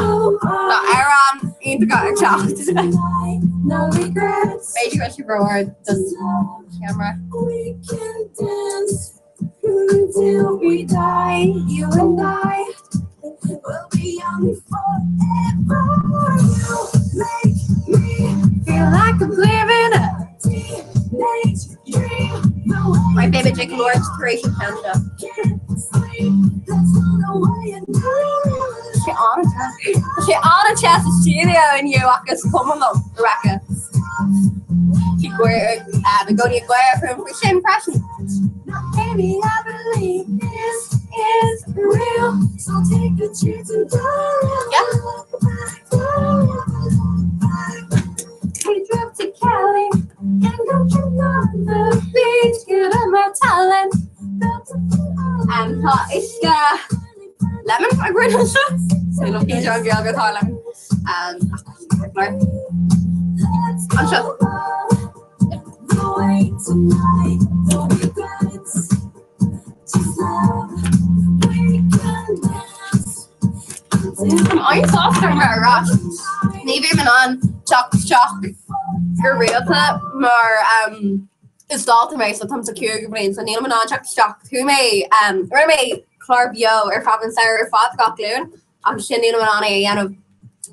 Tá amhrán iontach ag teacht. B'fhéidir go bhfuil sé ró-ard don cheamara. We can dance until we die, you and I will be young forever. You make me feel like I'm living a teenage dream. The way My baby Jake Lawrence tar éis an ceann seo. Sé an-te. Tá sé an-te sa stiúideo inniu agus cuma liom, Rebecca. Sí i gcónaí ag gáire fúm faoi sin freisin. Baby, I believe this is real. So take a chance and don't Yeah. look back. Don't look back. We drove to Cali and go drink on the beach. Get on my talent. Um, tá uisce lemon ag rith anseo. Ní liom an Ghaeilge atá lemon. Um, Let's Anseo. go all the way tonight. No regrets. Just love. We can dance until Tá an-sásta ar ar ais. Ní bhím in ann teacht isteach go rialta mar um, is dalta mé so táim sa cúigiú bliain so nílim in ann teacht isteach. Chuaigh mé um, rinne mé clár beo ar feadh an samhradh ar fad gach Luan ach sin nílim in ann é a dhéanamh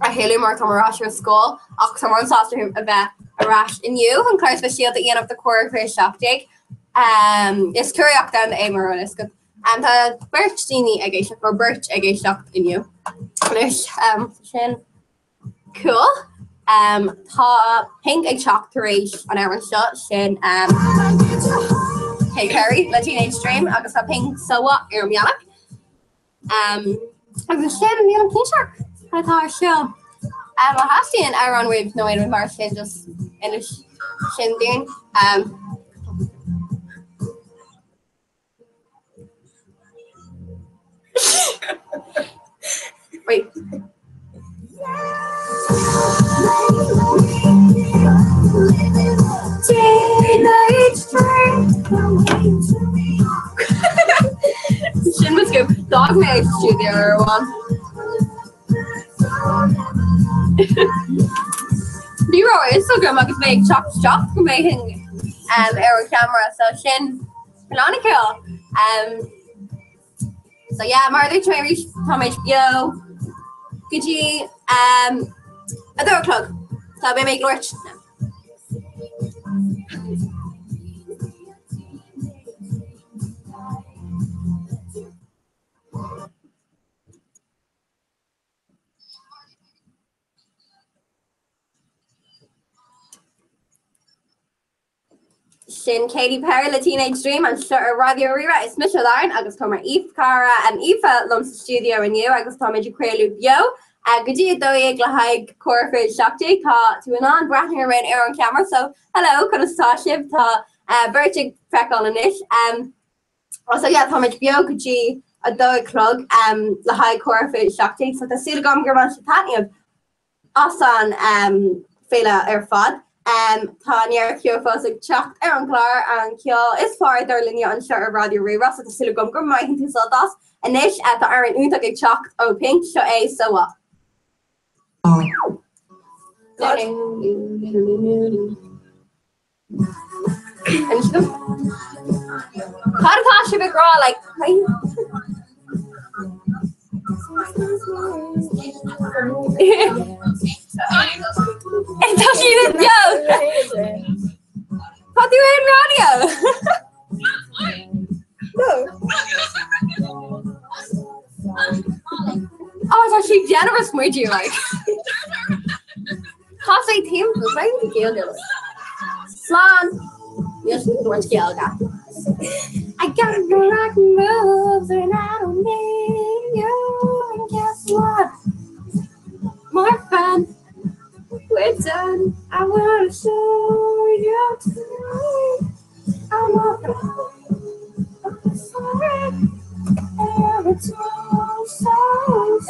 a thuilleadh mar táim ar ais ar scoil ach táim an-sásta a bheith ar ais inniu chun clár speisialta a dhéanamh do 17:15. Um, is curiarracht ann é mar is go um, tá beirt daoine ag éisteacht nó beirt ag éisteacht inniu. Anois um, sin Cool. Um, tá Pink ag teacht tar éis an amhrán seo sin um, Katy Perry le Teenage Dream agus tá Pink So What ar an mbealach. Um, agus sin nílim cinnte cad atá ar siúl. Um, má theastaíonn amhrán uaibh nó aon rud mar sin just inis sin dúinn. Um, Wait. Teenage dream. Sin mo scoop. D'fhág mé an stiúideo ar amháin. Ní raibh a fhios agam agus mé ag teacht isteach go mbeinn ar an cheamara so sin canonical. Um, so yeah, mar a dúirt mé arís táimid beo go dtí um, 2 a chlog. So beidh mé ag labhairt. Sin Katy Perry le Teenage Dream anseo ar Raidió Rí-Rá. Is mise Lauren agus tá mar aoichara an Aoife liom sa stiúideo inniu agus táimid ag craoladh beo go dtí 12 le haghaidh Comhrá Faoi 17. Tá tú in ann breathnú orainn ar an cheamara so hello, conas atá sibh? Tá beirt ag feiceáil anois. So yeah, táimid beo go dtí 2 a chlog le haghaidh Comhrá Faoi 17 so tá súil agam gur bhain sibh taitneamh as an féile ar fad. Tá neart ceoil fós ag teacht ar an gclár, an ceol is fearr dar linne anseo ar Raidió Rí-Rá, so tá súil agam go mbainfidh tú sult as. Anois tá amhrán iontach ag teacht ó Pink, seo é So What. Cad atá sibh ag rá like Tá siad beo! Tá tú ar an raidió! No. Oh, tá sí déanamh smuidiú like. Tá sé timpeall, tá sé Gaeilge. Slán! Níl sé dúirt Gaeilge. I got the rock moves and I don't need you and guess what? More fun. We're done. I wanna show you tonight. I'm off. I'm sorry.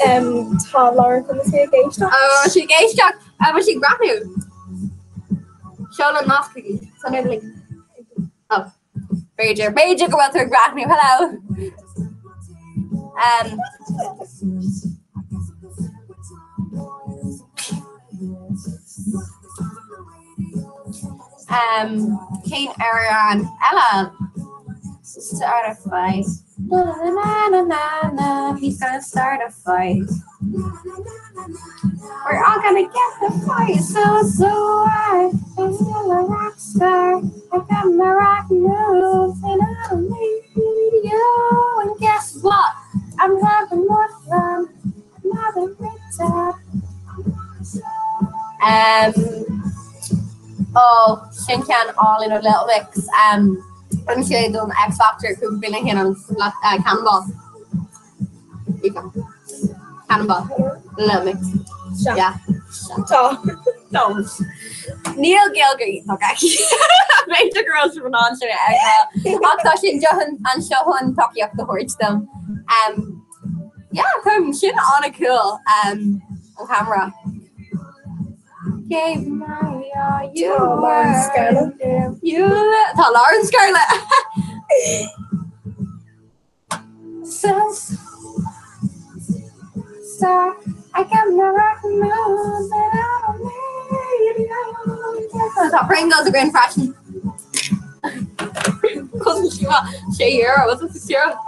Um, tá Lauren chun sí ag éisteacht. Oh, sí ag éisteacht. An bhfuil sí ag breathnú? Seol an nasc chuici. Send her the link. Oh, b'fhéidir, b'fhéidir go bhfuil tú ag breathnú. Hello. Um, um, cén amhrán eile? Start a fight. Na na na na na na, he's gonna start a fight. We're all gonna get the fight, so so I I'm still a rock star. I got my rock moves and I don't need you. And guess what? I'm having more fun. Another red Um, oh, sin ceann álainn ó Little Mix. Um, Rinne sé don X Factor cúpla bliain ó shin an Cannonball. Cannonball. Little Mix. Yeah. Tá. Níl Gaeilge iontach aici. B'fhéidir go raibh sibh in ann sin a fheiceáil. Ach tá sí anseo chun tacaíocht a thabhairt dom. Yeah, tá sin an-cool an camera. Gave my all you Tá Lauren Scarlett. You Tá Lauren Scarlett. Says Star, I got my rock moves and I don't need you. Tá Pringles againn freisin. Cos sé euro, was it euro?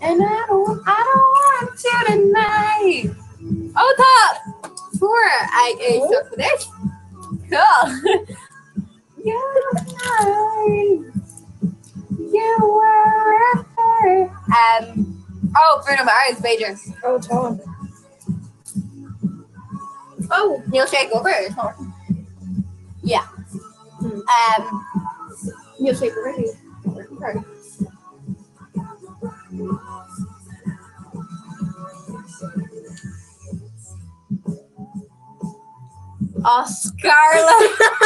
And I don't, I don't want you tonight. Oh, tá fuair ag éisteacht anois. Cool. You You were a fairy. Um, oh, Bruno Mars, b'fhéidir. Oh, tá. Oh, Níl sé ag obair. Yeah. Um, níl sé ag obair. Oh, Scarlett!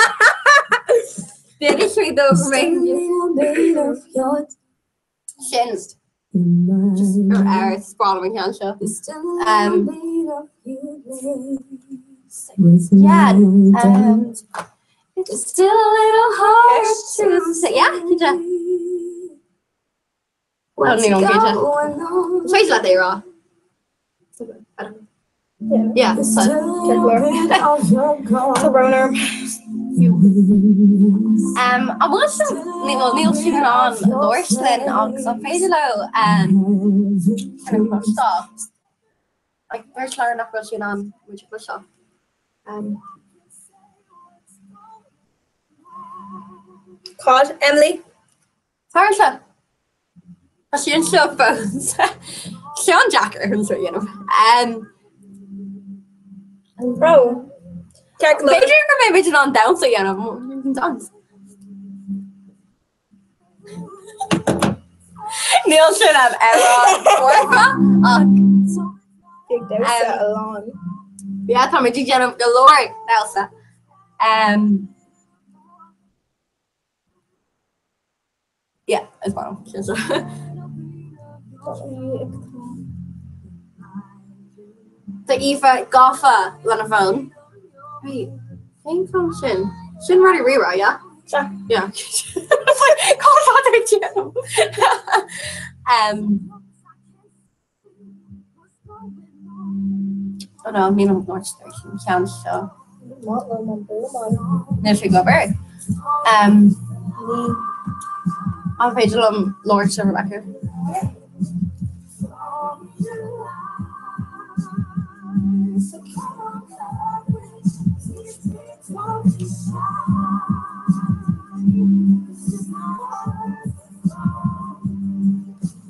D'inis mé dó go mbeidh Sin just ar ar spráil an ceann seo. Um, yeah, um, it's still a little hard to say. Yeah, cinnte. Oh, níl an cinnte. Is féidir leat é a rá. Yeah, Tá brón orm. Um, an bhfuil sibh níl níl sibh in ann labhairt linn agus an féidir leo um, sinn a chloisteáil? Like, dúirt Lauren nach bhfuil sí in ann muid a chloisteáil. Um, Cad, Emily? Tar anseo. Tá sí anseo fós. Seo an-deacair chun seo a dhéanamh. Bro. Ceart go leor. B'fhéidir go mbeidh muid in ann damhsa a dhéanamh. You can dance. Níl sin am amhrán foirfe ach Big damhsa a lán. Yeah, tá muid ag déanamh go leor damhsa. Yeah, is maith liom sin seo. Tá Aoife gafa lena fón. Wait, cén fón sin? Sin Raidió Rí-Rá, yeah? Sea. Yeah. Cá fad ag déanamh? Um, Oh no, níl an áit an ceann seo. Níl sé ag obair. Um, an féidir liom labhairt le Rebecca?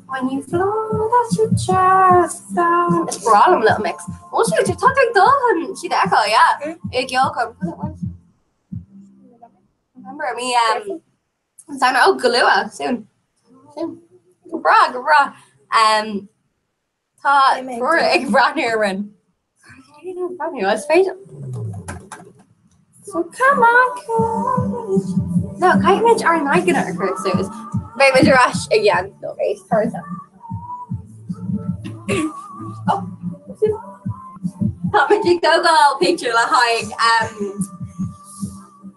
When you flow that you chest down. Is breá liom Little Mix. Ó siúd, tá tú ag dul chun iad a fheiceáil, yeah. I gceolchoirm. November, mí um, Samhna, ó, go luath, soon. Soon. Go breá, go breá. Um, Tá triúr ag breathnú orainn. Breathnú, is féidir. So come on, No, caithfimid ár n-aghaidheanna a chur suas. Beidh muid ar ais i gceann nóiméad. Oh, Tá muid ag tógáil pictiúr le haghaidh um,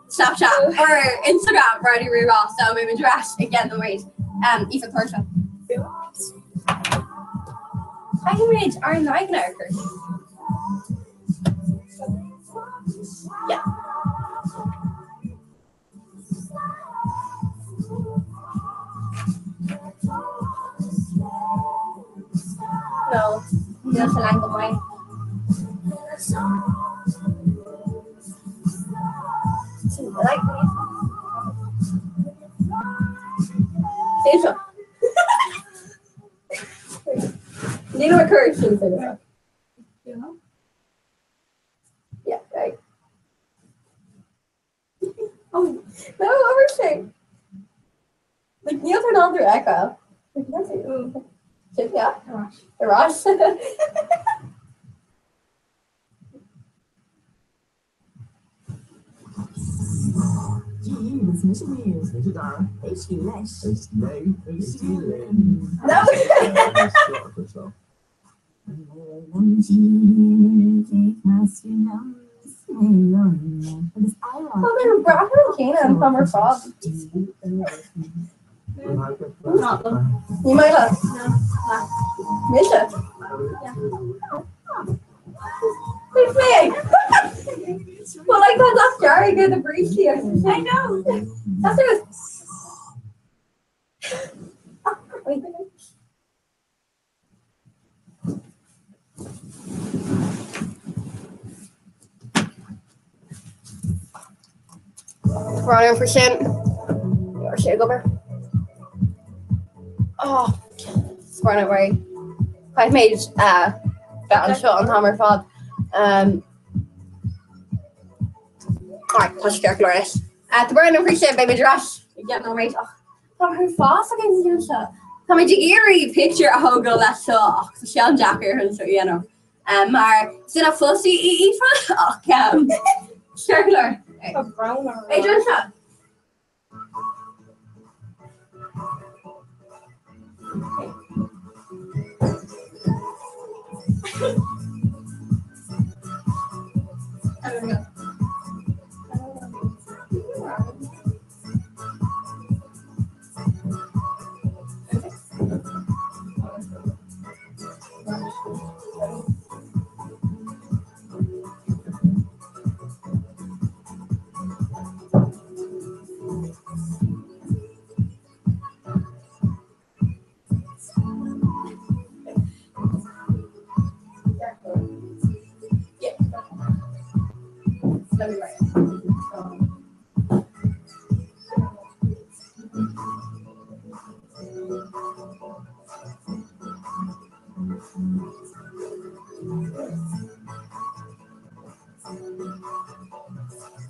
Snapchat or Instagram Raidió Rí-Rá so beidh muid ar ais i gceann nóiméad. Um, Aoife tar anseo. Caithfimid ár n-aghaidheanna a chur suas. Yeah. No, níl sé lean go maith. Níl mé cur sin sin. Yeah, right. Oh, no, over sé. Like níl tú in ann tú a fheiceáil. Like, níl tú. Sin, yeah. Ar ais. Is mise Niamh. Is mise Dara. Éistigí leis. Éist léi. Éistigí linn. No. Tá mé ag brath ar an chéanna an t-am ar fad. Ní maith leat? Mise? Well, like that last jar, you get the breezy. I know. That's it. Wait. Run for sin. Ar sé ag obair. Oh, Run away. Caithfimid bheith anseo an t-am ar fad. Um, Alright, tá sé ceart go leor anois. Tá brón orm faoi sin, beidh muid ar ais i gceann nóiméid ach tá mé fós ag an gceann seo. Tá muid ag iarraidh pictiúr a thógáil leis seo ach tá sé an-deacair chun seo a dhéanamh. Um, mar sin a fussy í Aoife ach um, ceart go leor. Tá brón orm. B'fhéidir anseo.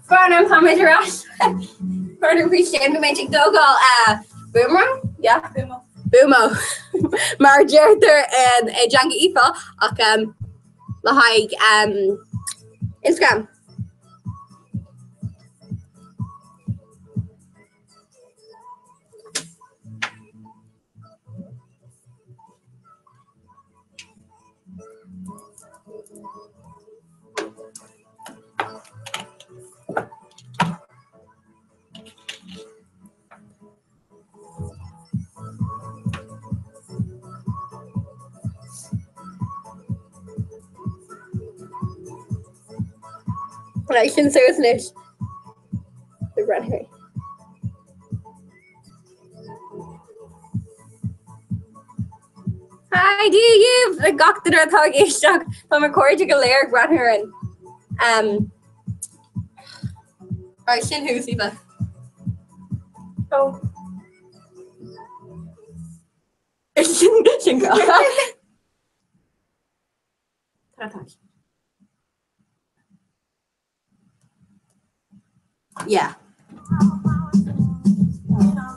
Brainim tá muid ar ais. Brainim faoi sin go mbeidh ag tógáil boomerang? Yeah. Boomo. Boomo. Mar a deirtear i dteanga Aoife ach le haghaidh Instagram. Right, sin suas anois. The runway. Hi, Dia dhaoibh le gach duine atá ag éisteacht. Tá mo chairde go léir ag breathnú orainn. Um, Right, sin thú, Aoife. Oh. Sin sin go. Tá tá. Yeah.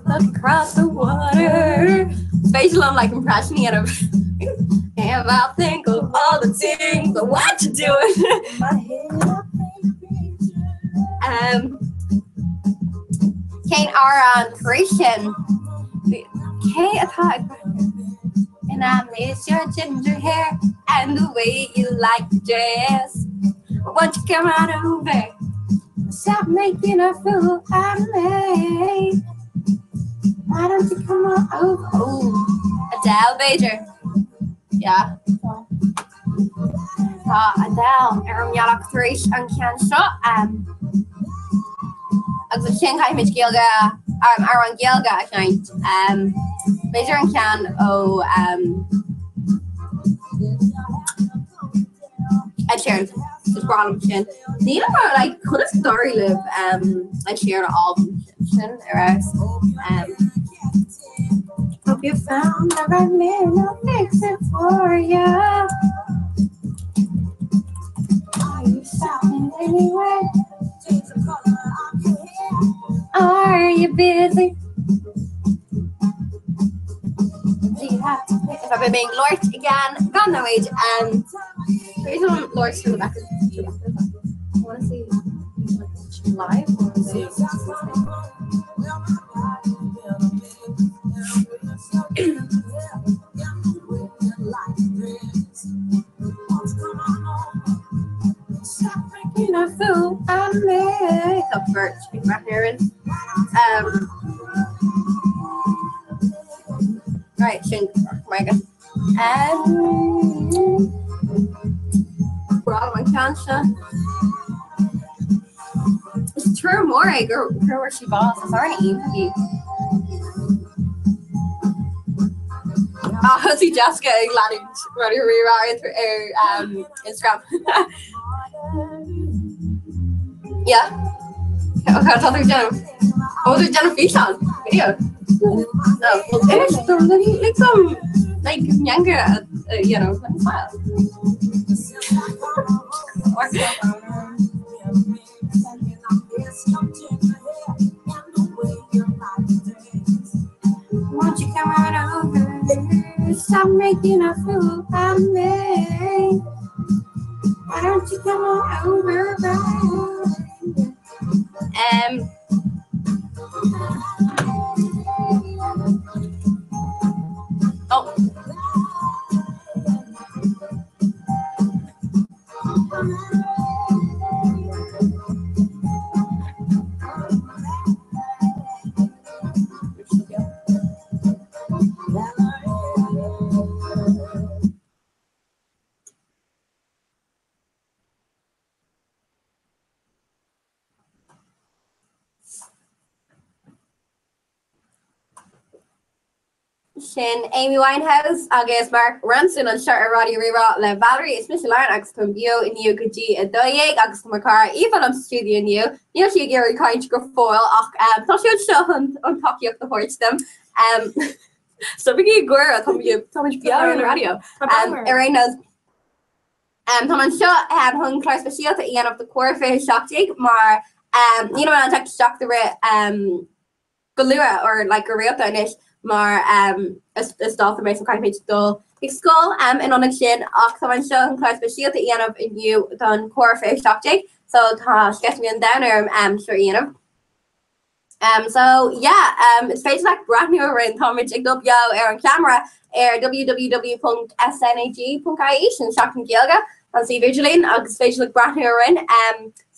Across the water. Féidir liom like impression a dhéanamh. And I think of all the things of what you doing. Um, Cén amhrán tar éis sin? Cé atá ag And I miss your ginger hair and the way you like to dress. Won't you come on over? Stop making a fool out of me. Why don't you come on over? Oh, Adele b'fhéidir. Yeah. Tá Adele ar an mbealach tar éis an ceann seo. Um, agus ansin caithfimid Gaeilge um, amhrán Gaeilge a sheinnt. Um, b'fhéidir an ceann ó um, Ed Sheeran. Is breá liom sin. Níl a like, conas a d'éirigh libh um, Ed Sheeran a fháil sin ar fheabhas. Um, Hope you found the right man, I'll fix it for you. Are you shopping anyway? Are you busy? Do you have to pay? If I've been labhairt again, gan no age. Um, there's one labhairt from the back. I want to see live or is it just listening? Making a fool out of me. Tá beirt ag breathnú orainn. Um, right, sin margadh. Um, Breá liom an ceann seo. Is trua mór é gur fuair sí bás is amhrán iontach í. Ah, thosaigh Jessica ag leanúint Raidió Rí-Rá ar um, Instagram. Yeah. Okay, tá tú ag déanamh. Ó, tú ag déanamh físeán? Video? No, well, inis dom, like some, like, meangadh a dhéanamh, like, smile. Won't you come right over? Stop making a fool out of me. Why don't you come on over, babe? Um, oh. Sin Amy Winehouse agus Mark Ronson anseo ar Raidió Rí-Rá le Valerie. Is mise Lauren agus táim beo inniu go dtí 12 agus tá mo chara Aoife liom sa stiúideo inniu. Níl sí ag iarraidh caint go fóill ach tá sí anseo chun an tacaíocht a thabhairt dom. Stopaigí ag gáire, táimid beo ar an raidió. Ar aon nós, Táim anseo chun clár speisialta a dhéanamh do Comhar 2017 mar Níl mé in ann teacht isteach i rith go luath or like go rialta anois mar is is dalta mé so caithfidh mé dul ag scoil in ionad sin ach tá mé anseo chun clár speisialta a dhéanamh inniu don Comhrá 2017 so tá sceitimíní an domhain orm seo a dhéanamh. So yeah is féidir leat breathnú orainn táimid ag dul beo ar an cheamara ar www.snag.ie sin Seachtain na Gaeilge an suíomh idirlín agus is féidir leat breathnú orainn.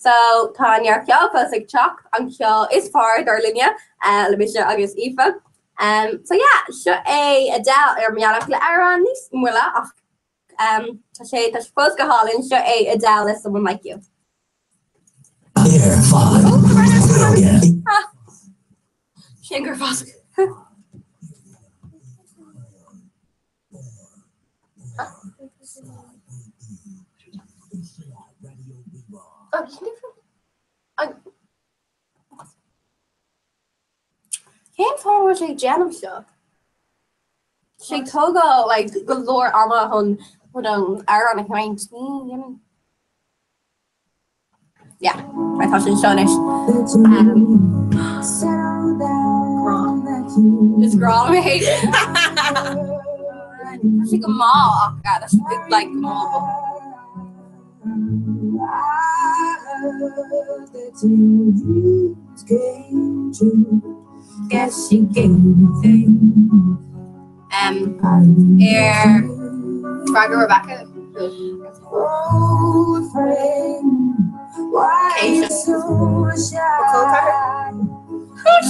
So tá neart ceoil fós ag teacht, an ceol is fearr dar linne le mise agus Aoife. So yeah seo é Adele ar an mbealach le amhrán níos moille ach tá sé tá sé fós go hálainn, seo é Adele le Someone Like You. Ar fad Gaeilge. Sin gur fás. Cén fáth a bhfuil sé ag déanamh seo? Tá sé ag tógáil like go leor ama chun chun an amhrán a sheinnt. Ní dhéanann. Yeah, right, tá sé anseo anois. Is grá mé. Tá sé go maith ach tá sé like go maith. Ar freagra Rebecca.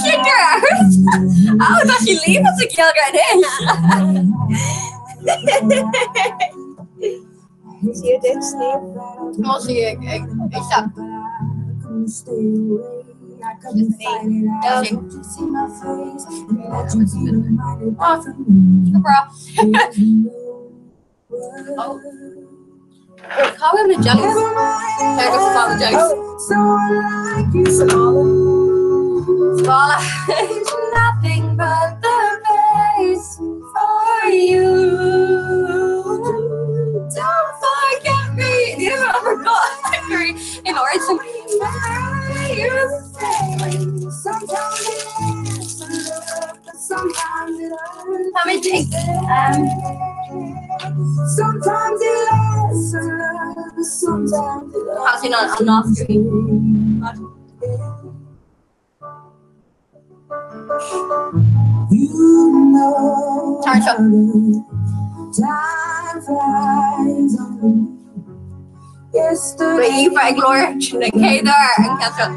Sin gur Ó tá sí líofa sa Ghaeilge anois. Dia duit, Niamh. Tá sí ag ag éisteacht. Go breá. Cá bhfuil na jellies? Cé go bhfuil na jellies? Sa mála. Sa mála. Nothing but the best for you. Don't forget me. Níl mé forgot in origin. Táimid ag Tá sin an nasc. Tar anseo. Ba Aoife ag labhairt na chéad uair an ceann seo.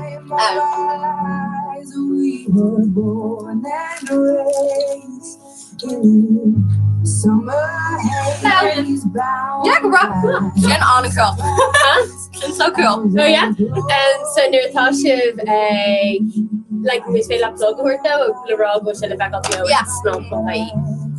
Yeah, go breá. Sin an-cool. Sin so cool. Oh yeah? So nuair atá sibh ag like is féidir leat plug a thabhairt dó le rá go bhfuil sé le feiceáil beo Yeah. snag.ie.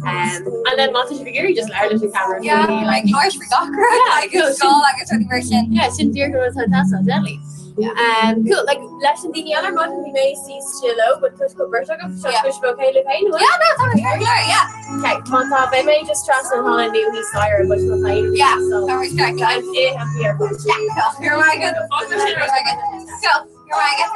And then má tá sibh ag iarraidh just labhair leis an camera Yeah, faoi, like labhairt faoi gach rud, Yeah, like cool. scoil agus rudaí mar sin. Yeah, sin díreach an rud atá ag teastáil, deadly. Cool, like leis na daoine eile ar maidin bhí mé síos leo, but toisc go bhfuil beirt agaibh, seo Yeah. go bhfuil sibh okay libh féin, an bhfuil? Yeah, no, tá mé ceart go leor, yeah. Okay, má tá, beidh mé just trasna an halla nó thíos staighre, but má tá aon Yeah, so tá mé ceart go leor. I'm in here. Yeah, cool. You're my good. You're my good. Cool. You're my good.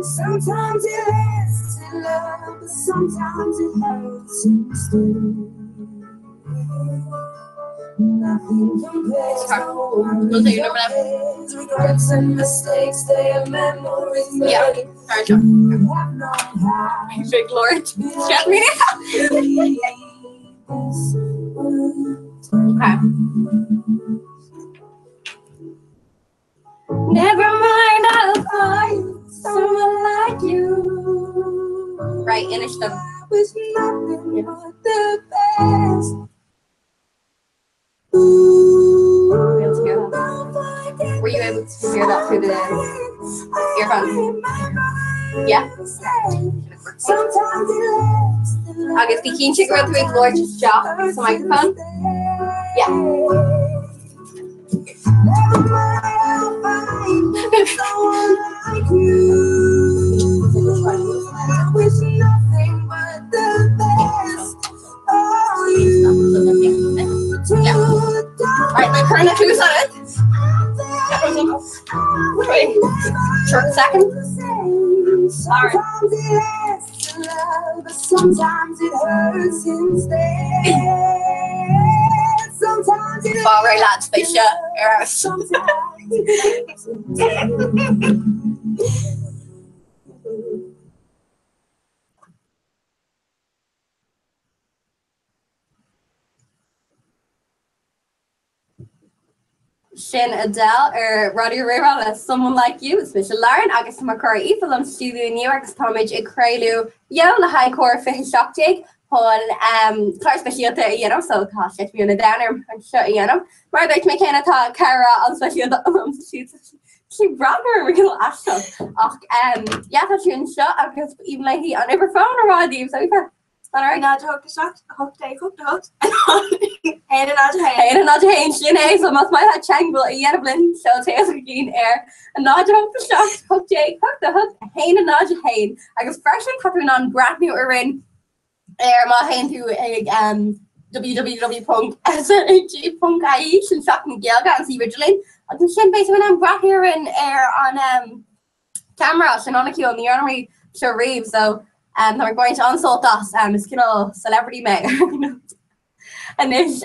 Sometimes it lasts in love, but sometimes it hurts instead. Nothing compares. We'll take your number now. Regrets and mistakes, they are memories Yeah. made. Sorry, John. You have known how Big Lord. Chat me. this would Okay. Never mind, I'll find someone like you. Right, inis dom. was nothing but the best. Were you able to hear that? Were you able to hear that through the earphones? Yeah. Sometimes it lasts in Agus bí cinnte go raibh tú ag labhairt isteach sa microphone. Yeah. Never mind, I'll find someone like you. I wish nothing but the best Cuir na tús agat. Short second. Sorry. Fáil réidh lads, beidh seo ar fheabhas. Sin Adele ar Raidió Rí-Rá le Someone Like You. Is mise Lauren agus tá mo chara Aoife liom sa stiúideo inniu agus táimid ag craoladh beo le haghaidh Comhrá 2017 chun clár speisialta a dhéanamh so tá seisiún na domhan orm an seo a dhéanamh. Mar a dúirt mé céanna tá cara an-speisialta liom sa stiúideo. Sí breathnú orm go aisteach ach yeah tá sí anseo agus b'aoibhinn léi an uimhir fóin a rá daoibh so Aoife. 0 8 7 8 8 8 1 0 1. 1 0 1 sin é so más maith leat teagmháil a dhéanamh linn seol téacs chugainn ar 0 8 7 8 8 8 1 0 1 agus freisin tá tú in ann breathnú orainn ar má théann tú ag www.sng.ie sin Seachtain na Gaeilge an suíomh idirlín agus ansin beidh tú in ann breathnú orainn ar an Ceamara, sin an-cool, ní dhearna mé seo riamh so tá mé ag baint an-sult as, is cineál celebrity mé anois.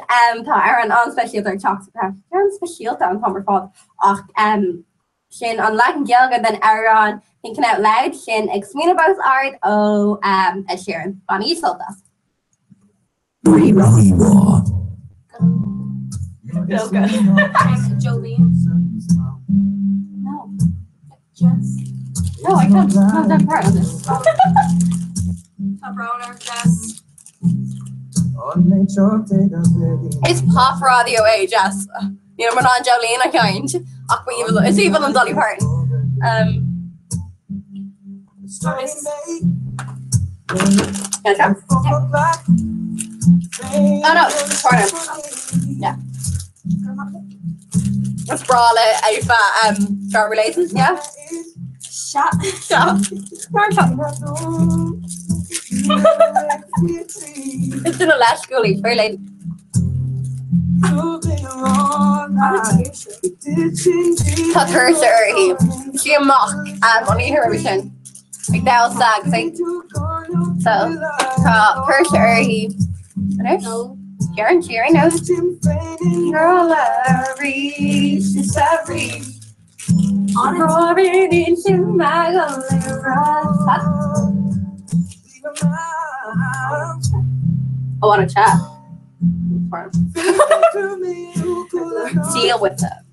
Tá amhrán an-speisialta ag teacht, an-speisialta an t-am ar fad ach sin an leagan Gaeilge den amhrán Thinking Out Loud, sin Ag Smaoineamh Os Ard ó Ed Sheeran. Bainigí sult as. Rí-Rá. Jolene. No. Jess. No, I can't. Not that part of this. Tá brón ar Jess. Is pop raidió é, Jess. Níl mé in ann Jolene a sheinnt ach ba aoibhinn is aoibhinn liom Dolly Parton. Um, Oh no, sorry. Yeah. Is breá le Aoife um, strawberry laces, yeah? Shut. Shut. Is duine leisciúil í, fair lady. Tá tuirse uirthi. Bhí sí amach an oíche roimhe sin ag damhsa agus ag so tá tuirse uirthi anois. Gearrann sí ar aon nós. Arís is arís. I want to chat. Deal with it.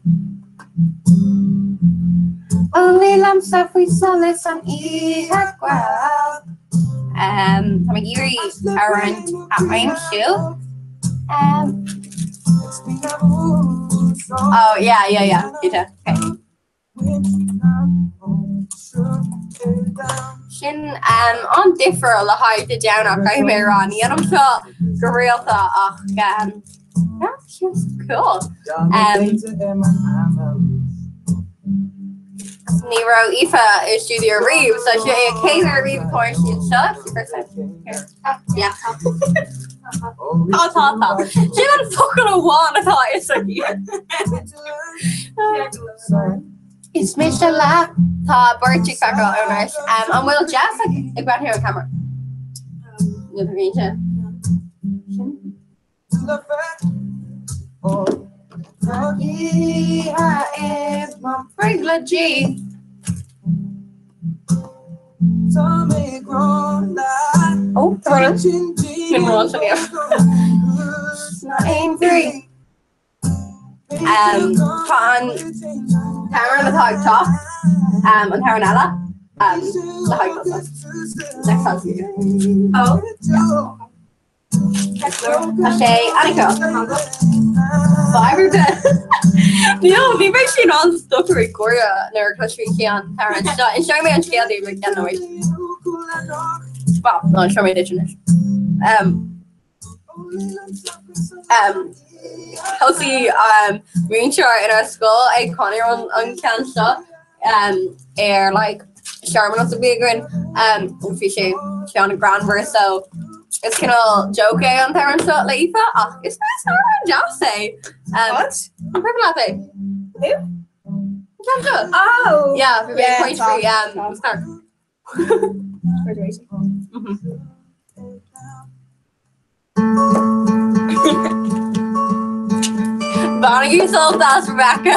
Only liomsa faoi solas an oíche gheal. Tá mé ag iarraidh amhrán a aimsiú. Um, oh, yeah, yeah, yeah. Okay. Sin um, an-difriúil le haghaidh Dé Domhnach caithfidh mé a rá. Ní dhéanaim seo go rialta ach um, yeah, sin cool. Um, ní raibh Aoife i stiúideo riamh, so seo é a céad uair riamh atá sí anseo. She first time here. Yeah. Tá tá tá. Sin an focal amháin atá a fhios aici. Is mise leat. Tá beirt ag feiceáil anois. An bhfuil Jess ag breathnú ar an camera? Níl tá cinnte. Sin. Privilege. Oh, tá Sin rá sin Aon trí. Tá an t-amhrán atá ag teacht, an t-amhrán eile, le haghaidh tusa. Next song for you. Oh. Tá sé an-cool. Fadhb ar bith. Níl, ní bheidh sí in ann stopadh ag gáire nuair a chloisfidh sí an t-amhrán seo. Inseoidh mé an scéal daoibh i gceann nóiméad. Well, no, inseoidh mé duit anois. Um, um, thosaigh um, múinteoir inár scoil ag canadh an, an ceann seo um, ar like, searmanas a bhí againn um, bhí sé an-ghreannmhar so Is cineál joke é an t-amhrán seo le Aoife ach is is amhrán deas é. What? An cuimhin leat é? Who? An ceann seo? Oh! Yeah, bhí mé ag Yeah, caint tá, faoi tá. start. Graduation. Bainigí sult as Rebecca.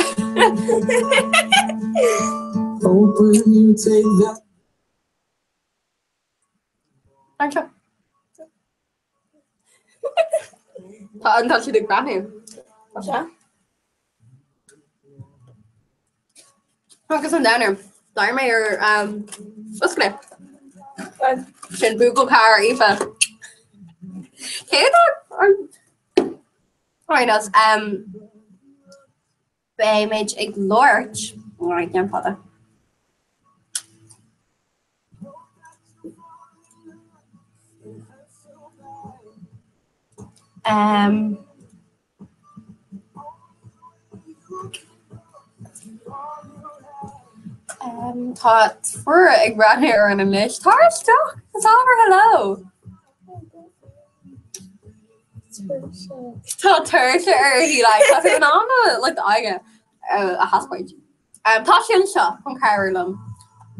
Oh, will you take that? Anseo. Tá an tá siad ag breathnú. Sea. Agus an downer. D'éirigh mé ar oscail é. Sin buachaill cara Aoife. Cé atá ar nós Beimid ag labhairt Alright, déan fada. Um, um, tá triúr ag breathnú orainn anois. Tar isteach! Is ábhar hello! Tá tuirse uirthi like tá tú in ann a like d'aghaidh a thaispeáint. Um, tá sí anseo chun cabhrú liom.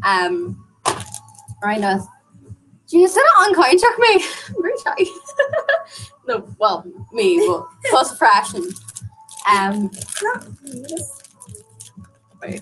Um, right now. Jeez, duine an-chainteach mé. Very shy. No, well, me, but tusa freisin. Um, I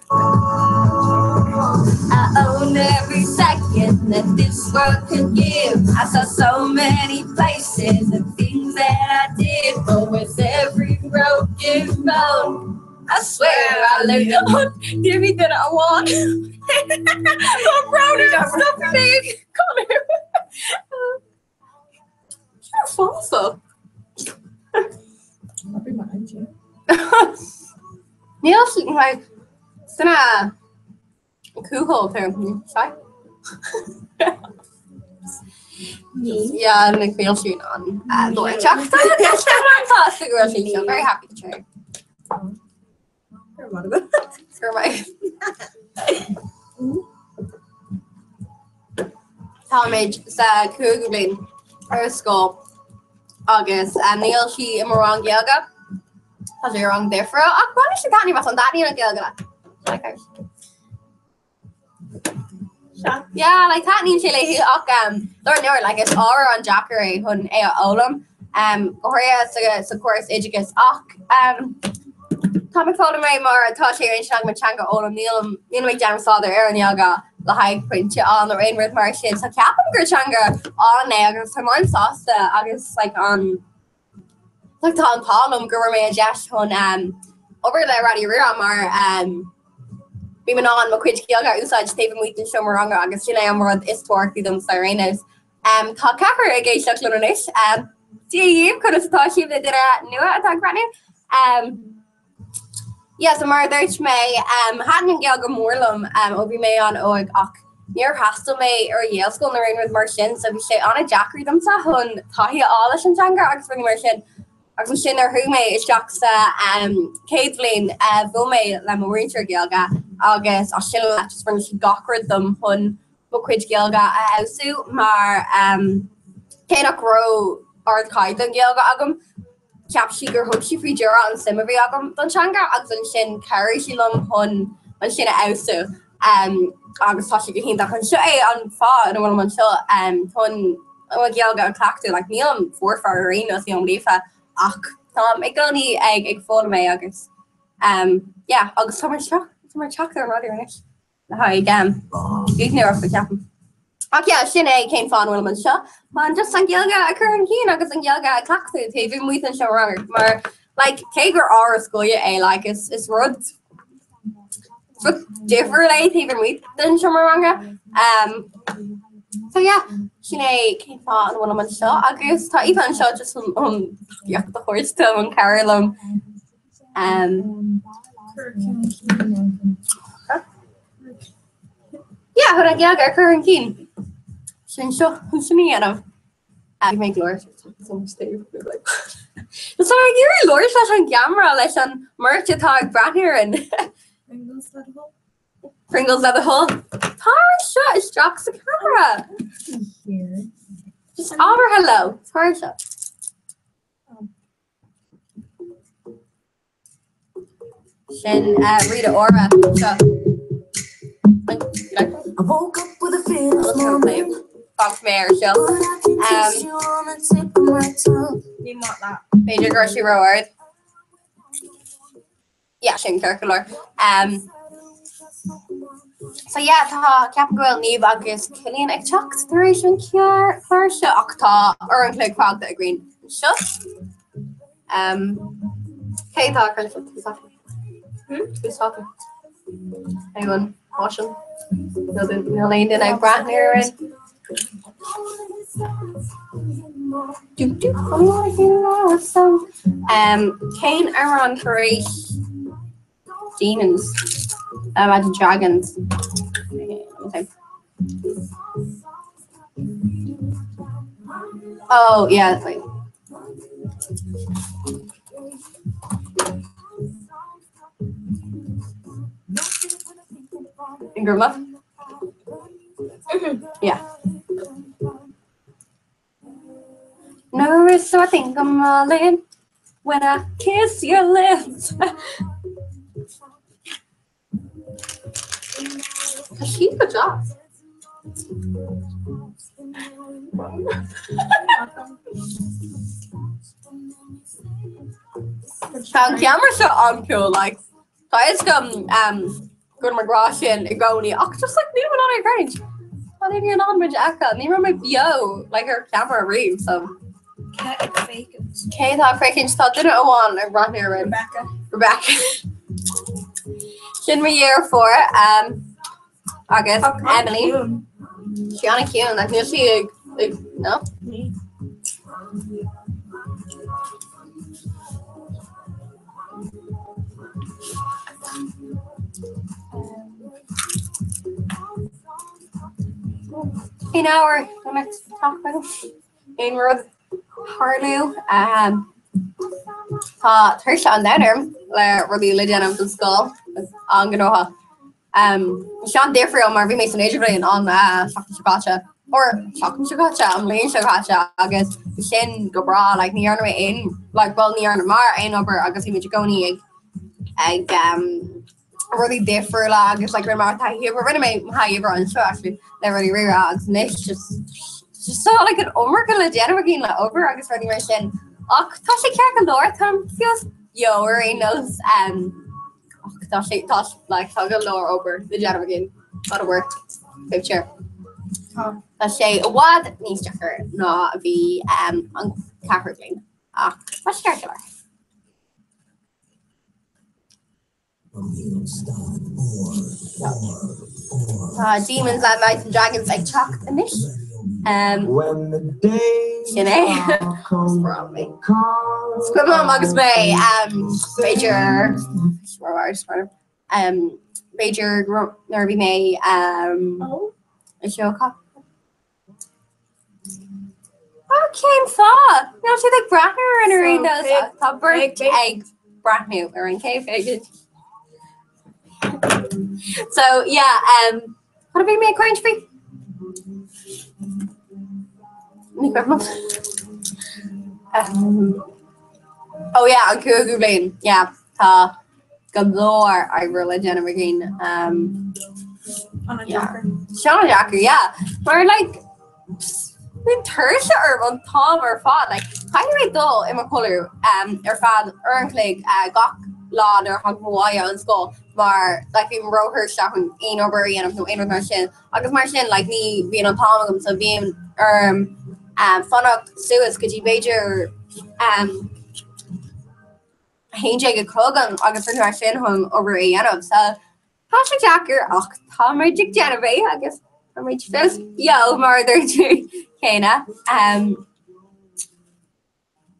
own every second that this world can give. I saw so many places and things that I did, but with every broken bone, I swear I lived on. Give me that I want. Tá brón orm, stop mé, Conor. Sure, fása. Níl sí like duine cúthail tú shy. Yeah, na níl sí in ann labhairt ach tá go bhfuil sí so very happy to share. Go raibh maith. Táimid sa cúigiú bliain ar scoil agus níl sí i mo rang Gaeilge. Tá sí i rang difriúil ach baineann sí taitneamh as an dtaitníonn an Ghaeilge leat. Like Yeah, like taitníonn sé léi ach um, dar ndóigh like is ábhar an-deacair é chun é a fhoghlaim um, go háirithe sa, sa chóras oideachais ach um, táim ag foghlaim é mar tá sé ar intinn agam an teanga a fhoghlaim nílim nílim ag déanamh staidéar ar an nGaeilge le haghaidh pointe a fháil nó aon rud mar sin so ceapaim gur teanga álainn é agus táim an-sásta agus like an Like tá an t-ádh liom go bhfuair mé an deis chun obair le Raidió Rí-Rá mar bím in ann mo chuid Gaeilge a úsáid taobh amuigh den seomra ranga agus sin é an rud is tábhachtaí domsa ar aon nós. Tá ceathrar ag éisteacht linn anois. Dia dhaoibh, conas atá sibh na daoine nua atá ag breathnú? Yeah, so mar a dúirt mé, thaitin an Ghaeilge go mór liom ó bhí mé an-óg ach níor fhreastail mé ar Ghaelscoil nó aon rud mar sin so bhí sé an-deacair domsa chun taithí a fháil leis an teanga agus rudaí mar sin. Agus ansin nuair a chuaigh mé isteach sa chéad bhliain, bhuail mé le mo mhúinteoir Gaeilge agus as sin i leith just rinne sí gach rud dom chun mo chuid Gaeilge a fheabhsú mar cé nach raibh ardchaighdeán Gaeilge agam, Cheap sí gur thug sí faoi deara an suim a bhí agam don teanga agus ansin chabhraigh sí liom chun an sin a fheabhsú agus tá sé go hiontach. An seo é an fáth ina bhfuilim anseo chun mo Ghaeilge a chleachtadh. Like nílim foirfe ar aon nós, nílim líofa ach táim i gcónaí ag ag foghlaim é agus yeah agus tá mé tá mé ag teacht ar an raidió anois. le haghaidh scríbhneoireachta, ceapaim. Ach yeah, sin é cén fáth a bhfuilim anseo, chun just an Ghaeilge a chur chun cinn agus an Ghaeilge a chleachtadh taobh amuigh den seomra ranga mar like cé gur ábhar scoile é like is is rud rud difriúil é taobh amuigh den seomra ranga. Um, so yeah, sin é cén fáth a bhfuilim anseo agus tá Aoife anseo just chun chun tacaíocht a thabhairt dom chun cabhrú liom. Um, yeah, chun an Ghaeilge a chur chun cinn. Sin seo chun sin a dhéanamh. Bhí mé ag labhairt Tá mé ag iarraidh labhairt leis an gceamara leis an mbeirt atá ag breathnú orainn. Pringles le do thoil? Pringles le do thoil. Tar anseo isteach sa cheamara. Here. Just abair hello. Tuirseach. Sin Rita Ora seo. I woke up with a fear this morning. Fágfaidh mé air seo. Ní maith leat. B'fhéidir go raibh sé ró-ard. Yeah, sin ceart go leor. Um, so yeah, tá ceapaim go bhfuil Niamh agus Cillian ag teacht tar éis an chlár seo ach tá uair an chloig fágtha againn anseo. Um, cé tá ag caint? Who's talking? Hmm? Who's talking? Anyone watching? Níl aon duine ag breathnú orainn. Cén amhrán tar éis Demons? Imagine Dragons. Oh, yeah, wait. Grma? Yeah. Nervous, so I think I'm all in when I kiss your lips. Tá sí go deas. Tá an ceamara seo an-cool, like, tá a fhios agam um, go raibh mé ag rá sin i gcónaí ach just like níl mé in ann ag caint. Tá ní in ann muid a fheiceáil, ní raibh mé beo like ar ceamara riamh so. Cé ag féachaint? Cé atá ag féachaint? Tá duine amháin ag breathnú orainn. Rebecca. Rebecca. Sin mo dheirfiúr um, agus Emily. Sí an-chiúin, like níl sí ag, ag, no? Ní. Aon ábhar go mbeadh talk about aon rud tarlú. Tá tuirse an domhain orm le rudaí le déanamh don scoil an-ghnóthach. Tá sé an-difriúil mar bhí mé san idirbhliain an tseachtain seo caite, or seachtain seo caite, an bhliain seo caite agus bhí sin go breá, like ní dhearna mé aon, like bhuel ní dhearnamar aon obair agus bhí muid i gcónaí ag ag um, rudaí difriúla agus like rinne mé taithí oibre, rinne mé taithí oibre anseo actually le rudaí Rí-Rá agus anois just just tá like an iomarca le déanamh againn le obair agus rudaí mar sin ach tá sé ceart go leor, táim fós beo ar aon nós um, Ach tá sé tá like tá go leor obair le déanamh againn. Lot of work. B'fhéidir. Tá. Tá sé i bhfad níos deacair ná a bhí um, an ceathrú bliain. Ach tá sé ceart go leor. Tá Demons le Imagine Dragons ag teacht anois. Um, When the days Sin é. are cold, Is cuimhin liom agus mé b'fhéidir b'fhéidir nuair a bhí mé i seo Cén fáth? Níl siad ag breathnú ar an ar aon nós ach tá beirt ag breathnú ar an cé féidir. So yeah, um, cad a bhí mé ag caint faoi? Ní cuimhin liom. Um, oh yeah, an cúigiú bliain. Yeah, tá go leor oibre le déanamh againn. Um, An-deacair. An-deacair, yeah. Mar like, bíonn tuirse orm an t-am ar fad. Like, caithfidh mé dul i mo chodladh um, ar feadh uair an chloig uh, gach lá nuair a thagaim abhaile ón scoil mar like, bím róthuirseach chun aon obair a dhéanamh nó aon rud mar sin. Agus mar sin like, ní bhíonn an t-am agam so bíonn orm um, fanacht suas go dtí b'fhéidir um, 11 a chlog agus rudaí mar sin chun obair a dhéanamh. So tá sé deacair ach tá muid ag déanamh é agus tá muid fós beo mar a dúirt tú céanna. Um,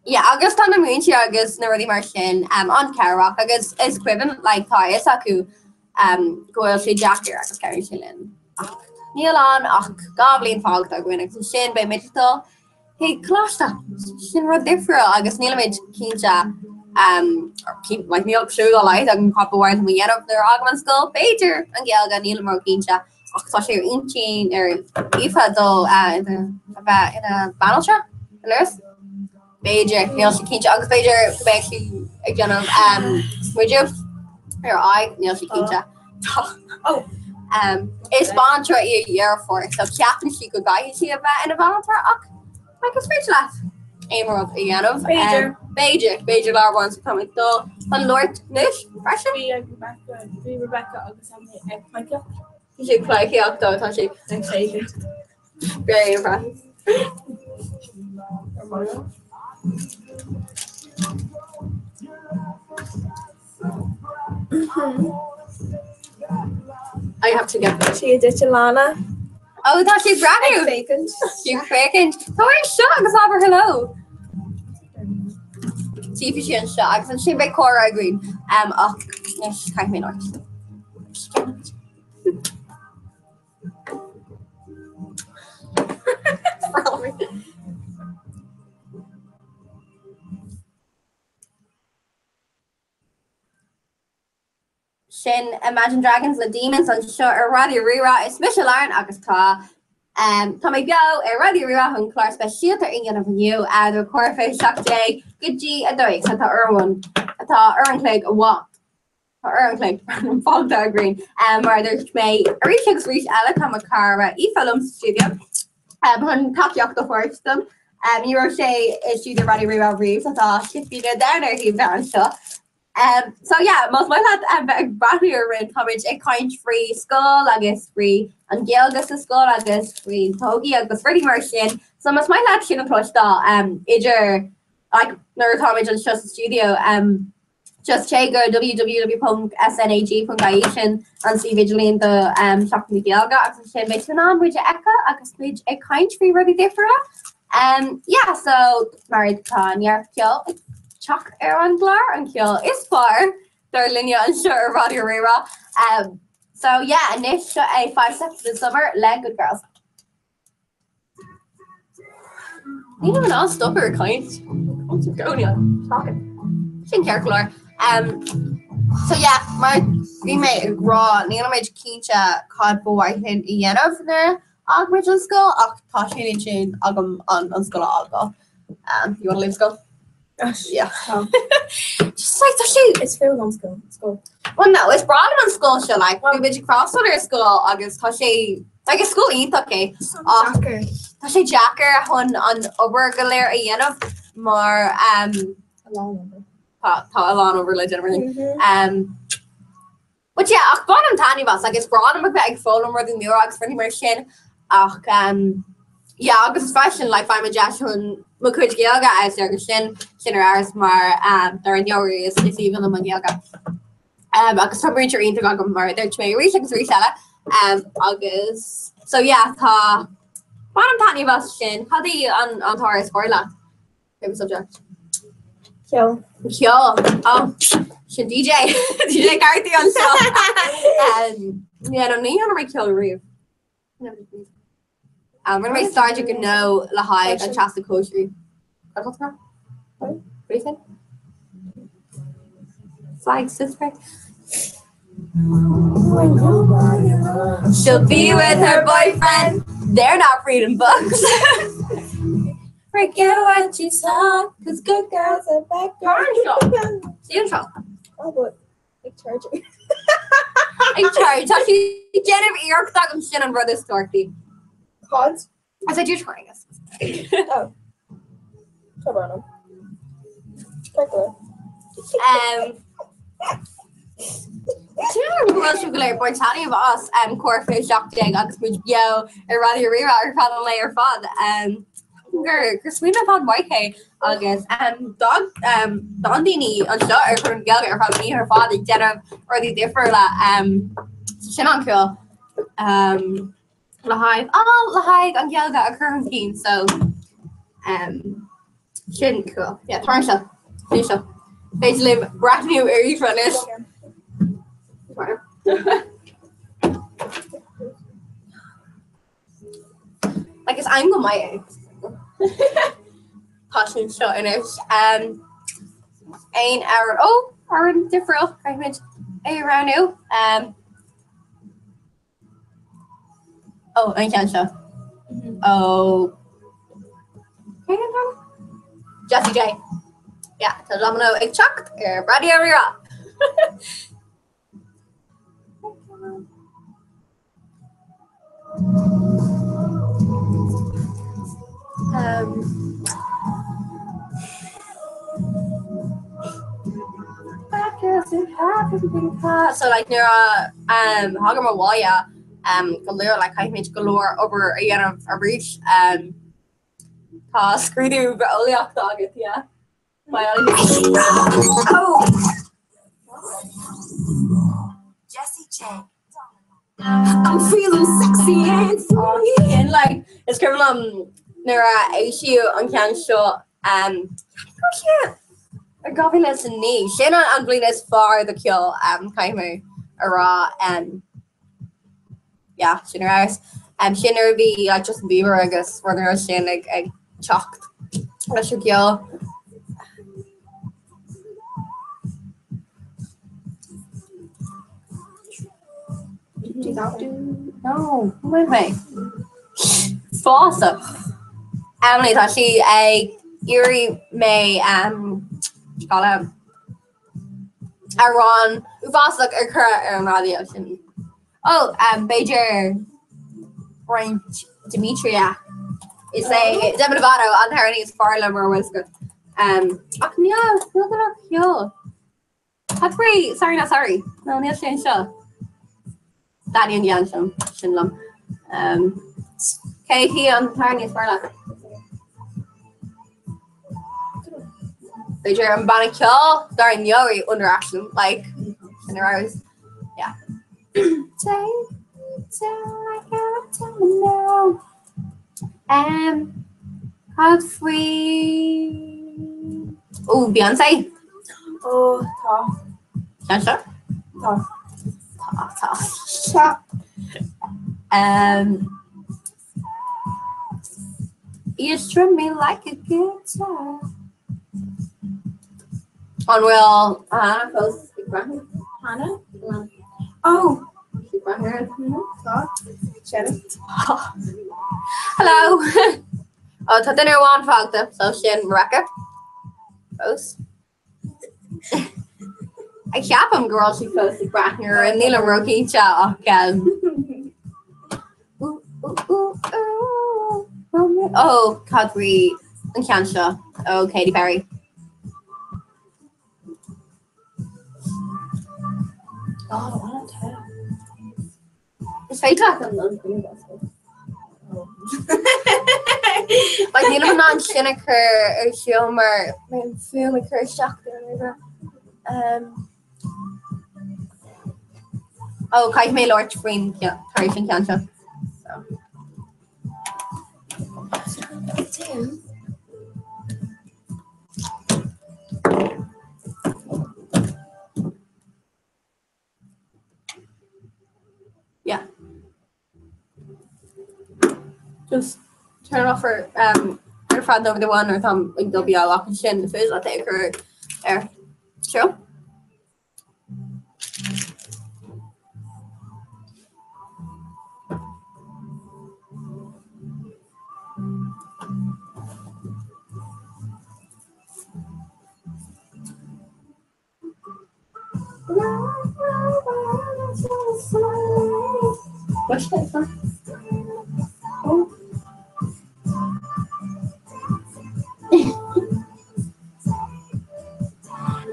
yeah, agus tá na múinteoirí agus na rudaí mar sin um, an-chabhrach agus is cuimhin like, tá a fhios acu um, go bhfuil sé deacair agus cabhraíonn sé linn. Ach níl ann ach 2 bhliain fágtha againn agus ansin beidh muid ag dul chuig coláiste. Sin rud difriúil agus nílimid cinnte um, like, níl clue dá laghad agam cad ba mhaith liom a dhéanamh nuair a fhágaim an scoil. B'fhéidir an Ghaeilge, nílim ró-chinnte. Ach tá sé ar intinn ar Aoife dul a bheith ina banaltra, a nurse? B'fhéidir, níl sé cinnte, agus b'fhéidir go mbeidh sí ag déanamh smideadh ar a aghaidh, níl sé cinnte. Tá. Is banaltra í a dheirfiúr, so ceapann sí go gcaithfidh sí a bheith ina banaltra ach like is féidir leat aon rud a dhéanamh. B'fhéidir. B'fhéidir, b'fhéidir lá amháin so táimid ag dul chun labhairt anois freisin. Bhí Rebecca, bhí Rebecca agus Emily ag pleidhcíocht. Bhí sé ag pleidhcíocht ó tá sé Ag féachaint. Very impressed. I have to get Sí a duit Lana. Oh tá sí ag breathnú. Ag féachaint. Sí ag féachaint. Tá anseo agus abair hello. Tífidh sí anseo agus ansin beidh comhrá againn um, ach anois caithfidh mé labhairt. Sin Imagine Dragons le Demons anseo ar Raidió Rí-Rá. Is mise Lauren agus tá um, tá mé beo ar Raidió Rí-Rá chun clár speisialta a dhéanamh inniu idir 17:15 go dtí 2 so tá uair amháin atá uair an chloig amháin. Tá uair an chloig fágtha againn. Mar a dúirt mé arís agus arís eile tá mo chara Aoife liom sa stiúideo chun tacaíocht a thabhairt dom. Ní raibh sí i stiúideo Raidió Rí-Rá riamh so tá scipíne domhain uirthi a bheith anseo. So yeah, más maith leat a bheith ag breathnú orainn táimid ag caint faoi scoil agus faoi an Ghaeilge sa scoil agus faoi todhchaí agus rudaí mar sin. So más maith leat sin a chloisteáil idir like nuair atáimid anseo sa stiúideo, Just téigh go www.snag.ie sin an suíomh idirlín do Seachtain na Gaeilge agus ansin beidh tú in ann muid a fheiceáil agus muid ag caint faoi rudaí difriúla. Yeah, so mar tá neart ceoil ag teacht ar an gclár, an ceol is fearr dar linne anseo ar Raidió Rí-Rá. So yeah, anois seo é 5 Seconds of Summer le Good Girls. Níl mé in ann stop ar caint. Talking. Sin ceart go leor. Um, so yeah, mar bhí mé ag rá nílimid cinnte cad ba mhaith linn a dhéanamh nuair a fhágfaimid an scoil ach tá sé in intinn agam an, an scoil a fhágáil. Um, you want to leave school? Yeah. Just like tá sé Is fuath liom scoil. Scoil. Well no, is breá liom an scoil seo like bhí muid ag freastal ar scoil agus tá sé like is scoil iontach é ach Deacair. tá sé deacair chun an obair go léir a dhéanamh mar um, A lán obair. tá tá a lán obair le déanamh mm. um, But yeah, ach bainim taitneamh as, like is breá liom a bheith ag foghlaim rudaí nua agus rudaí mar sin ach um, yeah, agus freisin like faighim deis chun mo chuid Gaeilge a fheabhsú agus sin sin ar fheabhas mar um, dar ndóigh is is aoibhinn liom an Ghaeilge. Um, agus tá múinteoir iontach agam mar a dúirt mé arís agus arís eile. Um, agus so yeah, tá bainim taitneamh as sin. Cad é an an t-ábhar is fearr leat? Favorite subject? Ceol. Ceol. Oh, sin DJ. DJ Carthy anseo. Um, yeah, no, ní dhearna mé ceol riamh. Never did music. Um, rinne mé staidéar gnó le haghaidh an Teastas Sóisearach. Cad atá tú ag rá? What do you think? Flag sister. She'll be with her boyfriend. They're not reading books. Forget what you saw, cause good girls are bad girls. Sí seo. Oh, but ag charging. Ag charge. Tá sí ag déanamh iarracht agam sin an rud is tábhachtaí. Cod? I said you're trying us. Oh. Tá brón. Um, Sílim go bhfuil sibh go léir ag baint taitneamh as um, 6:45 agus muid beo ar Raidió Rí-Rá ar feadh an lae ar fad. Um, gur gur smaoineamh an-mhaith é agus um, don um, don daoine anseo ar chun Gaeilge ar feadh an oíche ar fad ag déanamh rudaí difriúla um, sin an-cool. Um, le haghaidh oh, le haghaidh an Ghaeilge a chur chun cinn so um, sin cool. Yeah, tar anseo. Sin seo. Féidir libh breathnú ar Aoife anois. Like is I'm go maith é. Tá sin seo anois. Um, aon amhrán ó amhrán difriúil caithfimid é a roghnú. Um, Ó, an ceann seo. Ó. Jessie J. Yeah, tá Domino ag teacht ar Raidió Rí-Rá. Um, So like nuair a um, thagaim abhaile um, go luath like caithfimid go leor obair a dhéanamh arís. Um, tá scrúdú bitheolaíochta agat, yeah. Biology. Oh! Jessie J. I'm feeling sexy and free. And like, is cuimhin liom nuair a eisíodh an ceann seo um, ar 2009. Sin an bhliain is fearr do cheol um, caithfidh mé a rá. Um, yeah, sin ar fheabhas. Um, sin nuair a bhí like, Justin Bieber agus rudaí mar sin ag, ag teacht leis an gceol. No, wait mé. Fásach. Emily tá sí ag iarraidh mé um, amhrán uafásach a chur ar an raidió sin. Ó, um, b'fhéidir roinnt Demetria. Is é Demi Lovato an t-amhránaí is fearr liom mura bhfuil a fhios agat. Um, ach níl, níl go leor ceol. Cad faoi Sorry Not Sorry? No, níl sé anseo. Taitníonn an ceann sin sin liom. Um, cé hí an t-amhránaí is fearr leat? B'fhéidir an banna ceoil dar ndóigh One Direction, like, sin ar fheabhas. Yeah. Take me down like a domino. Um, cad faoi... Ó, Beyoncé? Ó, tá. Ceann seo? Tá. Tá, tá. Tá. Um, You strum me like a guitar. An bhfuil Hannah fós ag breathnú? Hannah? Oh! Ag breathnú? Tá. Sin. Hello! Ó tá duine amháin fágtha, so sin Rebecca. Fós. I Ceapaim go raibh sí fós ag breathnú ar nílim róchinnte ach um, Ó cad faoi an ceann seo ó Katy Perry. Oh, what Is féidir leat an an Like nílim in ann sin a chur ar siúl mar beidh an fuaim ag cur isteach ar an oibre. Um, Ó caithfidh mé labhairt faoin tar éis an ceann seo. So. Yeah. Just turn off ar um, ar feadh nóiméad amháin nuair táim ag dul beo ach ansin is féidir leat é a chur ar siúl.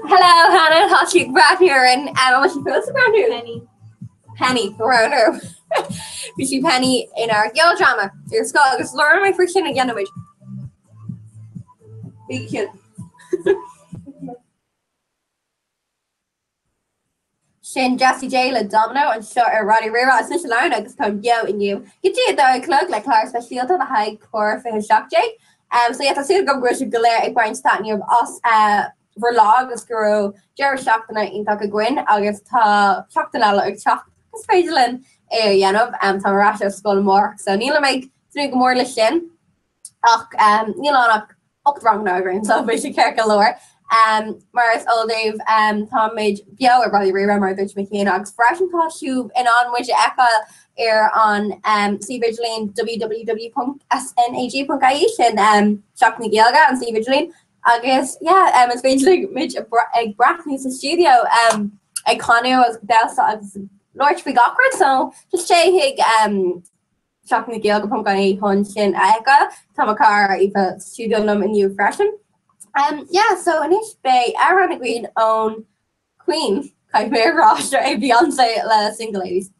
Hello Hannah, tá sí ag breathnú orainn um, sí fós ag breathnú? Penny. Penny breathnú. Bhí sí Penny inár gceoldráma ar scoil agus labhróidh mé faoi sin i gceann nóiméid. Bí ciúin. Sin Jessie J le Domino anseo ar Raidió Rí-Rá. Is mise Lauren agus táim beo inniu go dtí a dó a chlog le clár speisialta le haghaidh Comhar 2017. Um, so yeah, tá súil agam go bhfuil sibh go léir ag baint taitneamh as uh, bhur lá agus go raibh deireadh seachtaine iontach againn agus tá seachtain eile ag teacht is féidir linn é a dhéanamh. Um, tá ar ais ar scoil amárach, so nílim ag tnúth go mór leis sin. Ach níl ann ach 8 ranganna againn so beidh sé ceart go leor. Mar is eol daoibh, táimid beo ar Raidió Rí-Rá, mar a dúirt mé cheana, agus freisin tá sibh in ann muid a fheiceáil ar an suíomh idirlín www.snag.ie, sin Seachtain na Gaeilge, an suíomh idirlín. Agus yeah, is féidir libh muid ag breathnú sa stiúideo ag canadh agus ag damhsa agus ag labhairt faoi gach rud, so just téigh chuig Seachtain na Gaeilge.ie chun sin a fheiceáil. Tá mo chara Aoife sa stiúideo liom inniu freisin. Um, yeah, so anois beidh amhrán againn ón Queen, caithfidh mé a rá seo é Beyonce le Single Ladies.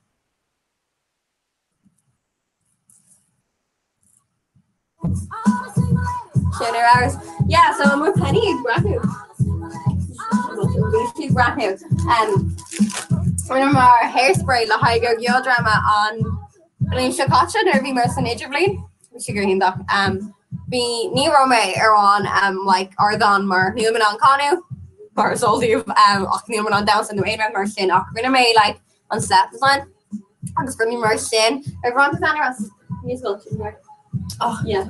Sin ar fheabhas. Yeah, so an bhfuil Penny ag breathnú? Bhí sí ag breathnú. Um, Rinneamar Hairspray le haghaidh ár gceoldráma an bhliain seo caite nuair a bhíomar san idirbhliain. Bhí sé go hiontach. Um, bhí ní raibh mé ar an um, like, ardán mar níl mé in ann canadh mar is eol daoibh um, ach níl mé in ann damhsa nó aon rud mar sin ach rinne mé like, an set design agus rinne mar sin ar bhronn design ar as musical sin mar Oh, yeah.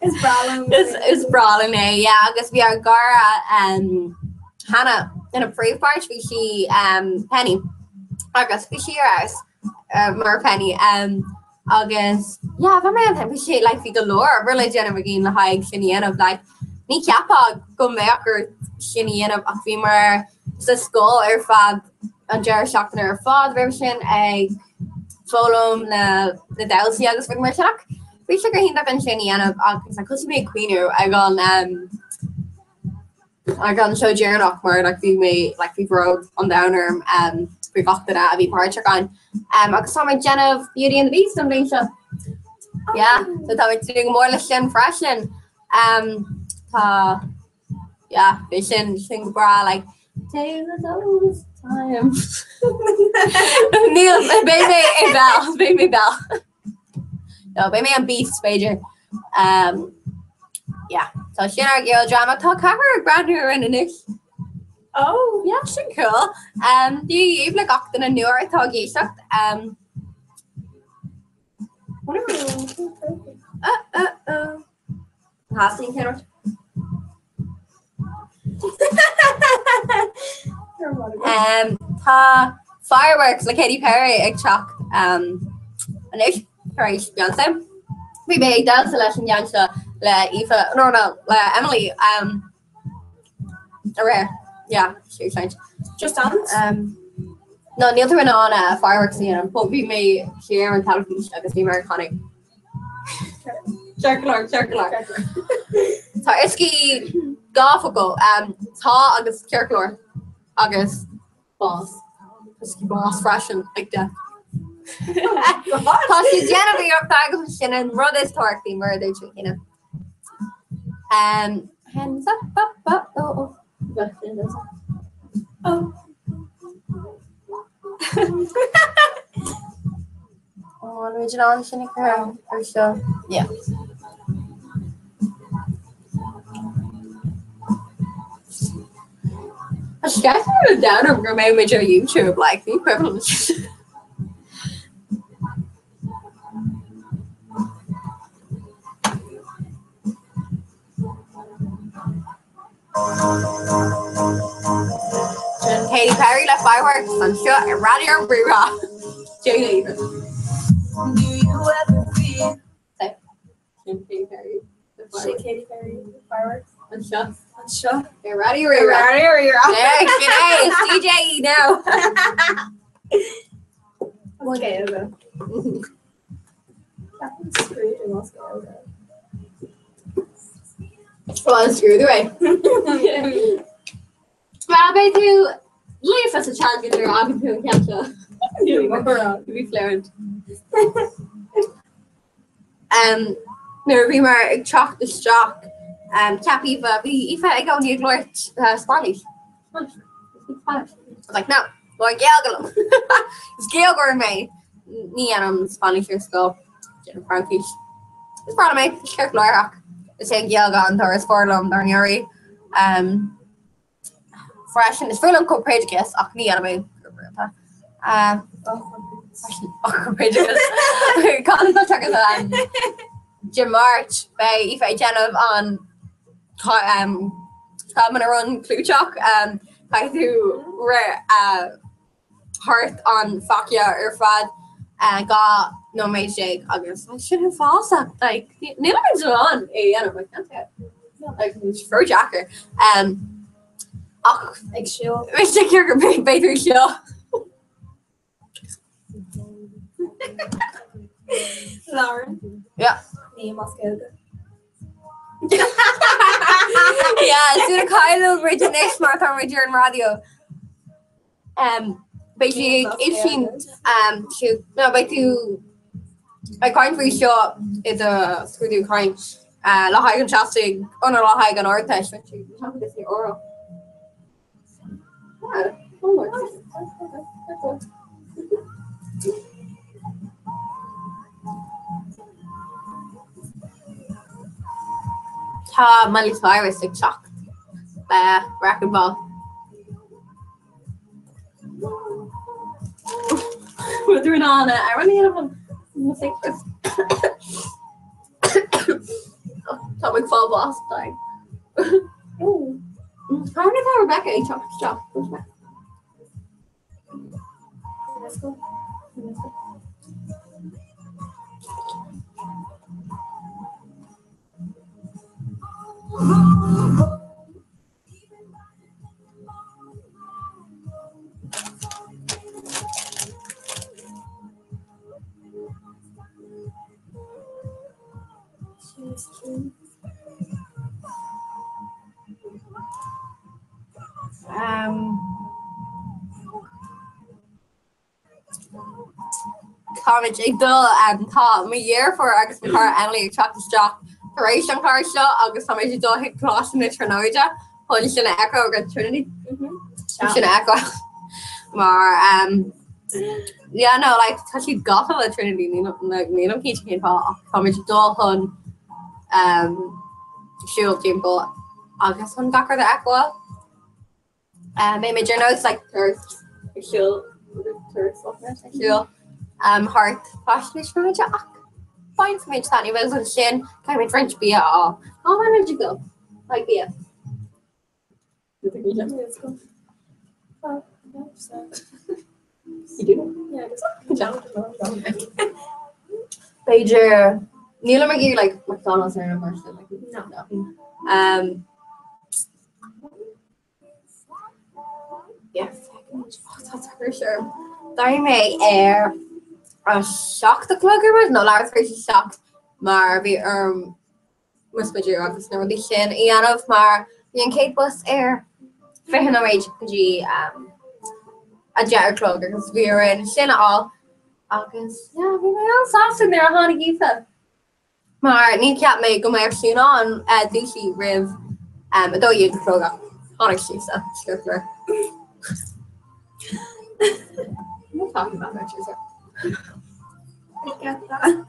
Is breá liom. Is is breá liom é, yeah, agus bhí ár gcara um, Hannah ina príomhpháirt, bhí sí um, Penny agus bhí sí ar fheabhas uh, mar Penny um, agus yeah, bhí mé an bhí sé like, bhí go leor oibre le déanamh againn le haghaidh sin a dhéanamh like, ní cheapfá go mbeadh ort sin a dhéanamh ach bhíomar sa scoil ar feadh an deireadh seachtaine ar fad roimh sin ag foghlaim na na damhsaí agus rudaí mar sin ach bhí sé go hiontach ansin a dhéanamh agus like, thosaigh mé ag caoineadh ag an um, ag an seó deireanach mar like, bhí mé like, bhí bród an domhain orm um, faoi gach duine a bhí páirteach ann. Um, agus tá mé ag déanamh Beauty and the Beast an bhliain seo. Yeah, so tá mé ag tnúth go mór leis sin freisin. Um, tá yeah, bhí sin sin go breá like tale as old as time. Níl beidh mé i Belle, beidh mé Belle. No, beidh mé an Beast b'fhéidir. Um, yeah, tá sin ár gceoldráma tá ceathrar ag breathnú orainn anois. Oh, yeah, sin cool. Um, Dia dhaoibh le gach duine nua atá ag éisteacht. Um, uh, uh, uh. Theastaíonn ceann Um, tá Fireworks le Katy Perry ag teacht um, anois tar éis Beyoncé. Bhí mé ag damhsa leis an gceann seo le Aoife no, no, le Emily um, aréir. Yeah, she was Just dance? Um, no, níl tú in ann uh, fireworks a dhéanamh, but bhí mé siar ar an teilifís agus bhí mé ag canadh. Ceart go leor, ceart go leor. Tá uiscí gá focal, um, tá agus ceart go leor agus bás. Uiscí bás freisin ag death. Tá sí déanamh iarracht agus sin an rud is tábhachtaí mar a dúirt mé cheana. Um, hands up, up, up, oh, oh. Oh. Oh, an bhfuil in ann sin a chur ar seo? Yeah. Tá sceith ar down go mbeidh muid ar YouTube, like, ní cuimhin liom. Sin Katy Perry le Fireworks anseo ar Raidió Rí-Rá. Dia dhaoibh. Do you ever feel Sin Katy Perry le Sin Fireworks. Katy Perry le Fireworks. Anseo Anseo. ar Raidió Rí-Rá. Raidió Rí-Rá. Yeah, sin é, it's DJ now. As Gaeilge. Ceapaim scrúdú as Gaeilge. Well, scrúdú é. Well, beidh tú líofa sa teanga nuair a fhágann tú an ceann seo. You'll be fluent. Um, nuair a bhíomar ag teacht isteach, um, cheap Aoife, bhí Aoife i gcónaí ag labhairt uh, Spanish. Spanish. Spanish. I was like, no, labhair Gaeilge liom. Is Gaeilgeoir mé. Ní dhéanaim Spanish ar scoil. Déanaim Fraincis. Is breá liom é, is ceart go leor ach is é an Ghaeilge an dara is fearr liom dar ndóigh. Um, freisin, is fearr liom Corpoideachas ach ní dhéanaim é go rialta. Um, freisin, ach Corpoideachas. Cathain atá teacht um, Dé Máirt beidh Aoife ag déanamh an Tá an run clúiteach caithfidh tú rith thart an faiche ar feadh 12 nóiméad agus sin uafásach like nílimid in ann é a dhéanamh like can't like it's ródheacair ach Ag siúl. Bhí sé gur b'fhéidir seo. Lauren. Yeah. Ní as Gaeilge. Yeah, sin cailleadh muid anois mar tá muid ar an raidió. Um, beidh sí ag insint um, no, beidh tú ag caint faoi seo i do scrúdú caint uh, le haghaidh an teastas nó le haghaidh an Ardteist. Oral. Tá Miley Cyrus ag teacht le Wrecking Ball. Rud in ann a dhéanamh an Tá ag fáil bás Tháinig tá Rebecca ag teacht isteach. Táimid ag dul tá mo dheirfiúr agus mo chara Emily ag teacht isteach tar éis an chlár seo agus táimid ag dul chuig Coláiste na Tríonóide chun sin a fheiceáil agus Trinity sin a fheiceáil mar yeah no like tá siad gafa le Trinity nílim cinnte cén fáth ach táimid ag dul chun siúl timpeall agus chun gach rud a fheiceáil. Beimid ar nós like tourist ag siúl tourist ag siúl thart Coláiste na Tríonóide ach bainfimid taitneamh as ansin caithfimid roinnt bia a fháil. Cá mbeimid ag dul? Like bia. B'fhéidir nílim ag iarraidh like McDonald's ar mar sin like no. Um, yeah, tá tuirse orm. D'éirigh mé ar a 7 a chlog ar maidin nó leathuair tar éis a 7 mar bhí orm mo smideadh agus na rudaí sin a dhéanamh mar bhí an chéad bus ar 20 nóiméad go dtí a 10 a chlog agus bhí orainn sin a fháil agus yeah, bhí mé an-sásta nuair a tháinig Aoife mar ní cheap mé go mbeadh sí in ann dúisiú roimh 12 a chlog ach tháinig sí so sure. We'll talk about that, I get that.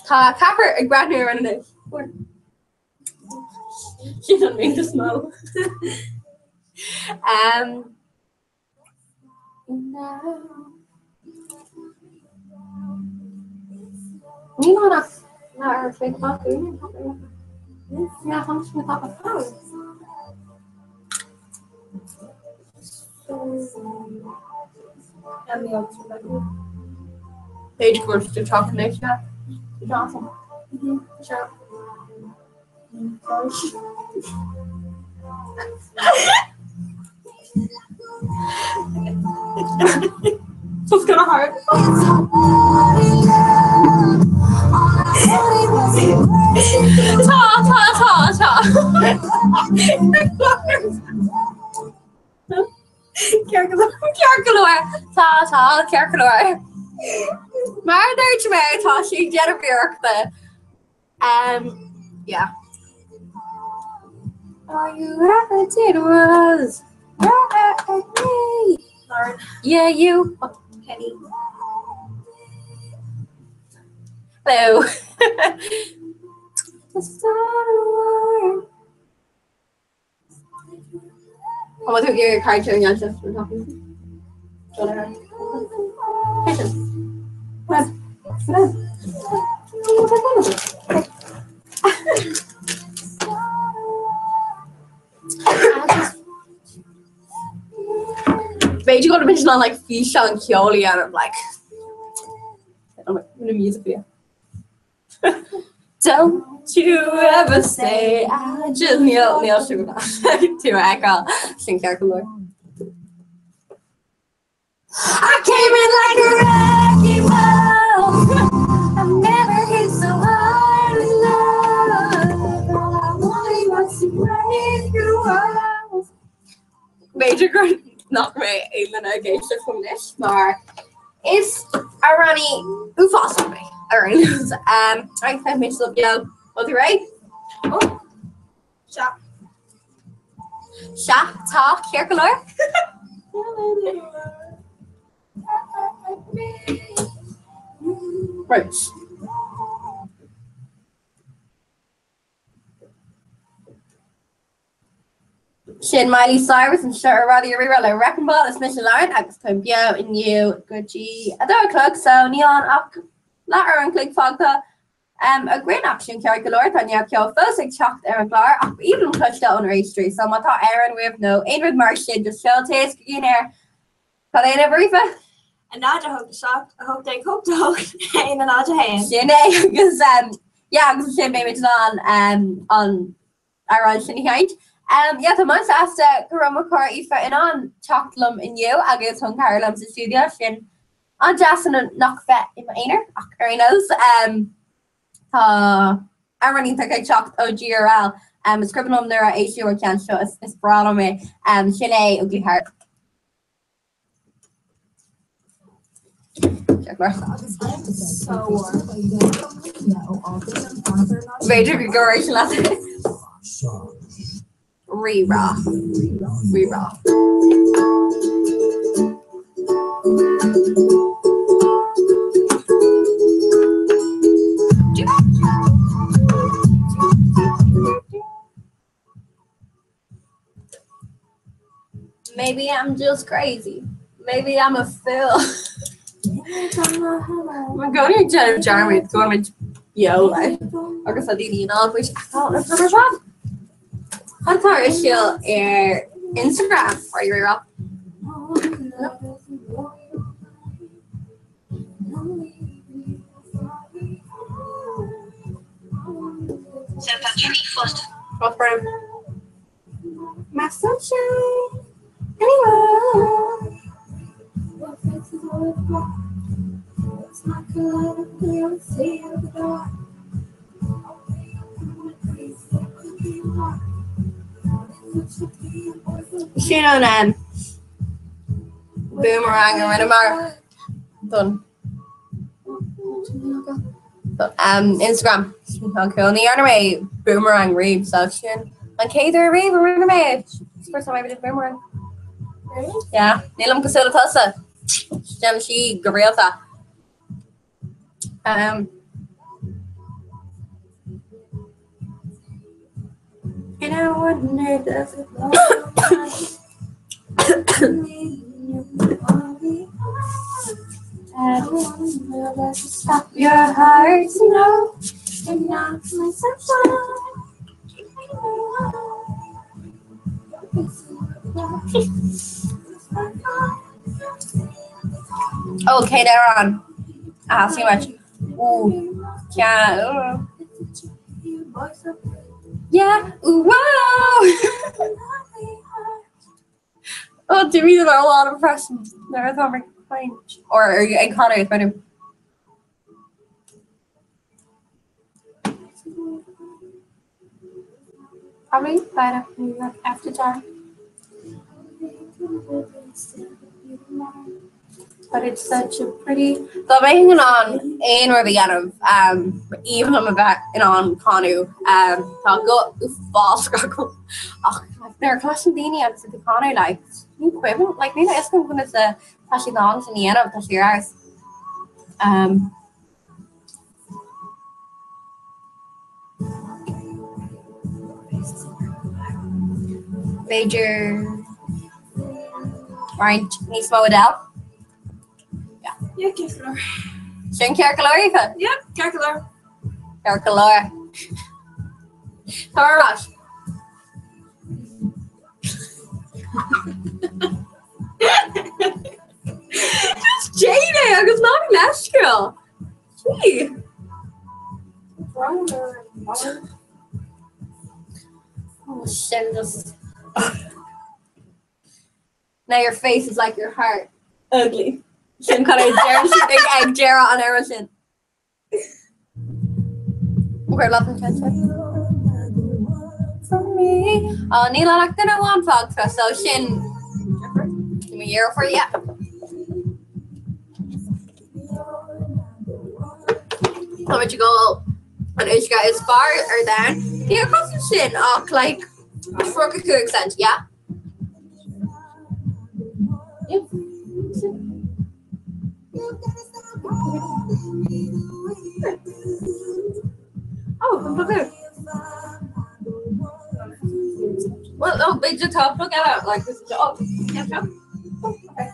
Tá ceathrar ag breathnú orainn anois. Sin an méid is mó. Um, Níl ann ach leathuair ar chloig fágtha. Yeah, tháinig sé tapa. B'fhéidir go bhfuil tú ag teacht anois, yeah. Awesome. Sure. It's gonna hurt. Tá, tá, tá, tá. Ceart go leor. Tá, tá, ceart go leor. Mar a dúirt mé, tá sí ag déanamh iarrachta. Um, yeah. All you ever did was hurt me. Lauren. Yeah, you. Penny. Hello. The start of war. An bhfuil tú ag iarraidh caint ar an B'fhéidir go bhfuil muid in ann like físeán ceoil a dhéanamh like in a music video. Don't you ever say I just níl níl sé go tú a fheiceáil sin ceart go leor. I came in like a wrecking ball. I've never hit so hard in love. All I wanted was to break your walls. B'fhéidir gur nach mbeidh aon duine ag éisteacht liom anois mar is amhránaí uafásach mé ar aon nós. Right, tá mé seo beo. Bhfuil tú réidh? Ó, sea. Sea, tá, ceart go leor. Right. Sin Miley Cyrus anseo ar Raidió Rí-Rá le Wrecking Ball, is mise Lauren agus táim beo inniu go dtí a dó a chlog so níl ann ach leathuair an chloig fágtha againn ach sin ceart go leor, tá neart ceoil fós ag teacht ar an gclár ach ba aoibhinn liom cloisteáil ó na éisteoirí so má tá amhrán uaibh nó aon rud mar sin just seol téacs chugainn ar Cad é an uimhir Aoife? 0 8 7 18 8 8 1 0 1. Sin é agus yeah agus ansin beimid in ann an amhrán sin a sheinnt. Yeah tá mé an-sásta go raibh mo chara Aoife in ann teacht liom inniu agus chun cabhrú liom sa stiúideo sin an-deas nach bheith i m'aonar ach ar aon nós tá amhrán iontach ag teacht ó GRL. Is cuimhin liom nuair a éisteadh an ceann seo is breá liom é. Sin é Ugly Heart. B'fhéidir go gcuirfidh sé leat. Rí-rá. Rí-rá. Maybe I'm just crazy. Maybe I'm a fool. Mar go ag déanamh dearmad go bhfuil muid beo like agus tá daoine in ann muid a fheiceáil ar fud ar fad. Cad atá ar siúl ar Instagram Raidió Rí-Rá? My sunshine anywhere. Sin an um, boomerang a rinneamar don um, Instagram. Cool. Ní dhearna mé boomerang riamh so sin an chéad uair riamh a rinne mé é. It's the first time I ever did boomerang. Really? Yeah. Nílim cosúil le tusa. Déanann sí go rialta. Um, And I wonder does it Stop your heart to know and not my sunshine. Oh, cén amhrán? Ah, too much. Ooh, yeah. Yeah. Ooh, wow. Oh, do we a lot of impressions. There is over Or are you ag canadh is better. Probably light up New York after dark. But it's such a pretty Dá mbeinn in ann aon rud a dhéanamh, b'aoibhinn liom a bheith in ann canadh. Tá guth uafásach agam ach nuair a chloisim daoine agus iad ag canadh like ní cuimhin like níl a fhios agam conas atá siad in ann sin a dhéanamh, tá sé ar fheabhas. B'fhéidir roinnt níos mó Adele? Yeah, ceart go leor. Sin ceart go leor, Aoife? Yeah, ceart go leor. Ceart go leor. Tá ar ais. agus ná bí leisciúil. Gee. Oh, sin just... Now your face is like your heart. Ugly. Sin cad a deir siad ag deireadh an amhráin sin. Okay, love and For me. Oh, níl ann ach duine amháin fágtha, so sin mo dheirfiúr, yeah. Tá muid ag ól an uisce is fearr ar domhan. Níor chosain sin ach like 35 cent, yeah? Yeah. Oh, an Well, oh, b'fhéidir tá plug eile, like, this is oh, yeah, sure. Oh, okay.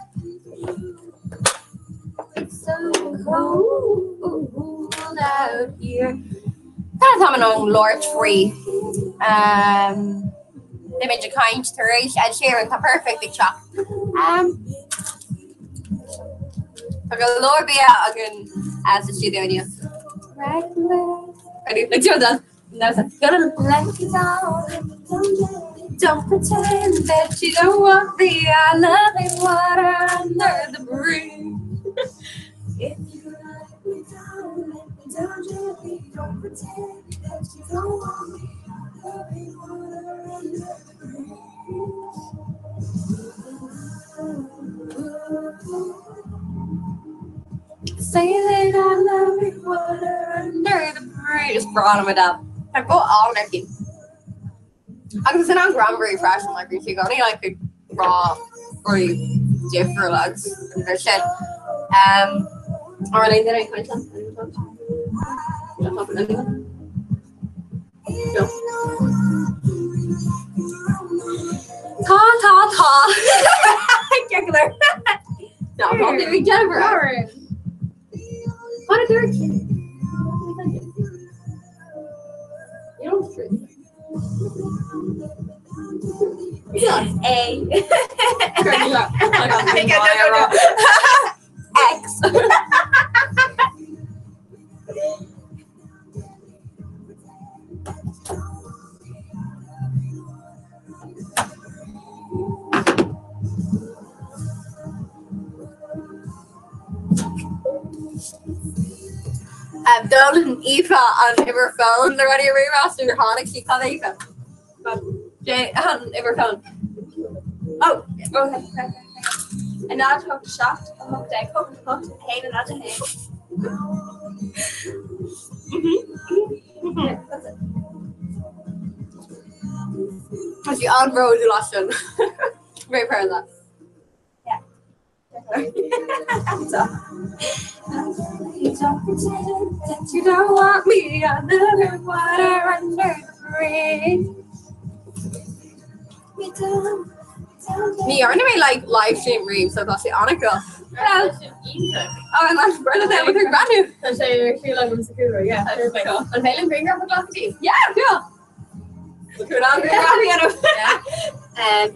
It's so cold out here. Tá tá an labhairt faoi. Um, Beimid ag caint tar éis Ed Sheeran, tá perfect ag teacht. Um, Tá go leor bia againn sa stiúideo inniu. Ready? Like, do that. No, it's gonna let you down. Don't pretend that you don't want me. I love you water under the bridge. If you let me down, let me down gently. Don't pretend that you don't want me. I love you water under the bridge. Say that I love you water under the bridge. Is breá liom Adele. Tá guth álainn aici. Agus is in an cranberry freisin, like bhí sí i gcónaí like ag rá rudaí difriúla agus an bhir sin. Um, ar an aon duine ag caint liom? Tá tá tá Jennifer. What a A. X. D'fhoghlaim Aoife an uimhir fóin le Raidió Rí-Rá sular tháinig sí. Cad é Aoife? An uimhir fóin. Oh, okay. 0 8 7 8 8 8 1 0 1. Tá sí an-bhródúil as sin. Very proud of that. That you don't want me under the water under the bridge. Ní dhearna mé like live stream riamh so tá sé an-cool. Oh, and that's brother there with her granny. Tá sé ar siúl agam sa cúlra, yeah. An féidir liom grianghraf a ghlacadh díobh? Yeah, cool.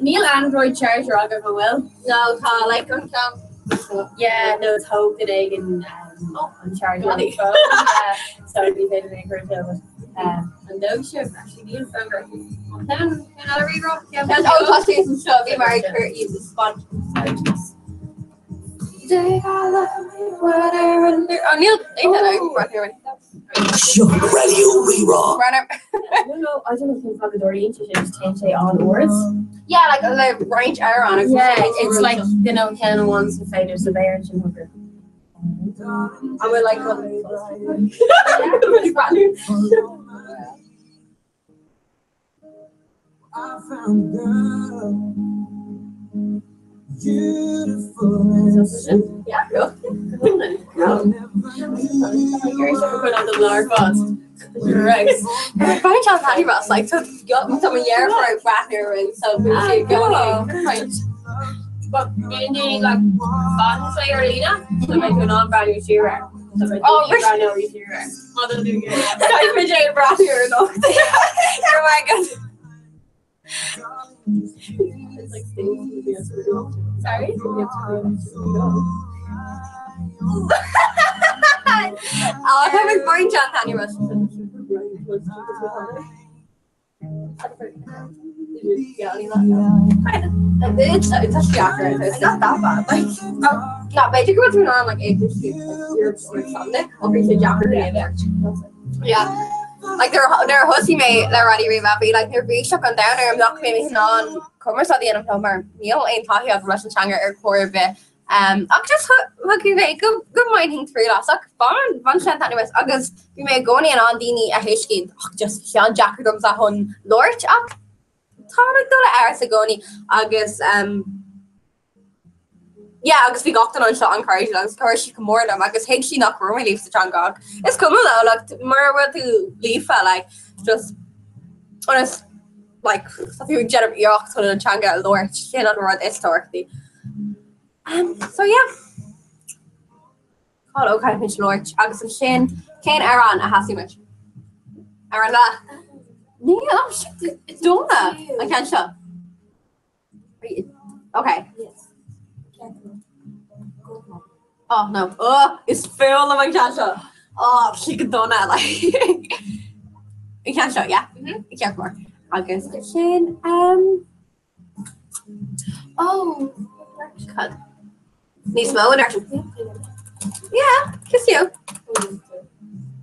Níl Android charger agaibh an bhfuil? No, tá like an ceann. Yeah, no token éigin an charger. So ní féidir linn cur anseo, An dóigh sibh actually níl fógra. Ceann eile rí-rá? Oh, tá sé anseo, bhí mar ag cur iad sa sponge. Oh, níl Seo Raidió Rí-Rá. No, no, I don't know if you've got oriented just change it on words. Yeah, like le roinnt amhrán agus Yeah, it's like you know ceann amháin sa féidir sa bhéar sin hooker. An bhfuil like I found girl, beautiful and sweet. Yeah, cool. I'll never Right. Faigheann sé Paddy Ross like tá tá mo dheirfiúr ag breathnú orainn so bhí sí ag gcónaí ag caint. But bíonn daoine like fan ar líne so beidh tú in ann breathnú siar air. So beidh Oh, daoine ag breathnú siar air. Má tá tú ag Caithfidh muid é ag breathnú ar anocht. Ar maidin. It's like things to be Sorry? Tá mé baint an-taitneamh as. Tá sé deacair. It's not that bad. Like, no, b'fhéidir go bhfuil tú in ann like é ó bhí sé deacair a dhéanamh. Yeah. Like nuair a thosaigh mé le Raidió Rí-Rá bhí like neirbhíseach an domhain orm nach mbeidh mé in ann cumarsáid a dhéanamh leo mar níl aon taithí agam leis an teanga ar chor ar bith. Um, ach just thuig mé go go mbainfinn triail as ach bhain bhain sé an-taitneamh as agus bhí mé i gcónaí in ann daoine a thuiscint ach just bhí sé an-deacair domsa chun labhairt ach táim ag dul ar i gcónaí agus um, yeah, agus bhí gach duine anseo an-chairdiúil agus chuir siad go mór liom agus thuig siad nach raibh mé líofa sa teanga ach is cuma leo like, mura bhfuil tú líofa like, just honest, like, tá tú ag déanamh iarracht chun an teanga a labhairt sin an rud is tábhachtaí. Um, so yeah. Cáil ó caithfimid labhairt agus ansin cén amhrán a sheasfaidh muid? Amhrán le? Ní, oh shit, dona an ceann seo. Okay. Yes. Oh no. Oh, is fuath liom an ceann seo. Oh, sí go dona like. An ceann seo, yeah. Mm -hmm. Ceart mór. Agus sin um Oh, cad. Níos mó in Yeah, kiss you.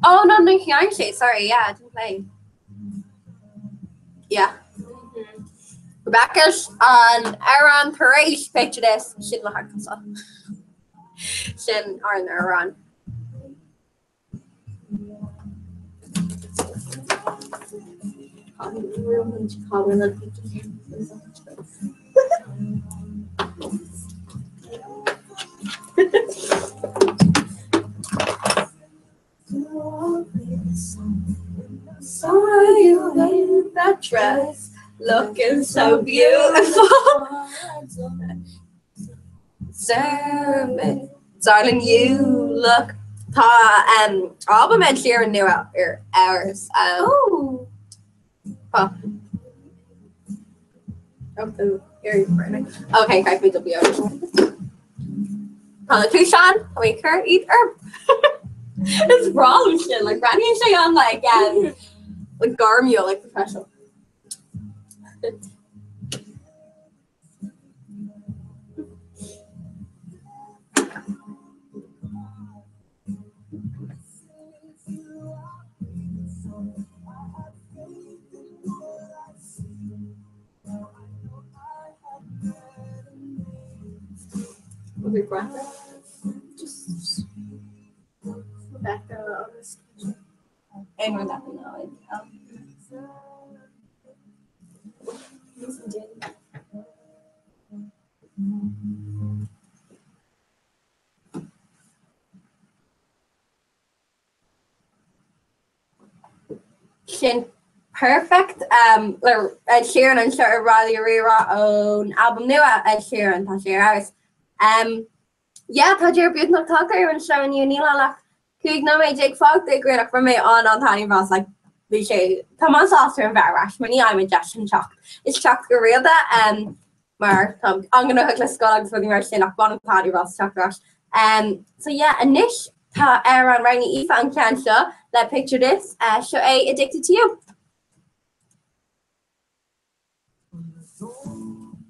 Oh no, ní sheinn sé, sorry, yeah, I didn't play. Yeah. Rebecca an amhrán tar éis Picture This sin le hArkansas. Sin ár n-amhrán. Saw you in that dress, looking so beautiful. Darling, you look Tá um, albam Ed Sheeran nua ar fheabhas. Um, oh. Oh. Okay, caithfidh mé W. Tá na cluaiseáin, tá mé ag cur iad orm. Is breá liom sin, like breathnaíonn sé an like um, like gairmiúil, like professional. Just Rebecca agus Aon rud eile ná Sin perfect um, le Ed Sheeran anseo ar Raidió Rí-Rá ón albam nua Ed Sheeran tá sé ar fheabhas. Um, Yeah, tá deireadh beagnach tagtha ar an seó inniu, níl ann ach 15 nóiméad fágtha againn ach bhain mé an-an-taitneamh as, like, bhí sé, tá mé an-sásta ar bheith ar ais mar ní fhaighim an deis chun teacht isteach go rialta um, mar tá an-ghnóthach le scoil agus rudaí mar sin ach bainim taitneamh as teacht ar ais. Um, so yeah, anois tá amhrán roghnaithe Aoife an ceann seo le Picture This, uh, seo é Addicted to You.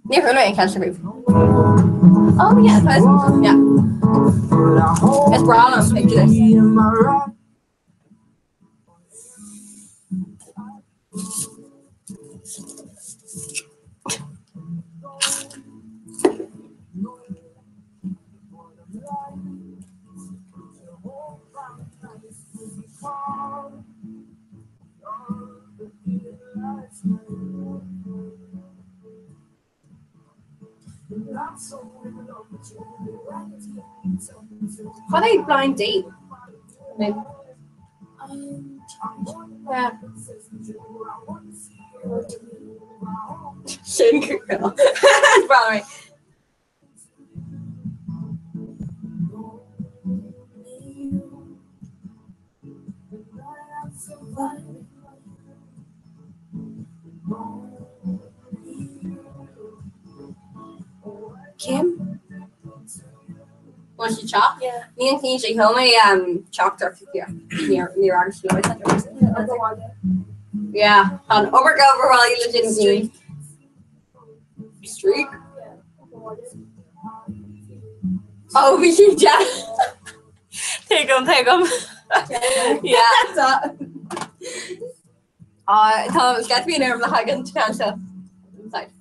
Níor chuala mé an ceann seo riamh. Oh yeah, tá yeah. Is breá liom Picture This. Cad é Blind Date? Sin go Right. Kim? Bhfuil sí teach? Níl cinnte, sheol mé teachtaireacht chuici ach níor fhreagair sí liom. Yeah, tá an iomarca obair bhaile le déanamh againn. Streak? Oh, bhí sí deas. Tuigim, tuigim. Yeah. Tá sceitimíní orm le haghaidh an ceann seo. Inside.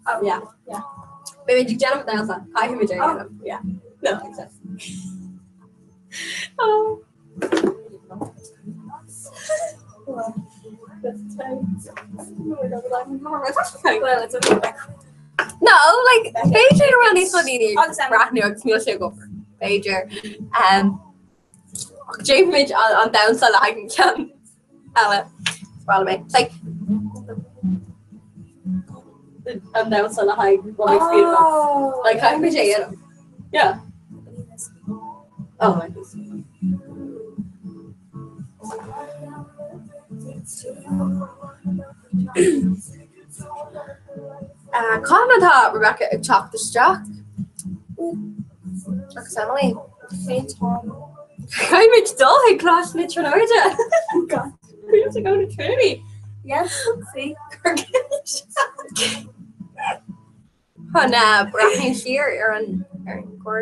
Oh, yeah. Yeah. Beimid ag déanamh damhsa. Caithfimid é a dhéanamh. Yeah. No, it's Oh. No, like, b'fhéidir go bhfuil níos mó daoine ag breathnú agus níl sé ag obair. B'fhéidir. Um, ach déanfaimid an damhsa le haghaidh an ceann eile. Is breá liom é. Like, an damhsa le haghaidh What Makes Beautiful. Oh. Like, caithfimid é a dhéanamh. Yeah. Oh my goodness. Uh, Cathain atá Rebecca ag teacht isteach? Agus Emily. Caithfimid dul chuig Coláiste na Tríonóide. God. We have to go to Trinity. Yes, see. Chun breathnú siar ar an ar an gcor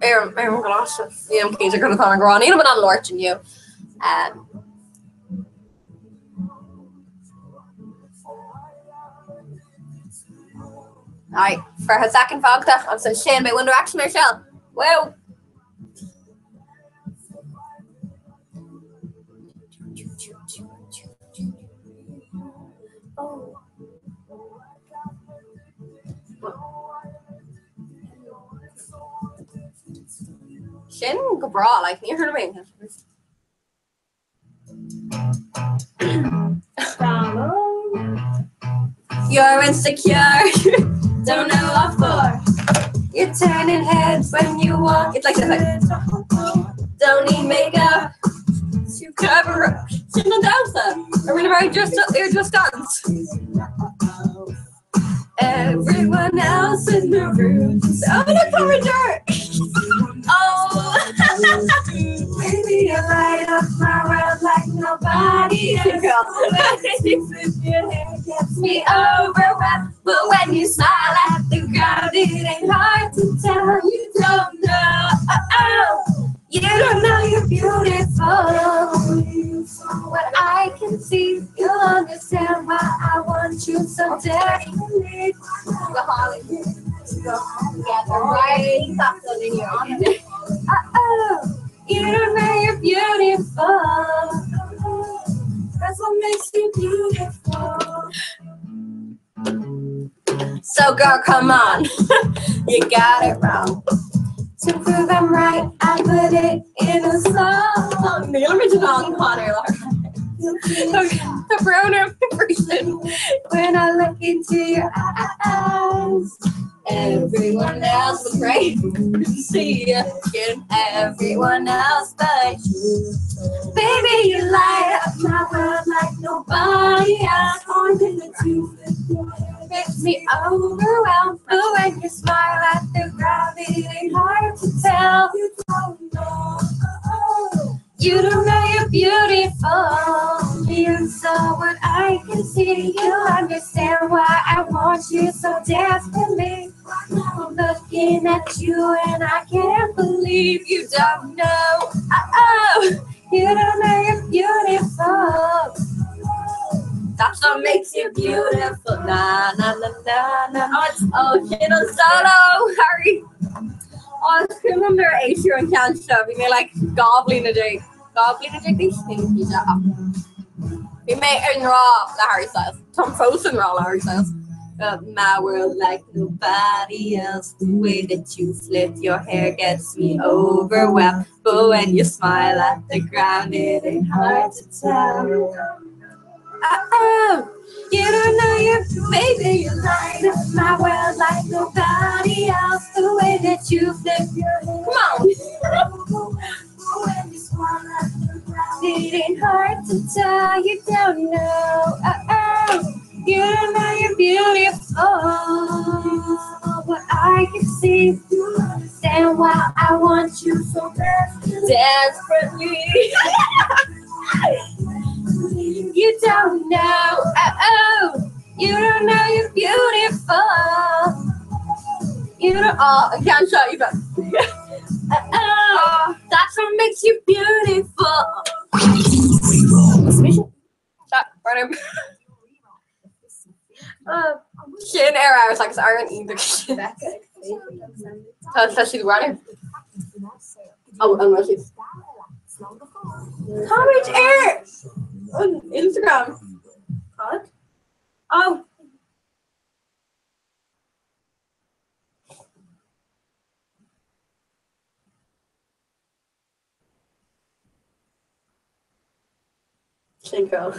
ar an ar an gcoláiste. Nílim cinnte cad atá á rá, nílim in ann labhairt inniu. Right, 20 soicind fágtha agus ansin beidh One Direction ar siúl. Wow! Sin go breá, like, níor chuala mé an You're insecure, don't know what for. You're turning heads when you walk. It's like this, like, don't need makeup to cover up. Sin an damhsa. A rinne mé just ar Just Dance. Everyone else in the room. Oh, look, Power Dirt! Oh! Baby, you light up my world like nobody else. Gets me overwhelmed, but when you smile at the crowd, it ain't hard to tell. You don't know, oh, oh. You don't know you're beautiful. What I can see, you'll understand why I want you so desperately. Oh, you don't know you're beautiful. That's what makes you beautiful. So girl, come on. You got it wrong. To prove I'm right, I put it in a song. Níl mé in ann canadh Tá brón orm freisin. When I look into your eyes, everyone else was right. See ya, everyone else but you. Baby, you light up my world like nobody else. On the truth makes me overwhelmed. But when you smile at the crowd, it ain't hard to tell. You don't know. You don't know you're beautiful. You saw what I can see. You understand why I want you so desperately. I'm looking at you and I can't believe you don't know. Oh, you don't know you're beautiful. That's what makes you beautiful. Na na na na na. Oh, sin an solo, Harry. Oh, is cuimhin liom nuair a eisíodh an ceann seo, bhí mé like 12 bliana, 12 bliana d'aois ní cinnte ach bhí mé i ngrá le Harry Styles. Táim fós i ngrá le Harry Styles. But my world like nobody else The way that you flip your hair gets me overwhelmed But when you smile at the ground it ain't hard to tell Oh, you don't know you baby you light up my world like nobody else The way that you flip your hair Come on! It ain't hard to tell you don't know oh, oh. You don't know you're beautiful What I can see you understand You don't know you're beautiful. You don't oh, an ceann seo Aoife. Oh, that's what makes you beautiful. Sin ar fheabhas agus amhrán iontach sin. Tá tá siad runner. Oh, an bhfuil siad? Táimid ar an Instagram. Cad? Oh. Sin go.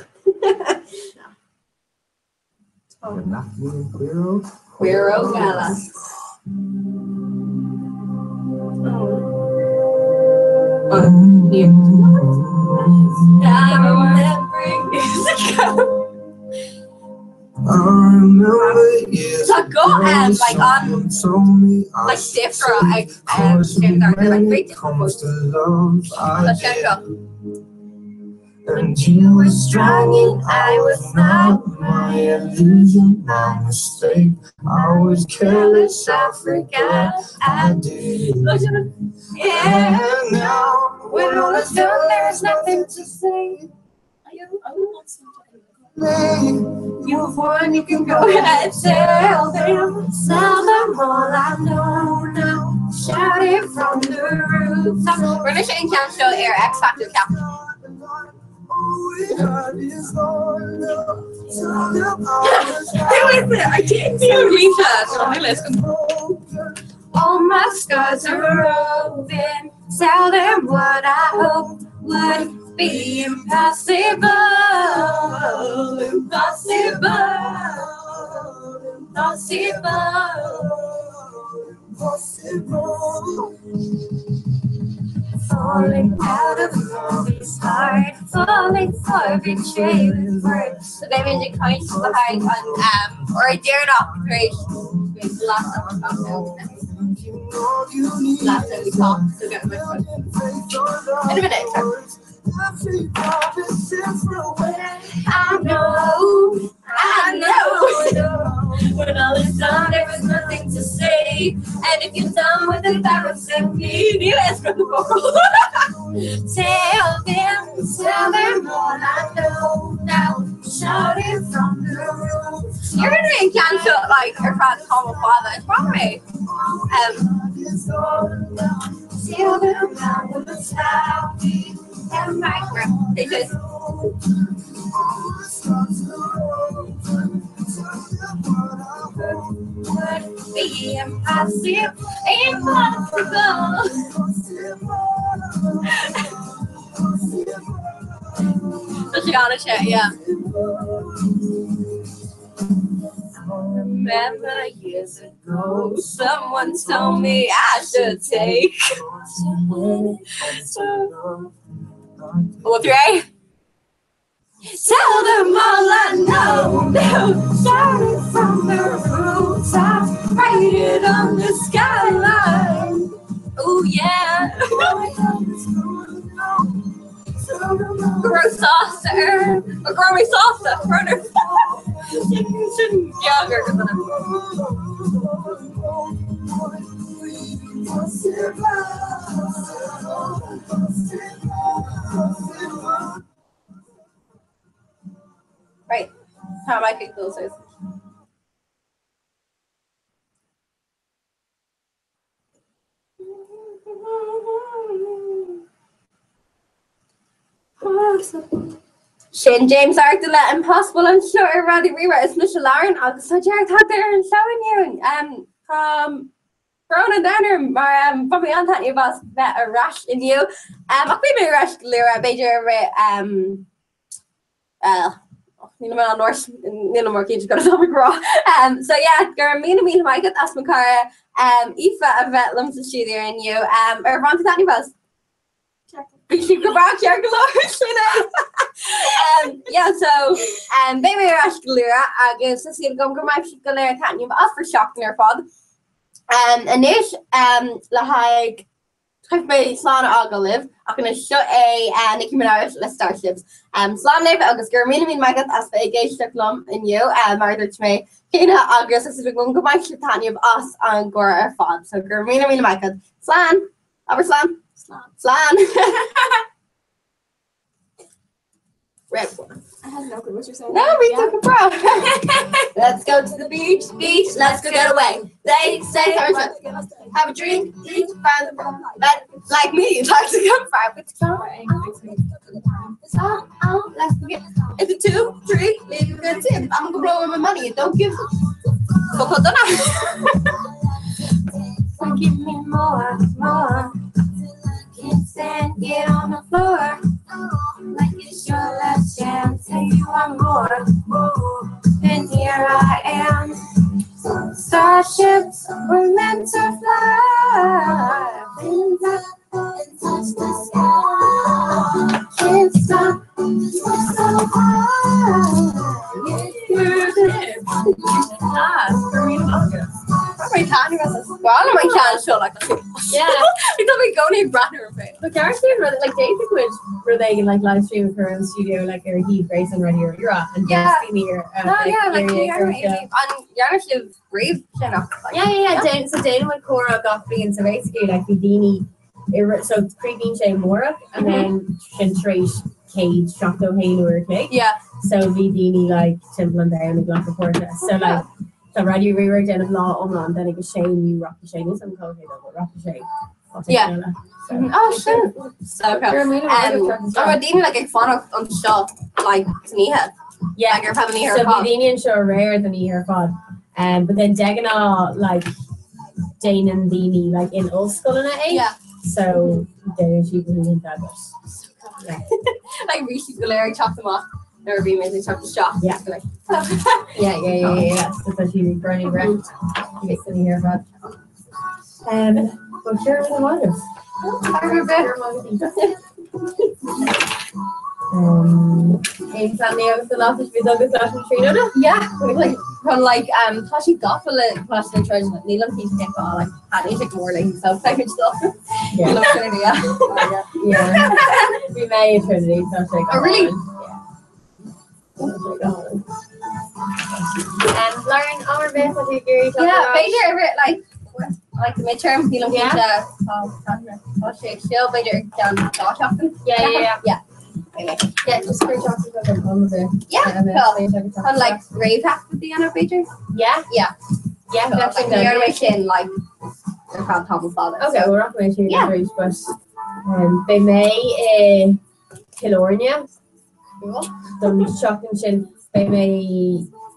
Caoireog eile. Tá guth like an like difriúil ag James Arthur like great Tá sé seo. And you were strong and I was not my illusion, my mistake. I was careless, I forgot I did. And now, when all is done, there's nothing to say. You've won, you can go ahead, tell them, tell them all I know now. Shout it from the rooftops. Rinne sé an ceann seo ar X Factor ceapaim. All my scars are open. Tell them what I hope would be impossible. Impossible. Impossible. Impossible. Falling out of love is hard. Falling for betrayal is worse. So beimid ag caint le haghaidh an uair dheireanach tar éis Last time we talked, so get my phone. In a minute. I know, I know. When all is done, there is nothing to say. And if you're done with embarrassing me, níl a fhios agam na focail. Tell them, tell them all I know now. Shout it from the rooftops. You're gonna be ceann seo like ar feadh tamall fada, is breá liom é. Um, tell them I was happy and my they just would be impossible, impossible. Tá sé an-te, yeah. Remember years ago, someone told me I should take. Bhfuil tú réidh? Tell them all I know now, shout it from the rooftops, write it on the skyline. Oh yeah! Go raibh sásta orm, go raibh mé sásta, brón orm. Sin, sin gealgar go dona. Right, tá mé ag dul suas. Sin James Arthur le Impossible anseo ar Raidió Rí-Rá. Is mise Lauren agus tá deireadh tagtha ar an seó inniu. Tá brón an domhain orm mar bhain mé an-taitneamh as bheith ar ais inniu. Ach beidh mé ar ais go luath, b'fhéidir i rith Níl mé an níl mar cinnte cad atá mé ag rá. So yeah, go raibh míle míle maith agat as mo chara Aoife a bheith liom sa stiúideo inniu. Ar bhain tú taitneamh as? Bhí sí go breá ceart go leor sin é. Yeah, so beidh mé ar ais go luath agus tá súil agam go mbainfidh sibh go léir taitneamh as bhur seachtain ar fad. Anois le haghaidh. Caithfidh mé slán a fhágáil libh, ach anois seo é Nicki Minaj le Starships. Slán libh agus go raibh míle míle maith agat as bheith ag éisteacht liom inniu, mar a dúirt mé cheana agus tá súil agam go mbainfidh sibh taitneamh as an gcomhrá ar fad. So go raibh míle míle maith agat. Slán! Abair slán! Slán! Slán! Red one. I have no clue what you're saying. No, we took a breath. Let's go to the beach, beach, let's go get away. They say, have a drink, drink, find the that like me, like to come far with Oh, let's go get it's a two, three, leave a good tip. I'm gonna blow my money, don't give So give me more, more. Can't stand, get on the floor. Like it's your last chance, say you want more. And here I am. Starships were meant to fly. Wings up and touch the sky. Can't stop, we're so high. Bhí mé i gcónaí ag breathnú orm féin. But ceart sin rud like d'fhéadfadh muid rud éigin like live stream a chur ón studio like ar shuíomh gréasáin Raidió Rí-Rá and Yeah. just daoine ar No, yeah, like an dhearna sibh riamh sin ach like Yeah, yeah, yeah. Déan, so déanann muid comhrá gach bliain so basically like bhí daoine i ri- so críochnaíonn sé amárach and then sin tar éis 171 uair a chloig. Yeah. So bhí daoine like timpeall an domhain ag glacadh páirte. So like Tá Raidió Rí-Rá ag déanamh lá iomlán then ag a sé nó rachaidh sé níos an có sé but rachaidh sé Yeah. Oh sin so cool. Um, An raibh daoine like ag fanacht anseo like san oíche? Yeah. Like ar feadh an oíche So ar bhí fad? daoine anseo aréir don oíche ar fad. Um, but then de ghnáth like déanann daoine like in ollscoileanna é. Yeah. So déanann siad na hoícheanta but yeah. Like bhí siad go léir ag teacht amach nuair a bhí mé ag teacht isteach. Yeah. Like, Yeah, yeah, yeah, yeah, yeah. So tá siad ag burning wrecked. Bhí san oíche ar fad. Um, but sure, with the Um, Aon pleananna agat don lá tá sibh agus leis an Tríonóide? Yeah, like run like um tá sí gafa le Coláiste na Tríonóide nílim cinnte cén fáth like thaitníonn sé go mór léi so feicimid dó. Yeah. Love Trinity, yeah. Yeah. Bhí mé i Trinity tá sé go Oh, really? hálainn. Yeah. Tá sé go hálainn. Um, Lauren, am ar bith atá tú ag iarraidh Yeah, teacht ar ais? b'fhéidir ar bith like like the midterm nílim Yeah. cinnte tá tá sé still b'fhéidir i gceann dá sheachtain. Yeah, yeah, yeah. Yeah. Anyway. Yeah, just cuir teacht ar ais am ar bith. Yeah, Um, cool. féidir agat teacht Chun like réamhthaifeadtaí a dhéanamh b'fhéidir? Yeah. Yeah. Yeah, Cool. that's Like, good. ní mé sin like ar feadh tamall fada. Okay, so- well, rachaidh mé siar Yeah. arís, but um, beidh mé i Cill Airne Cool. don seachtain sin beidh mé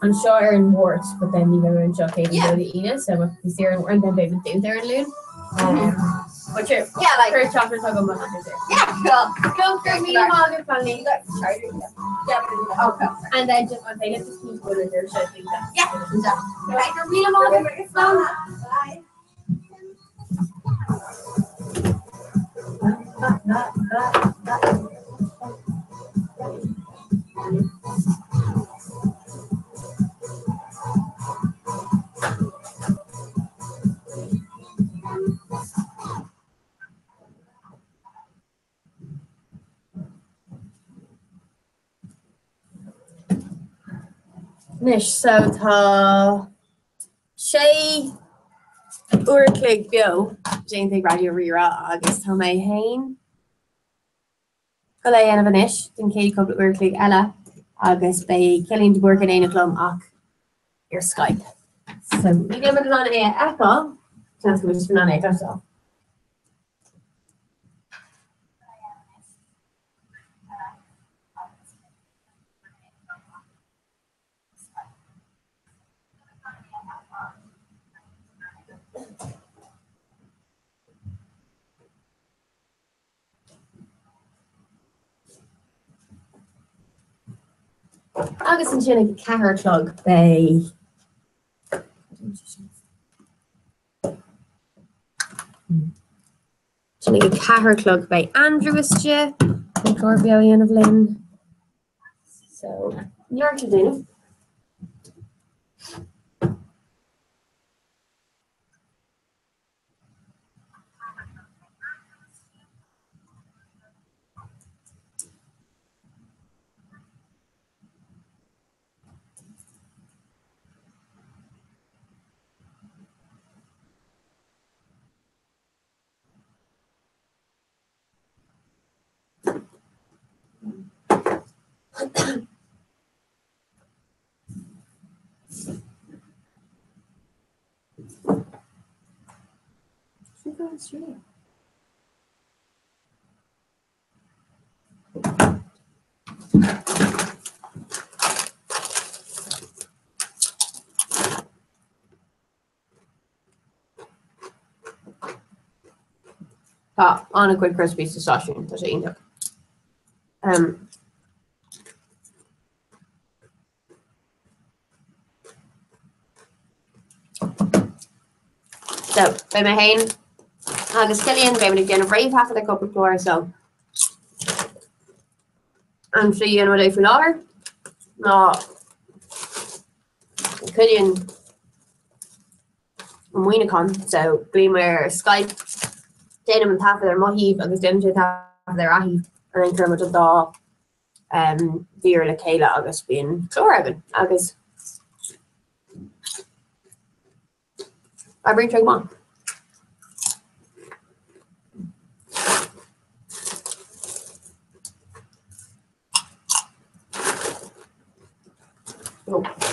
anseo ar an Mháirt, but then ní bheidh mé anseo Céadaoin Yeah. Dé Aoine, so bheidh saor an and then beidh mé dúnta ar an Luan. Um, but sure, Yeah, like cuir teacht ar agam an there. yeah, cool. Go go raibh míle maith agat, Fanny. You got charger? Yeah. Yeah. Oh, cool. And then just on féile just keep going there, so I think that's Yeah. Right, go raibh míle maith agat. Slán. Bye. Anois, so tá sé uair a chloig beo déanta ag Raidió Rí-Rá agus tá mé féin ag dul é a dhéanamh anois don chéad cúpla uair a chloig eile agus beidh Cillian de Búrca in éineacht liom ach ar Skype. So ní bheidh muid in ann é a fheiceáil, seans go bhfuil sibh in ann é a chloisteáil. Agus ansin ag a ceathair a chlog beidh Ansin ag a ceathair a chlog beidh Andrew istigh chun clár beo a dhéanamh linn. So, neart le déanamh. Tá an-chuid crispies sa stáisiún, tá sé iontach. Um, So, beidh mé féin agus Cillian, beidh muid ag déanamh réamhthaifead ar cúpla clár, so an tslí a dhéanann muid é faoi láthair ná Cillian i Muineachán, so glaoim air ar Skype, déanaim an taifead ar mo thaobh agus déanann sé taifead ar a thaobh and then cuireann muid an dá mhír le chéile agus bíonn clár againn agus oibríonn sé go maith. Oh.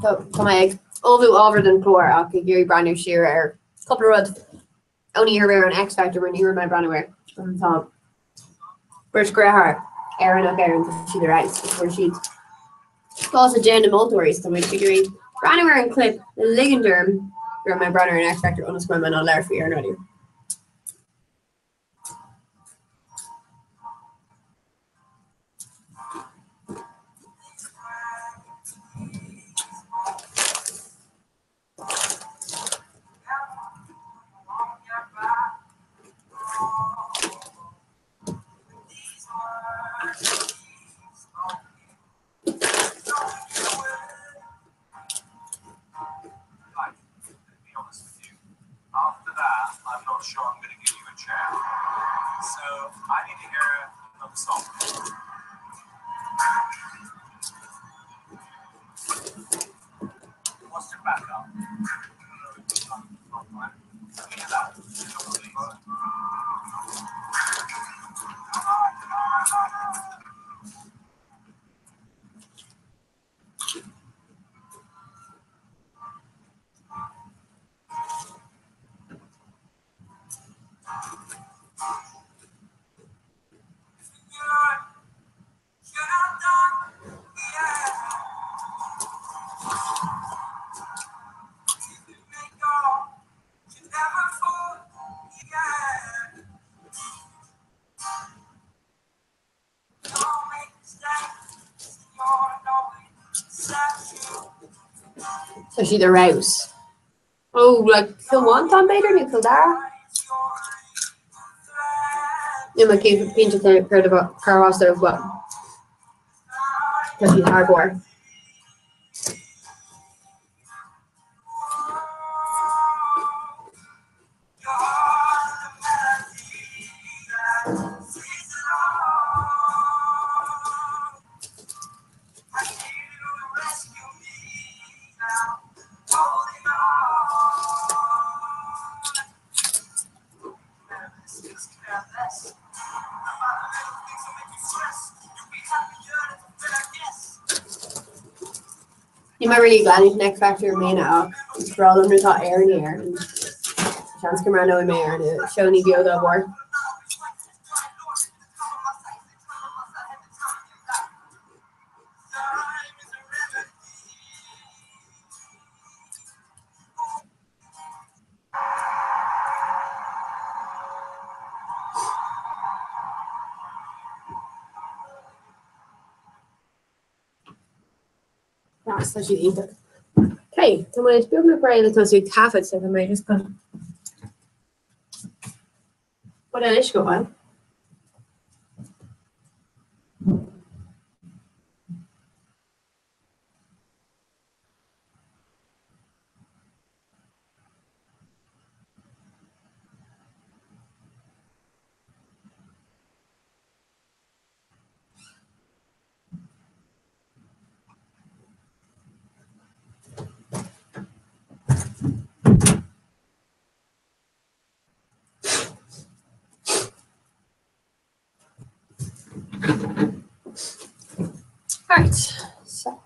Tá mé ag ullmhú ábhar don chlár ach ag iarraidh breathnú siar ar cúpla rud ón oíche aréir an X Factor mar ní raibh mé ag breathnú air. Tá beirt dheartháir Éireannach Éireann tá siad ar fheabhas agus fuair siad spás i dteach na moltóirí so tá mé ag iarraidh breathnú ar an clip le ligean dom go raibh mé ag breathnú ar an X Factor ionas go mbeidh mé in ann labhairt faoi ar an raidió. Tá siad ar fheabhas. Ó, like, Cill Mhantáin b'fhéidir nó Cill Dara? Níl mé cinnte cérbh as dóibh but tá siad thar barr. Níl mé really ag leanúint an X Factor i mbliana ach is breá liom nuair atá Éireannaigh air. Seans go mbreathnóidh mé ar na seónna beo dá bharr. Tá siad iontach. Ok, tá muid beagnach réidh le tosú ag taifead so tá mé just chun buidéal uisce a fháil. Right, so.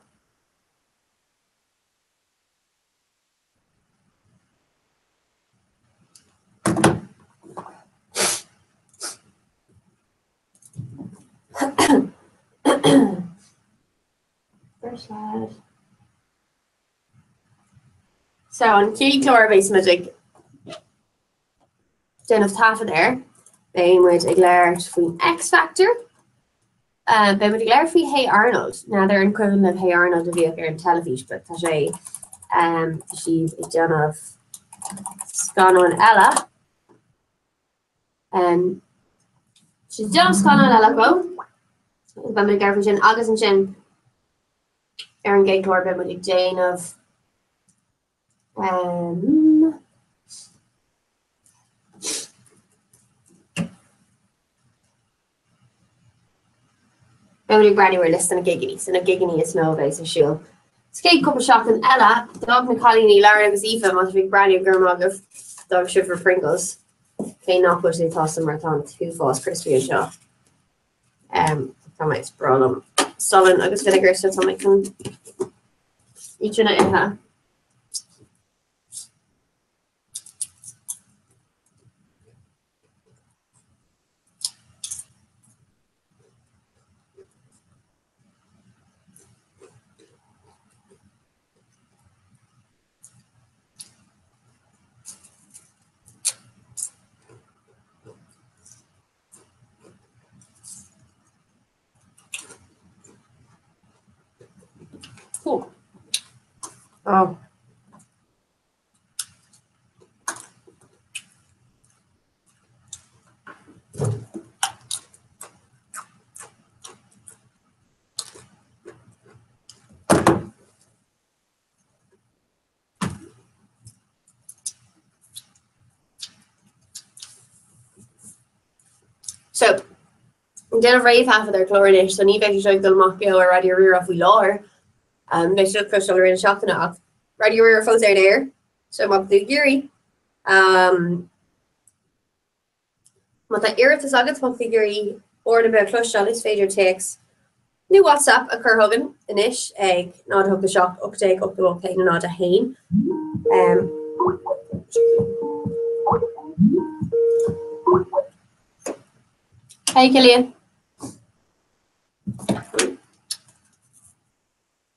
First slide. So an chéad chlár a bheas muid ag déanamh taifead air, beidh muid ag labhairt faoin X Factor. Beidh muid ag labhairt faoi Hey Arnold. N'fheadar an cuimhin libh Hey Arnold a bhíodh ar an teilifís but tá sé tá siad ag déanamh scannán eile. Siad ag déanamh scannán eile acu. Beidh muid ag labhairt faoi sin agus ansin ar an gcéad chlár beidh muid ag déanamh um, Beidh muid ag breathnú ar liosta na gigeanna, so na gigeanna is mó a bheas ar siúl. Sa chéad cúpla seachtain eile, d'fhág na cailíní, Lauren agus Aoife, má tá sibh ag breathnú, go raibh maith agaibh, d'fhág sibh bhur Pringles. Cé nach bhfuil siad sásta mar tá an t-uafás crispy anseo. Um, tá mé is breá liom salann agus vinegar so tá mé chun iad sin a ithe. Cool. Oh. So, ag déanamh réamhthaifead ar chlár anois, so ní bheidh sé seo ag dul amach beo ar Raidió Rí-Rá faoi láthair. Um, beidh sé le cloisteáil i rith na seachtaine ach Raidió Rí-Rá fós ar an aer, so má tá tú ag iarraidh um, Má tá iarratas agat, má tá tú ag iarraidh amhrán ar bith a chloisteáil, is féidir téacs nó WhatsApp a chur chugainn anois ag 0 8 7 18 88 1 0 1. Hey Cillian.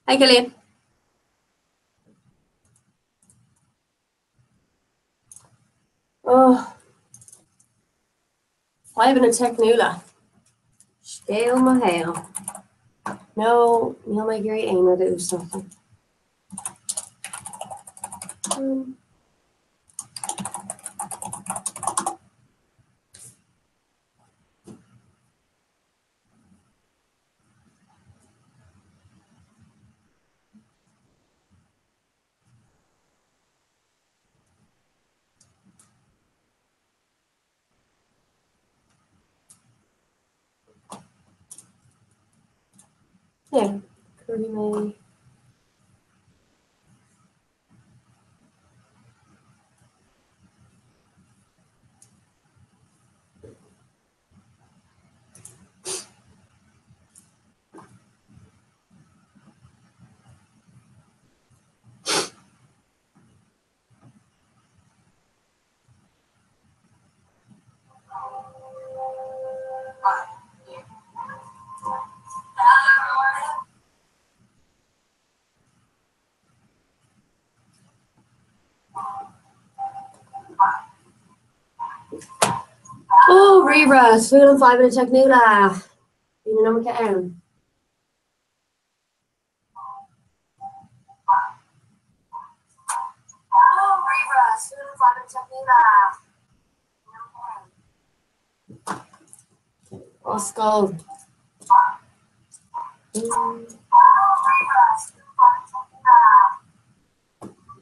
Hey Cillian. Oh. Fadhbanna teicniúla. Scéal mo shaoil. No, níl mé ag iarraidh aon rud a uasdátú. Um. Yeah, cuirfidh mé. Ó, ríomhaire, is fuath liom fadhbanna teicniúla. Bíonn an iomarca ann. Oscail.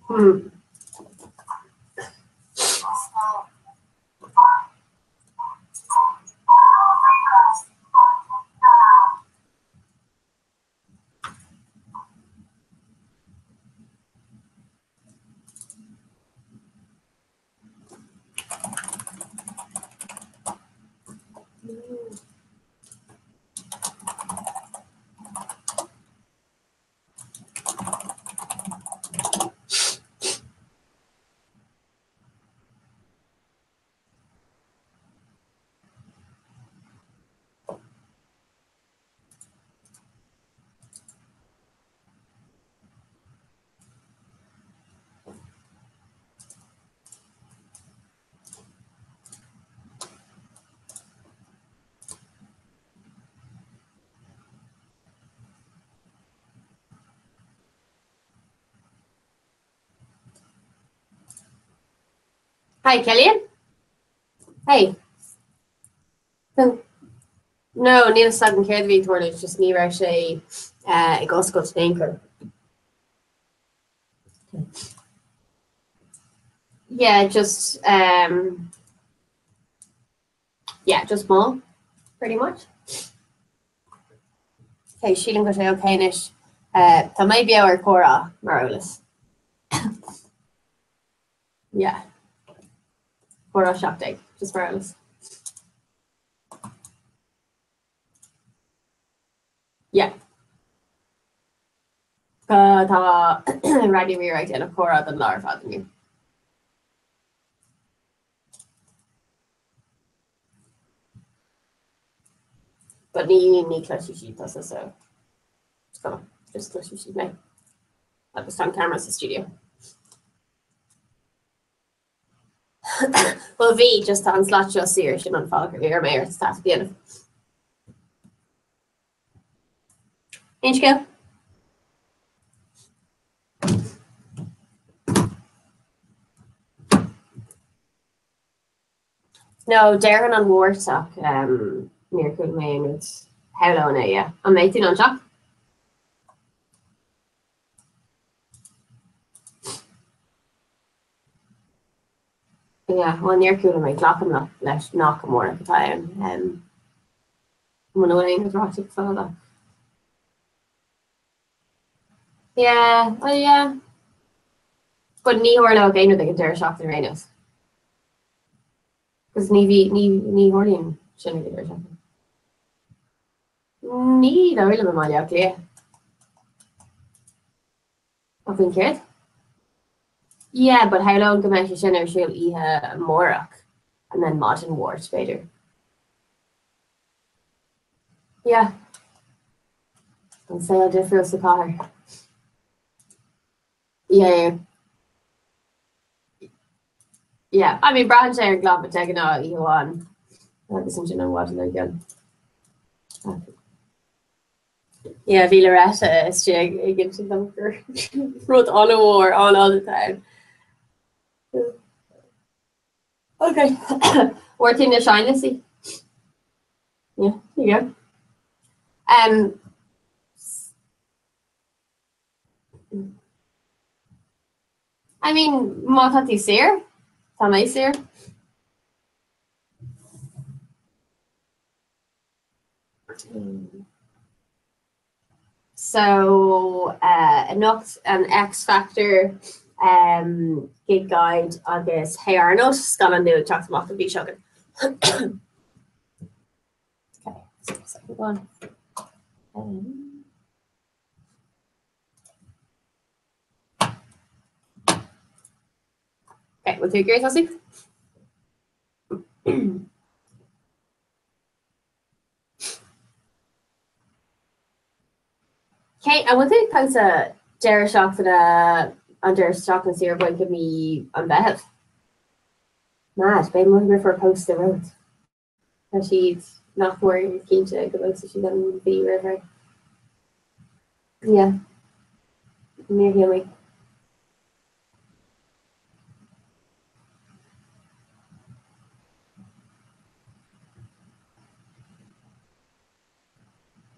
Hmm. Hi, Cillian. Hey. No, níl a fhios agam céard a bhí ag tarlú, just ní raibh sé ag oscailt in aon chor. Yeah, just um, yeah, just mall, pretty much. Okay, sílim go bhfuil sé okay anois. Tá mé beo ar Comhrá, mar eolas. Yeah. Comhrá 17, just mar eolas. Yeah. Tá tá Raidió Rí-Rá ag déanamh comhrá don lá ar fad inniu. But ní ní chloisfidh siad tusa so it's cuma, just cloisfidh siad mé. Agus tá an camera sa studio. Bhuel bhí, just tá an slot seo saor, sin an fáth gur iarr mé ort taifead a dhéanamh. Aon scéal? No, déarfainn an Mháirt ach níor chuala mé aon rud. Shamhlóinn é, yeah. An mbeidh tú in ann teacht? Yeah, bhuel níor chuala mé, glacaim leis nach amárach atá ann. Muna bhfuil aon rud ráite go fóill ach. Yeah, well yeah. But ní tharlóidh aon rud ag an deireadh seachtaine ar aon nós. Cos ní bhí, ní, ní tharlaíonn sin ag an deireadh seachtaine. Ní dóigh liom i mBaile Átha Cliath. Ach faoin céard? Yeah, but shamhlóinn go mbeidh sé sin ar siúl oíche amárach and then maidin Mháirt, b'fhéidir. Yeah. An saol difriúil sa chathair. Yeah, yeah. Yeah, I mean braitheann sé ar an gclann but de ghnáth oíche amháin agus ansin an mhaidin dár gcionn. Yeah, bhí Loretta istigh ag insint dom gur rud an-mhór an-fhada atá ann. Ok, bhfuair tú na seinnliostaí? Yeah, there you go. Um, I mean, má tá tú saor, tá mé saor. So anocht an X Factor, Gig Guide agus Hey Arnold, scannán nua ag teacht amach an mhí seo chugainn. Okay, second one. Okay, bhfuil tú ag iarraidh tosú? Cé, an bhfuil tú ag pósadh deireadh seachtaine, an deireadh seachtaine saor bainc i mí an Mheithimh? Mad, beidh mo dheirfiúr pósta romhat. Tá siad nach mór cinnte go bpósfaidh siad an mhí roimh ré. Yeah. Níor shíl mé.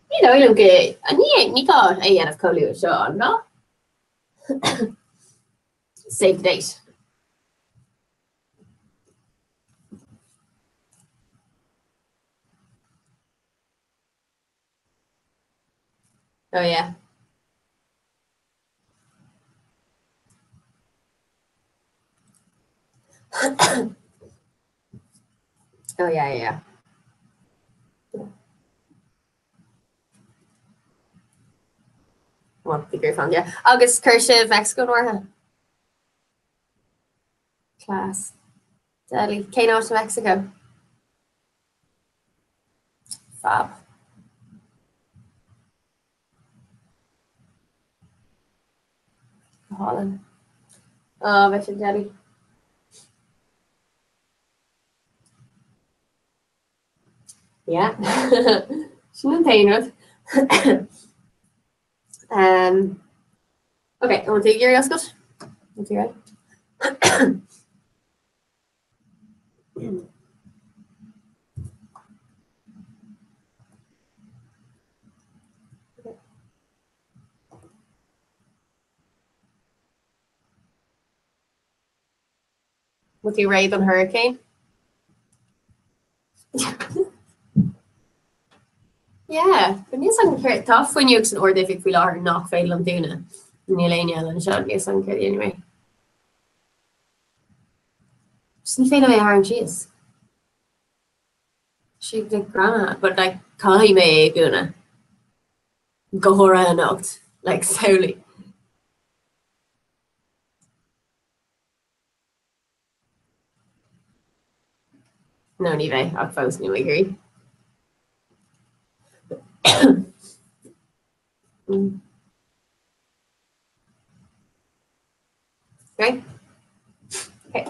Ní dóigh liom go, ní, ní gá é a dhéanamh chomh luath seo, an gá? Save the date. Oh yeah. Oh yeah, yeah. Well, the great fan, yeah. Agus chuir sibh Mexico in áirithe? Class. Deadly. Cén áit i Mexico? Fab. Go hálainn. Á, bheidh sin deadly. Yeah. Sin an t-aon rud. Um, ok, an bhfuil tú ag iarraidh oscailt? An bhfuil tú réidh? Bhfuil tú réidh don hurricane? Yeah, but níl a fhios agam céard, tá fuinneog san ard-oifig faoi láthair nach féidir liom dúnadh. Níl éinne eile anseo, níl a fhios agam céard a dhéanfaidh mé. Just ní féidir liom é a tharraingt síos. Sé like greamaithe, but like caithfidh mé é a dhúnadh. Go háirithe anocht, like samhlaigh. No ní bheidh ach fós níl mé ag iarraidh. Okay. Okay.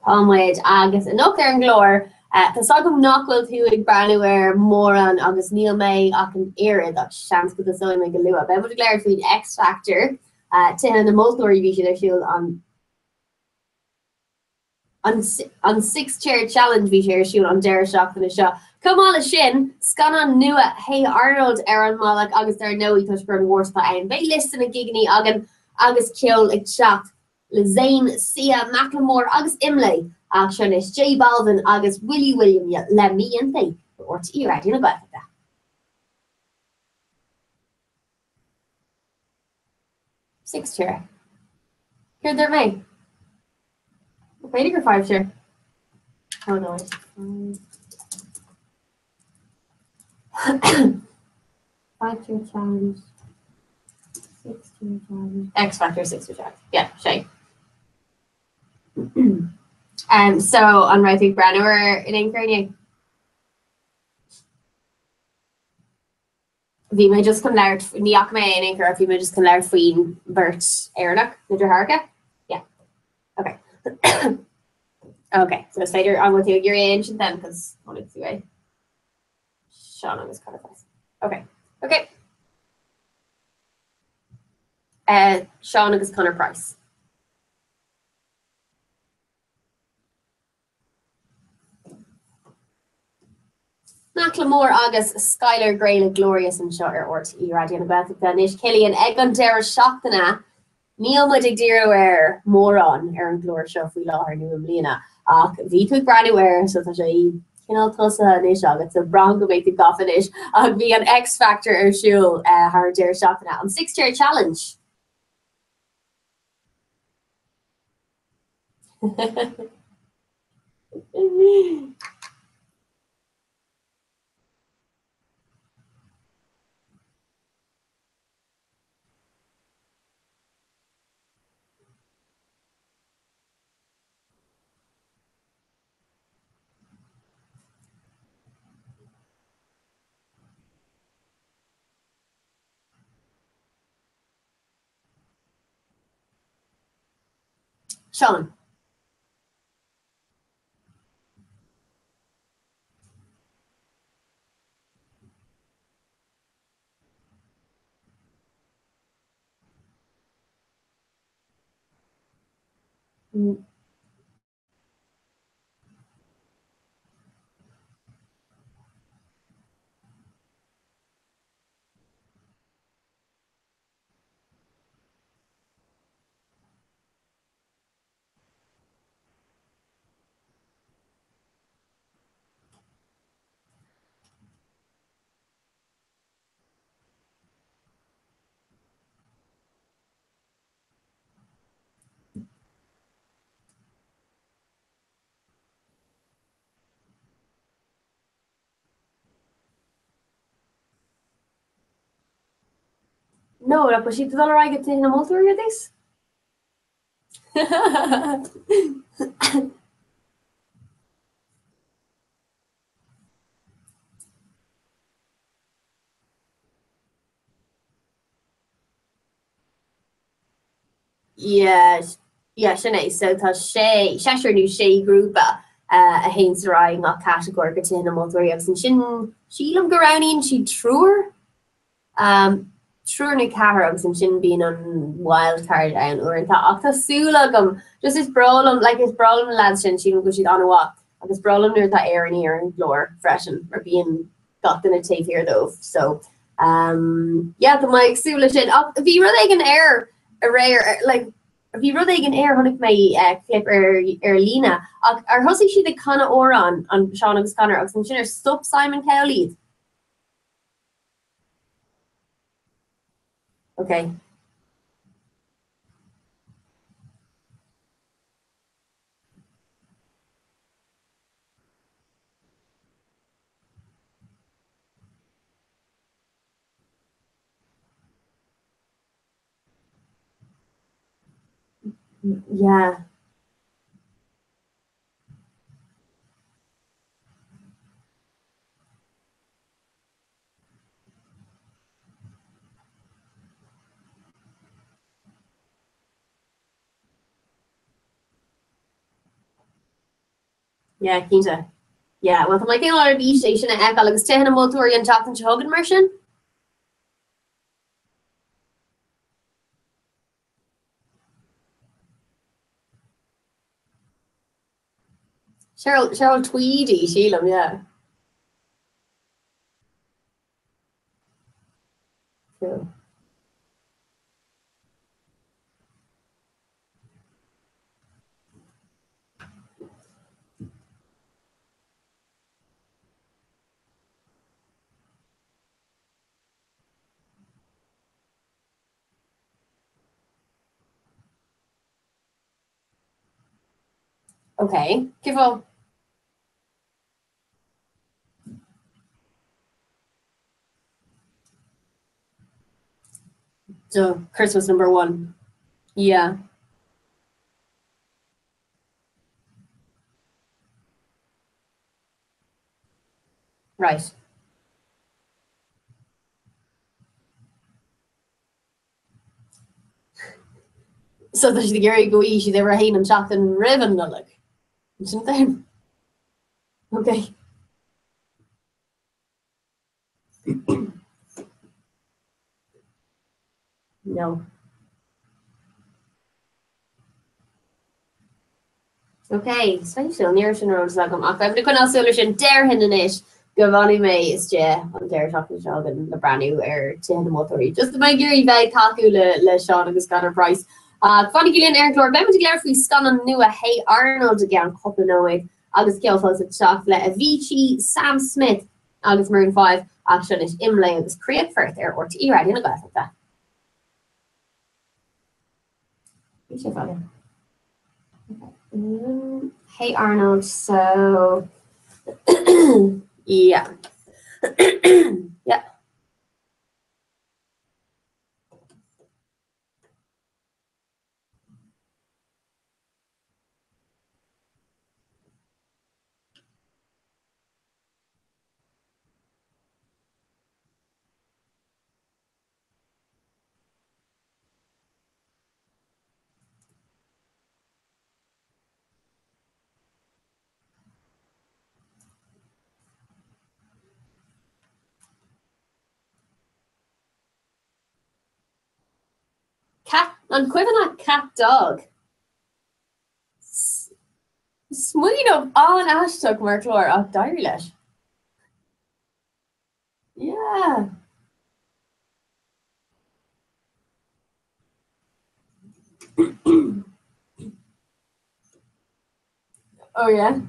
Tá muid agus anocht ar an gclár, tá 's agam nach bhfuil tú ag breathnú air mórán agus níl mé ach an oiread ach seans go dtosóidh mé go luath. Beidh muid ag labhairt faoin X Factor, Tithe na Moltóirí, bhí siad ar siúl an An Six Chair Challenge, bhí sé ar siúl an deireadh seachtaine seo. Chomh maith leis sin, scannán nua Hey Arnold ar an mbealach agus dar ndóigh, toisc gur an Mháirt atá ann, beidh liosta na gigeanna againn agus ceol ag teacht le Zayn, Sia, Macklemore agus Imlé. Ach seo anois J Balvin agus Willy William le Mi Gente ar RTÉ Raidió na Gaeltachta. Six chair. Céard a dúirt mé? B'fhéidir gur five chair. Oh no. Five chair challenge. Six chair challenge. X Factor six chair challenge. Yeah, sé. Um, so an raibh tú ag breathnú air in aon chor inné? Bhí mé just chun labhairt, ní fhaca mé é in aon chor ach bhí mé just chun labhairt faoin bheirt Éireannach, na deartháireacha. Yeah. Okay. Ok, so is féidir an bhfuil tú ag iarraidh é a insint then cos chonaic tú é. Seán agus Conor Price. Ok, ok. Uh, Seán agus Conor Price. Macklemore agus Skylar Grey le Glorious anseo ar RTÉ Raidió na Gaeltachta. Anois Cillian, ag an deireadh seachtaine, níl muid ag díriú ar mórán ar an gclár seo faoi láthair nó i mbliana, ach bhí tú ag breathnú air so tá sé cineál tosaithe anois agat, so braithim go mbeidh tú gafa anois. Ach bhí an X Factor ar siúl thar an deireadh seachtaine, an Six Chair Challenge. Seán. No, nach bhfuil siad ag dul ar aghaidh go Tithe na Moltóirí ar dtús? Yeah, yeah, sin é. So tá sé, seisear nó sé ghrúpa a théanns ar aghaidh i ngach catagóir go Tithe na Moltóirí agus ansin sílim go roghnaíonn siad triúr, triúr nó ceathrar agus ansin bíonn an wild card ann uaireanta. Ach tá súil agam, just is breá liom, like is breá liom na lads sin, sílim go bhfuil siad an-mhaith agus is breá liom nuair atá Éireannaigh ar an gclár freisin mar bíonn gach duine taobh thiar dóibh so um yeah tá mé ag súil leis sin ach bhí rud éigin air aréir like bhí rud éigin air chonaic mé eh, clip ar ar líne ach ar thosaigh siad ag canadh amhrán an Seán agus Conor agus ansin ar stop Simon Cowell iad. Okay. Yeah. Yeah, cinnte. Yeah, well tá mé cineál ar bís é sin a fheiceáil agus Tithe na Moltóirí an tseachtain seo chugainn mar sin? Cheryl, Cheryl Tweedy, sílim, yeah. Cool. Ok, cén fáth? Do Christmas number one. Yeah. Right. So tá siad ag iarraidh go bhfaighidh siad uimhir a haon an tseachtain roimh an Nollaig. Sin é. Ok. No. Ok, spéisiúil, ní raibh sin ar eolas agam ach beidh muid ag coinneáil súil air sin déarfainn anois go bhfanfaidh mé istigh an deireadh seachtaine seo chugainn le breathnú ar Tithe na Moltóirí. Just mé ag iarraidh bheith ag tacú le le Seán agus Conor Price. Ach fanaigí linn ar an gclár, beidh muid ag labhairt faoi scannán nua Hey Arnold i gceann cúpla nóiméad agus ceol fós ag teacht le Avicii, Sam Smith agus Maroon 5 ach seo anois Imlé agus Críochfort ar RTÉ Raidió na Gaeltachta. Bhí sé fada. Um, hey Arnold, so yeah. yeah. Cat, an cuimhin leat CatDog? Smaoineamh an-aisteach mar chlár ach d'éirigh leis. Yeah. Oh yeah.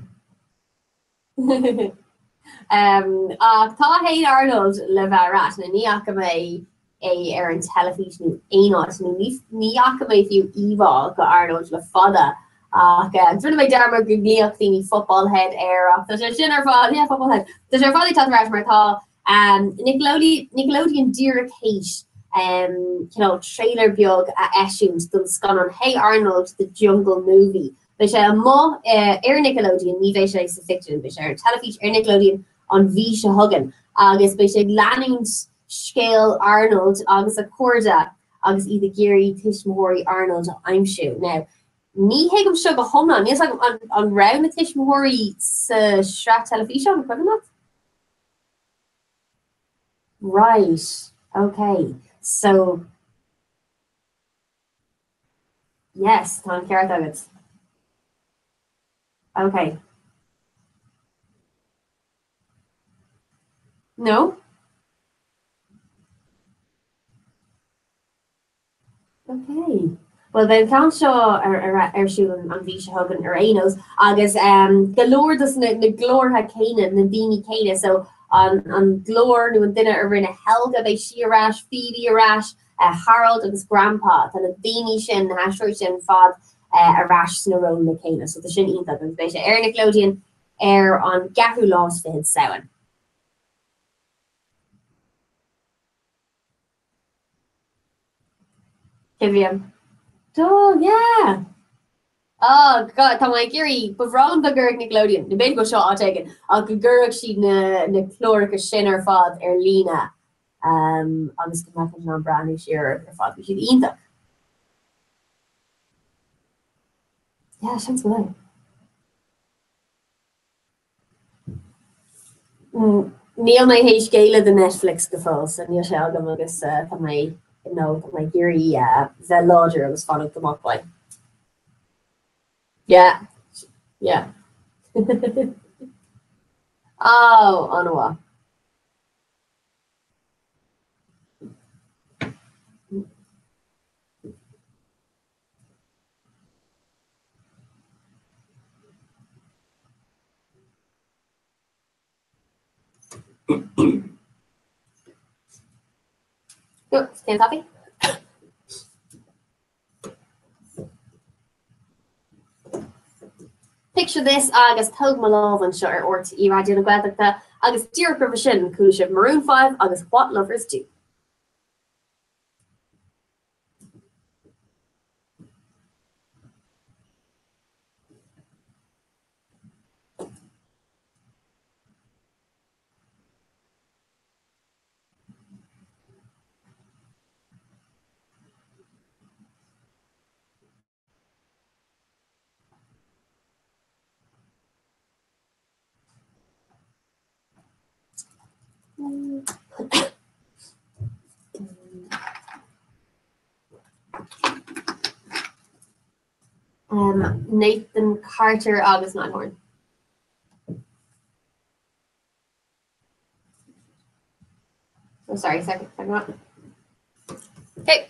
um, ach tá Hey Arnold le bheith ar ais, nó ní fhaca mé é ar an teilifís nó aon áit, nó ní, ní fhaca mé fiú íomhá de Arnold le fada. Ach uh, rinne mé dearmad go nglaodh daoine football head air ach tá sé sin ar fad, yeah, football head. Tá sé ar fad ag teacht ar ais mar tá um, Nickelodeon, Nickelodeon díreach théis um, cineál trailer beag a eisiúint don scannán Hey Arnold, The Jungle Movie. Beidh sé amuigh ar Nickelodeon, ní bheidh sé sa phictiúrlann, beidh sé ar an teilifís ar Nickelodeon an mhí seo chugainn agus beidh sé ag leanúint scéal Arnold agus a chairde agus iad ag iarraidh tuismitheoirí Arnold a aimsiú. Now, ní thuigim seo go hiomlán, níl 's agam an, an raibh na tuismitheoirí sa sraith teilifíse, an cuimhin leat? Right, okay, so Yes, tá an ceart agat. Ok. No? Ok. Well, beidh an ceann seo ar, ar, ar siúl an, an mhí seo chugainn ar aon nós agus um, go leor dos na, na glórtha céanna, na daoine céanna, so an, an glór nó an duine a rinne Helga, beidh sí ar ais, Phoebe ar ais, Harold agus Grandpa, tá na daoine sin, na haisteoirí sin ar fad ar ais sna rólanna céanna, so tá sin iontach agus beidh sé ar Nickelodeon ar an gceathrú lá is fichead Samhain. Cé bhí ann? Oh, yeah! Oh God, tá mé ag iarraidh, ba bhreá liom dá gcuirfeadh Nickelodeon, nó b'fhéidir go bhfuil seo áit éigin, ach go gcuirfeadh siad na, na cláracha sin ar fad ar líne um, agus go mbeadh muid in ann breathnú siar orthu ar fad, bhí siad iontach. Yeah, seans go mbeidh. Níl mé théis géilleadh do Netflix go fóill, so níl sé agam agus tá mé, no, tá mé ag iarraidh bheith láidir agus fanacht amach uaidh. Yeah, yeah. Oh, an-mhaith. Cén tapaí? Picture This agus Tóg Mo Lámh anseo ar RTÉ Raidió na Gaeltachta agus díreach roimhe sin chuala sibh Maroon 5 agus What Lovers Do. Um, Nathan Carter agus Niall Horan. Oh, sorry, second, second one. Okay.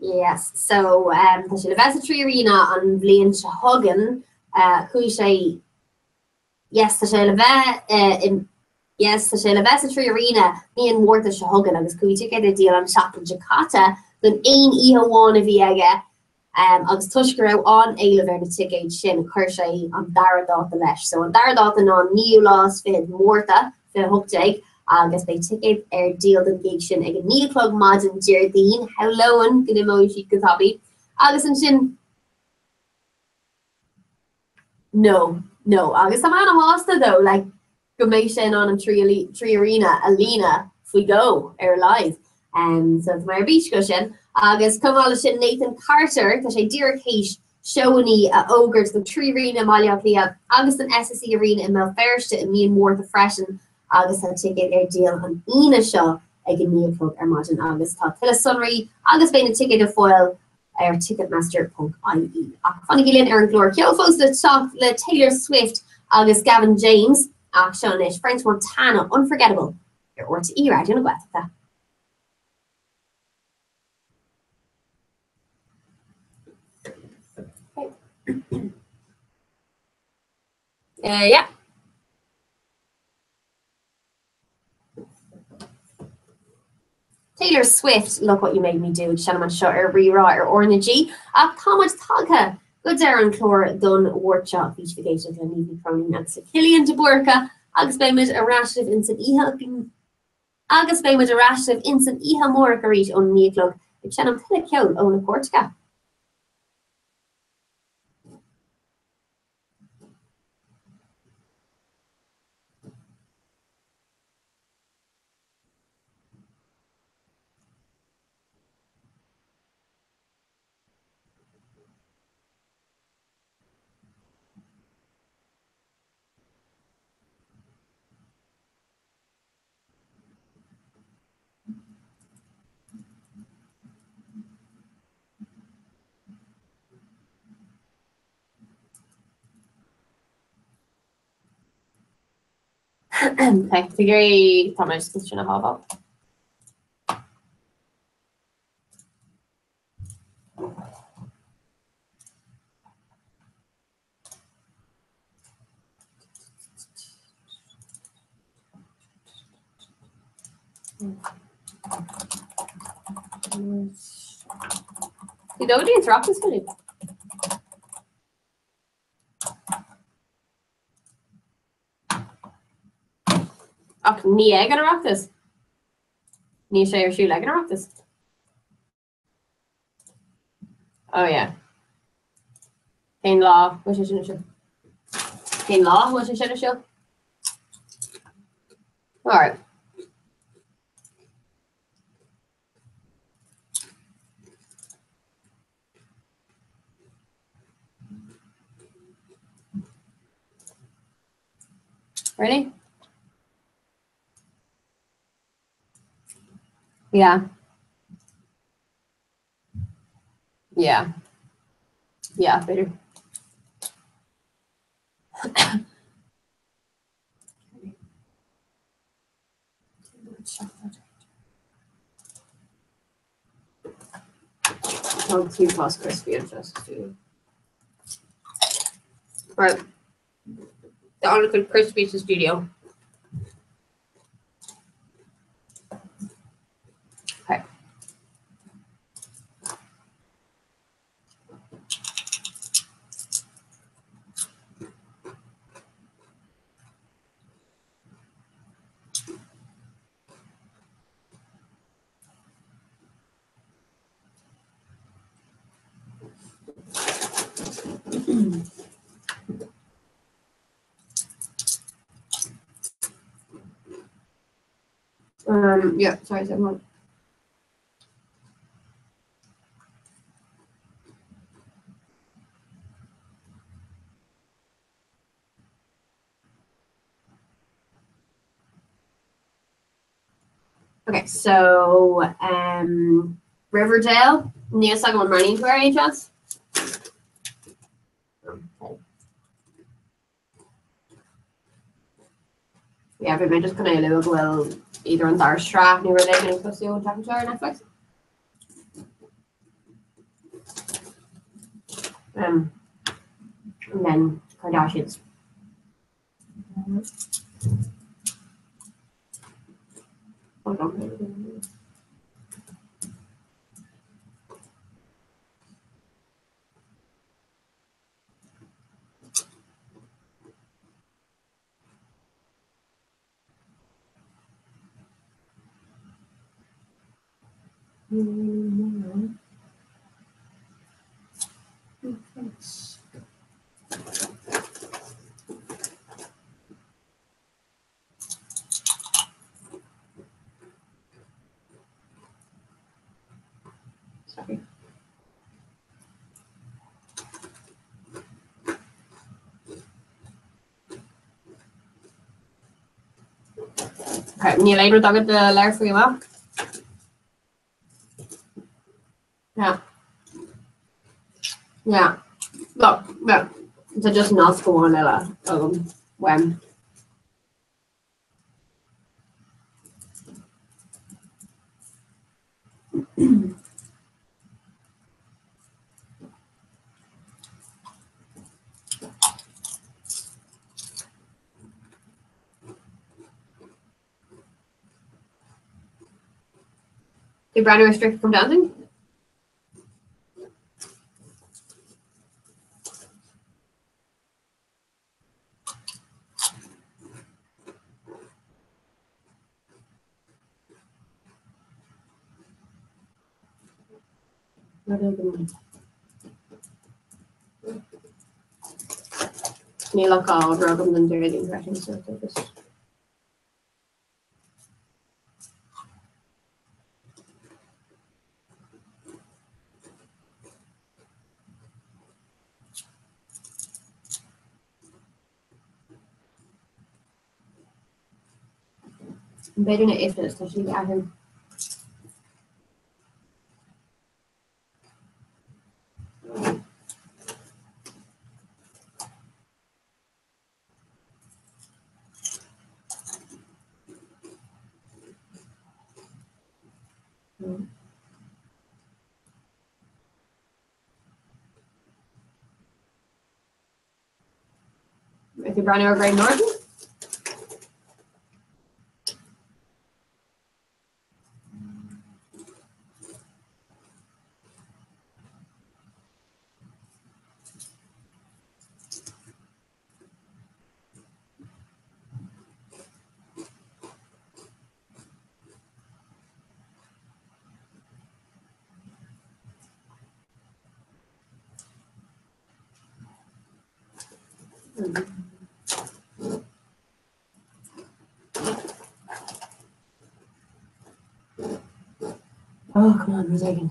Yes, so um, tá sé le bheith sa 3Arena an bhliain seo chugainn, uh, chuaigh sé Yes, tá sé le bheith uh, in Yes, tá sé le bheith sa 3Arena mí an Mhárta seo chugainn agus chuaigh ticéid ar díol an tseachtain seo caite don aon oíche amháin a bhí aige Agus toisc go raibh an-éileamh ar na ticéid sin, chuir sé an dara dáta leis. So an dara dáta ná an naoú lá is fichead Márta, 2018, agus beidh ticéid ar díol don ghig sin ag a naoi a chlog maidin Déardaoin. Shamhlóinn go n-imeoidh siad go tapaidh. Agus ansin. No, no. Agus tá mé ana-shásta though, like, go mbeidh sé in ann an 3Arena a líonadh faoi dhó ar a laghad. Um, so tá mé ar bís go sin. Agus chomh maith leis sin Nathan Carter, tá sé díreach théis seóanna a fhógairt don 3Arena i mBaile Átha Cliath agus don SSE Arena i mBéal Feirste i mí an Mhárta freisin agus tá ticéid ar díol an Aoine seo ag a naoi a chlog ar maidin agus tá tuilleadh sonraí agus beidh na ticéid ar fáil ar ticketmaster.ie. Ach fanaigí linn ar an gclár ceol fós le teacht le Taylor Swift agus Gavin James ach seo anois French Montana Unforgettable ar RTÉ Raidió na Gaeltachta. Uh, yeah. Taylor Swift, Look What You Made Me Do ag seinm anseo ar Rí-Rá ar RnaG. Ach tá muid tagtha go deireadh an chláir don Mháirt seo. Bhí sibh ag éisteacht le Niamh Ní Chróinín agus le Cillian de Búrca agus beidh muid ar ais libh ins an oíche agus beidh muid ar ais libh ins an oíche amárach arís ón naoi a chlog ag seinm tuilleadh ceoil ó na cairteacha. Okay, tá mé sin a shábháil. Bhí dó dtí an tráchtas go Ach ní ag an Oireachtas. Níl sé ar siúl ag an Oireachtas. Oh yeah. Cén lá bhfuil sé sin ar siúl? Cén lá bhfuil sé sin ar siúl? Alright. Ready? Yeah. Yeah. Yeah, b'fhéidir. Tá tú pas crispy anseo sa stiúideo. Right. Tá an-chuid crispy sa stiúideo. Um, yeah, sorry, second one. Okay, so um, Riverdale, níl fhios agam an mbreathnaíonn tú air aon chance? Yeah, bhí mé just chun é a lua go bhfuil either an dara sraith nó rud éigin ag tosú an tseachtain seo ar Netflix. Um, and then Kardashians. Hold on. Sorry. Okay, níl aon rud agat le labhairt faoi amach? Yeah. Yeah. Look, yeah. Tá just nasc amháin eile agam uaim. Ag breathnú ar Strictly Come Dancing? Níl ach ábhar agam don Déardaoin freisin so just B'fhéidir na ifis tá sí ag athrú. Ag breathnú ar Graham Norton? Oh, come on, rud éigin.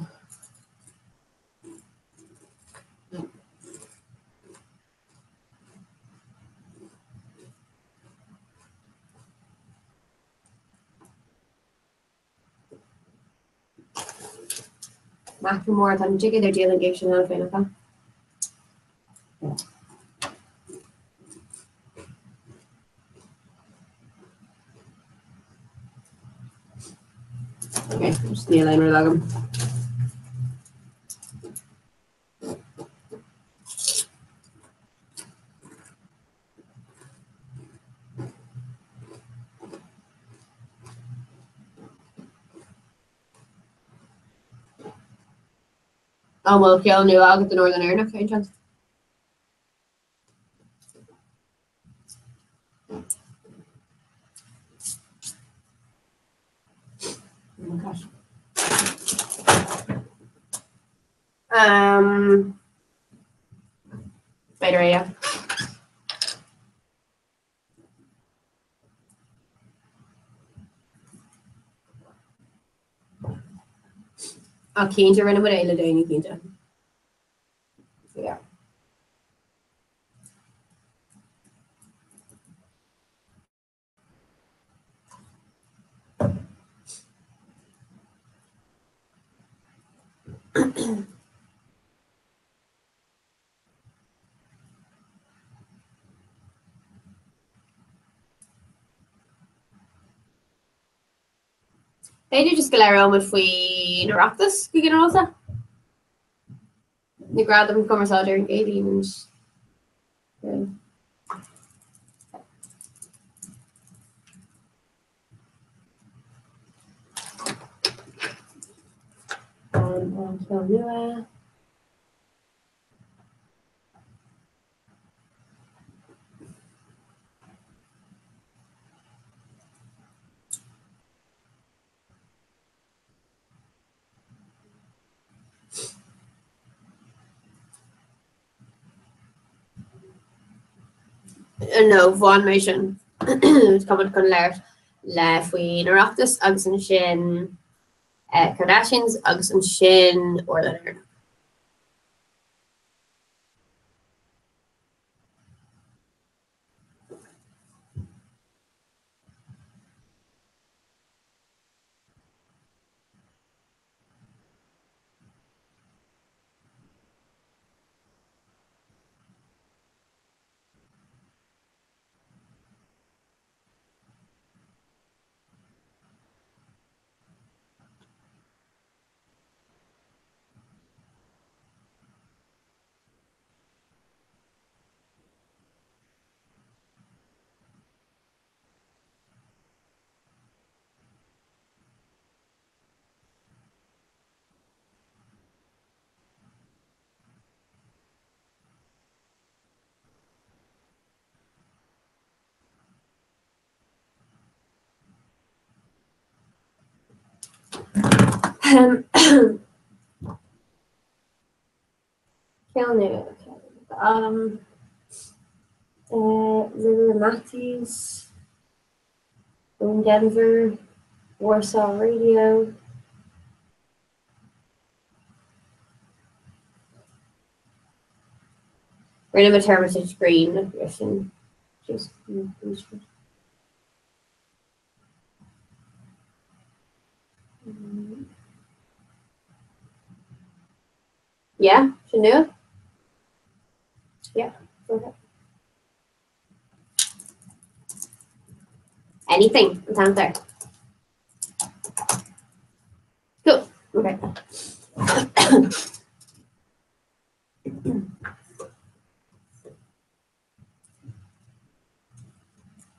Macklemore, tá na ticéid ar díol an gig sin cheana féin, nach ea? Ok, just níl aon rud agam. An bhfuil ceol nua agat do Northern Éireannach aon chance? Oh my gosh. Um, B'fhéidir é, yeah. Ach cinnte rinne muid é le déanaí cinnte. Yeah. B'fhéidir just go labhróidh muid faoin Oireachtas go ginearálta? Na gradaim cumarsáide ar an gCéadaoin and An ceann nua. No, bhain mé sin. Tá muid chun labhairt le faoin Oireachtas agus ansin Kardashians agus ansin Ardán Éireannach. Ceann nua. Um, uh, River Matthews, Owen Denver, Warsaw Radio. Rinne muid Hermitage Green sin just Yeah, sin nua? Yeah, okay. Anything, an t-am there. Cool, okay.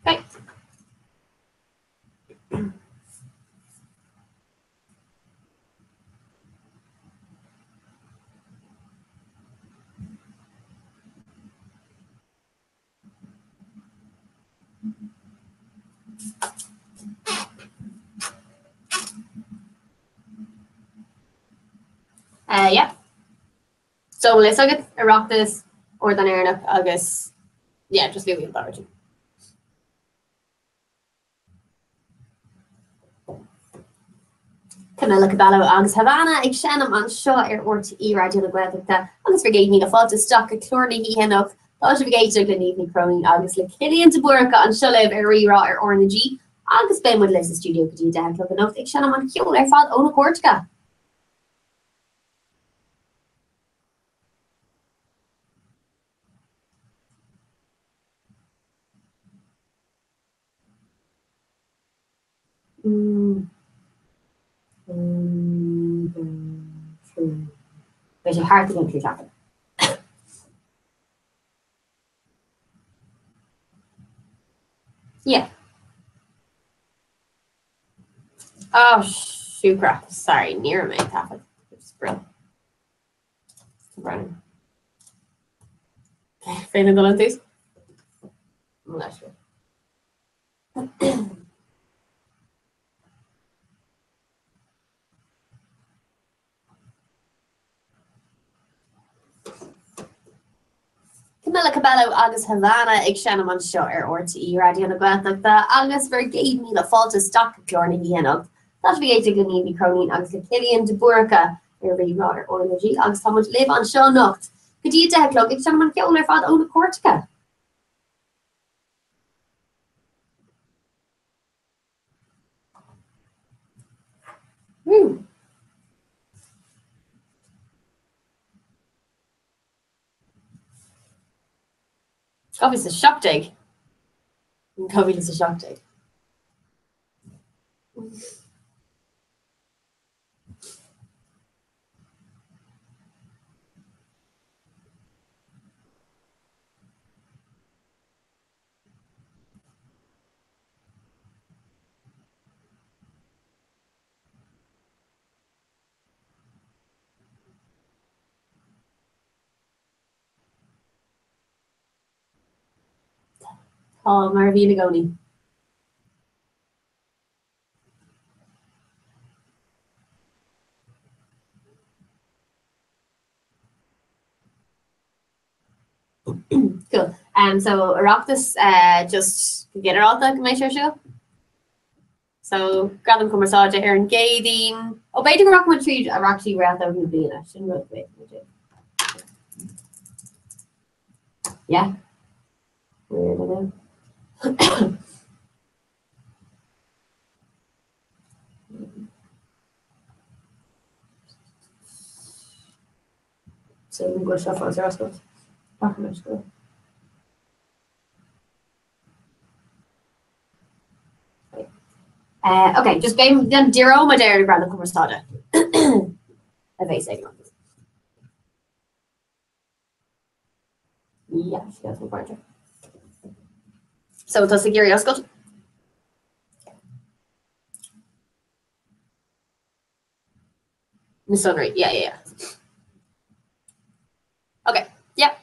Okay. Uh, yeah. So bhfuil fhios agat Oireachtas Ardán Éireannach agus yeah, just luaigh an dara Camila Cabello agus Havana ag seinm anseo ar RTÉ Raidió na Gaeltachta agus bhur gcéad míle fáilte isteach go clár na hoíche anocht. Tá sibh ag éisteacht le Niamh Ní Chróinín agus le Cillian de Búrca anseo libh ar Rí-Rá ar R na G agus beidh muid libh sa stiúideo go dtí a 10 a chlog anocht ag seinm an cheoil ar fad ó na cairteacha. Beidh sé thart i gceann 3 seachtaine. Yeah. Oh, siúcra. Sorry, ní raibh mé ag taifead. Just brill. Brennan. Féin dul an tús? Leis. Camila Cabello agus Havana ag seinm anseo ar RTÉ Raidió na Gaeltachta agus bhur gcéad míle fáilte isteach go clár na hoíche anocht. Tá sibh ag éisteacht le Niamh Ní Chróinín agus le Cillian de Búrca ar Rí-Rá ar RnaG agus tá muid libh anseo anocht go dtí a 10 a chlog ag seinm an cheoil ar fad ó na cairteacha. Woo! 2017. 2017. Tá, mar a bhíonn i gcónaí. Cool. Um, so Oireachtas uh, just go ginearálta go mbeidh sé ar siúl. So Gradam Cumarsáide ar an gCéadaoin. Ó b'fhéidir go rachaidh muid tríd Oireachtaí Réalta na Bliana, sin rud b'fhéidir muid déanamh. Yeah. Weird, I know. So go bhfuil seo fós ar oscailt. Rachaidh muid go. Uh, ok, just beidh den díreoidh muid ar na Gradaim Cumarsáide a bheas ag an Yeah, that's my partner. So tá ag iarraidh oscailt? Na sonraí, yeah, yeah, yeah. Ok, yeah.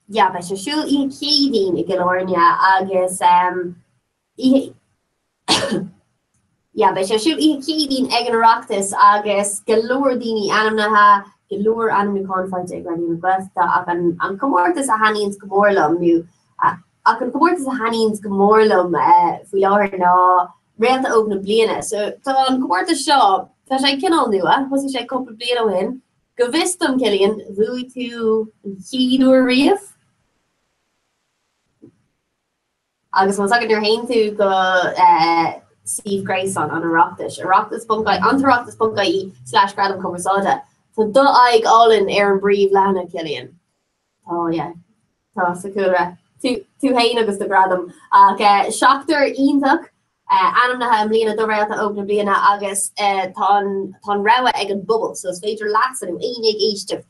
Yeah, beidh sé ar siúl oíche Chéadaoin i gCill Airne agus oíche Yeah, beidh sé ar siúl oíche Chéadaoin ag an Oireachtas agus go leor daoine ainmnithe, go leor ainmniúcháin faighte ag Raidió na Gaeltachta ach an an comórtas a thaitníonns go mór liom nó ach an comórtas a thaitníonns go mór liom faoi láthair ná Réalta Óg na Bliana. So tá an comórtas seo, tá sé cineál nua, thosaigh sé cúpla bliain ó shin. Go bhfios dom, Cillian, bhuaigh tú an chéad uair riamh? Agus más agat nuair a théann tú go suíomh gréasáin an Oireachtais, oireachtas.ie, antoireachtas.ie slash gradam cumarsáide, tá do aghaidh álainn ar an bpríomhleathanach, Cillian. Tá, yeah. Tá sa chúlra. Tú, tú fhéin agus do ghradam. Ach seachtar iontach ainmnithe i mbliana do Réalta Óg na Bliana agus tá an, tá an rogha ag an bpobal, so is féidir leatsa nó éinne ag éisteacht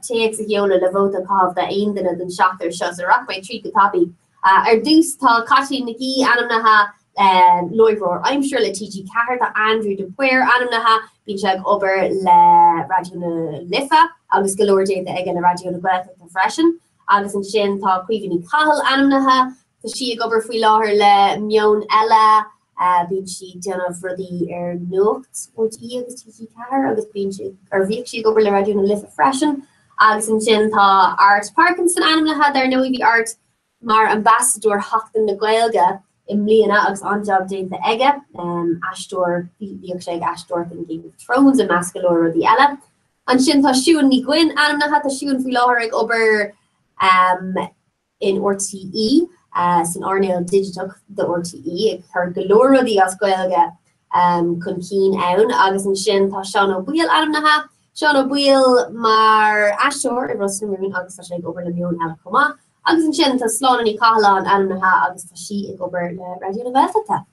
téacs a sheoladh le vóta a chaitheamh d'aon duine den seachtar seo. So rachaidh mé tríd go tapaidh. Ar dtús tá Caitlín Nic Aoidh ainmnithe, láithreoir aimsire le TG4, tá Andrew de Paor ainmnithe, bíonn sé ag obair le Raidió na Life agus go leor déanta aige le Raidió na Gaeltachta freisin. Agus ansin tá Caoimhe Ní Chathail ainmnithe, tá sí ag obair faoi láthair le Meon Eile, bíonn sí ag déanamh rudaí ar Nuacht RTÉ agus TG4 agus bíonn sí, or bhíodh sí ag obair le Raidió na Life freisin. Agus ansin tá Art Parkinson ainmnithe, dar ndóigh bhí Art mar ambasadóir Sheachtain na Gaeilge i mbliana agus an-jab déanta aige, aisteoir, bhíodh sé ag aisteoireacht in Game of Thrones i measc go leor rudaí eile. Ansin tá Siún Ní Dhuinn ainmnithe, tá Siún faoi láthair ag obair in RTÉ, san earnáil digiteach do RTÉ, ag cur go leor rudaí as Gaeilge chun cinn ann. Agus ansin tá Seán Ó Baoill ainmnithe, Seán Ó Baoill mar aisteoir i Ros na Rún agus tá sé ag obair le Meon Eile chomh maith. Agus ansin tá Sláine Ní Chathalláin ainmnithe agus tá sí ag obair le Raidió na Gaeltachta.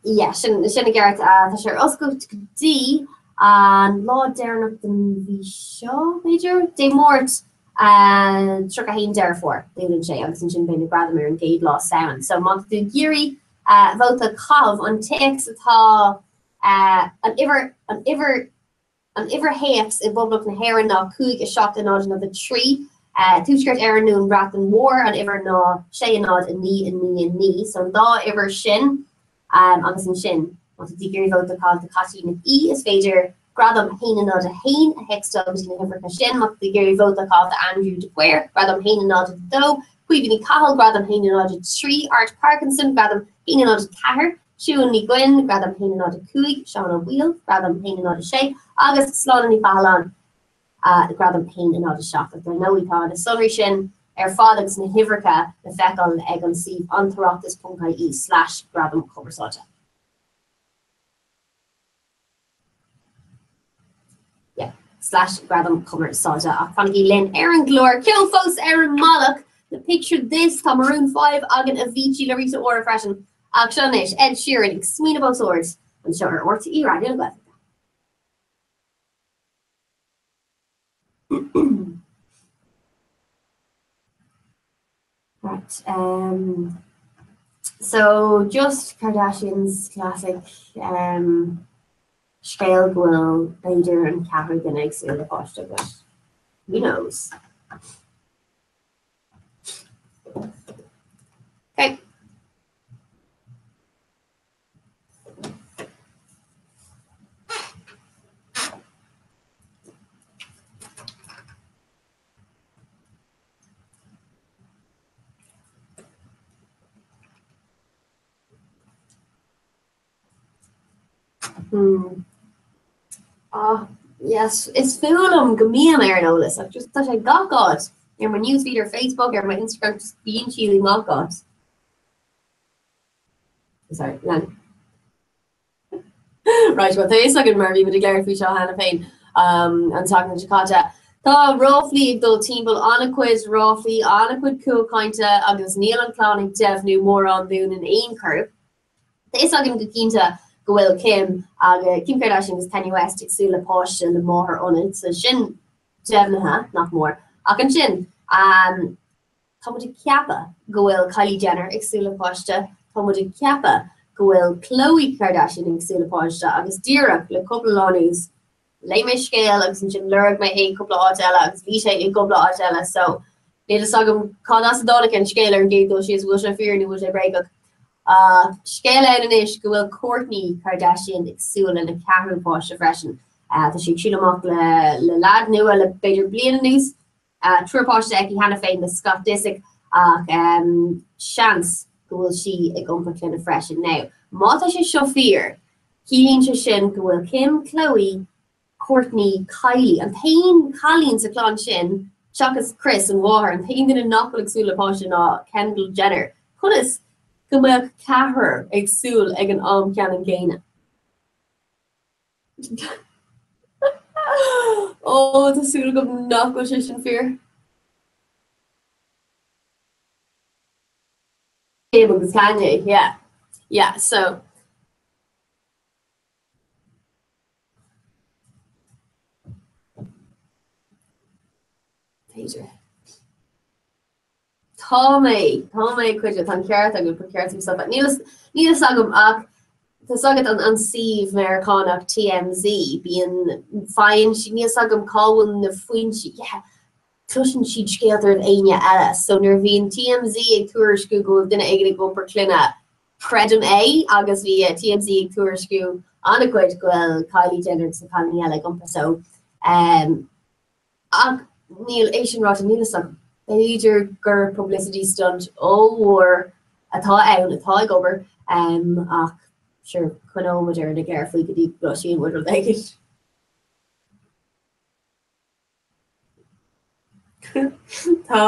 Yeah, sin sin i gceart. Tá sé ar oscailt go dtí an lá deireanach den mhí seo, b'fhéidir? Dé Máirt 31 Deireadh Fómhair, dúnann sé agus ansin beidh na gradaim ar an gcéad lá Samhain. So má tá tú ag iarraidh vóta a chaitheamh, an téacs atá an uimhir an uimhir An uimhir théacs i bPoblacht na hÉireann ná 5 7 0 0 3. Tuaisceart Éireann nó an Bhreatain Mhór, an uimhir ná 6 0 9 9 9. So an dá uimhir sin agus ansin má tá tú ag iarraidh vóta a chaitheamh do Chaitlín Nic Aoidh is féidir gradam 1 0 1 a théacstáil go dtí na huimhreacha sin. Má tá tú ag iarraidh vóta a chaitheamh do Andrew de Paor, gradam 1 0 2, Caoimhe Ní Chathail, gradam 1 0 3, Art Parkinson, gradam 1 0 4, Siún Ní Dhuinn, Gradam 1 0 5, Seán Ó Baoill, Gradam 1 0 6, agus Sláine Ní Chathalláin, Gradam 1 0 7. Ach dar ndóigh tá na sonraí sin ar fad agus na huimhreacha le feiceáil ag an suíomh antoireachtas.ie slash gradam cumarsáide. Yeah, slash gradam cumarsáide. Ach fanaigí linn ar an gclár ceol fós ar an mbealach le Picture This tá Maroon 5 againn Avicii le Rita Ora freisin. Ach seo anois Ed Sheeran ag smaoineamh os ard anseo ar RTÉ Raidió na Gaeltachta. Right, um, so just Kardashians classic um, scéal go bhfuil b'fhéidir an ceathrú duine ag súil le páiste, but who knows. Okay. Hmm. Ah, yes, is fuath liom go mbím ar an eolas ach just tá sé gach áit ar mo newsfeed ar Facebook ar mo Instagram just bíonn siad i ngach áit. Sorry, lean. Right, well tá fhios againn mar bhí muid ag labhairt faoi seo cheana féin um, an tseachtain seo caite. Tá ráflaí ag dul timpeall an-chuid ráflaí, an-chuid cúlchainte agus níl an chlann ag deimhniú mórán dúinn in aon chor. Tá fhios againn go cinnte go bhfuil Kim agus Kim Kardashian agus Kanye West ag súil le páiste le máthair ionaid, so sin deimhnithe nach mór. Ach ansin, um, Tá muid ag ceapadh go bhfuil Kylie Jenner ag súil le páiste, tá muid ag ceapadh go bhfuil Khloe Kardashian ag súil le páiste agus díreach le cúpla lá anuas léigh mé scéal agus ansin lorg mé é cúpla áit eile agus bhí sé i gcúpla áit eile so. Níl fhios agam cad as a dtáinig an scéal ar an gcéad dul síos, bhfuil sé fíor nó bhfuil sé bréagach. Ach scéal ann anois go bhfuil Kourtney Kardashian ag súil lena ceathrú páiste freisin. Tá sí ag siúl amach le le leaid nua le b'fhéidir bliain anuas. Triúr páiste aici cheana féin le Scott Disick ach seans go bhfuil sí ag iompar clainne freisin. Now, má tá sé seo fíor, ciallaíonn sé sin go bhfuil Kim, Khloé, Kourtney, Kylie, an t-aon chailín sa chlann sin, seachas Kris, an mháthair, an t-aon duine nach bhfuil ag súil le páiste ná Kendall Jenner. Conas go mbeadh ceathrar ag súil ag an am ceannann céanna? Ó, tá súil agam nach bhfuil sé sin fíor. Kim agus Kanye, yeah. Yeah, so. B'fhéidir. Tá mé, tá mé ag cuidiú, tá an ceart agat, ba cheart dom stopadh. Níl níl fhios agam ach tá fhios agat an an suíomh Meiriceánach TMZ, bíonn, faigheann siad, níl fhios agam cá bhfuil na foinsí, yeah, cloiseann siad scéalta roimh éinne eile. So nuair a bhíonn TMZ ag tuairisciú go bhfuil duine éigin ag iompar clainne, creidim é agus bhí TMZ ag tuairisciú an-chuid go bhfuil Kylie Jenner agus na cailíní eile ag iompar so um, ach níl é sin ráite níl fhios agam. B'fhéidir gur publicity stunt ollmhór atá ann atá ag obair um, ach sure coinneoidh muid ar na géar faoi go dtí go gcloisfidh muid rud éigin. Tá.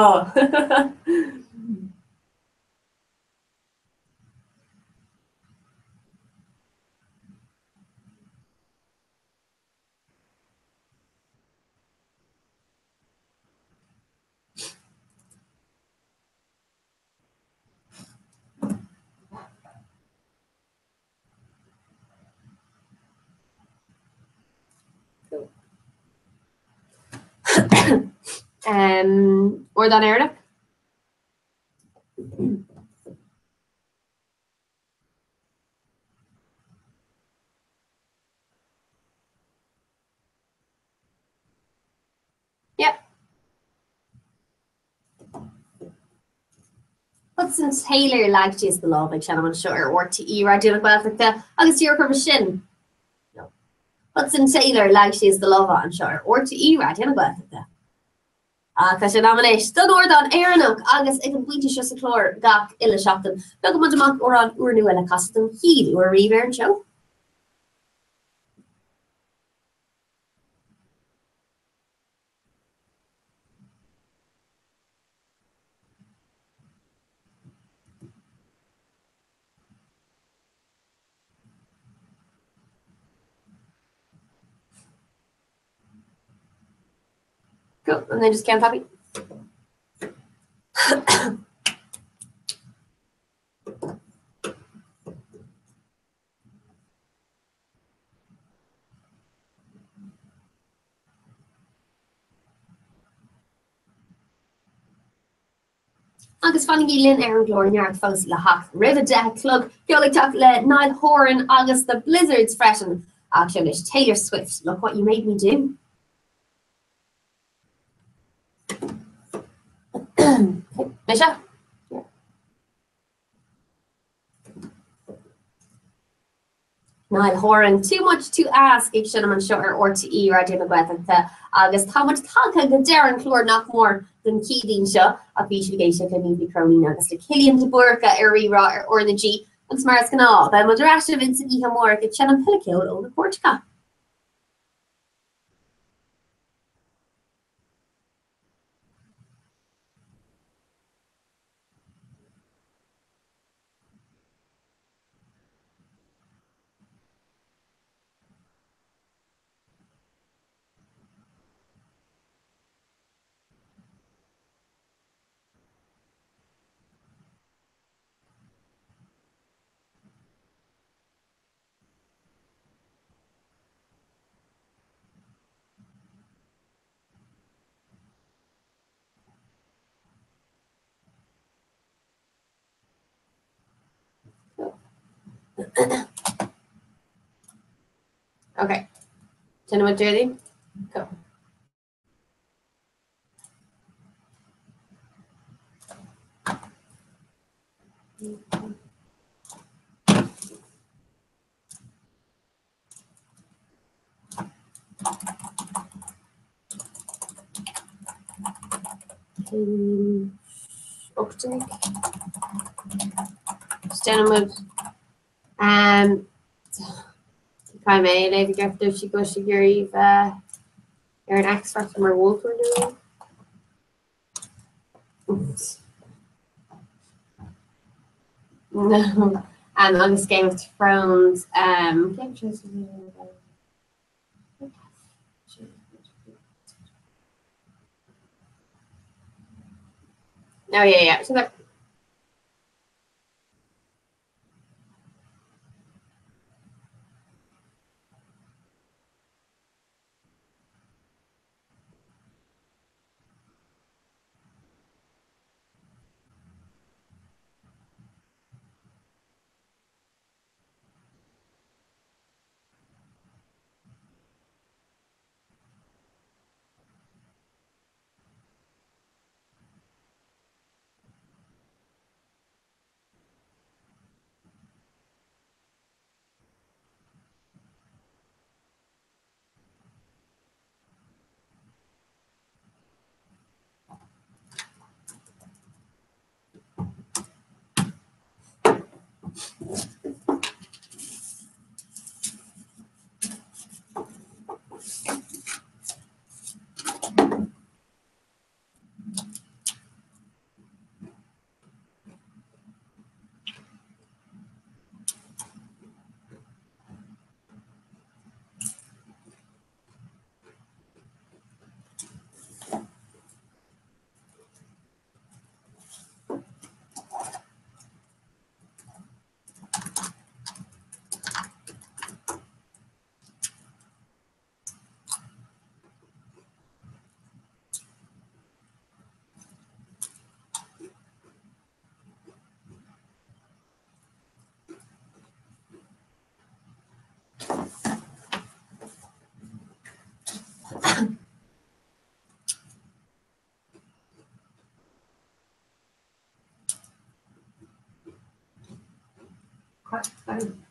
Ardán Éireannach? Yep. Hudson Taylor leag síos do lámh ag seinm anseo ar RTÉ Raidió na Gaeltachta agus díreach roimhe sin. Hudson Taylor leag síos do lámha anseo ar RTÉ Raidió na Gaeltachta. Ach tá sé in am anois don Ardán Éireannach agus ag an bpointe seo sa chlár gach uile seachtain, piocann muid amach amhrán úrnua le casadh don chéad uair riamh ar an seó. Cool. And then just count happy. Agus fanaigí linn ar an gclár neart fós le theacht roimh a 10 a chlog, ceol ag teacht le Niall Horan agus The Blizzards freisin, ach seo anois Taylor Swift, Look What You Made Me Do. Mise? Niall Horan, Too Much To Ask ag seinm anseo ar RTÉ Raidió na Gaeltachta agus tá muid tagtha go deireadh an chláir nach mór don Chéadaoin seo ach bhí sibh ag éisteacht le Niamh Ní Chróinín agus le Cillian de Búrca ar Rí-Rá ar R na G agus mar is gnáth beidh muid ar ais libh ins an oíche amárach ag seinm tuilleadh ceoil ó na Cairteacha. Okay. Do you know what Déardaoin? Go. 18. Déanann muid Caithfidh mé é a léamh i gceart dóibh siúd go bhfuil sibh ag iarraidh bheith ar an X Factor mar mholtóir nó No. Um, agus Game of Thrones um, Game of Thrones Oh yeah, yeah. So that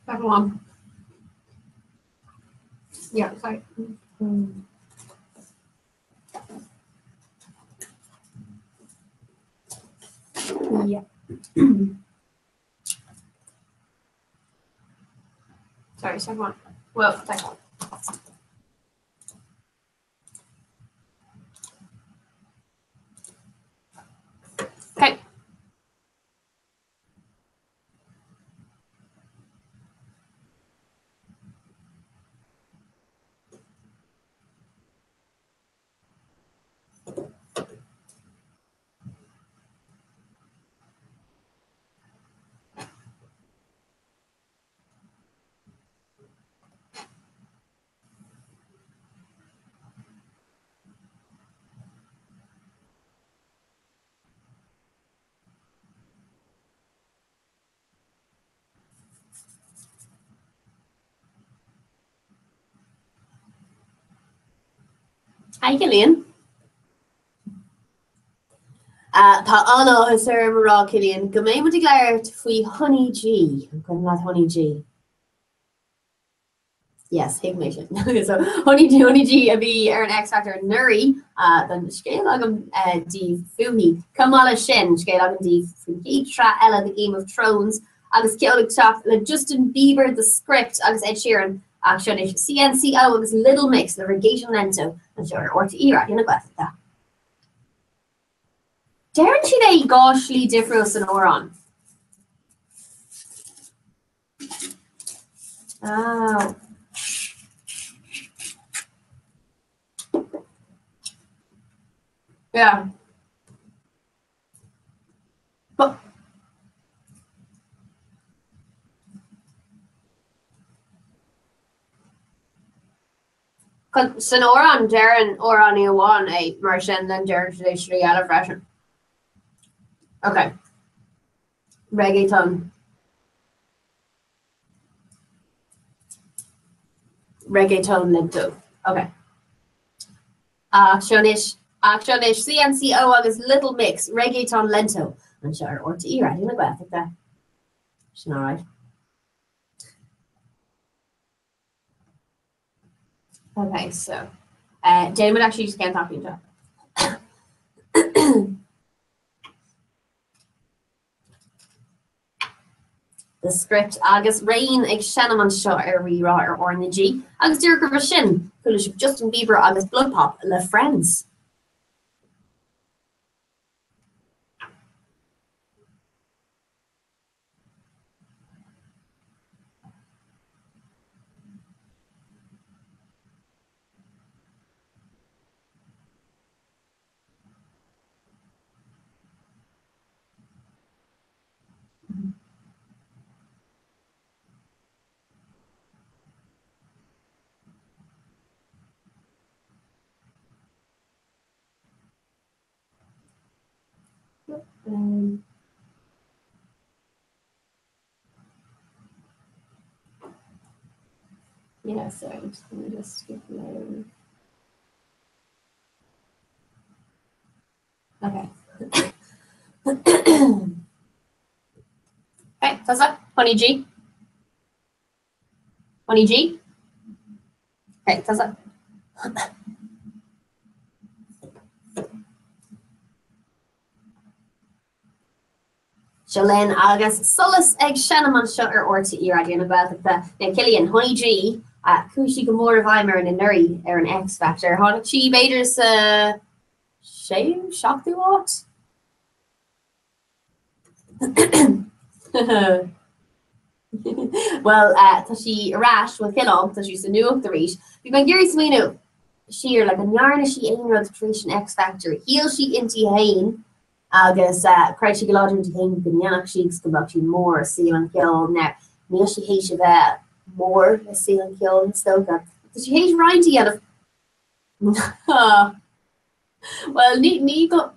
Second one. Yeah, sorry. Yeah. Sorry, second one. Well, second one. Okay. Hi Cillian. Tá an-áthas orm a rá Cillian go mbeidh muid ag labhairt faoi Honey G. An cuimhin leat Honey G? Yes, thuig mé sin. So, Honey G, Honey G a bhí ar an X Factor anuraidh tá scéal agam daoibh fúithi. Chomh maith leis sin, scéal agam daoibh faoin gcéad sraith eile de Game of Thrones agus ceol ag teacht le Justin Bieber, The Script agus Ed Sheeran ach seo anois CNCO agus Little Mix le Reggaeton Lento anseo ar RTÉ Raidió na Gaeltachta. Deireann siad é i dhá shlí difriúil san amhrán. Oh. Yeah. But San amhrán deireann amhránaí amháin é mar sin then deireann siad é slí eile freisin. Okay. Reggaeton. Reggaeton lento. Ok. Ach seo anois, ach seo anois, CNCO agus Little Mix, Reggaeton Lento, anseo ar RTÉ Raidió na Gaeltachta. Sin alright. Okay, so uh, déanfaidh muid actually just ceann tapaidh anseo. The Script agus Rain ag seinm anseo ar Rí-Rá ar R na G agus díreach roimhe sin, chuala sibh Justin Bieber agus BloodPop le Friends. Um, yeah, so I'm just gonna just skip load. Okay. Okay, that's that. Honey G. Honey G. Okay, that's that. Seo linn agus Solas ag seinm anseo ar RTÉ Raidió na Gaeltachta. Now Cillian, Honey G, chuaigh sí go mór i bhfeidhm orainn anuraidh ar an X Factor. Tháinig sí b'fhéidir sa séú, seachtú háit? Bhuel, tá sí ar ais, bhuel cineál, tá sí sa nuacht arís. Bhí mé ag iarraidh smaoineamh siar, like an ndearna sí aon rud tar éis an X Factor? Shíl sí inti féin agus chreid sí go láidir inti féin go ndéanfadh sí agus go mbeadh sí mór i saol an cheoil. Now, níl sí théis a bheith mór i saol an cheoil, is dócha. Tá sí théis roinnt a dhéanamh. Bhuel, ní, ní go,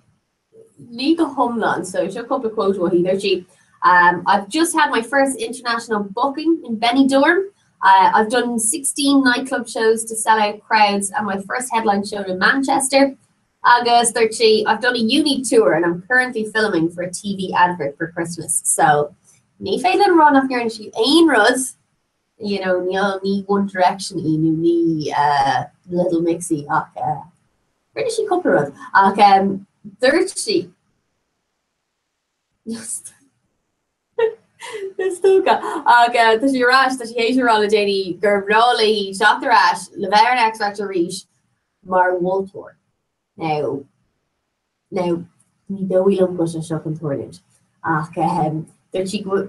ní go hiomlán, so seo cúpla quote uaithi. Dúirt sí, um, I've just had my first international booking in Benidorm. Uh, I've done 16 nightclub shows to sell out crowds and my first headline show in Manchester. Agus dúirt sí, I've done a uni tour and I'm currently filming for a TV advert for Christmas. So ní féidir linn a rá nach ndearna sí aon rud, you know, níl ní One Direction í nó ní uh, Little Mix í ach uh, rinne sí cúpla rud. Ach um, dúirt sí Is dócha. Ach tá sí ar ais, tá sí théis a rá le déanaí gur bhreá léi teacht ar ais le bheith ar an X Factor arís mar mholtóir. Now, now, ní dóigh liom go bhfuil sé seo chun tarlúint ach dúirt sí go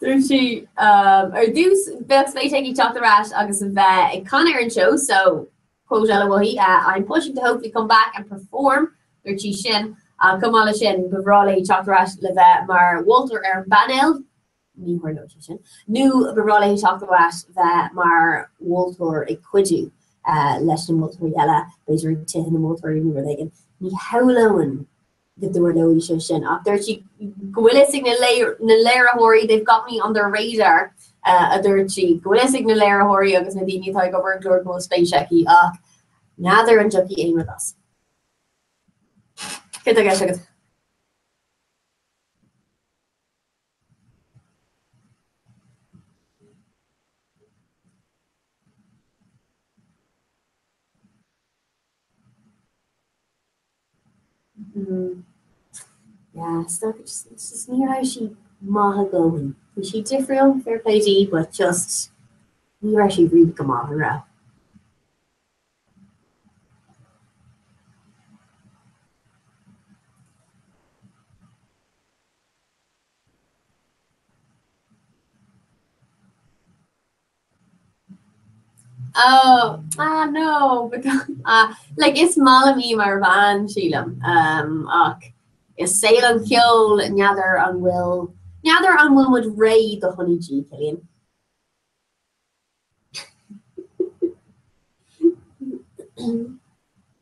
Dúirt sí, ar dtús, bheadh spéis aici teacht ar ais agus a bheith ag canadh ar an seó, so quote eile uaithi, I'm pushing to hopefully come back and perform, dúirt sí sin. Ach chomh maith leis sin, ba bhreá léi teacht ar ais le bheith mar mholtóir ar an bpainéal, ní tharlóidh sé sin, nó ba bhreá léi teacht ar ais bheith mar mholtóir ag cuidiú leis na moltóirí eile, b'fhéidir ag tithe na moltóirí nó rud éigin. Ní shamhlóinn go dtarlóidh sé sin. Ach dúirt sí go bhfuil fhios ag na léiritheoirí, they've got me on their radar, a dúirt sí, go bhfuil fhios ag na léiritheoirí agus na daoine atá ag obair ar an gclár go bhfuil spéis aici ach n'fheadar an dtiocfaidh aon rud as. Céard atá i gceist agat? Yeah, is dócha just just ní raibh sí maith a dhóthain. Bhí sí difriúil, fair play di, but just ní raibh sí really go maith, an raibh? Oh, ah no, but ah, like is maith liom í mar bhean, sílim, um, ach i saol an cheoil n'fheadar an bhfuil, n'fheadar an bhfuil muid réidh do Honey G, Cillian.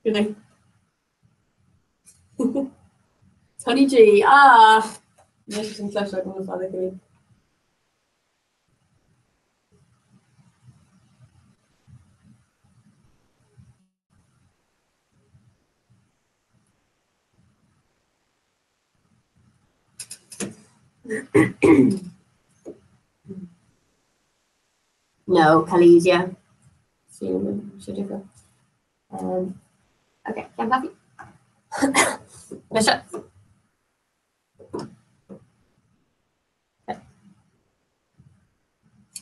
Good night. Honey G, ah! Níl sé sin cloiste agam le fada, Cillian. No, Khalid, yeah. Sílim Um, okay, ceann tapaí. Mise.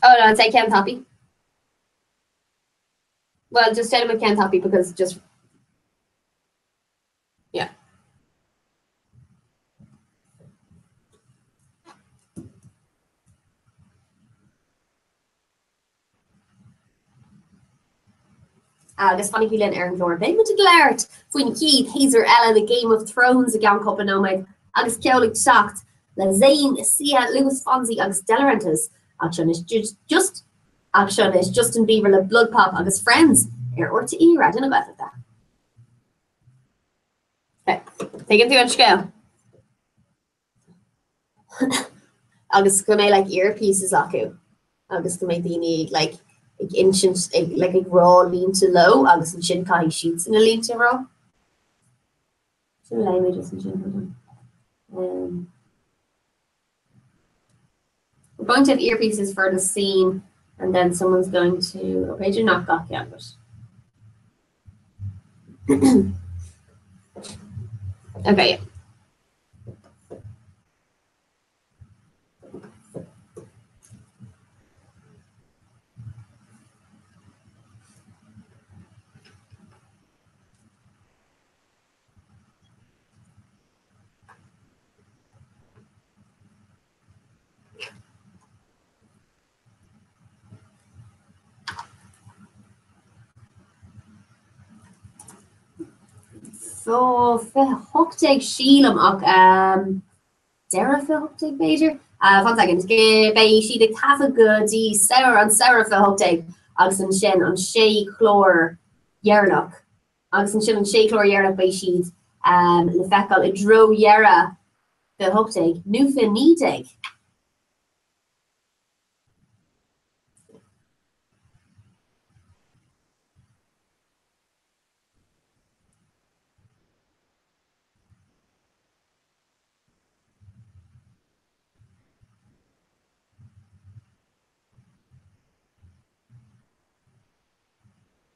Oh no, I'd say ceann tapaí. Well, just déanfaidh muid ceann tapaí because just yeah. Agus fanaigí linn ar an gclár. Beidh muid ag labhairt faoin chéad shéasúr eile de Game of Thrones i gceann cúpla nóiméad agus ceol ag teacht le Zayn, Sia, Luis Fonsi agus Delorentos. Ach seo anois just ach seo anois Justin Bieber le BloodPop agus Friends ar RTÉ Raidió na Gaeltachta. Tuigeann tú an scéal? agus go mbeidh like earpieces acu agus go mbeidh daoine ag like ag insint ag like ag rá línte leo agus ansin caithfidh siadsan na línte a rá. Sin léigh mé just ansin hold on. Um, we're going to have earpieces for the scene and then someone's going to oh, b'fhéidir nach gach ceann but okay yeah. So 2018 sílim ach deireadh 2018 b'fhéidir? Fan second, beidh siad ag taifead go dtí samhradh, an samhradh 2018 agus ansin an sé chlár dheireanach agus ansin an sé chlár dheireanach beidh siad le feiceáil i dtreo dheireadh 2018 nó 2019.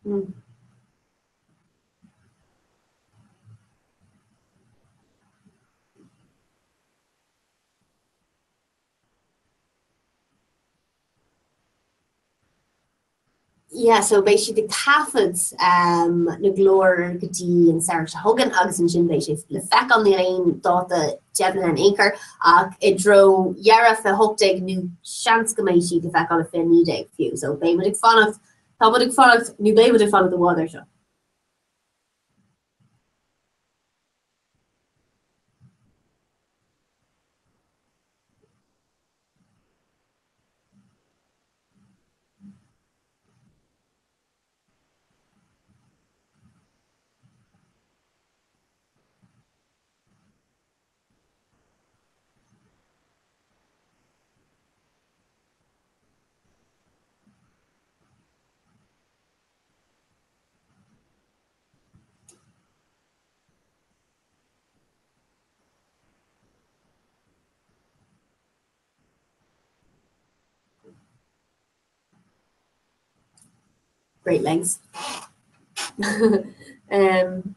Mm. Yeah, so beidh siad ag taifead na gclár go dtí an samhradh seo chugainn agus ansin beidh sé le feiceáil, níl aon dáta deimhnithe in aon chor, ach i dtreo dheireadh 2018 nó seans go mbeidh siad le feiceáil i 2019 fiú. So beidh muid ag fanacht, tá muid ag fanacht nó beidh muid ag fanacht i bhfad air seo. Great lengths. um,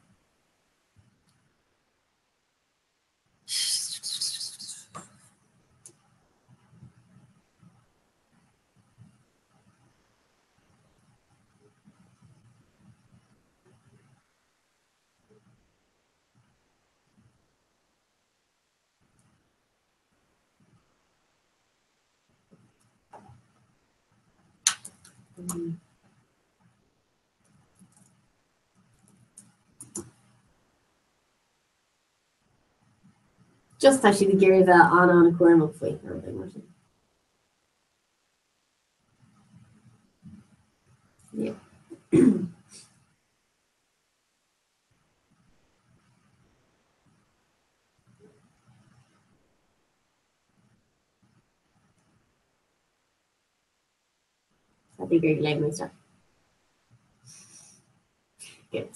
Just tá siad ag iarraidh bheith an-an-chúramach faoi nó rud mar sin. Yeah. That'd be great language stuff. Good.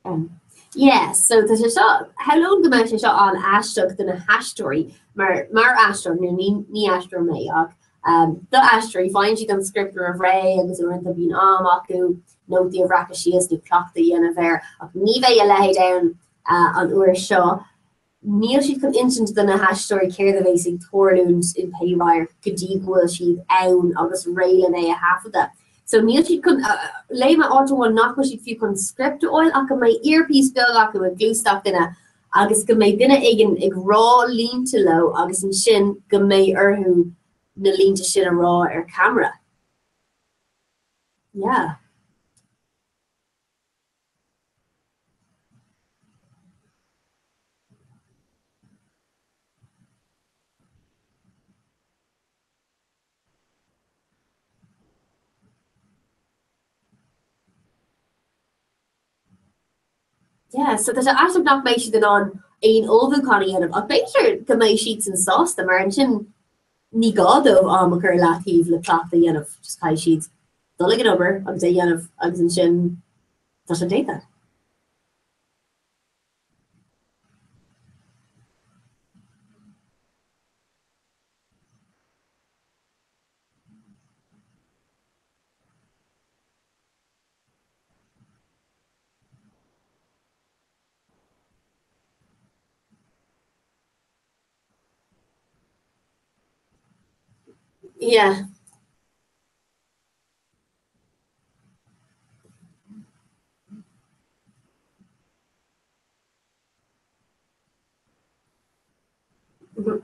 Um, Yeah, so tá sé seo, shamhlóinn go mbeadh sé seo an-aisteach do na haisteoirí, mar, mar aisteoir, nó ní, ní aisteoir mé ach um, do aisteoirí, faigheann siad an script roimh ré agus uaireanta bíonn am acu nótaí a bhreacadh síos nó cleachtadh a dhéanamh air, ach ní bheidh a leithéid ann uh, an uair seo. Níl siad chun insint do na haisteoirí céard a bheas ag tarlúint in pé radharc go dtí go bhfuil siad ann agus réidh len é a thaifeadadh. So níl siad chun, léigh mé áit amháin nach bhfuil siad fiú chun script a fháil ach go mbeidh earpiece beag acu i gcluas gach duine agus go mbeidh duine éigin ag rá línte leo agus ansin go mbeidh orthu na línte sin a rá ar camera. Yeah. Yeah, so tá sé aisteach nach mbeidh siad in ann aon ullmhúchán a dhéanamh, ach b'fhéidir go mbeidh siadsan sásta mar ansin ní gá dóibh am a chur i leataobh le cleachtadh a dhéanamh, just caithfidh siad dul ag an obair agus é a dhéanamh agus ansin tá sé déanta. Yeah. Mhm.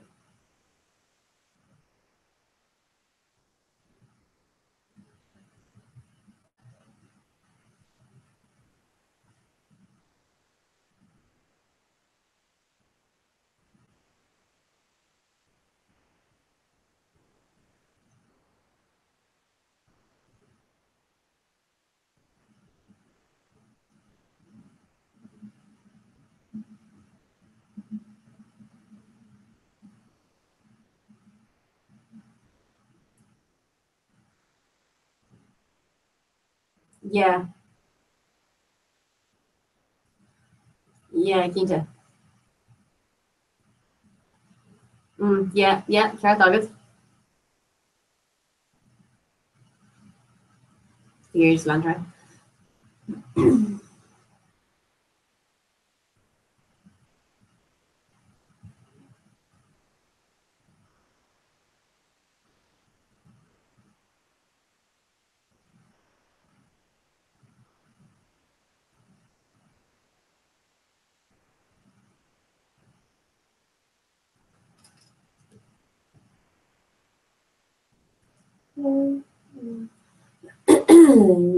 Yeah. Yeah, cinnte. Mm, yeah, yeah, ceart agat. Here's Landra.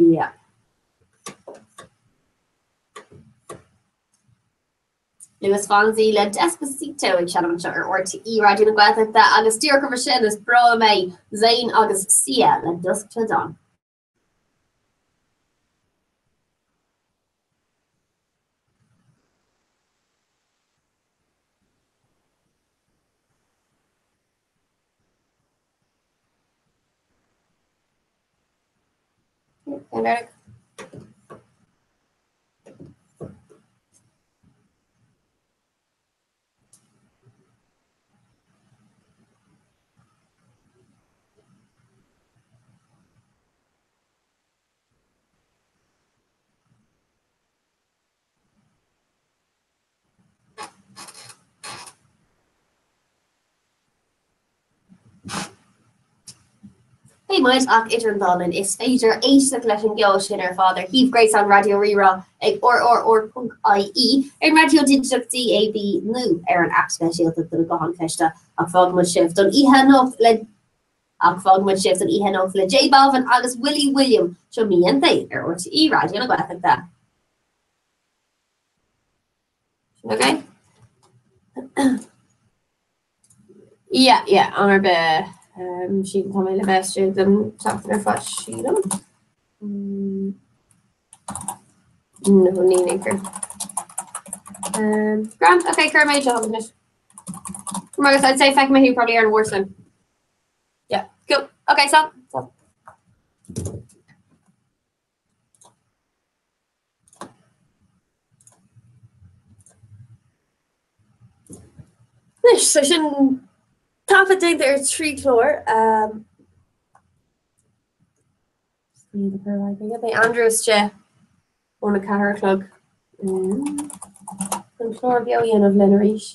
Yeah. Luis Fonsi le Despacito ag seinm anseo ar RTÉ Raidió na Gaeltachta agus díreach roimhe sin is breá liom é Zayn agus Sia le Dusk Till Dawn. And Beidh muid ach idir an dá linn is féidir éisteacht leis an gceol sin ar fad ar shuíomh gréasáin Raidió Rí-Rá ag rrr.ie, ar an raidió digiteach DAB nó ar an aip speisialta do na gutháin chliste ach fágfaidh muid sibh don oíche anocht le ach fágfaidh muid sibh don oíche anocht le J Balvin agus Willy William seo Mi Gente ar RTÉ Raidió na Gaeltachta. Okay. Yeah, yeah, am ar bith. Um, sí tá mé le bheith istigh don tseachtain ar fad sílim. Mm. No, ní ní Um, grand, okay, cuir mé seo anois. Agus I'd say feicfidh mé thú probably ar an Mháirt sin. Yeah, cool. Okay, so. so. Anois, so sin taifead déanta ar 3 chlár. Beidh Andrew istigh óna 4 a chlog chun clár beo a dhéanamh linn arís.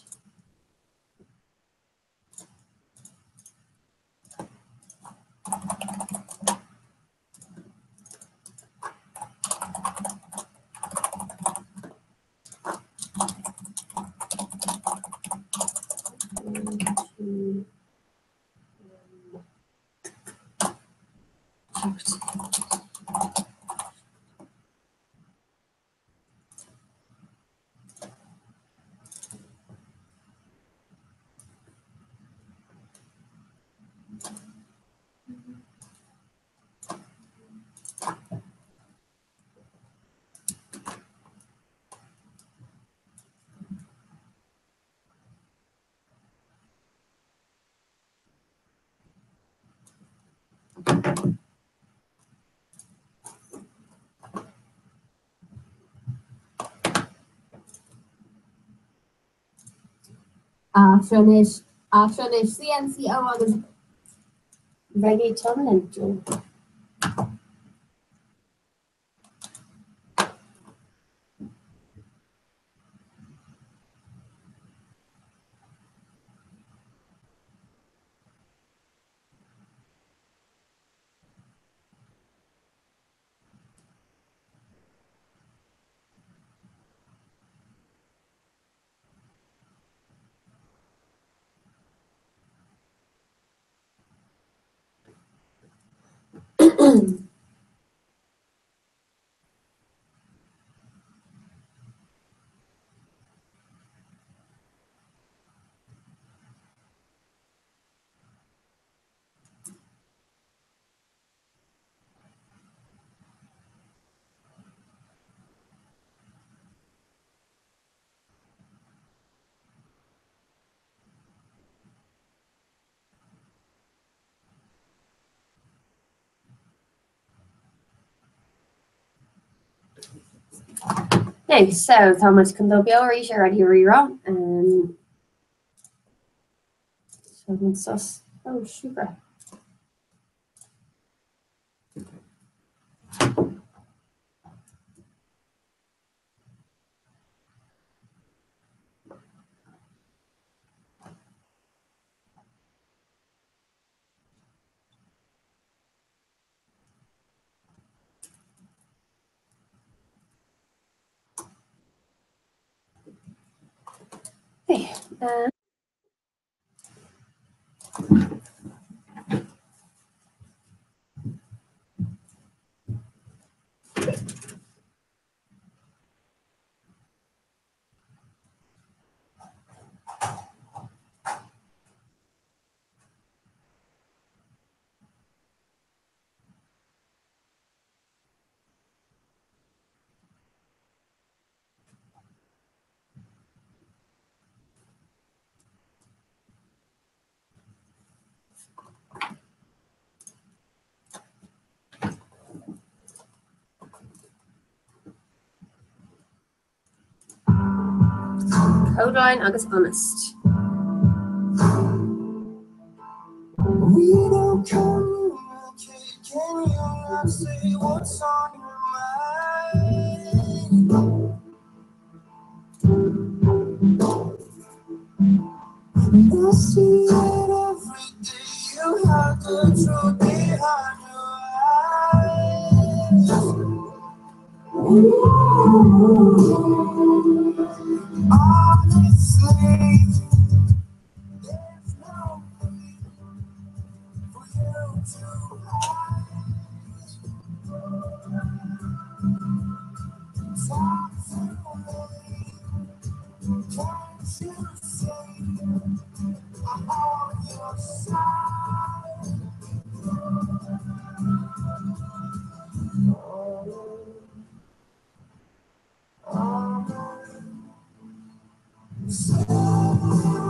Seo anois, seo anois, CNCO agus Reggaeton Lento. Okay, so tá muid chun dul beo arís ar Raidió Rí-Rá. Seo muid sos. Oh, siúcra. Hey, Kodaline agus Honest. We don't communicate, can you not say what's on your mind? I see it every day, you hide the truth behind your eyes. Ooh, honestly, there's no need for you to hide. Talk to me, can't you see I'm on your side? Oh, I'm on your side.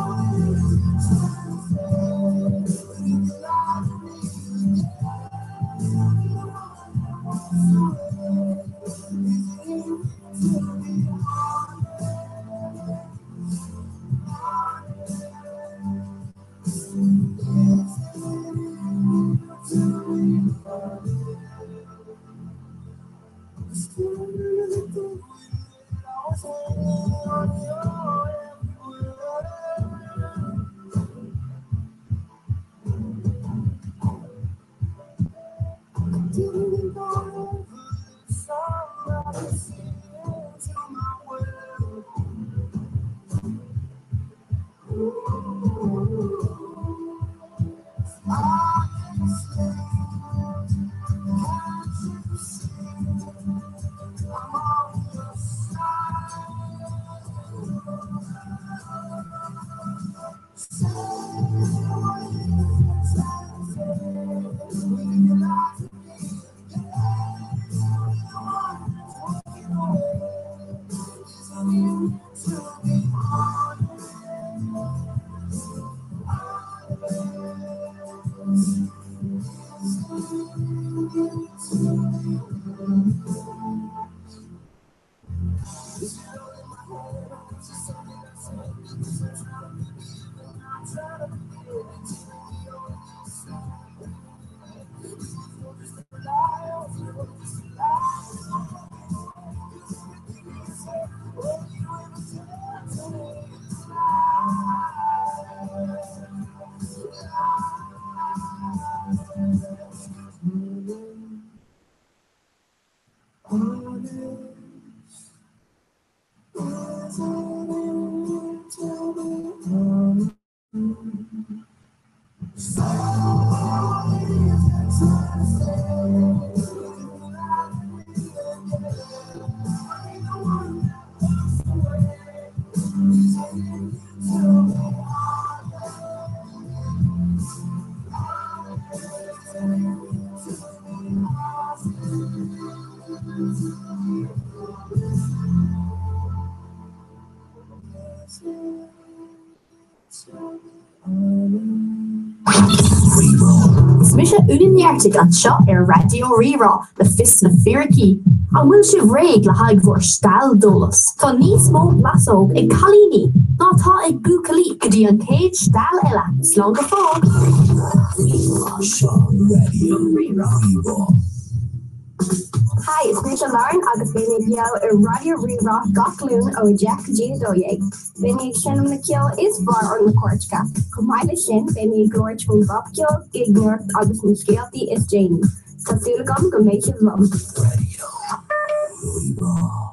Is mise Úna Ní Fheartaigh anseo ar Raidió Rí-Rá le Fios na Fíricí. An bhfuil sibh réidh le haghaidh bhur steall d'eolas? Tá níos mó blasóg ag cailíní ná atá ag buachaillí go dtí an chéad steall eile. Slán go fóill! Raidió Rí-Rá. Hi, is mise Lauren agus beidh mé beo ar Raidió Rí-Rá gach Luan ó 10 go dtí 12. Beidh mé ag seinm na ceol is fearr ó na cairteacha. Chomh maith leis sin, beidh mé ag labhairt faoin bpopcheol, gigneoireacht agus na scéaltaí is déanaí. Tá súil agam go mbeidh sibh liom! Raidió Rí-Rá.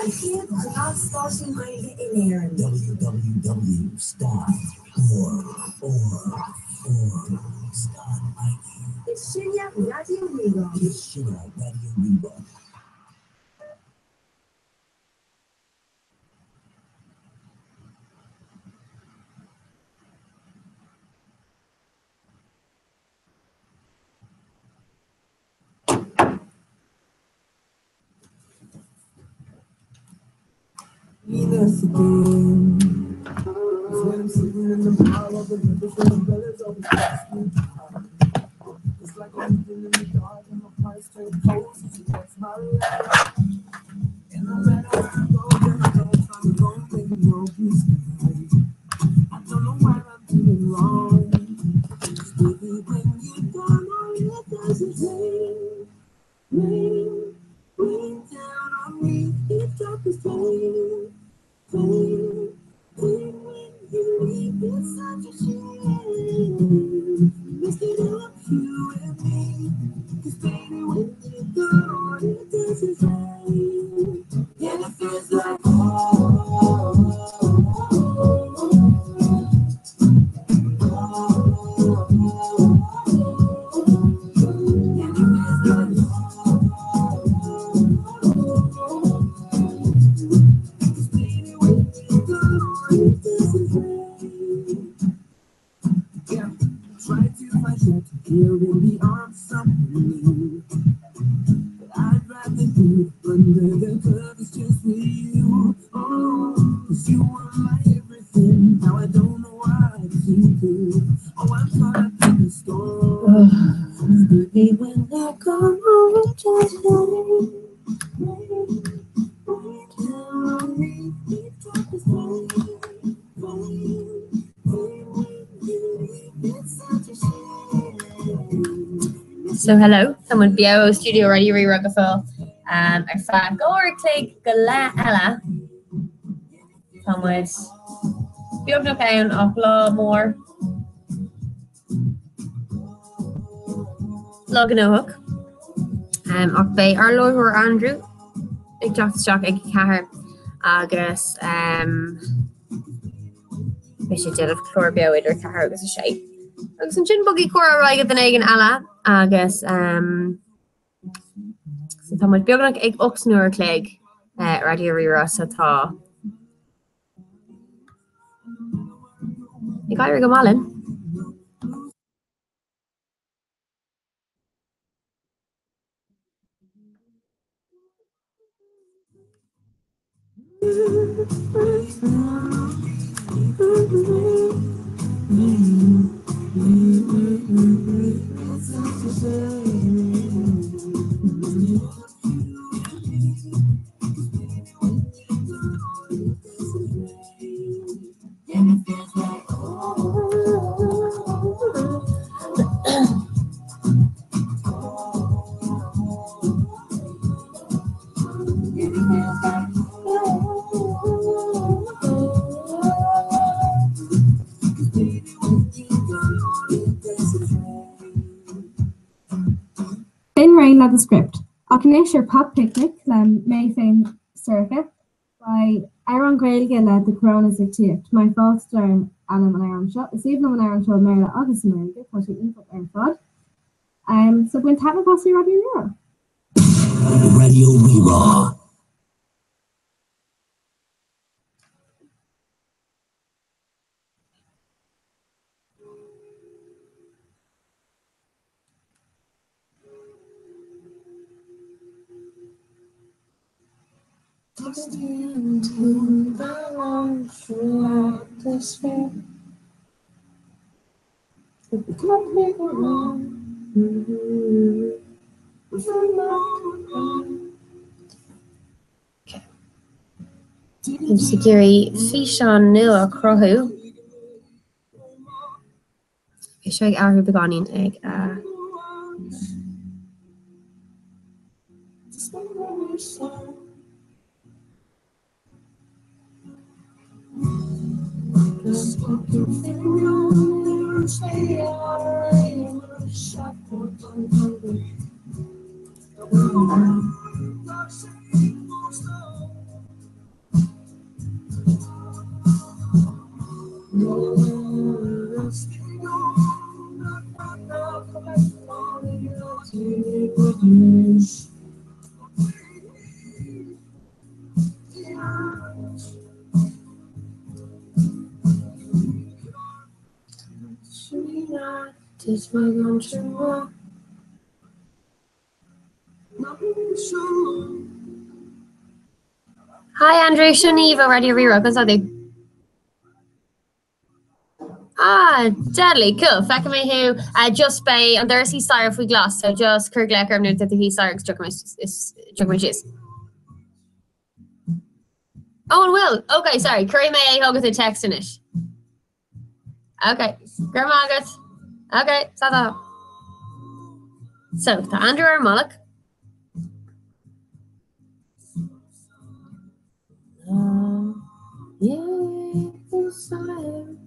An chéad ghnáthstáisiún Gaeilge in Éirinn. www stad rrr stad ie. Is sinne Raidió Rí-Rá. Is sinne Raidió Rí-Rá. Venus again. 'Cause when I'm sitting in the pile of the river, the umbrellas always pass me by. It's like I'm living in the dark and my heart's turned cold since you touched my life. And no matter where I go, then I don't try to go, baby, no blue sky. I don't know what I'm doing wrong. 'Cause baby, when you're gone, all it does is rain, rain, rain down on me. Each drop is pain. So hello, Tá muid beo ó stiúideo Raidió Rí-Rá go fóill ar feadh uair a chloig go leith eile. Tá muid beagnach ann ach lá mór. Lá gnóthach. Ach beidh ár láithreoir Andrew ag teacht isteach ag 4 agus beidh sé ag déanamh clár beo idir 4 agus 6. Agus ansin bogfaidh comhrá ar aghaidh go duine éigin eile agus so tá muid beagnach ag 8 n-uair a chloig Raidió Rí-Rá so tá Ag éirí go maith linn. B'in réidh le The Script. Ach anois ar Pop Picnic le mé féin Sorcha, beidh amhrán Gaeilge le The Coronas ag tíocht. My Fault darb ainm an amhrán seo. Is aoibhinn liom an amhrán seo i mBéarla agus i nGaeilge, tá sé iontach ar fad. So bain taitneamh as ar Raidió Rí-Rá! Raidió Rí-Rá. Táimse ag iarraidh físeán nua a chruthú. Bhí sé ag athrú beagáinín ag a. Hi Andrew, seo Niamh ó Raidió Rí-Rá, conas tá tú? Ah, deadly, cool, feicfidh mé thú. Uh, just beidh an doras thíos staighre faoi ghlas, so just cuir glaoch orm nuair atá tú thíos staighre agus tiocfaidh mé síos. Oh, an bhfuil? Ok, sorry, cuirfidh mé é chugat i text anois. Ok, go raibh maith agat. Ok, ta-ta. So, tá Andrew ar an mbealach. Iarúsailéim.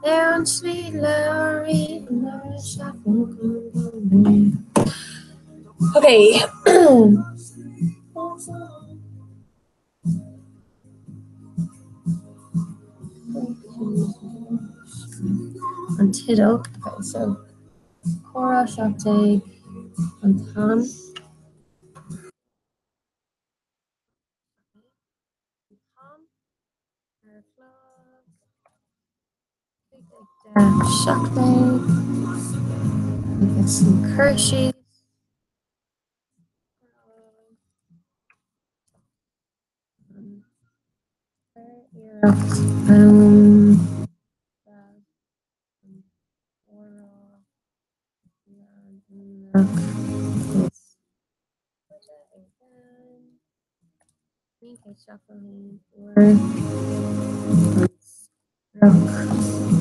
Ar an tslí le Okay. An teideal, okay, so Comhrá 17 an t-am. An t-am ar a chlog. 15 17 agus an cur síos. Iarracht ann an comhrá leanúnach is faide ar domhan. 171 uair an sprioc i mbliana.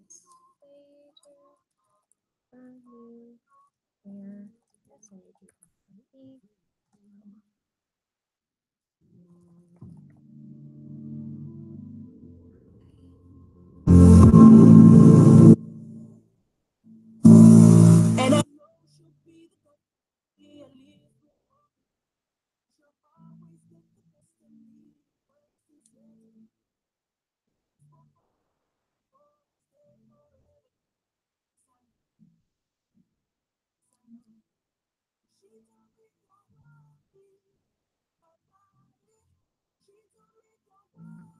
Is féidir breathnú ar SAD.ie chomh maith.